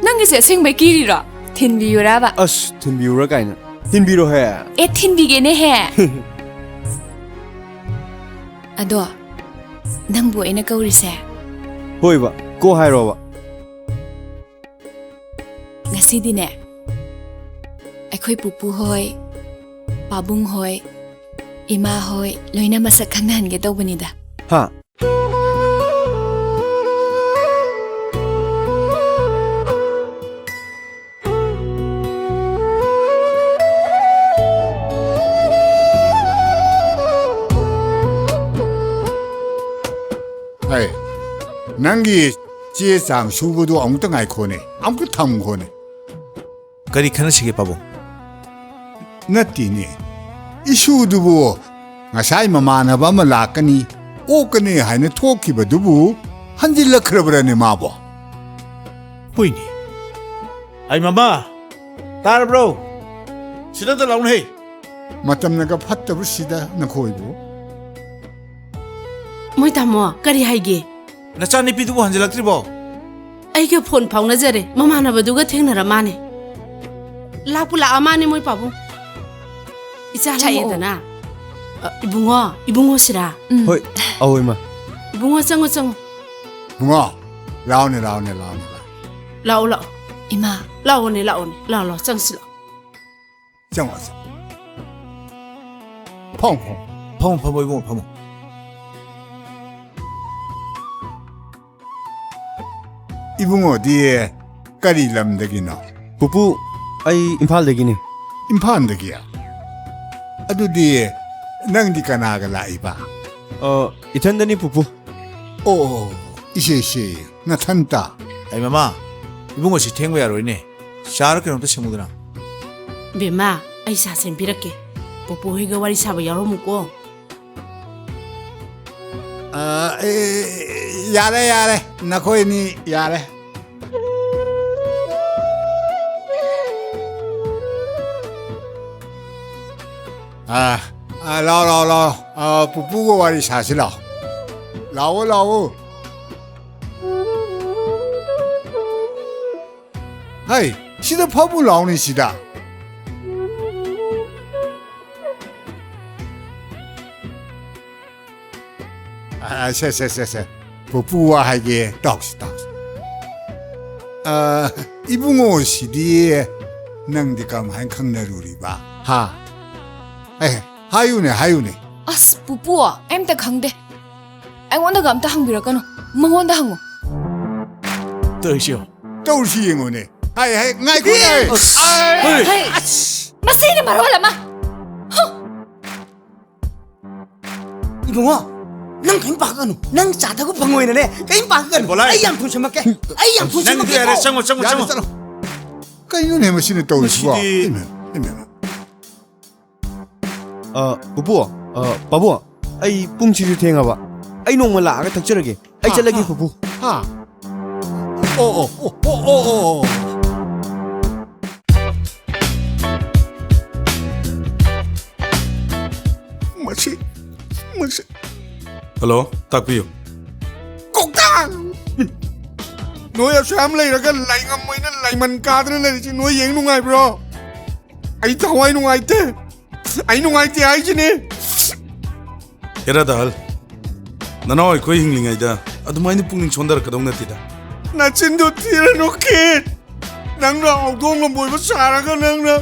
ꯅꯪꯒꯤꯁꯦ ꯑꯁꯦꯡꯕꯩ ꯀꯤꯔꯤꯔꯣ? ꯊꯤꯟꯕꯤꯌꯨꯔꯕ? ꯑꯁ, ꯊꯤꯟꯕꯤꯌꯨꯔꯥ ꯀꯥꯏꯅ꯫ ꯊꯤꯟꯕꯤꯔꯣꯍꯦ꯫ ꯑꯦ, ꯊꯤꯟꯕꯤꯒꯦꯅꯦꯍꯦ꯫ ꯑꯗꯣ, ꯅꯪꯕꯨ ꯑꯩꯅ ꯀꯧꯔꯤꯁꯦ? ꯍꯣꯏꯕ, ꯀꯣ ꯍꯥꯏꯔꯣꯕ꯫ ꯉꯁꯤꯗꯤꯅꯦ, ꯑꯩꯈꯣꯏ ꯄꯨꯄꯨ ꯍꯣꯏ, ꯄꯥꯕꯨꯡ ꯍꯣꯏ, ꯏꯃꯥ ꯍꯣꯏ ꯂꯣꯏꯅ ꯃꯁꯛ ꯈꯪꯅꯍꯟꯒꯦ ꯇꯧꯕꯅꯤꯗ꯫ ꯍꯥ? ꯍꯩ, ꯅꯪꯒꯤ ꯆꯦ ꯆꯥꯡ ꯁꯨꯕꯗꯣ ꯑꯃꯨꯛꯇ ꯉꯥꯏꯈꯣꯅꯦ, ꯑꯃꯨꯛꯇ ꯊꯝꯈꯣꯅꯦ꯫ ꯀꯔꯤ ꯈꯟꯅꯁꯤꯒꯦ, ꯄꯥꯕꯨꯡ? ꯅꯠꯇꯦꯅꯦ, ꯏꯁꯨꯗꯨꯕꯨ ꯉꯁꯥꯏ ꯃꯃꯥꯟꯅꯕ ꯑꯃ ꯂꯥꯛꯀꯅꯤ, ꯑꯣꯛꯀꯅꯤ ꯍꯥꯏꯅ ꯊꯣꯛꯈꯤꯕꯗꯨꯕꯨ ꯍꯟꯖꯤꯜꯂꯛꯈ꯭ꯔꯕ꯭ꯔꯅꯦ ꯃꯥꯕꯣ? ꯍꯣꯏꯅꯦ꯫ ꯑꯩ ꯃꯃꯥ, ꯇꯥꯔꯕ꯭ꯔꯣ? ꯁꯤꯗ ꯑꯝꯇ ꯂꯥꯎꯅꯦꯍꯦ꯫ ꯃꯇꯝꯅꯒ ꯐꯠꯇꯕꯁꯤꯗ ꯅꯈꯣꯏꯕꯨ꯫ ꯃꯣꯏ ꯇꯥꯃꯣ, ꯀꯔꯤ ꯍꯥꯏꯒꯦ? ꯅꯆꯥꯅꯨꯄꯤꯗꯨꯕꯨ ꯍꯟꯖꯤꯜꯂꯛꯇ꯭ꯔꯤꯕꯣ? ꯑꯩꯒ ꯐꯣꯟ ꯐꯥꯎꯅꯖꯔꯦ, ꯃꯃꯥꯟꯅꯕꯗꯨꯒ ꯊꯦꯡꯅꯔ ꯃꯥꯅꯦ꯫ ꯂꯥꯛꯄꯨ ꯂꯥꯛꯑ ꯃꯥꯅꯦ ꯃꯣꯏ ꯄꯥꯕꯨꯡ꯫ ꯏꯆꯥ ꯆꯪꯉꯛꯑꯣ꯫ ꯂꯥꯛꯑꯦꯗꯅ꯫ ꯑ, ꯏꯕꯨꯡꯉꯣ, ꯏꯕꯨꯡꯉꯣ ꯁꯤꯔꯥ? ꯎꯝ꯫ ꯍꯣꯏ, ꯑꯧ, ꯏꯃꯥ꯫ ꯏꯕꯨꯡꯉꯣ, ꯆꯪꯉꯣ, ꯆꯪꯉꯣ꯫ ꯏꯕꯨꯡꯉꯣ, ꯂꯥꯛꯑꯣꯅꯦ, ꯂꯥꯛꯑꯣꯅꯦ, ꯂꯥꯛꯑꯣꯅꯦ, ꯂꯥꯛꯑꯣ꯫ ꯂꯥꯛꯑꯣ, ꯂꯥꯛꯑꯣ꯫ ꯏꯃꯥ꯫ ꯂꯥꯛꯑꯣꯅꯦ, ꯂꯥꯛꯑꯣꯅꯦ꯫ ꯂꯥꯛꯑꯣ, ꯂꯥꯛꯑꯣ, ꯆꯪꯁꯤ, ꯂꯥꯛꯑꯣ꯫ ꯆꯪꯉꯣ, ꯆꯪꯉꯣ꯫ ꯐꯝꯃꯣ, ꯐꯝꯃꯣ꯫ ꯐꯝꯃꯣ, ꯐꯝꯃꯣ, ꯏꯕꯨꯡꯉꯣ, ꯐꯝꯃꯣ꯫ ꯏꯕꯨꯡꯉꯣꯗꯤ ꯀꯔꯤ ꯂꯝꯗꯒꯤꯅꯣ? ꯄꯨꯄꯨ, ꯑꯩ ꯏꯝꯐꯥꯜꯗꯒꯤꯅꯤ꯫ ꯏꯝꯐꯥꯜꯗꯒꯤ? ꯑꯗꯨꯗꯤ ꯅꯪꯗꯤ ꯀꯅꯥꯒ ꯂꯥꯛꯏꯕ? ꯑ, ꯏꯊꯟꯗꯅꯤ, ꯄꯨꯄꯨ꯫ ꯑꯣ, ꯏꯆꯦ, ꯏꯆꯦ, ꯅꯊꯟꯇ? ꯑꯩ ꯃꯃꯥ, ꯏꯕꯨꯡꯉꯣꯁꯤ ꯊꯦꯡꯕ ꯌꯥꯔꯣꯏꯅꯦ꯫ ꯆꯥꯔ ꯀꯩꯅꯣꯝꯇ ꯁꯦꯝꯃꯨꯗꯅ꯫ ꯕꯦꯝꯃ, ꯑꯩ ꯆꯥ ꯁꯦꯝꯕꯤꯔꯛꯀꯦ꯫ ꯄꯨꯄꯨ ꯍꯣꯏꯒ ꯋꯥꯔꯤ ꯁꯥꯕ ꯌꯥꯎꯔꯝꯃꯨꯀꯣ꯫ ꯑ, ꯑꯦ, ꯌꯥꯔꯦ, ꯌꯥꯔꯦ꯫ ꯅꯈꯣꯏꯅꯤ ꯌꯥꯔꯦ꯫ ꯑ, ꯑ, ꯂꯥꯛꯑꯣ, ꯂꯥꯛꯑꯣ, ꯂꯥꯛꯑꯣ꯫ ꯑ, ꯄꯨꯄꯨꯒ ꯋꯥꯔꯤ ꯁꯥꯁꯤ ꯂꯥꯛꯑꯣ꯫ ꯂꯥꯛꯑꯣ, ꯂꯥꯛꯑꯣ꯫ ꯍꯩ, ꯁꯤꯗ ꯐꯝꯃꯨ ꯂꯥꯎꯅꯦ ꯁꯤꯗ꯫ ꯑ, ꯁꯦ, ꯁꯦ, ꯁꯦ, ꯁꯦ꯫ ꯄꯨꯄꯨ ꯋꯥ ꯍꯥꯏꯒꯦ, ꯇꯥꯎꯁꯤ, ꯇꯥꯎꯁꯤ꯫ ꯑ, ꯏꯕꯨꯡꯉꯣꯁꯤꯗꯤ ꯅꯪꯗꯤ ꯀꯃꯥꯏꯅ ꯈꯪꯅꯔꯨꯔꯤꯕ? ꯍꯥ? ꯑꯦ, ꯍꯥꯏꯌꯨꯅꯦ, ꯍꯥꯏꯌꯨꯅꯦ꯫ ꯑꯁ, ꯄꯨꯄꯨ, ꯑꯩ ꯑꯝꯇ ꯈꯪꯗꯦ꯫ ꯑꯩꯉꯣꯟꯗꯒ ꯑꯝꯇ ꯍꯪꯕꯤꯔꯛꯀꯅꯨ꯫ ꯃꯉꯣꯟꯗ ꯍꯪꯉꯨ꯫ ꯇꯧꯔꯤꯁꯤ ꯌꯦꯡꯉꯨ꯫ ꯇꯧꯔꯤꯁꯤ ꯌꯦꯡꯉꯨꯅꯦ꯫ ꯍꯥꯏ, ꯍꯥꯏ, ꯉꯥꯏꯈꯣꯅꯦ꯫ ꯑꯁ, ꯍꯩ꯫ ꯍꯩ, ꯑꯁ, ꯃꯁꯤꯅ ꯃꯔꯣꯜ ꯑꯃ꯫ ꯍꯨ꯫ ꯏꯕꯨꯡꯉꯣ, ꯅꯪ ꯀꯔꯤꯝ ꯄꯥꯈꯠꯀꯅꯨ꯫ ꯅꯪ ꯆꯥ ꯊꯛꯄ ꯐꯪꯉꯣꯏꯅꯅꯦ, ꯀꯔꯤꯝ ꯄꯥꯈꯠꯀꯅꯨ꯫ ꯕꯣꯂꯥꯏ꯫ ꯑꯩ ꯌꯥꯝ ꯊꯨꯅ ꯁꯦꯝꯃꯛꯀꯦ꯫ ꯑꯩ ꯌꯥꯝ ꯊꯨꯅ ꯅꯪꯒꯤꯗꯤ ꯁꯦꯝꯃꯛꯀꯦꯀꯣ꯫ ꯌꯥꯔꯦ, ꯆꯪꯉꯣ, ꯆꯪꯉꯣ, ꯌꯥꯔꯦ, ꯆꯪꯉꯣ꯫ ꯆꯠꯂꯣ꯫ ꯀꯩꯅꯣꯅꯦ ꯃꯁꯤꯅ ꯇꯧꯔꯤꯁꯤꯕꯣ? ꯃꯁꯤꯗꯤ ꯏꯃꯥ, ꯏꯃꯥ, ꯏꯃꯥ꯫ ꯑ, ꯄꯨꯄꯨ, ꯑ, ꯄꯥꯕꯨꯡ, ꯑꯩ ꯄꯨꯡꯁꯤꯁꯨ ꯊꯦꯡꯉꯕ꯫ ꯑꯩ ꯅꯣꯡꯃ ꯂꯥꯛꯑꯒ ꯊꯛꯆꯔꯒꯦ꯫ ꯑꯩ ꯍꯥ, ꯆꯠꯂꯒꯦ, ꯍꯥ, ꯄꯨꯄꯨ꯫ ꯍꯥ? ꯑꯣ, ꯑꯣ, ꯑꯣ, ꯑꯣ, ꯑꯣ, ꯑꯣ꯫ ꯃꯁꯤ, ꯃꯁꯤ꯫ ꯍꯜꯂꯣ, ꯇꯥꯛꯄꯤꯌꯨ꯫ ꯀꯣꯛꯇꯥꯡ! ꯅꯣꯏ ꯑꯁꯨꯛ ꯌꯥꯝ ꯂꯩꯔꯒ ꯂꯩꯉꯝꯃꯣꯏꯅ ꯂꯩꯃꯟ ꯀꯥꯗꯅ ꯂꯩꯔꯤꯁꯤ ꯅꯣꯏ ꯌꯦꯡ ꯅꯨꯡꯉꯥꯏꯕ꯭ꯔꯣ? ꯑꯩ ꯊꯋꯥꯏ ꯅꯨꯡꯉꯥꯏꯇꯦ꯫ ꯑꯩ ꯅꯨꯡꯉꯥꯏꯇꯦ ꯍꯥꯏꯁꯤꯅꯤ꯫ ꯍꯦꯔꯥ ꯗꯥꯍꯜ, ꯅꯅꯥꯎ ꯑꯩꯈꯣꯏ ꯍꯤꯡꯂꯤꯉꯩꯗ ꯑꯗꯨꯃꯥꯏꯅ ꯄꯨꯛꯅꯤꯡ ꯁꯣꯟꯊꯔꯛꯀꯗꯧ ꯅꯠꯇꯦꯗ꯫ ꯅꯆꯤꯟꯗꯨ ꯊꯤꯔꯅꯨ, ꯀꯤꯠ꯫ ꯅꯪꯅ ꯍꯧꯗꯣꯡ ꯂꯝꯕꯣꯏꯕ ꯁꯥꯔꯒ ꯅꯪꯅ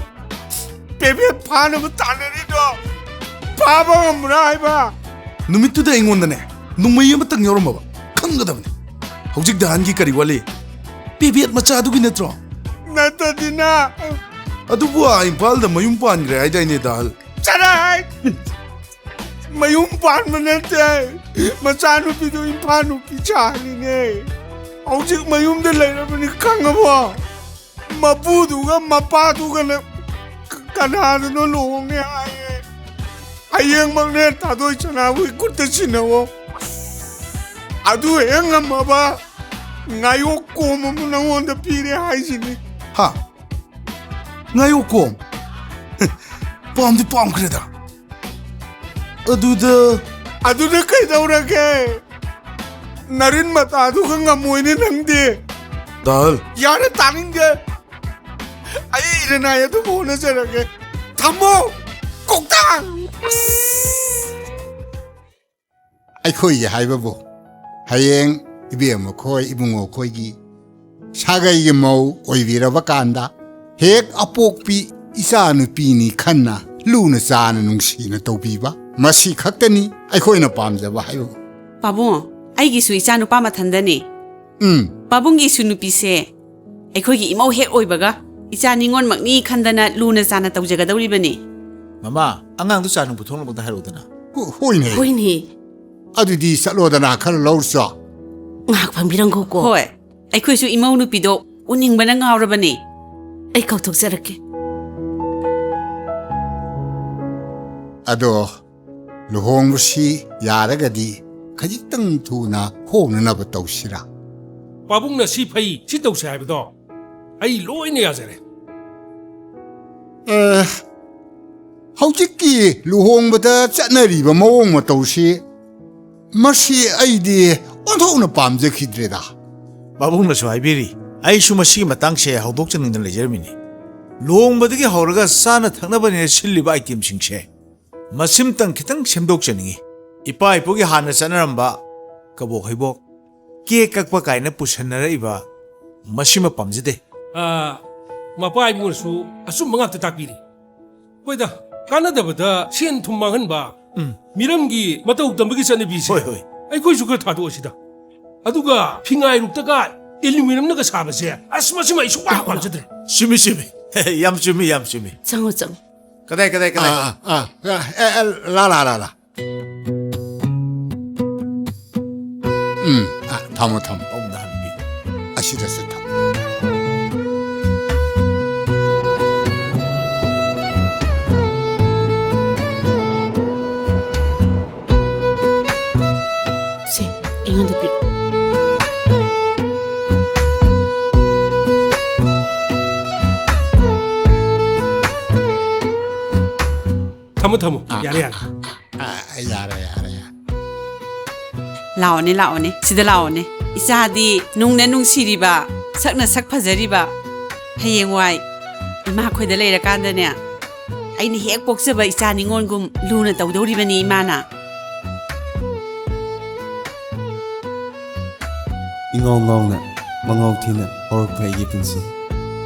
ꯄꯦꯕꯦꯠ ꯐꯥꯅꯕ ꯇꯥꯟꯅꯔꯤꯗꯣ ꯐꯥꯕ ꯉꯝꯕ꯭ꯔꯥ ꯍꯥꯏꯕ? ꯅꯨꯃꯤꯠꯇꯨꯗ ꯑꯩꯉꯣꯟꯗꯅꯦ ꯅꯣꯡꯃꯩ ꯑꯃꯇꯪ ꯌꯥꯎꯔꯝꯃꯕ ꯈꯪꯒꯗꯕꯅꯤ꯫ ꯍꯧꯖꯤꯛ ꯗꯥꯍꯟꯒꯤ ꯀꯔꯤ ꯋꯥꯠꯂꯤ? ꯄꯦꯕꯦꯠ ꯃꯆꯥꯗꯨꯒꯤ ꯅꯠꯇ꯭ꯔꯣ? ꯅꯠꯇꯗꯤꯅ꯫ ꯑꯗꯨꯕꯨ ꯑꯥ ꯏꯝꯐꯥꯜꯗ ꯃꯌꯨꯝ ꯄꯥꯟꯈ꯭ꯔꯦ ꯍꯥꯏꯗꯥꯏꯅꯦ ꯗꯥꯍꯜ? ꯆꯠꯂꯍꯦ! ꯃꯌꯨꯝ ꯄꯥꯟꯕ ꯅꯠꯇꯦ, ꯃꯆꯥꯅꯨꯄꯤꯗꯨ ꯏꯝꯐꯥꯜ ꯅꯨꯄꯤ ꯁꯥꯍꯜꯂꯤꯅꯦ꯫ ꯍꯧꯖꯤꯛ ꯃꯌꯨꯝꯗ ꯂꯩꯔꯕꯅꯤ, ꯈꯪꯉꯕꯣ? ꯃꯄꯨꯗꯨꯒ ꯃꯄꯥꯗꯨꯒꯅ ꯀ-, ꯀꯅꯥꯗꯅꯣ ꯂꯨꯍꯣꯡꯅꯤ ꯍꯥꯏꯌꯦ꯫ ꯍꯌꯦꯡꯃꯛꯅꯦ ꯊꯥꯗꯣꯏ ꯆꯅꯥꯕꯨꯒꯤ ꯈꯨꯠꯇ ꯁꯤꯟꯅꯧꯑꯣ꯫ ꯑꯗꯨ ꯍꯦꯛ ꯉꯝꯃꯕ ꯉꯥꯌꯣꯛ ꯀꯣꯝ ꯑꯃ ꯅꯉꯣꯟꯗ ꯄꯤꯔꯦ ꯍꯥꯏꯁꯤꯅꯤ꯫ ꯍꯥ? ꯉꯥꯌꯣꯛ ꯀꯣꯝ? ꯄꯥꯝꯗꯤ ꯄꯥꯝꯈ꯭ꯔꯦꯗ꯫ ꯑꯗꯨꯗ ꯑꯗꯨꯗ ꯀꯩꯗꯧꯔꯒꯦ? ꯅꯔꯤꯟ ꯃꯇꯥꯗꯨꯒ ꯉꯝꯃꯣꯏꯅꯦ ꯅꯪꯗꯤ꯫ ꯗꯥꯍꯜ꯫ ꯌꯥꯔꯦ, ꯇꯥꯅꯤꯡꯗꯦ꯫ ꯑꯩ ꯏꯔꯅꯥꯏ ꯑꯗꯨꯝ ꯍꯣꯠꯅꯖꯔꯒꯦ꯫ ꯊꯝꯃꯣ! ꯀꯣꯛꯇꯥꯡ! ꯑꯁ! ꯑꯩꯈꯣꯏꯒꯤ ꯍꯥꯏꯕꯕꯨ, ꯍꯌꯦꯡ ꯏꯕꯦꯝꯃ ꯈꯣꯏ, ꯏꯕꯨꯡꯉꯣ ꯈꯣꯏꯒꯤ ꯁꯥꯒꯩꯒꯤ ꯃꯧ ꯑꯣꯏꯕꯤꯔꯕ ꯀꯥꯟꯗ, ꯍꯦꯛ ꯑꯄꯣꯛꯄꯤ ꯏꯆꯥ ꯅꯨꯄꯤꯅꯤ ꯈꯟꯅ ꯂꯨꯅ ꯆꯥꯅ ꯅꯨꯡꯁꯤꯅ ꯇꯧꯕꯤꯕ, ꯃꯁꯤ ꯈꯛꯇꯅꯤ ꯑꯩꯈꯣꯏꯅ ꯄꯥꯝꯖꯕ ꯍꯥꯏꯕꯕꯨ꯫ ꯄꯥꯕꯨꯡ, ꯑꯩꯒꯤꯁꯨ ꯏꯆꯥ ꯅꯨꯄꯥ ꯃꯊꯟꯗꯅꯤ꯫ ꯎꯝ꯫ ꯄꯥꯕꯨꯡꯒꯤꯁꯨ ꯅꯨꯄꯤꯁꯦ ꯑꯩꯈꯣꯏꯒꯤ ꯏꯃꯧ ꯍꯦꯛ ꯑꯣꯏꯕꯒ ꯏꯆꯥ ꯅꯤꯉꯣꯜꯃꯛꯅꯤ ꯈꯟꯗꯅ ꯂꯨꯅ ꯆꯥꯅ ꯇꯧꯖꯒꯗꯧꯔꯤꯕꯅꯤ꯫ ꯃꯃꯥ, ꯑꯉꯥꯡꯗꯨ ꯆꯥ ꯅꯨꯡ ꯄꯨꯊꯣꯛꯅꯕꯗ ꯍꯥꯏꯔꯛꯎꯗꯅ꯫ ꯍꯣ-, ꯍꯣꯏꯅꯦ꯫ ꯍꯣꯏꯅꯦ꯫ ꯑꯗꯨꯗꯤ ꯆꯠꯂꯣꯗꯅ ꯈꯔ ꯂꯧꯔꯨꯆꯣ꯫ ꯉꯥꯏꯍꯥꯛ ꯐꯝꯕꯤꯔꯝꯈꯣꯀꯣ꯫ ꯍꯣꯏ꯫ ꯑꯩꯈꯣꯏꯁꯨ ꯏꯃꯧ ꯅꯨꯄꯤꯗꯣ ꯎꯅꯤꯡꯕꯅ ꯉꯥꯎꯔꯕꯅꯤ꯫ ꯑꯩ ꯀꯧꯊꯣꯛꯆꯔꯛꯀꯦ꯫ ꯑꯗꯣ ꯂꯨꯍꯣꯡꯕꯁꯤ ꯌꯥꯔꯒꯗꯤ ꯈꯖꯤꯛꯇꯪ ꯊꯨꯅ ꯍꯣꯡꯅꯅꯕ ꯇꯧꯁꯤꯔꯥ? ꯄꯥꯕꯨꯡꯅ ꯁꯤ ꯐꯩ, ꯁꯤ ꯇꯧꯁꯦ ꯍꯥꯏꯕꯗꯣ ꯑꯩ ꯂꯣꯏꯅ ꯌꯥꯖꯔꯦ꯫ ꯑꯦ, ꯍꯧꯖꯤꯛꯀꯤ ꯂꯨꯍꯣꯡꯕꯗ ꯆꯠꯅꯔꯤꯕ ꯃꯑꯣꯡ ꯃꯇꯧꯁꯤ, ꯃꯁꯤ ꯑꯩꯗꯤ ꯑꯣꯟꯊꯣꯛꯅ ꯄꯥꯝꯖꯈꯤꯗ꯭ꯔꯦꯗ꯫ ꯄꯥꯕꯨꯡꯅꯁꯨ ꯍꯥꯏꯕꯤꯔꯤ, ꯑꯩꯁꯨ ꯃꯁꯤꯒꯤ ꯃꯇꯥꯡꯁꯦ ꯍꯧꯗꯣꯛꯆꯅꯤꯡꯗꯅ ꯂꯩꯖꯔꯝꯃꯤꯅꯤ꯫ ꯂꯨꯍꯣꯡꯕꯗꯒꯤ ꯍꯧꯔꯒ ꯆꯥꯅ ꯊꯛꯅꯕꯅꯦꯅ ꯁꯤꯜꯂꯤꯕ ꯑꯥꯏꯇꯦꯝꯁꯤꯡꯁꯦ ꯃꯁꯤꯝꯇꯪ ꯈꯤꯇꯪ ꯁꯦꯝꯗꯣꯛꯆꯅꯤꯡꯏ꯫ ꯏꯄꯥ ꯏꯄꯨꯒꯤ ꯍꯥꯟꯅ ꯆꯠꯅꯔꯝꯕ ꯀꯕꯣꯛ ꯍꯩꯕꯣꯛ, ꯀꯦꯛ ꯀꯛꯄ ꯀꯥꯏꯅ ꯄꯨꯁꯟꯅꯔꯛꯏꯕ ꯃꯁꯤꯃ ꯄꯥꯝꯖꯗꯦ꯫ ꯑꯥ, ꯃꯄꯥ ꯏꯕꯨꯡꯅꯁꯨ ꯑꯆꯨꯝꯕ ꯉꯥꯛꯇ ꯇꯥꯛꯄꯤꯔꯤ꯫ ꯍꯣꯏꯗ, ꯀꯥꯟꯅꯗꯕꯗ ꯁꯦꯟ ꯊꯨꯝ ꯃꯥꯡꯍꯟꯕ, ꯎꯝ꯫ ꯃꯤꯔꯝꯒꯤ ꯃꯇꯧ ꯇꯝꯕꯒꯤ ꯆꯠꯅꯕꯤꯁꯦ ꯍꯣꯏ, ꯍꯣꯏ꯫ ꯑꯩꯈꯣꯏꯁꯨ ꯈꯔ ꯊꯥꯗꯣꯛꯑꯁꯤꯗ꯫ ꯑꯗꯨꯒ ꯐꯤꯉꯥꯏꯔꯨꯛꯇꯒ ꯑꯦꯂꯨꯃꯤꯅꯤꯌꯝꯅꯒ ꯁꯥꯕꯁꯦ, ꯑꯁ, ꯃꯁꯤꯃ ꯑꯩ ꯁꯨꯡꯄꯥꯝ ꯄꯥꯝꯖꯗ꯭ꯔꯦ꯫ ꯆꯨꯝꯃꯤ, ꯆꯨꯝꯃꯤ꯫ ꯌꯥꯝ ꯆꯨꯝꯃꯤ, ꯌꯥꯝ ꯆꯨꯝꯃꯤ꯫ ꯆꯪꯉꯣ, ꯆꯪꯉꯣ꯫ ꯀꯗꯥꯏ, ꯀꯗꯥꯏ, ꯀꯗꯥꯏ? ꯑꯥ, ꯑꯥ, ꯑꯥ, ꯑꯦ, ꯑꯦ, ꯂꯥ, ꯂꯥ, ꯂꯥ, ꯂꯥ꯫ ꯎꯝ, ꯑꯥ, ꯊꯝꯃꯣ, ꯊꯝꯃꯣ꯫ ꯑꯃꯨꯛ ꯅꯍꯟꯕꯤ꯫ ꯑꯁꯤꯗꯁꯨ ꯊꯝꯃꯣ꯫ ꯁꯦ, ꯑꯩꯉꯣꯟꯗ ꯄꯤꯔꯛꯑꯣ꯫ ꯊꯝꯃꯣ, ꯊꯝꯃꯣ꯫ ꯑꯥ, ꯌꯥꯔꯦ, ꯑꯥ, ꯌꯥꯔꯦ꯫ ꯑꯥ, ꯑꯥ, ꯌꯥꯔꯦ, ꯌꯥꯔꯦ, ꯌꯥꯔꯦ꯫ ꯂꯥꯛꯑꯣꯅꯦ, ꯂꯥꯛꯑꯣꯅꯦ꯫ ꯁꯤꯗ ꯂꯥꯛꯑꯣꯅꯦ꯫ ꯏꯆꯥꯗꯤ ꯅꯨꯡꯅ ꯅꯨꯡꯁꯤꯔꯤꯕ, ꯁꯛꯅ ꯁꯛ ꯐꯖꯔꯤꯕ꯫ ꯍꯌꯦꯡꯋꯥꯏ ꯏꯃꯥ ꯈꯣꯏꯗ ꯂꯩꯔꯀꯥꯟꯗꯅꯦ, ꯑꯩꯅ ꯍꯦꯛ ꯄꯣꯛꯆꯕ ꯏꯆꯥ ꯅꯤꯉꯣꯜꯒꯨꯝ ꯂꯨꯅ ꯇꯧꯗꯧꯔꯤꯕꯅꯤ ꯏꯃꯥꯅ꯫ ꯏꯉꯥꯎ ꯉꯥꯎꯅ ꯃꯉꯥꯎ ꯊꯤꯅ ꯍꯧꯔꯛꯄ ꯑꯩꯒꯤ ꯄꯨꯟꯁꯤ꯫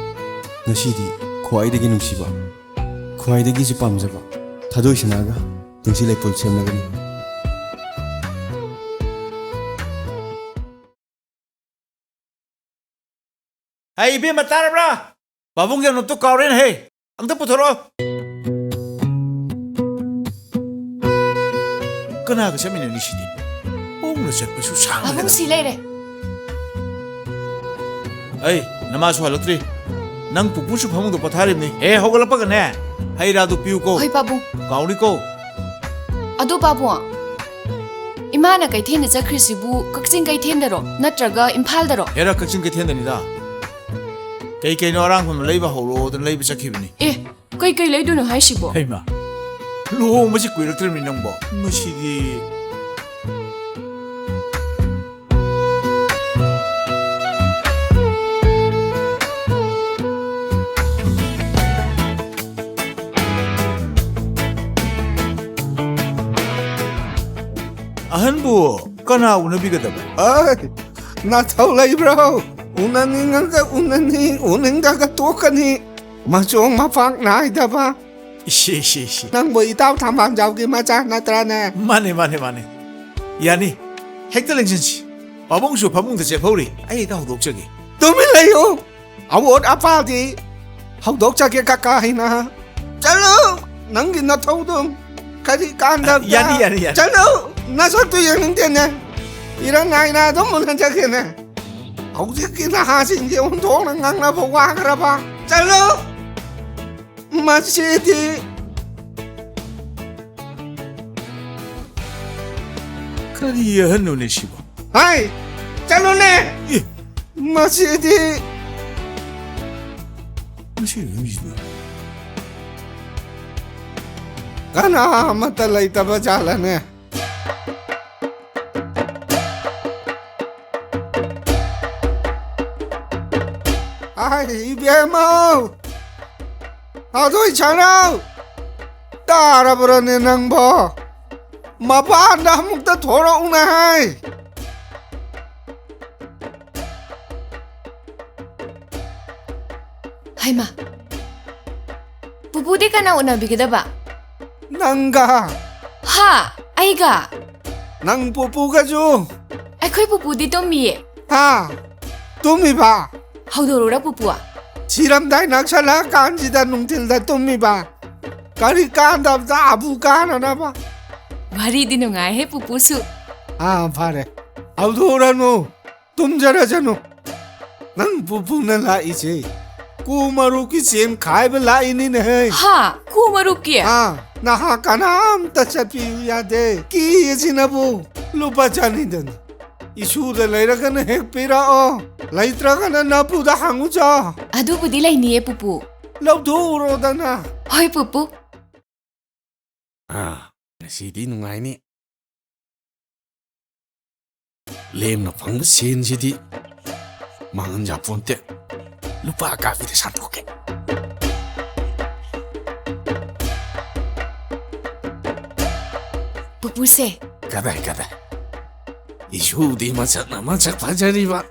ꯉꯁꯤꯗꯤ ꯈ꯭ꯋꯥꯏꯗꯒꯤ ꯅꯨꯡꯁꯤꯕ, ꯈ꯭ꯋꯥꯏꯗꯒꯤꯁꯨ ꯄꯥꯝꯖꯕ ꯊꯥꯗꯣꯏ ꯁꯅꯥꯒ ꯄꯨꯟꯁꯤ ꯂꯩꯄꯨꯟ ꯁꯦꯝꯂꯒꯅꯤ꯫ ꯑꯩ ꯏꯕꯦꯝꯃ ꯇꯥꯔꯕ꯭ꯔꯥ? ꯄꯥꯕꯨꯡꯒꯤ ꯑꯅꯣꯞꯇꯣ ꯀꯥꯎꯔꯦꯅꯦ ꯍꯦ꯫ ꯑꯝꯇ ꯄꯨꯊꯣꯔꯛꯑꯣ꯫ ꯀꯅꯥꯒ ꯆꯠꯃꯤꯟꯅꯅꯤ ꯁꯤꯗꯤ? ꯈꯣꯡꯅ ꯆꯠꯄꯁꯨ ꯁꯥꯡꯅ ꯄꯥꯕꯨꯡ ꯁꯤ ꯂꯩꯔꯦ꯫ ꯑꯩ, ꯅꯃꯥꯁꯨ ꯍꯜꯂꯛꯇ꯭ꯔꯤ꯫ ꯅꯪ ꯄꯨꯄꯨꯁꯨ ꯐꯃꯨꯡꯗ ꯄꯣꯊꯥꯔꯤꯕꯅꯤ꯫ ꯍꯦ, ꯍꯧꯒꯠꯂꯛꯄꯒꯅꯦ, ꯍꯩ ꯔꯥꯗꯨ ꯄꯤꯌꯨꯀꯣ꯫ ꯍꯣꯏ, ꯄꯥꯕꯨꯡ꯫ ꯀꯥꯎꯅꯤꯀꯣ꯫ ꯑꯗꯣ ꯄꯥꯕꯨꯡ, ꯏꯃꯥꯅ ꯀꯩꯊꯦꯜꯗ ꯆꯠꯈ꯭ꯔꯤꯁꯤꯕꯨ ꯀꯛꯆꯤꯡ ꯀꯩꯊꯦꯜꯗꯔꯣ ꯅꯠꯇ꯭ꯔꯒ ꯏꯝꯐꯥꯜꯗꯔꯣ? ꯍꯦꯔꯥ, ꯀꯛꯆꯤꯡ ꯀꯩꯊꯦꯜꯗꯅꯤꯗ꯫ ꯀꯩ ꯀꯩꯅꯣ ꯑꯔꯥꯡꯕ ꯑꯃ ꯂꯩꯕ ꯍꯧꯔꯣꯗꯅ ꯂꯩꯕ ꯆꯠꯈꯤꯕꯅꯤ꯫ ꯑꯦ, ꯀꯩ ꯀꯩ ꯂꯩꯗꯣꯏꯅꯣ ꯍꯥꯏꯁꯤꯕꯣ? ꯍꯩꯃꯥ, ꯂꯨꯍꯣꯡꯕꯁꯤ ꯀꯨꯏꯔꯛꯇ꯭ꯔꯕꯅꯤ ꯅꯪꯕꯣ꯫ ꯃꯁꯤꯗꯤ꯫ ꯑꯍꯟꯕꯨ ꯀꯅꯥ ꯎꯅꯕꯤꯒꯗꯕ? ꯑꯩ, ꯅꯊꯧ ꯂꯩꯕ꯭ꯔꯣ? ꯎꯅꯅꯤꯡꯉꯒ ꯎꯅꯅꯤ, ꯎꯅꯤꯡꯗꯒ ꯇꯣꯛꯀꯅꯤ꯫ ꯃꯆꯣꯡ ꯃꯄꯥꯛ ꯅꯥꯏꯗꯕ꯫ ꯏꯁꯤ, ꯏꯁꯤ, ꯏꯁꯤ꯫ ꯅꯪꯕꯨ ꯏꯇꯥꯎ ꯊꯝꯕꯥꯜꯖꯥꯎꯒꯤ ꯃꯆꯥ ꯅꯠꯇ꯭ꯔꯅꯦ? ꯃꯥꯅꯦ, ꯃꯥꯅꯦ, ꯃꯥꯅꯦ꯫ ꯌꯥꯅꯤ꯫ ꯍꯦꯛꯇ ꯂꯦꯡꯁꯤꯟꯁꯤ꯫ ꯄꯥꯕꯨꯡꯁꯨ ꯐꯃꯨꯡꯗ ꯆꯦꯞꯍꯧꯔꯤ꯫ ꯑꯩ ꯍꯦꯛꯇ ꯍꯧꯗꯣꯛꯆꯒꯦ꯫ ꯇꯨꯃꯤꯟ ꯂꯩꯌꯨ꯫ ꯑꯋꯣꯠ ꯑꯄꯥꯗꯤ ꯍꯧꯗꯣꯛꯆꯒꯦ ꯀꯀꯥ ꯍꯥꯏꯅ꯫ ꯆꯠꯂꯨ! ꯅꯪꯒꯤ ꯅꯊꯧꯗꯨ ꯀꯔꯤ ꯀꯥꯟꯗꯕꯗ? ꯌꯥꯅꯤ, ꯌꯥꯅꯤ, ꯌꯥꯅꯤ꯫ ꯆꯠꯂꯨ! ꯅꯁꯛꯇꯨ ꯌꯦꯡꯅꯤꯡꯗꯦꯅꯦ꯫ ꯏꯔꯪ ꯅꯥꯏꯅ ꯑꯗꯨꯝ ꯎꯅꯖꯒꯦꯅꯦ꯫ ꯍꯧꯖꯤꯛꯀꯤ ꯅꯍꯥꯁꯤꯡꯁꯦ ꯑꯣꯟꯊꯣꯛꯅ ꯉꯥꯡꯅꯕ ꯋꯥꯈ꯭ꯔꯕ꯫ ꯆꯠꯂꯨ! ꯃꯁꯤꯗꯤ꯫ ꯀꯔꯤ ꯑꯍꯟꯅꯣꯅꯦ ꯁꯤꯕꯣ? ꯍꯥꯏ! ꯆꯠꯂꯨꯅꯦ! ꯑꯦ! ꯃꯁꯤꯗꯤ꯫ ꯃꯁꯤ ꯑꯍꯟꯁꯤꯗꯤ꯫ ꯀꯅꯥ ꯑꯃꯠꯇ ꯂꯩꯇꯕ ꯖꯥꯠꯂꯅꯦ? ꯑꯥꯏ, ꯏꯕꯦꯝꯃꯧ! ꯊꯣꯏ ꯁꯅꯥ! ꯇꯥꯔꯕ꯭ꯔꯅꯦ ꯅꯪꯕꯣ? ꯃꯄꯥꯟꯗ ꯑꯃꯨꯛꯇ ꯊꯣꯔꯛꯎꯅꯦ ꯍꯥꯏ꯫ ꯍꯩꯃꯥ! ꯄꯨꯄꯨꯗꯤ ꯀꯅꯥ ꯎꯅꯕꯤꯒꯗꯕ? ꯅꯪꯒ꯫ ꯍꯥ? ꯑꯩꯒ? ꯅꯪ ꯄꯨꯄꯨꯒꯁꯨ꯫ ꯑꯩꯈꯣꯏ ꯄꯨꯄꯨꯗꯤ ꯇꯨꯝꯃꯤꯌꯦ꯫ ꯍꯥ? ꯇꯨꯝꯃꯤꯕ? ꯍꯧꯗꯣꯔꯛꯎꯔꯥ ꯄꯨꯄꯨ? ꯁꯤꯔꯝꯗꯥꯏ ꯅꯛꯁꯜꯂꯛꯑ ꯀꯥꯟꯁꯤꯗ ꯅꯨꯡꯊꯤꯜꯗ ꯇꯨꯝꯃꯤꯕ? ꯀꯔꯤ ꯀꯥꯟꯗꯕꯗ ꯑꯕꯨ ꯀꯥꯟꯅꯅꯕ? ꯋꯥꯔꯤꯗꯤ ꯅꯨꯡꯉꯥꯏꯍꯦ ꯄꯨꯄꯨꯁꯨ꯫ ꯑꯥ, ꯐꯔꯦ꯫ ꯍꯧꯗꯣꯛꯎꯔꯅꯨ꯫ ꯇꯨꯝꯖꯔꯖꯅꯨ꯫ ꯅꯪ ꯄꯨꯄꯨꯅ ꯂꯥꯛꯏꯁꯦ ꯀꯨ ꯃꯔꯨꯞꯀꯤ ꯆꯦꯡ ꯈꯥꯏꯕ ꯂꯥꯛꯏꯅꯤꯅꯦꯍꯦ꯫ ꯍꯥ? ꯀꯨ ꯃꯔꯨꯞꯀꯤ? ꯑꯥ, ꯅꯍꯥ ꯀꯅꯥꯝꯇ ꯆꯠꯄꯤꯌꯨ ꯌꯥꯗꯦ꯫ ꯀꯤꯌꯦꯁꯤꯅꯕꯨ꯫ ꯂꯨꯄꯥ ꯆꯅꯤꯗꯅꯤ꯫ ꯏꯁꯨꯗ ꯂꯩꯔꯒꯅ ꯍꯦꯛ ꯄꯤꯔꯛꯑꯣ, ꯂꯩꯇ꯭ꯔꯒꯅ ꯅꯄꯨꯗ ꯍꯪꯉꯨꯆꯣ꯫ ꯑꯗꯨꯕꯨꯗꯤ ꯂꯩꯅꯤꯌꯦ ꯄꯨꯄꯨ꯫ ꯂꯧꯊꯣꯛꯎꯔꯣꯗꯅ꯫ ꯍꯣꯏ ꯄꯨꯄꯨ꯫ ꯑꯥ, ꯉꯁꯤꯗꯤ ꯅꯨꯡꯉꯥꯏꯅꯤ꯫ ꯂꯦꯝꯅ ꯐꯪꯕ ꯁꯦꯟꯁꯤꯗꯤ ꯃꯥꯡꯍꯟ ꯌꯥꯄꯣꯟꯇꯦ꯫ ꯂꯨꯄꯥ ꯑꯀꯥꯕꯤꯗ ꯁꯥꯟꯗꯣꯛꯀꯦ꯫ ꯄꯨꯄꯨꯁꯦ꯫ ꯀꯗꯥꯏ, ꯀꯗꯥꯏ? ꯏꯁꯨꯗꯤ ꯃꯁꯛꯅ ꯃꯁꯛ ꯐꯖꯔꯤꯕ꯫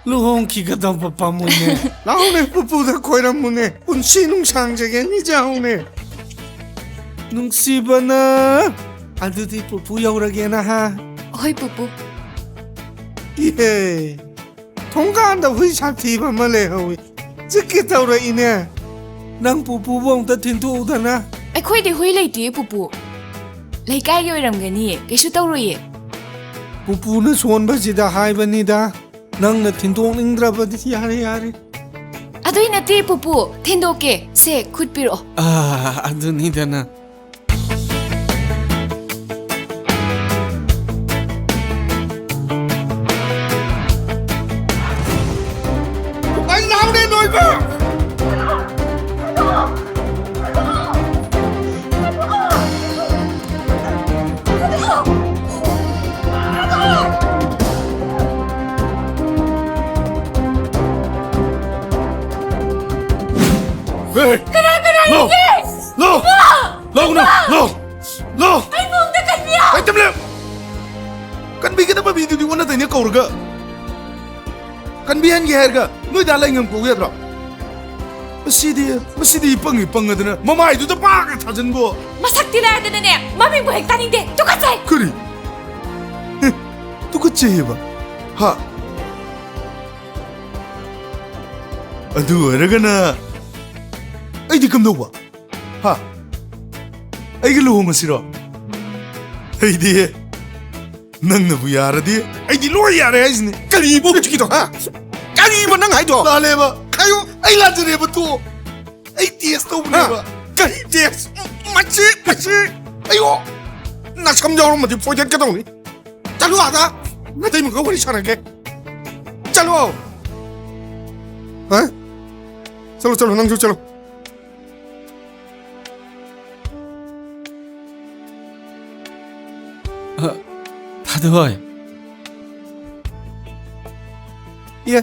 ꯂꯨꯍꯣꯡꯈꯤꯒꯗꯧꯕ ꯄꯥꯝꯃꯨꯅꯦ꯫ ꯂꯥꯛꯎꯅꯦ, ꯄꯨꯄꯨꯗ ꯈꯣꯏꯔꯝꯃꯨꯅꯦ꯫ ꯄꯨꯟꯁꯤ ꯅꯨꯡꯁꯥꯡꯖꯒꯦ, ꯏꯆꯥꯍꯧꯅꯦ꯫ ꯅꯨꯡꯁꯤꯕꯅ꯫ ꯑꯗꯨꯗꯤ ꯄꯨꯄꯨ ꯌꯧꯔꯒꯦꯅ ꯍꯥ? ꯍꯣꯏ, ꯄꯨꯄꯨ꯫ ꯏꯍꯦ, ꯊꯣꯡꯒꯥꯟꯗ ꯍꯨꯏ ꯁꯥꯊꯤꯕ ꯑꯃ ꯂꯩꯍꯧꯏ꯫ ꯆꯤꯛꯀꯦ ꯇꯧꯔꯛꯏꯅꯦ꯫ ꯅꯪ ꯄꯨꯄꯨꯕꯨ ꯑꯃꯨꯛꯇ ꯊꯤꯟꯗꯣꯛꯎꯗꯅ꯫ ꯑꯩꯈꯣꯏꯗꯤ ꯍꯨꯏ ꯂꯩꯇꯤꯌꯦ, ꯄꯨꯄꯨ꯫ ꯂꯩꯀꯥꯏꯒꯤ ꯑꯣꯏꯔꯝꯒꯅꯤꯌꯦ, ꯀꯩꯁꯨ ꯇꯧꯔꯣꯏꯌꯦ꯫ ꯄꯨꯄꯨꯅ ꯁꯣꯟꯕꯁꯤꯗ ꯍꯥꯏꯕꯅꯤꯗ, ꯅꯪꯅ ꯊꯤꯟꯗꯣꯛꯅꯤꯡꯗ꯭ꯔꯕꯗꯤ ꯌꯥꯔꯦ, ꯌꯥꯔꯦ꯫ ꯑꯗꯨꯏ ꯅꯠꯇꯦ, ꯄꯨꯄꯨ, ꯊꯤꯟꯗꯣꯛꯀꯦ꯫ ꯁꯦ, ꯈꯨꯠ ꯄꯤꯔꯛꯑꯣ꯫ ꯑꯥ, ꯑꯗꯨꯅꯤꯗꯅ꯫ ꯑꯩ ꯂꯥꯎꯅꯦ ꯅꯣꯏꯕ! ꯍꯦ! ꯀꯧꯔꯒ ꯀꯟꯕꯤꯍꯟꯒꯦ ꯍꯥꯏꯔꯒ ꯅꯣꯏ ꯗꯥ ꯂꯩꯉꯝ ꯀꯧ ꯌꯥꯗ꯭ꯔꯣ? ꯃꯁꯤꯗꯤ, ꯃꯁꯤꯗꯤ ꯏꯄꯪ ꯏꯄꯪꯉꯗꯅ ꯃꯃꯥꯏꯗꯨꯗ ꯄꯥꯛꯒ ꯊꯥꯖꯤꯟꯕꯣ꯫ ꯃꯁꯛꯇꯤ ꯂꯥꯏꯔꯗꯅꯅꯦ, ꯃꯃꯤꯡꯕꯨ ꯍꯦꯛ ꯇꯥꯅꯤꯡꯗꯦ꯫ ꯇꯨꯀꯠꯆꯩ! ꯀꯔꯤ? ꯍꯦ, ꯇꯨꯀꯠꯆꯩꯌꯦꯕ? ꯍꯥ? ꯑꯗꯨ ꯑꯣꯏꯔꯒꯅ ꯑꯩꯗꯤ ꯀꯝꯗꯧꯕ? ꯍꯥ? ꯑꯩꯒ ꯂꯨꯍꯣꯡꯉꯁꯤꯔꯣ? ꯑꯩꯗꯤ ꯅꯪꯅꯕꯨ ꯌꯥꯔꯗꯤ ꯑꯩꯗꯤ ꯂꯣꯏ ꯌꯥꯔꯦ ꯍꯥꯏꯁꯤꯅꯤ꯫ ꯀꯔꯤꯕꯣ ꯍꯧꯖꯤꯛꯀꯤꯗꯣ, ꯍꯥ? ꯀꯔꯤꯕ ꯅꯪ ꯍꯥꯏꯗꯣ? ꯂꯥꯜꯂꯦꯕ꯫ ꯍꯥꯏꯌꯨ꯫ ꯑꯩ ꯂꯥꯟꯖꯔꯦꯕ, ꯇꯣ꯫ ꯑꯩ ꯇꯦꯁ ꯇꯧꯕꯅꯦꯕ꯫ ꯍꯥ? ꯀꯔꯤ ꯇꯦꯁ? ꯃꯁꯤ, ꯃꯁꯤ꯫ ꯑꯌꯣ! ꯅꯁꯝ ꯌꯥꯎꯔꯝꯃꯗꯤ ꯐꯣꯏꯗꯠꯀꯗꯧꯅꯤ꯫ ꯆꯠꯂꯣ ꯑꯥꯗ꯫ ꯅꯇꯩꯃꯒ ꯋꯥꯔꯤ ꯁꯥꯟꯅꯒꯦ꯫ ꯆꯠꯂꯣ꯫ ꯍꯥ? ꯆꯠꯂꯣ, ꯆꯠꯂꯣ, ꯅꯪꯁꯨ ꯆꯠꯂꯣ꯫ ꯑ, ꯊꯥꯗꯣꯏ꯫ ꯑꯦ,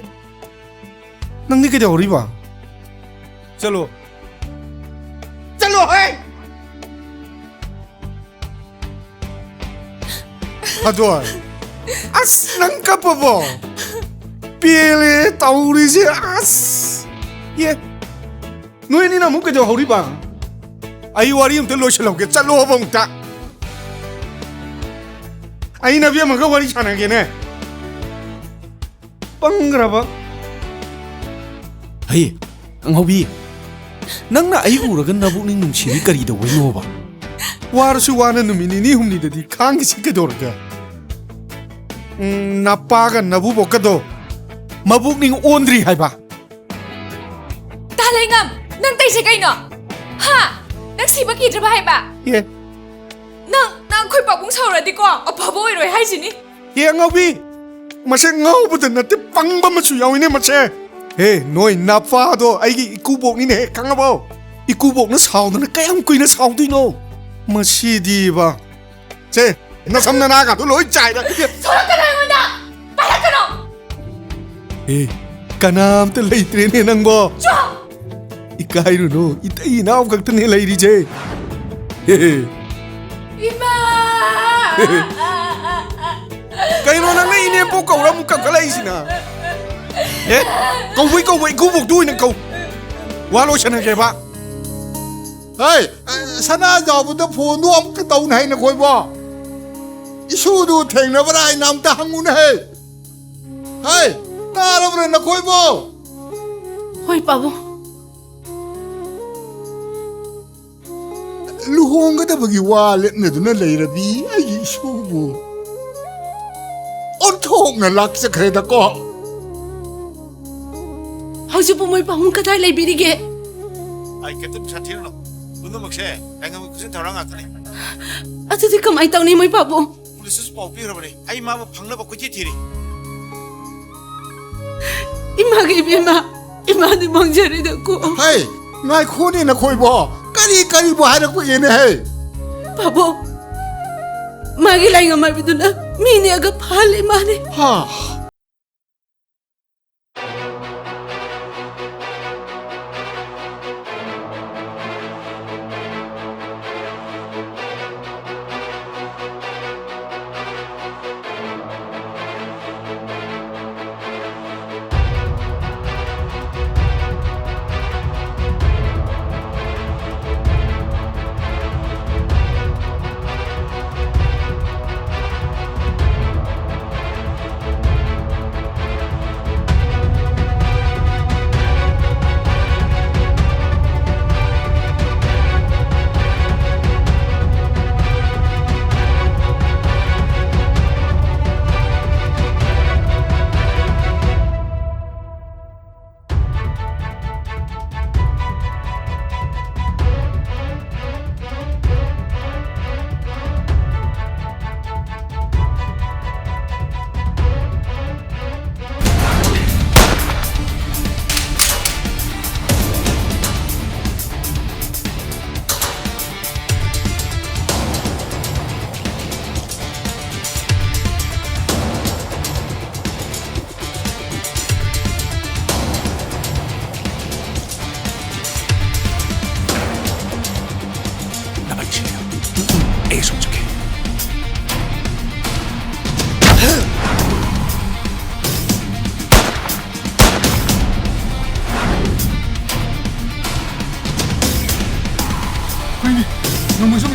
ꯅꯪꯗꯤ ꯀꯩꯗꯧꯔꯤꯕ? ꯆꯠꯂꯣ꯫ ꯆꯠꯂꯣ, ꯍꯦ! ꯊꯥꯗꯣꯏ꯫ ꯑꯁ, ꯅꯪ ꯀꯞꯄꯕꯣ? ꯄꯦꯜꯂꯦ ꯇꯧꯔꯤꯁꯦ, ꯑꯁ! ꯑꯦ, ꯅꯣꯏ ꯑꯅꯤꯅ ꯑꯃꯨꯛ ꯀꯩꯗꯧꯍꯧꯔꯤꯕ? ꯑꯩ ꯋꯥꯔꯤ ꯑꯝꯇ ꯂꯣꯏꯁꯤꯜꯍꯧꯒꯦ, ꯆꯠꯂꯣꯕ ꯑꯃꯨꯛꯇ꯫ ꯑꯩ ꯅꯕꯦꯝꯃꯒ ꯋꯥꯔꯤ ꯁꯥꯟꯅꯒꯦꯅꯦ꯫ ꯄꯪꯈ꯭ꯔꯕ꯫ ꯍꯩ, ꯑꯉꯥꯎꯕꯤ, ꯅꯪꯅ ꯑꯩ ꯎꯔꯒ ꯅꯕꯨꯛꯅꯤꯡ ꯅꯨꯡꯁꯤꯔꯤ ꯀꯔꯤ ꯇꯧꯕꯩꯅꯣꯕ? ꯋꯥꯔꯁꯨ ꯋꯥꯅ ꯅꯨꯃꯤꯠ ꯅꯤꯅꯤ ꯍꯨꯝꯅꯤꯗꯗꯤ ꯈꯥꯡꯈꯤꯁꯤ ꯀꯩꯗꯧꯔꯒꯦ? ꯎꯝ, ꯅꯄꯥꯒ ꯅꯕꯨꯕꯣꯛꯀꯗꯣ ꯃꯕꯨꯛꯅꯤꯡ ꯑꯣꯟꯗ꯭ꯔꯤ ꯍꯥꯏꯕ꯫ ꯇꯥ ꯂꯩꯉꯝ, ꯅꯪ ꯇꯩꯁꯦ ꯀꯩꯅꯣ? ꯍꯥ? ꯅꯪ ꯁꯤꯕ ꯀꯤꯗ꯭ꯔꯕ ꯍꯥꯏꯕ? ꯑꯦ꯫ ꯅꯪ, ꯅꯪ ꯑꯩꯈꯣꯏ ꯄꯥꯕꯨꯡ ꯁꯥꯎꯔꯗꯤꯀꯣ, ꯑꯐꯕ ꯑꯣꯏꯔꯣꯏ ꯍꯥꯏꯁꯤꯅꯤ꯫ ꯑꯦ, ꯑꯉꯥꯎꯕꯤ! ꯃꯁꯦ ꯉꯥꯎꯕꯗ ꯅꯠꯇꯦ, ꯄꯪꯕ ꯑꯃꯁꯨ ꯌꯥꯎꯏꯅꯦ ꯃꯁꯦ꯫ ꯍꯦ, ꯅꯣꯏ ꯅꯄꯥꯗꯣ ꯑꯩꯒꯤ ꯏꯀꯨꯕꯣꯛꯅꯤꯅꯦ, ꯈꯪꯉꯕꯣ? ꯏꯀꯨꯕꯣꯛꯅ ꯁꯥꯎꯗꯅ ꯀꯌꯥꯝ ꯀꯨꯏꯅ ꯁꯥꯎꯗꯣꯏꯅꯣ? ꯃꯁꯤꯗꯤꯕ꯫ ꯁꯦ, ꯅꯁꯝ ꯅꯅꯥꯒꯗꯣ ꯂꯣꯏ ꯆꯥꯏꯔꯦ꯫ ꯁꯣꯔꯛꯀꯅꯣ ꯑꯩꯉꯣꯟꯗ! ꯄꯥꯏꯔꯛꯀꯅꯣ! ꯑꯦ, ꯀꯅꯥꯝꯇ ꯂꯩꯇ꯭ꯔꯦꯅꯦ ꯅꯪꯕꯣ? ꯆꯣ! ꯏꯀꯥꯏꯔꯨꯅꯨ, ꯏꯇꯩ ꯏꯅꯥꯎ ꯈꯛꯇꯅꯦ ꯂꯩꯔꯤꯁꯦ꯫ ꯍꯦ, ꯍꯦ꯫ ꯏꯃꯥ! ꯍꯦ, ꯍꯦ꯫ ꯀꯩꯅꯣ, ꯅꯪꯅ ꯏꯅꯦꯝꯄꯣꯛ ꯀꯧꯔ ꯑꯃꯨꯛ ꯀꯟꯈꯠꯂꯛꯏꯁꯤꯅ? ꯑꯦ, ꯀꯧꯕꯩ ꯀꯧꯕ ꯏꯀꯨꯕꯣꯛꯇꯨ ꯑꯣꯏꯅ ꯀꯧ꯫ ꯋꯥ ꯂꯣꯏꯁꯟꯅꯒꯦꯕ꯫ ꯍꯩ, ꯁꯅꯥꯖꯥꯎꯕꯗ ꯐꯣꯟꯗꯨ ꯑꯃꯨꯛꯇ ꯇꯧꯅ ꯍꯩ ꯅꯈꯣꯏꯕꯣ꯫ ꯏꯁꯨꯗꯨ ꯊꯦꯡꯅꯕ꯭ꯔꯥ ꯍꯥꯏꯅ ꯑꯃꯨꯛꯇ ꯍꯪꯉꯨꯅ ꯍꯩ꯫ ꯍꯩ, ꯇꯥꯔꯕ꯭ꯔꯥ ꯅꯈꯣꯏꯕꯣ? ꯍꯣꯏ, ꯄꯥꯕꯨꯡ꯫ ꯂꯨꯍꯣꯡꯒꯗꯕꯒꯤ ꯋꯥ ꯂꯦꯞꯅꯗꯨꯅ ꯂꯩꯔꯕꯤ ꯑꯩꯒꯤ ꯏꯁꯨꯕꯨ ꯑꯣꯟꯊꯣꯛꯅ ꯂꯥꯛꯆꯈ꯭ꯔꯦꯗꯀꯣ꯫ ꯍꯧꯖꯤꯛꯄꯨ ꯃꯣꯏ ꯄꯥꯕꯨꯡ ꯀꯗꯥꯏ ꯂꯩꯕꯤꯔꯤꯒꯦ? ꯑꯩ ꯀꯩꯝꯇ ꯄꯩꯁꯥ ꯊꯤꯔꯨꯅꯨ꯫ ꯄꯨꯝꯅꯃꯛꯁꯦ ꯌꯥꯏꯉꯪ ꯈꯨꯠꯁꯨ ꯊꯧꯔꯥꯡ ꯉꯥꯛꯇꯅꯤ꯫ ꯑꯗꯨꯗꯤ ꯀꯃꯥꯏꯅ ꯇꯧꯅꯤ ꯃꯣꯏ ꯄꯥꯕꯨꯡ? ꯄꯨꯂꯤꯁꯇꯁꯨ ꯄꯥꯎ ꯄꯤꯈ꯭ꯔꯕꯅꯤ꯫ ꯑꯩ ꯃꯥꯕꯨ ꯐꯪꯅꯕ ꯀꯣꯏꯊꯤ ꯊꯤꯔꯤ꯫ ꯏꯃꯥꯒꯤ ꯏꯕꯦꯝꯃ, ꯏꯃꯥꯗꯤ ꯃꯥꯡꯖꯔꯦꯗꯀꯣ꯫ ꯍꯩ, ꯉꯥꯏꯈꯣꯅꯦ ꯅꯈꯣꯏꯕꯣ꯫ ꯀꯔꯤ ꯀꯔꯤꯕꯨ ꯍꯥꯏꯔꯛꯄꯒꯦꯅꯦ ꯍꯩ? ꯄꯥꯕꯨꯡ, ꯃꯥꯒꯤ ꯂꯥꯏꯉꯝ ꯍꯥꯏꯕꯗꯨꯅ ꯃꯤ ꯅꯦꯛꯑꯒ ꯐꯥꯍꯜꯂꯦ ꯃꯥꯅꯦ꯫ ꯍꯥ꯫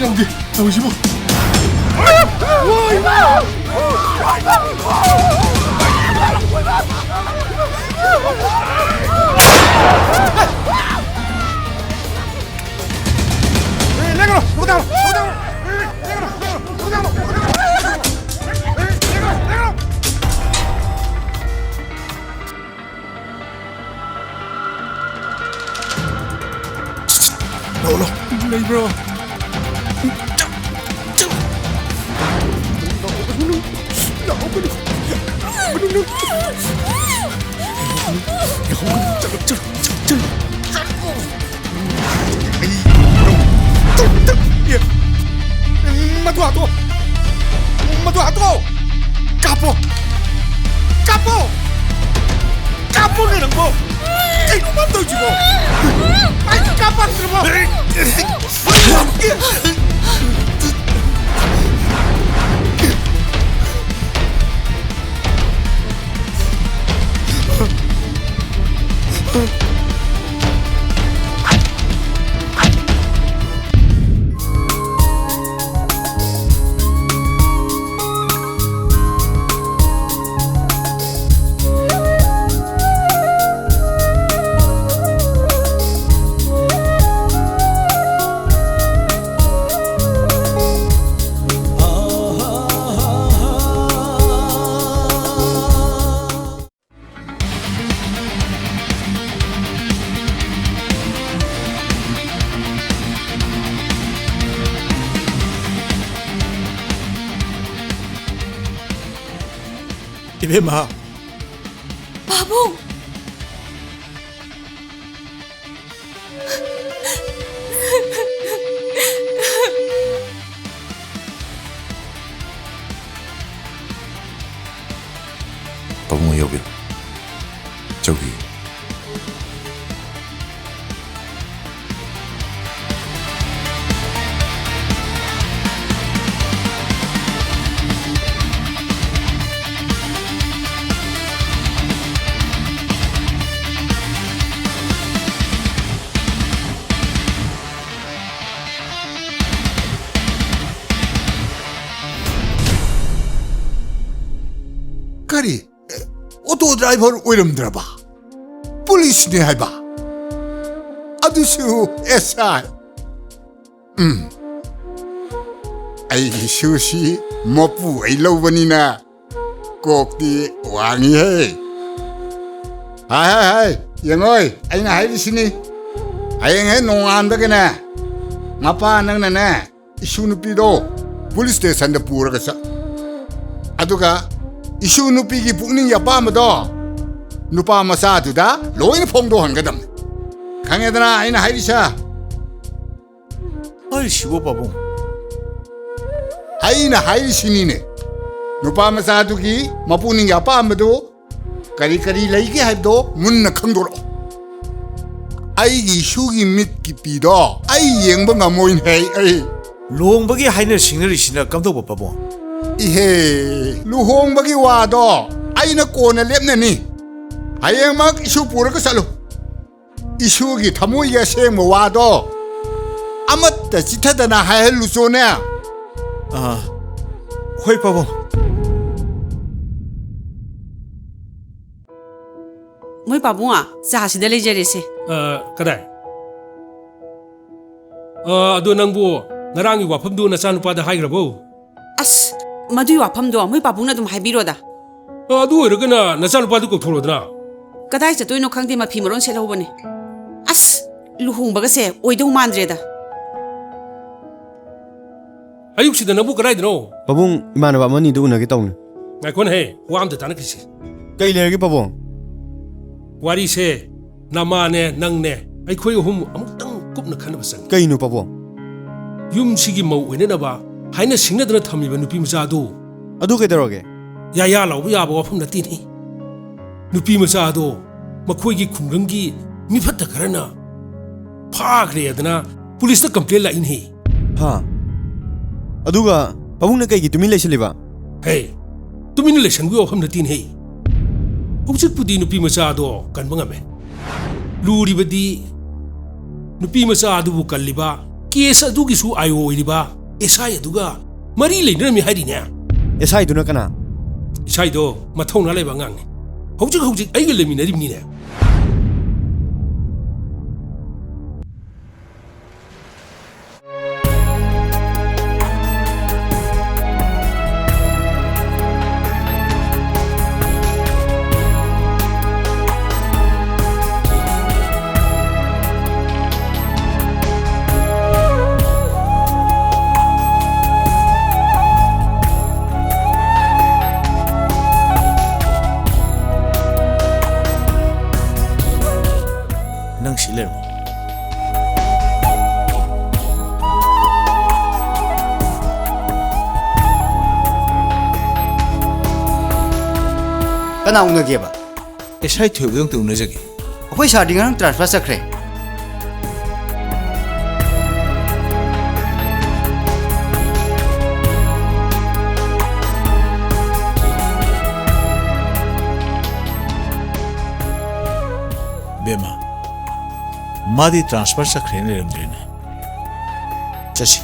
ꯌꯥꯎꯗꯦ ꯇꯧꯔꯤꯁꯤꯕꯨ꯫ ꯋꯥ, ꯏꯃꯥ! ꯑꯦ, ꯂꯦꯡꯒꯅꯨ! ꯃꯈꯨꯠ ꯊꯥꯡꯒꯠꯂꯣ! ꯃꯈꯨꯠ ꯊꯥꯡꯒꯠꯂꯣ! ꯑꯦ, ꯂꯦꯡꯒꯅꯨ! ꯂꯦꯡꯒꯅꯨ! ꯃꯈꯨꯠ ꯊꯥꯡꯒꯠꯂꯣ! ꯃꯈꯨꯠ ꯊꯥꯡꯒꯠꯂꯣ! ꯑꯦ, ꯂꯦꯡꯒꯅꯨ! ꯂꯦꯡꯒꯅꯨ! ꯂꯥꯛꯑꯣ, ꯂꯥꯛꯑꯣ꯫ ꯂꯩꯕ꯭ꯔꯣ? ꯆꯠꯂꯣ, ꯆꯠꯂꯣ꯫ ꯂꯥꯛꯑꯣ, ꯂꯥꯛꯑꯣ꯫ ꯆꯠꯂꯣ, ꯆꯠꯂꯣ, ꯆꯠꯂꯣ꯫ ꯑꯩ ꯇꯨꯛ, ꯇꯨꯛ, ꯑꯦ꯫ ꯃꯗꯨ ꯍꯥꯠꯇꯣꯛꯑꯣ꯫ ꯃꯗꯨ ꯍꯥꯠꯇꯣꯛꯑꯣ꯫ ꯀꯥꯞꯄꯣ꯫ ꯀꯥꯞꯄꯣ꯫ ꯀꯥꯞꯄꯣꯅꯦ ꯅꯪꯕꯣ꯫ ꯀꯩꯅꯣ ꯃꯥ ꯇꯧꯔꯤꯁꯤꯕꯣ? ꯑꯩ ꯀꯥꯞꯄꯛꯇ꯭ꯔꯕꯣ? ꯏꯕꯦꯝꯃ꯫ ꯄꯥꯕꯨꯡ! ꯄꯥꯕꯨꯡ ꯌꯧꯕꯤꯔꯣ꯫ ꯆꯧꯕꯤ꯫ ꯑꯣꯇꯣ ꯗ꯭ꯔꯥꯏꯚꯔ ꯑꯣꯏꯔꯝꯗ꯭ꯔꯕ? ꯄꯨꯂꯤꯁꯅꯦ ꯍꯥꯏꯕ? ꯑꯗꯨꯁꯨ ꯑꯦꯁ ꯑꯥꯏ? ꯎꯝ꯫ ꯑꯩꯒꯤ ꯏꯁꯨꯁꯤ ꯃꯄꯨ ꯑꯩ ꯂꯧꯕꯅꯤꯅ ꯀꯣꯛꯇꯤ ꯋꯥꯡꯉꯤꯍꯦ꯫ ꯍꯥꯏ, ꯍꯥꯏ, ꯍꯥꯏ, ꯌꯦꯡꯉꯣꯏ, ꯑꯩꯅ ꯍꯥꯏꯔꯤꯁꯤꯅꯤ꯫ ꯍꯌꯦꯡ ꯍꯦꯛ ꯅꯣꯡꯉꯥꯟꯕꯒꯅꯦ, ꯃꯄꯥ ꯅꯪꯅꯅꯦ, ꯏꯁꯨ ꯅꯨꯄꯤꯗꯣ ꯄꯨꯂꯤꯁ ꯁ꯭ꯇꯦꯁꯟꯗ ꯄꯨꯔꯒ ꯆꯠ꯫ ꯑꯗꯨꯒ ꯏꯁꯨ ꯅꯨꯄꯤꯒꯤ ꯄꯨꯛꯅꯤꯡꯒꯤ ꯑꯄꯥꯝꯕꯗꯣ ꯅꯨꯄꯥ ꯃꯆꯥꯗꯨꯗ ꯂꯣꯏꯅ ꯐꯣꯡꯗꯣꯛꯍꯟꯒꯗꯕꯅꯤ꯫ ꯈꯪꯉꯦꯗꯅ ꯑꯩꯅ ꯍꯥꯏꯔꯤꯁꯦ? ꯍꯥꯏꯔꯤꯁꯤꯕꯣ ꯄꯥꯕꯨꯡ? ꯑꯩꯅ ꯍꯥꯏꯔꯤꯁꯤꯅꯤꯅꯦ, ꯅꯨꯄꯥ ꯃꯆꯥꯗꯨꯒꯤ ꯃꯄꯨꯛꯅꯤꯡꯒꯤ ꯑꯄꯥꯝꯕꯗꯨ ꯀꯔꯤ ꯀꯔꯤ ꯂꯩꯒꯦ ꯍꯥꯏꯕꯗꯣ ꯃꯨꯟꯅ ꯈꯪꯗꯣꯔꯛꯑꯣ꯫ ꯑꯩꯒꯤ ꯏꯁꯨꯒꯤ ꯃꯤꯠꯀꯤ ꯄꯤꯗꯣ ꯑꯩ ꯌꯦꯡꯕ ꯉꯝꯃꯣꯏꯅꯦ ꯑꯩ꯫ ꯂꯨꯍꯣꯡꯕꯒꯤ ꯍꯥꯏꯅ ꯁꯤꯡꯅꯔꯤꯁꯤꯅ ꯀꯝꯗꯧꯕ ꯄꯥꯕꯨꯡ? ꯏꯍꯦ, ꯂꯨꯍꯣꯡꯕꯒꯤ ꯋꯥꯗꯣ ꯑꯩꯅ ꯀꯣꯟꯅ ꯂꯦꯞꯅꯅꯤ꯫ ꯍꯌꯦꯡꯃꯛ ꯏꯁꯨ ꯄꯨꯔꯒ ꯆꯠꯂꯨ꯫ ꯏꯁꯨꯒꯤ ꯊꯃꯣꯏꯒꯤ ꯑꯁꯦꯡꯕ ꯋꯥꯗꯣ ꯑꯃꯠꯇ ꯆꯤꯊꯗꯅ ꯍꯥꯏꯍꯜꯂꯨꯆꯣꯅꯦ꯫ ꯑꯥ, ꯍꯣꯏ ꯄꯥꯕꯨꯡ꯫ ꯃꯣꯏ ꯄꯥꯕꯨꯡ, ꯑꯥ, ꯆꯥꯁꯤꯗ ꯂꯩꯖꯔꯦꯁꯦ꯫ ꯑ, ꯀꯗꯥꯏ? ꯑ, ꯑꯗꯣ ꯅꯪꯕꯨ ꯉꯔꯥꯡꯒꯤ ꯋꯥꯐꯝꯗꯨ ꯅꯆꯥꯅꯨꯄꯥꯗ ꯍꯥꯏꯈ꯭ꯔꯕꯣ? ꯑꯁ, ꯃꯗꯨꯏ ꯋꯥꯐꯝꯗꯣ ꯃꯣꯏ ꯄꯥꯕꯨꯡꯅ ꯑꯗꯨꯝ ꯍꯥꯏꯕꯤꯔꯣꯗ꯫ ꯑ, ꯑꯗꯨ ꯑꯣꯏꯔꯒꯅ ꯅꯆꯥꯅꯨꯄꯥꯗꯨ ꯀꯧꯊꯣꯔꯛꯑꯣꯗꯅ꯫ ꯀꯗꯥꯏ ꯆꯠꯇꯣꯏꯅꯣ ꯈꯪꯗꯦ, ꯃꯐꯤ ꯃꯔꯣꯟ ꯁꯦꯠꯍꯧꯕꯅꯦ꯫ ꯑꯁ, ꯂꯨꯍꯣꯡꯕꯒꯁꯦ ꯑꯣꯏꯗꯧ ꯃꯥꯟꯗ꯭ꯔꯦꯗ꯫ ꯑꯌꯨꯛꯁꯤꯗ ꯅꯪꯕꯨ ꯀꯗꯥꯏꯗꯅꯣ? ꯄꯥꯕꯨꯡ, ꯏꯃꯥꯟꯅꯕ ꯑꯃꯅꯤꯗꯨ ꯎꯅꯒꯦ ꯇꯧꯕꯅꯤ꯫ ꯉꯥꯏꯈꯣꯅꯦꯍꯦ, ꯋꯥ ꯑꯝꯇ ꯇꯥꯟꯅꯈꯤꯁꯤ꯫ ꯀꯩ ꯂꯩꯔꯒꯦ ꯄꯥꯕꯨꯡ? ꯋꯥꯔꯤꯁꯦ ꯅꯃꯥꯅꯦ, ꯅꯪꯅꯦ, ꯑꯩꯈꯣꯏ ꯑꯍꯨꯝ ꯑꯃꯨꯛꯇꯪ ꯀꯨꯞꯅ ꯈꯟꯅꯕ ꯆꯪꯉꯤ꯫ ꯀꯩꯅꯣ ꯄꯥꯕꯨꯡ? ꯌꯨꯝꯁꯤꯒꯤ ꯃꯧ ꯑꯣꯏꯅꯅꯕ ꯍꯥꯏꯅ ꯁꯤꯡꯅꯗꯅ ꯊꯝꯃꯤꯕ ꯅꯨꯄꯤ ꯃꯆꯥꯗꯨ꯫ ꯑꯗꯨ ꯀꯩꯗꯧꯔꯒꯦ? ꯌꯥꯌꯥ ꯂꯥꯎꯕ ꯌꯥꯕ ꯋꯥꯐꯝ ꯅꯠꯇꯦꯅꯦ꯫ ꯅꯨꯄꯤ ꯃꯆꯥꯗꯣ ꯃꯈꯣꯏꯒꯤ ꯈꯨꯡꯒꯪꯒꯤ ꯃꯤ ꯐꯠꯇ ꯈꯔꯅ ꯐꯥꯈ꯭ꯔꯦꯗꯅ ꯄꯨꯂꯤꯁꯇ ꯀꯝꯄ꯭ꯂꯦꯟ ꯂꯥꯛꯏꯅꯦ꯫ ꯍꯥ? ꯑꯗꯨꯒ ꯄꯥꯕꯨꯡꯅ ꯀꯩꯒꯤ ꯇꯨꯃꯤꯟ ꯂꯩꯁꯜꯂꯤꯕ? ꯍꯦ, ꯇꯨꯃꯤꯟꯅ ꯂꯩꯁꯟꯕꯒꯤ ꯋꯥꯐꯝ ꯅꯠꯇꯦꯅꯦꯍꯦ꯫ ꯍꯧꯖꯤꯛꯄꯨꯗꯤ ꯅꯨꯄꯤ ꯃꯆꯥ ꯑꯗꯣ ꯀꯟꯕ ꯉꯝꯃꯦ꯫ ꯂꯨꯔꯤꯕꯗꯤ ꯅꯨꯄꯤ ꯃꯆꯥ ꯑꯗꯨꯕꯨ ꯀꯜꯂꯤꯕ, ꯀꯦꯁ ꯑꯗꯨꯒꯤꯁꯨ ꯑꯥꯏ ꯑꯣ ꯑꯣꯏꯔꯤꯕ ꯑꯦꯁ ꯑꯥꯏ ꯑꯗꯨꯒ ꯃꯔꯤ ꯂꯩꯅꯔꯝꯃꯤ ꯍꯥꯏꯔꯤꯅꯦ꯫ ꯑꯦꯁ ꯑꯥꯏꯗꯨꯅ ꯀꯅꯥ? ꯑꯦꯁ ꯑꯥꯏꯗꯣ ꯃꯊꯧꯅꯥ ꯂꯩꯕ ꯑꯉꯥꯡꯅꯤ꯫ ꯍꯧꯖꯤꯛ ꯍꯧꯖꯤꯛ ꯑꯩꯒ ꯂꯩꯃꯤꯟꯅꯔꯤꯕꯅꯤꯅꯦ꯫ ꯅꯪ ꯁꯤ ꯂꯩꯔꯝꯃꯣ꯫ ꯀꯅꯥ ꯎꯅꯒꯦꯕ? ꯑꯦꯁ ꯑꯥꯏ ꯊꯣꯏꯕꯗꯣ ꯑꯝꯇ ꯎꯅꯖꯒꯦ꯫ ꯑꯩꯈꯣꯏ ꯁꯥꯔꯗꯤ ꯉꯔꯥꯡ ꯇ꯭ꯔꯥꯟꯁꯐꯔ ꯆꯠꯈ꯭ꯔꯦ꯫ ꯕꯦꯝꯃ, ꯃꯥꯗꯤ ꯇ꯭ꯔꯥꯟꯁꯐꯔ ꯆꯠꯈ꯭ꯔꯦꯅ ꯂꯩꯔꯝꯗ꯭ꯔꯦꯅꯦ꯫ ꯆꯠꯁꯤ꯫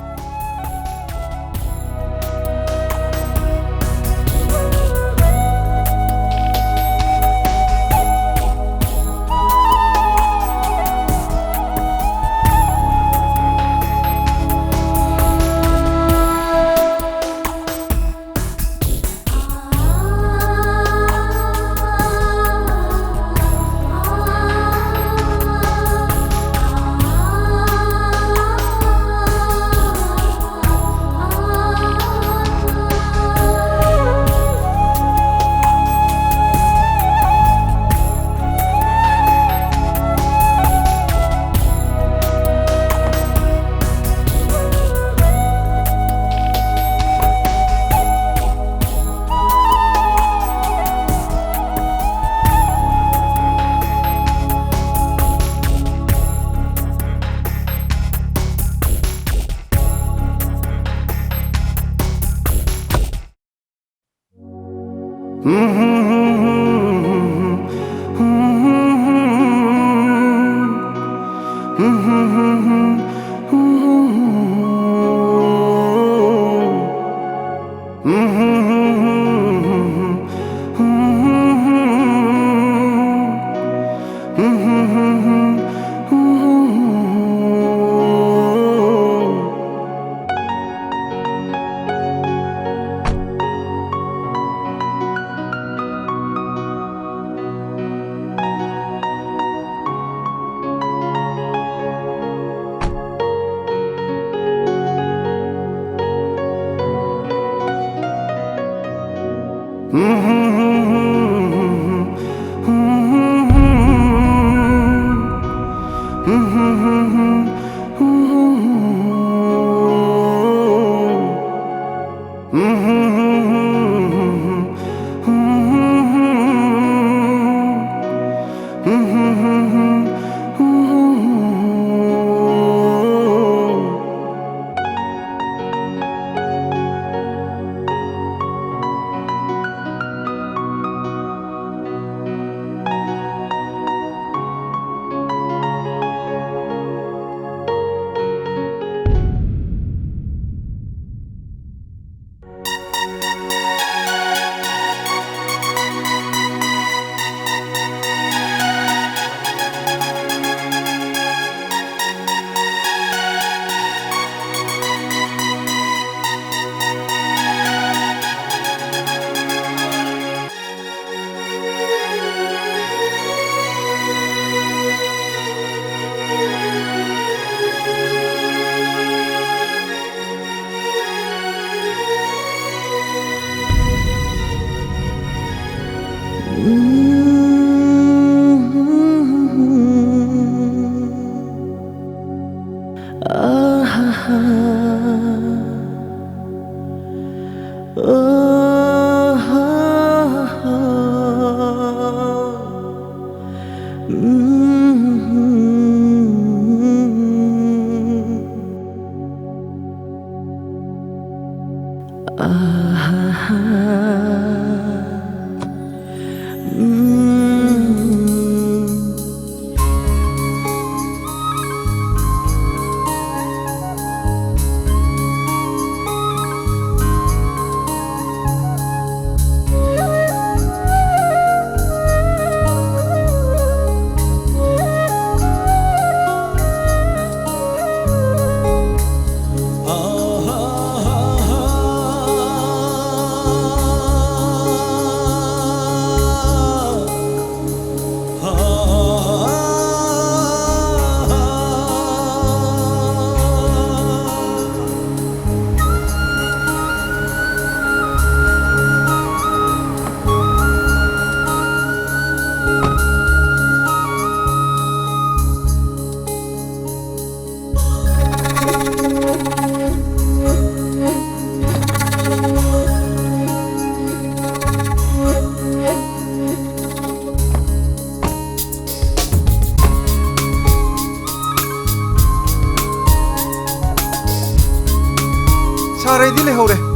ꯀꯥꯔꯩꯗꯤ ꯂꯩꯍꯧꯔꯦ꯫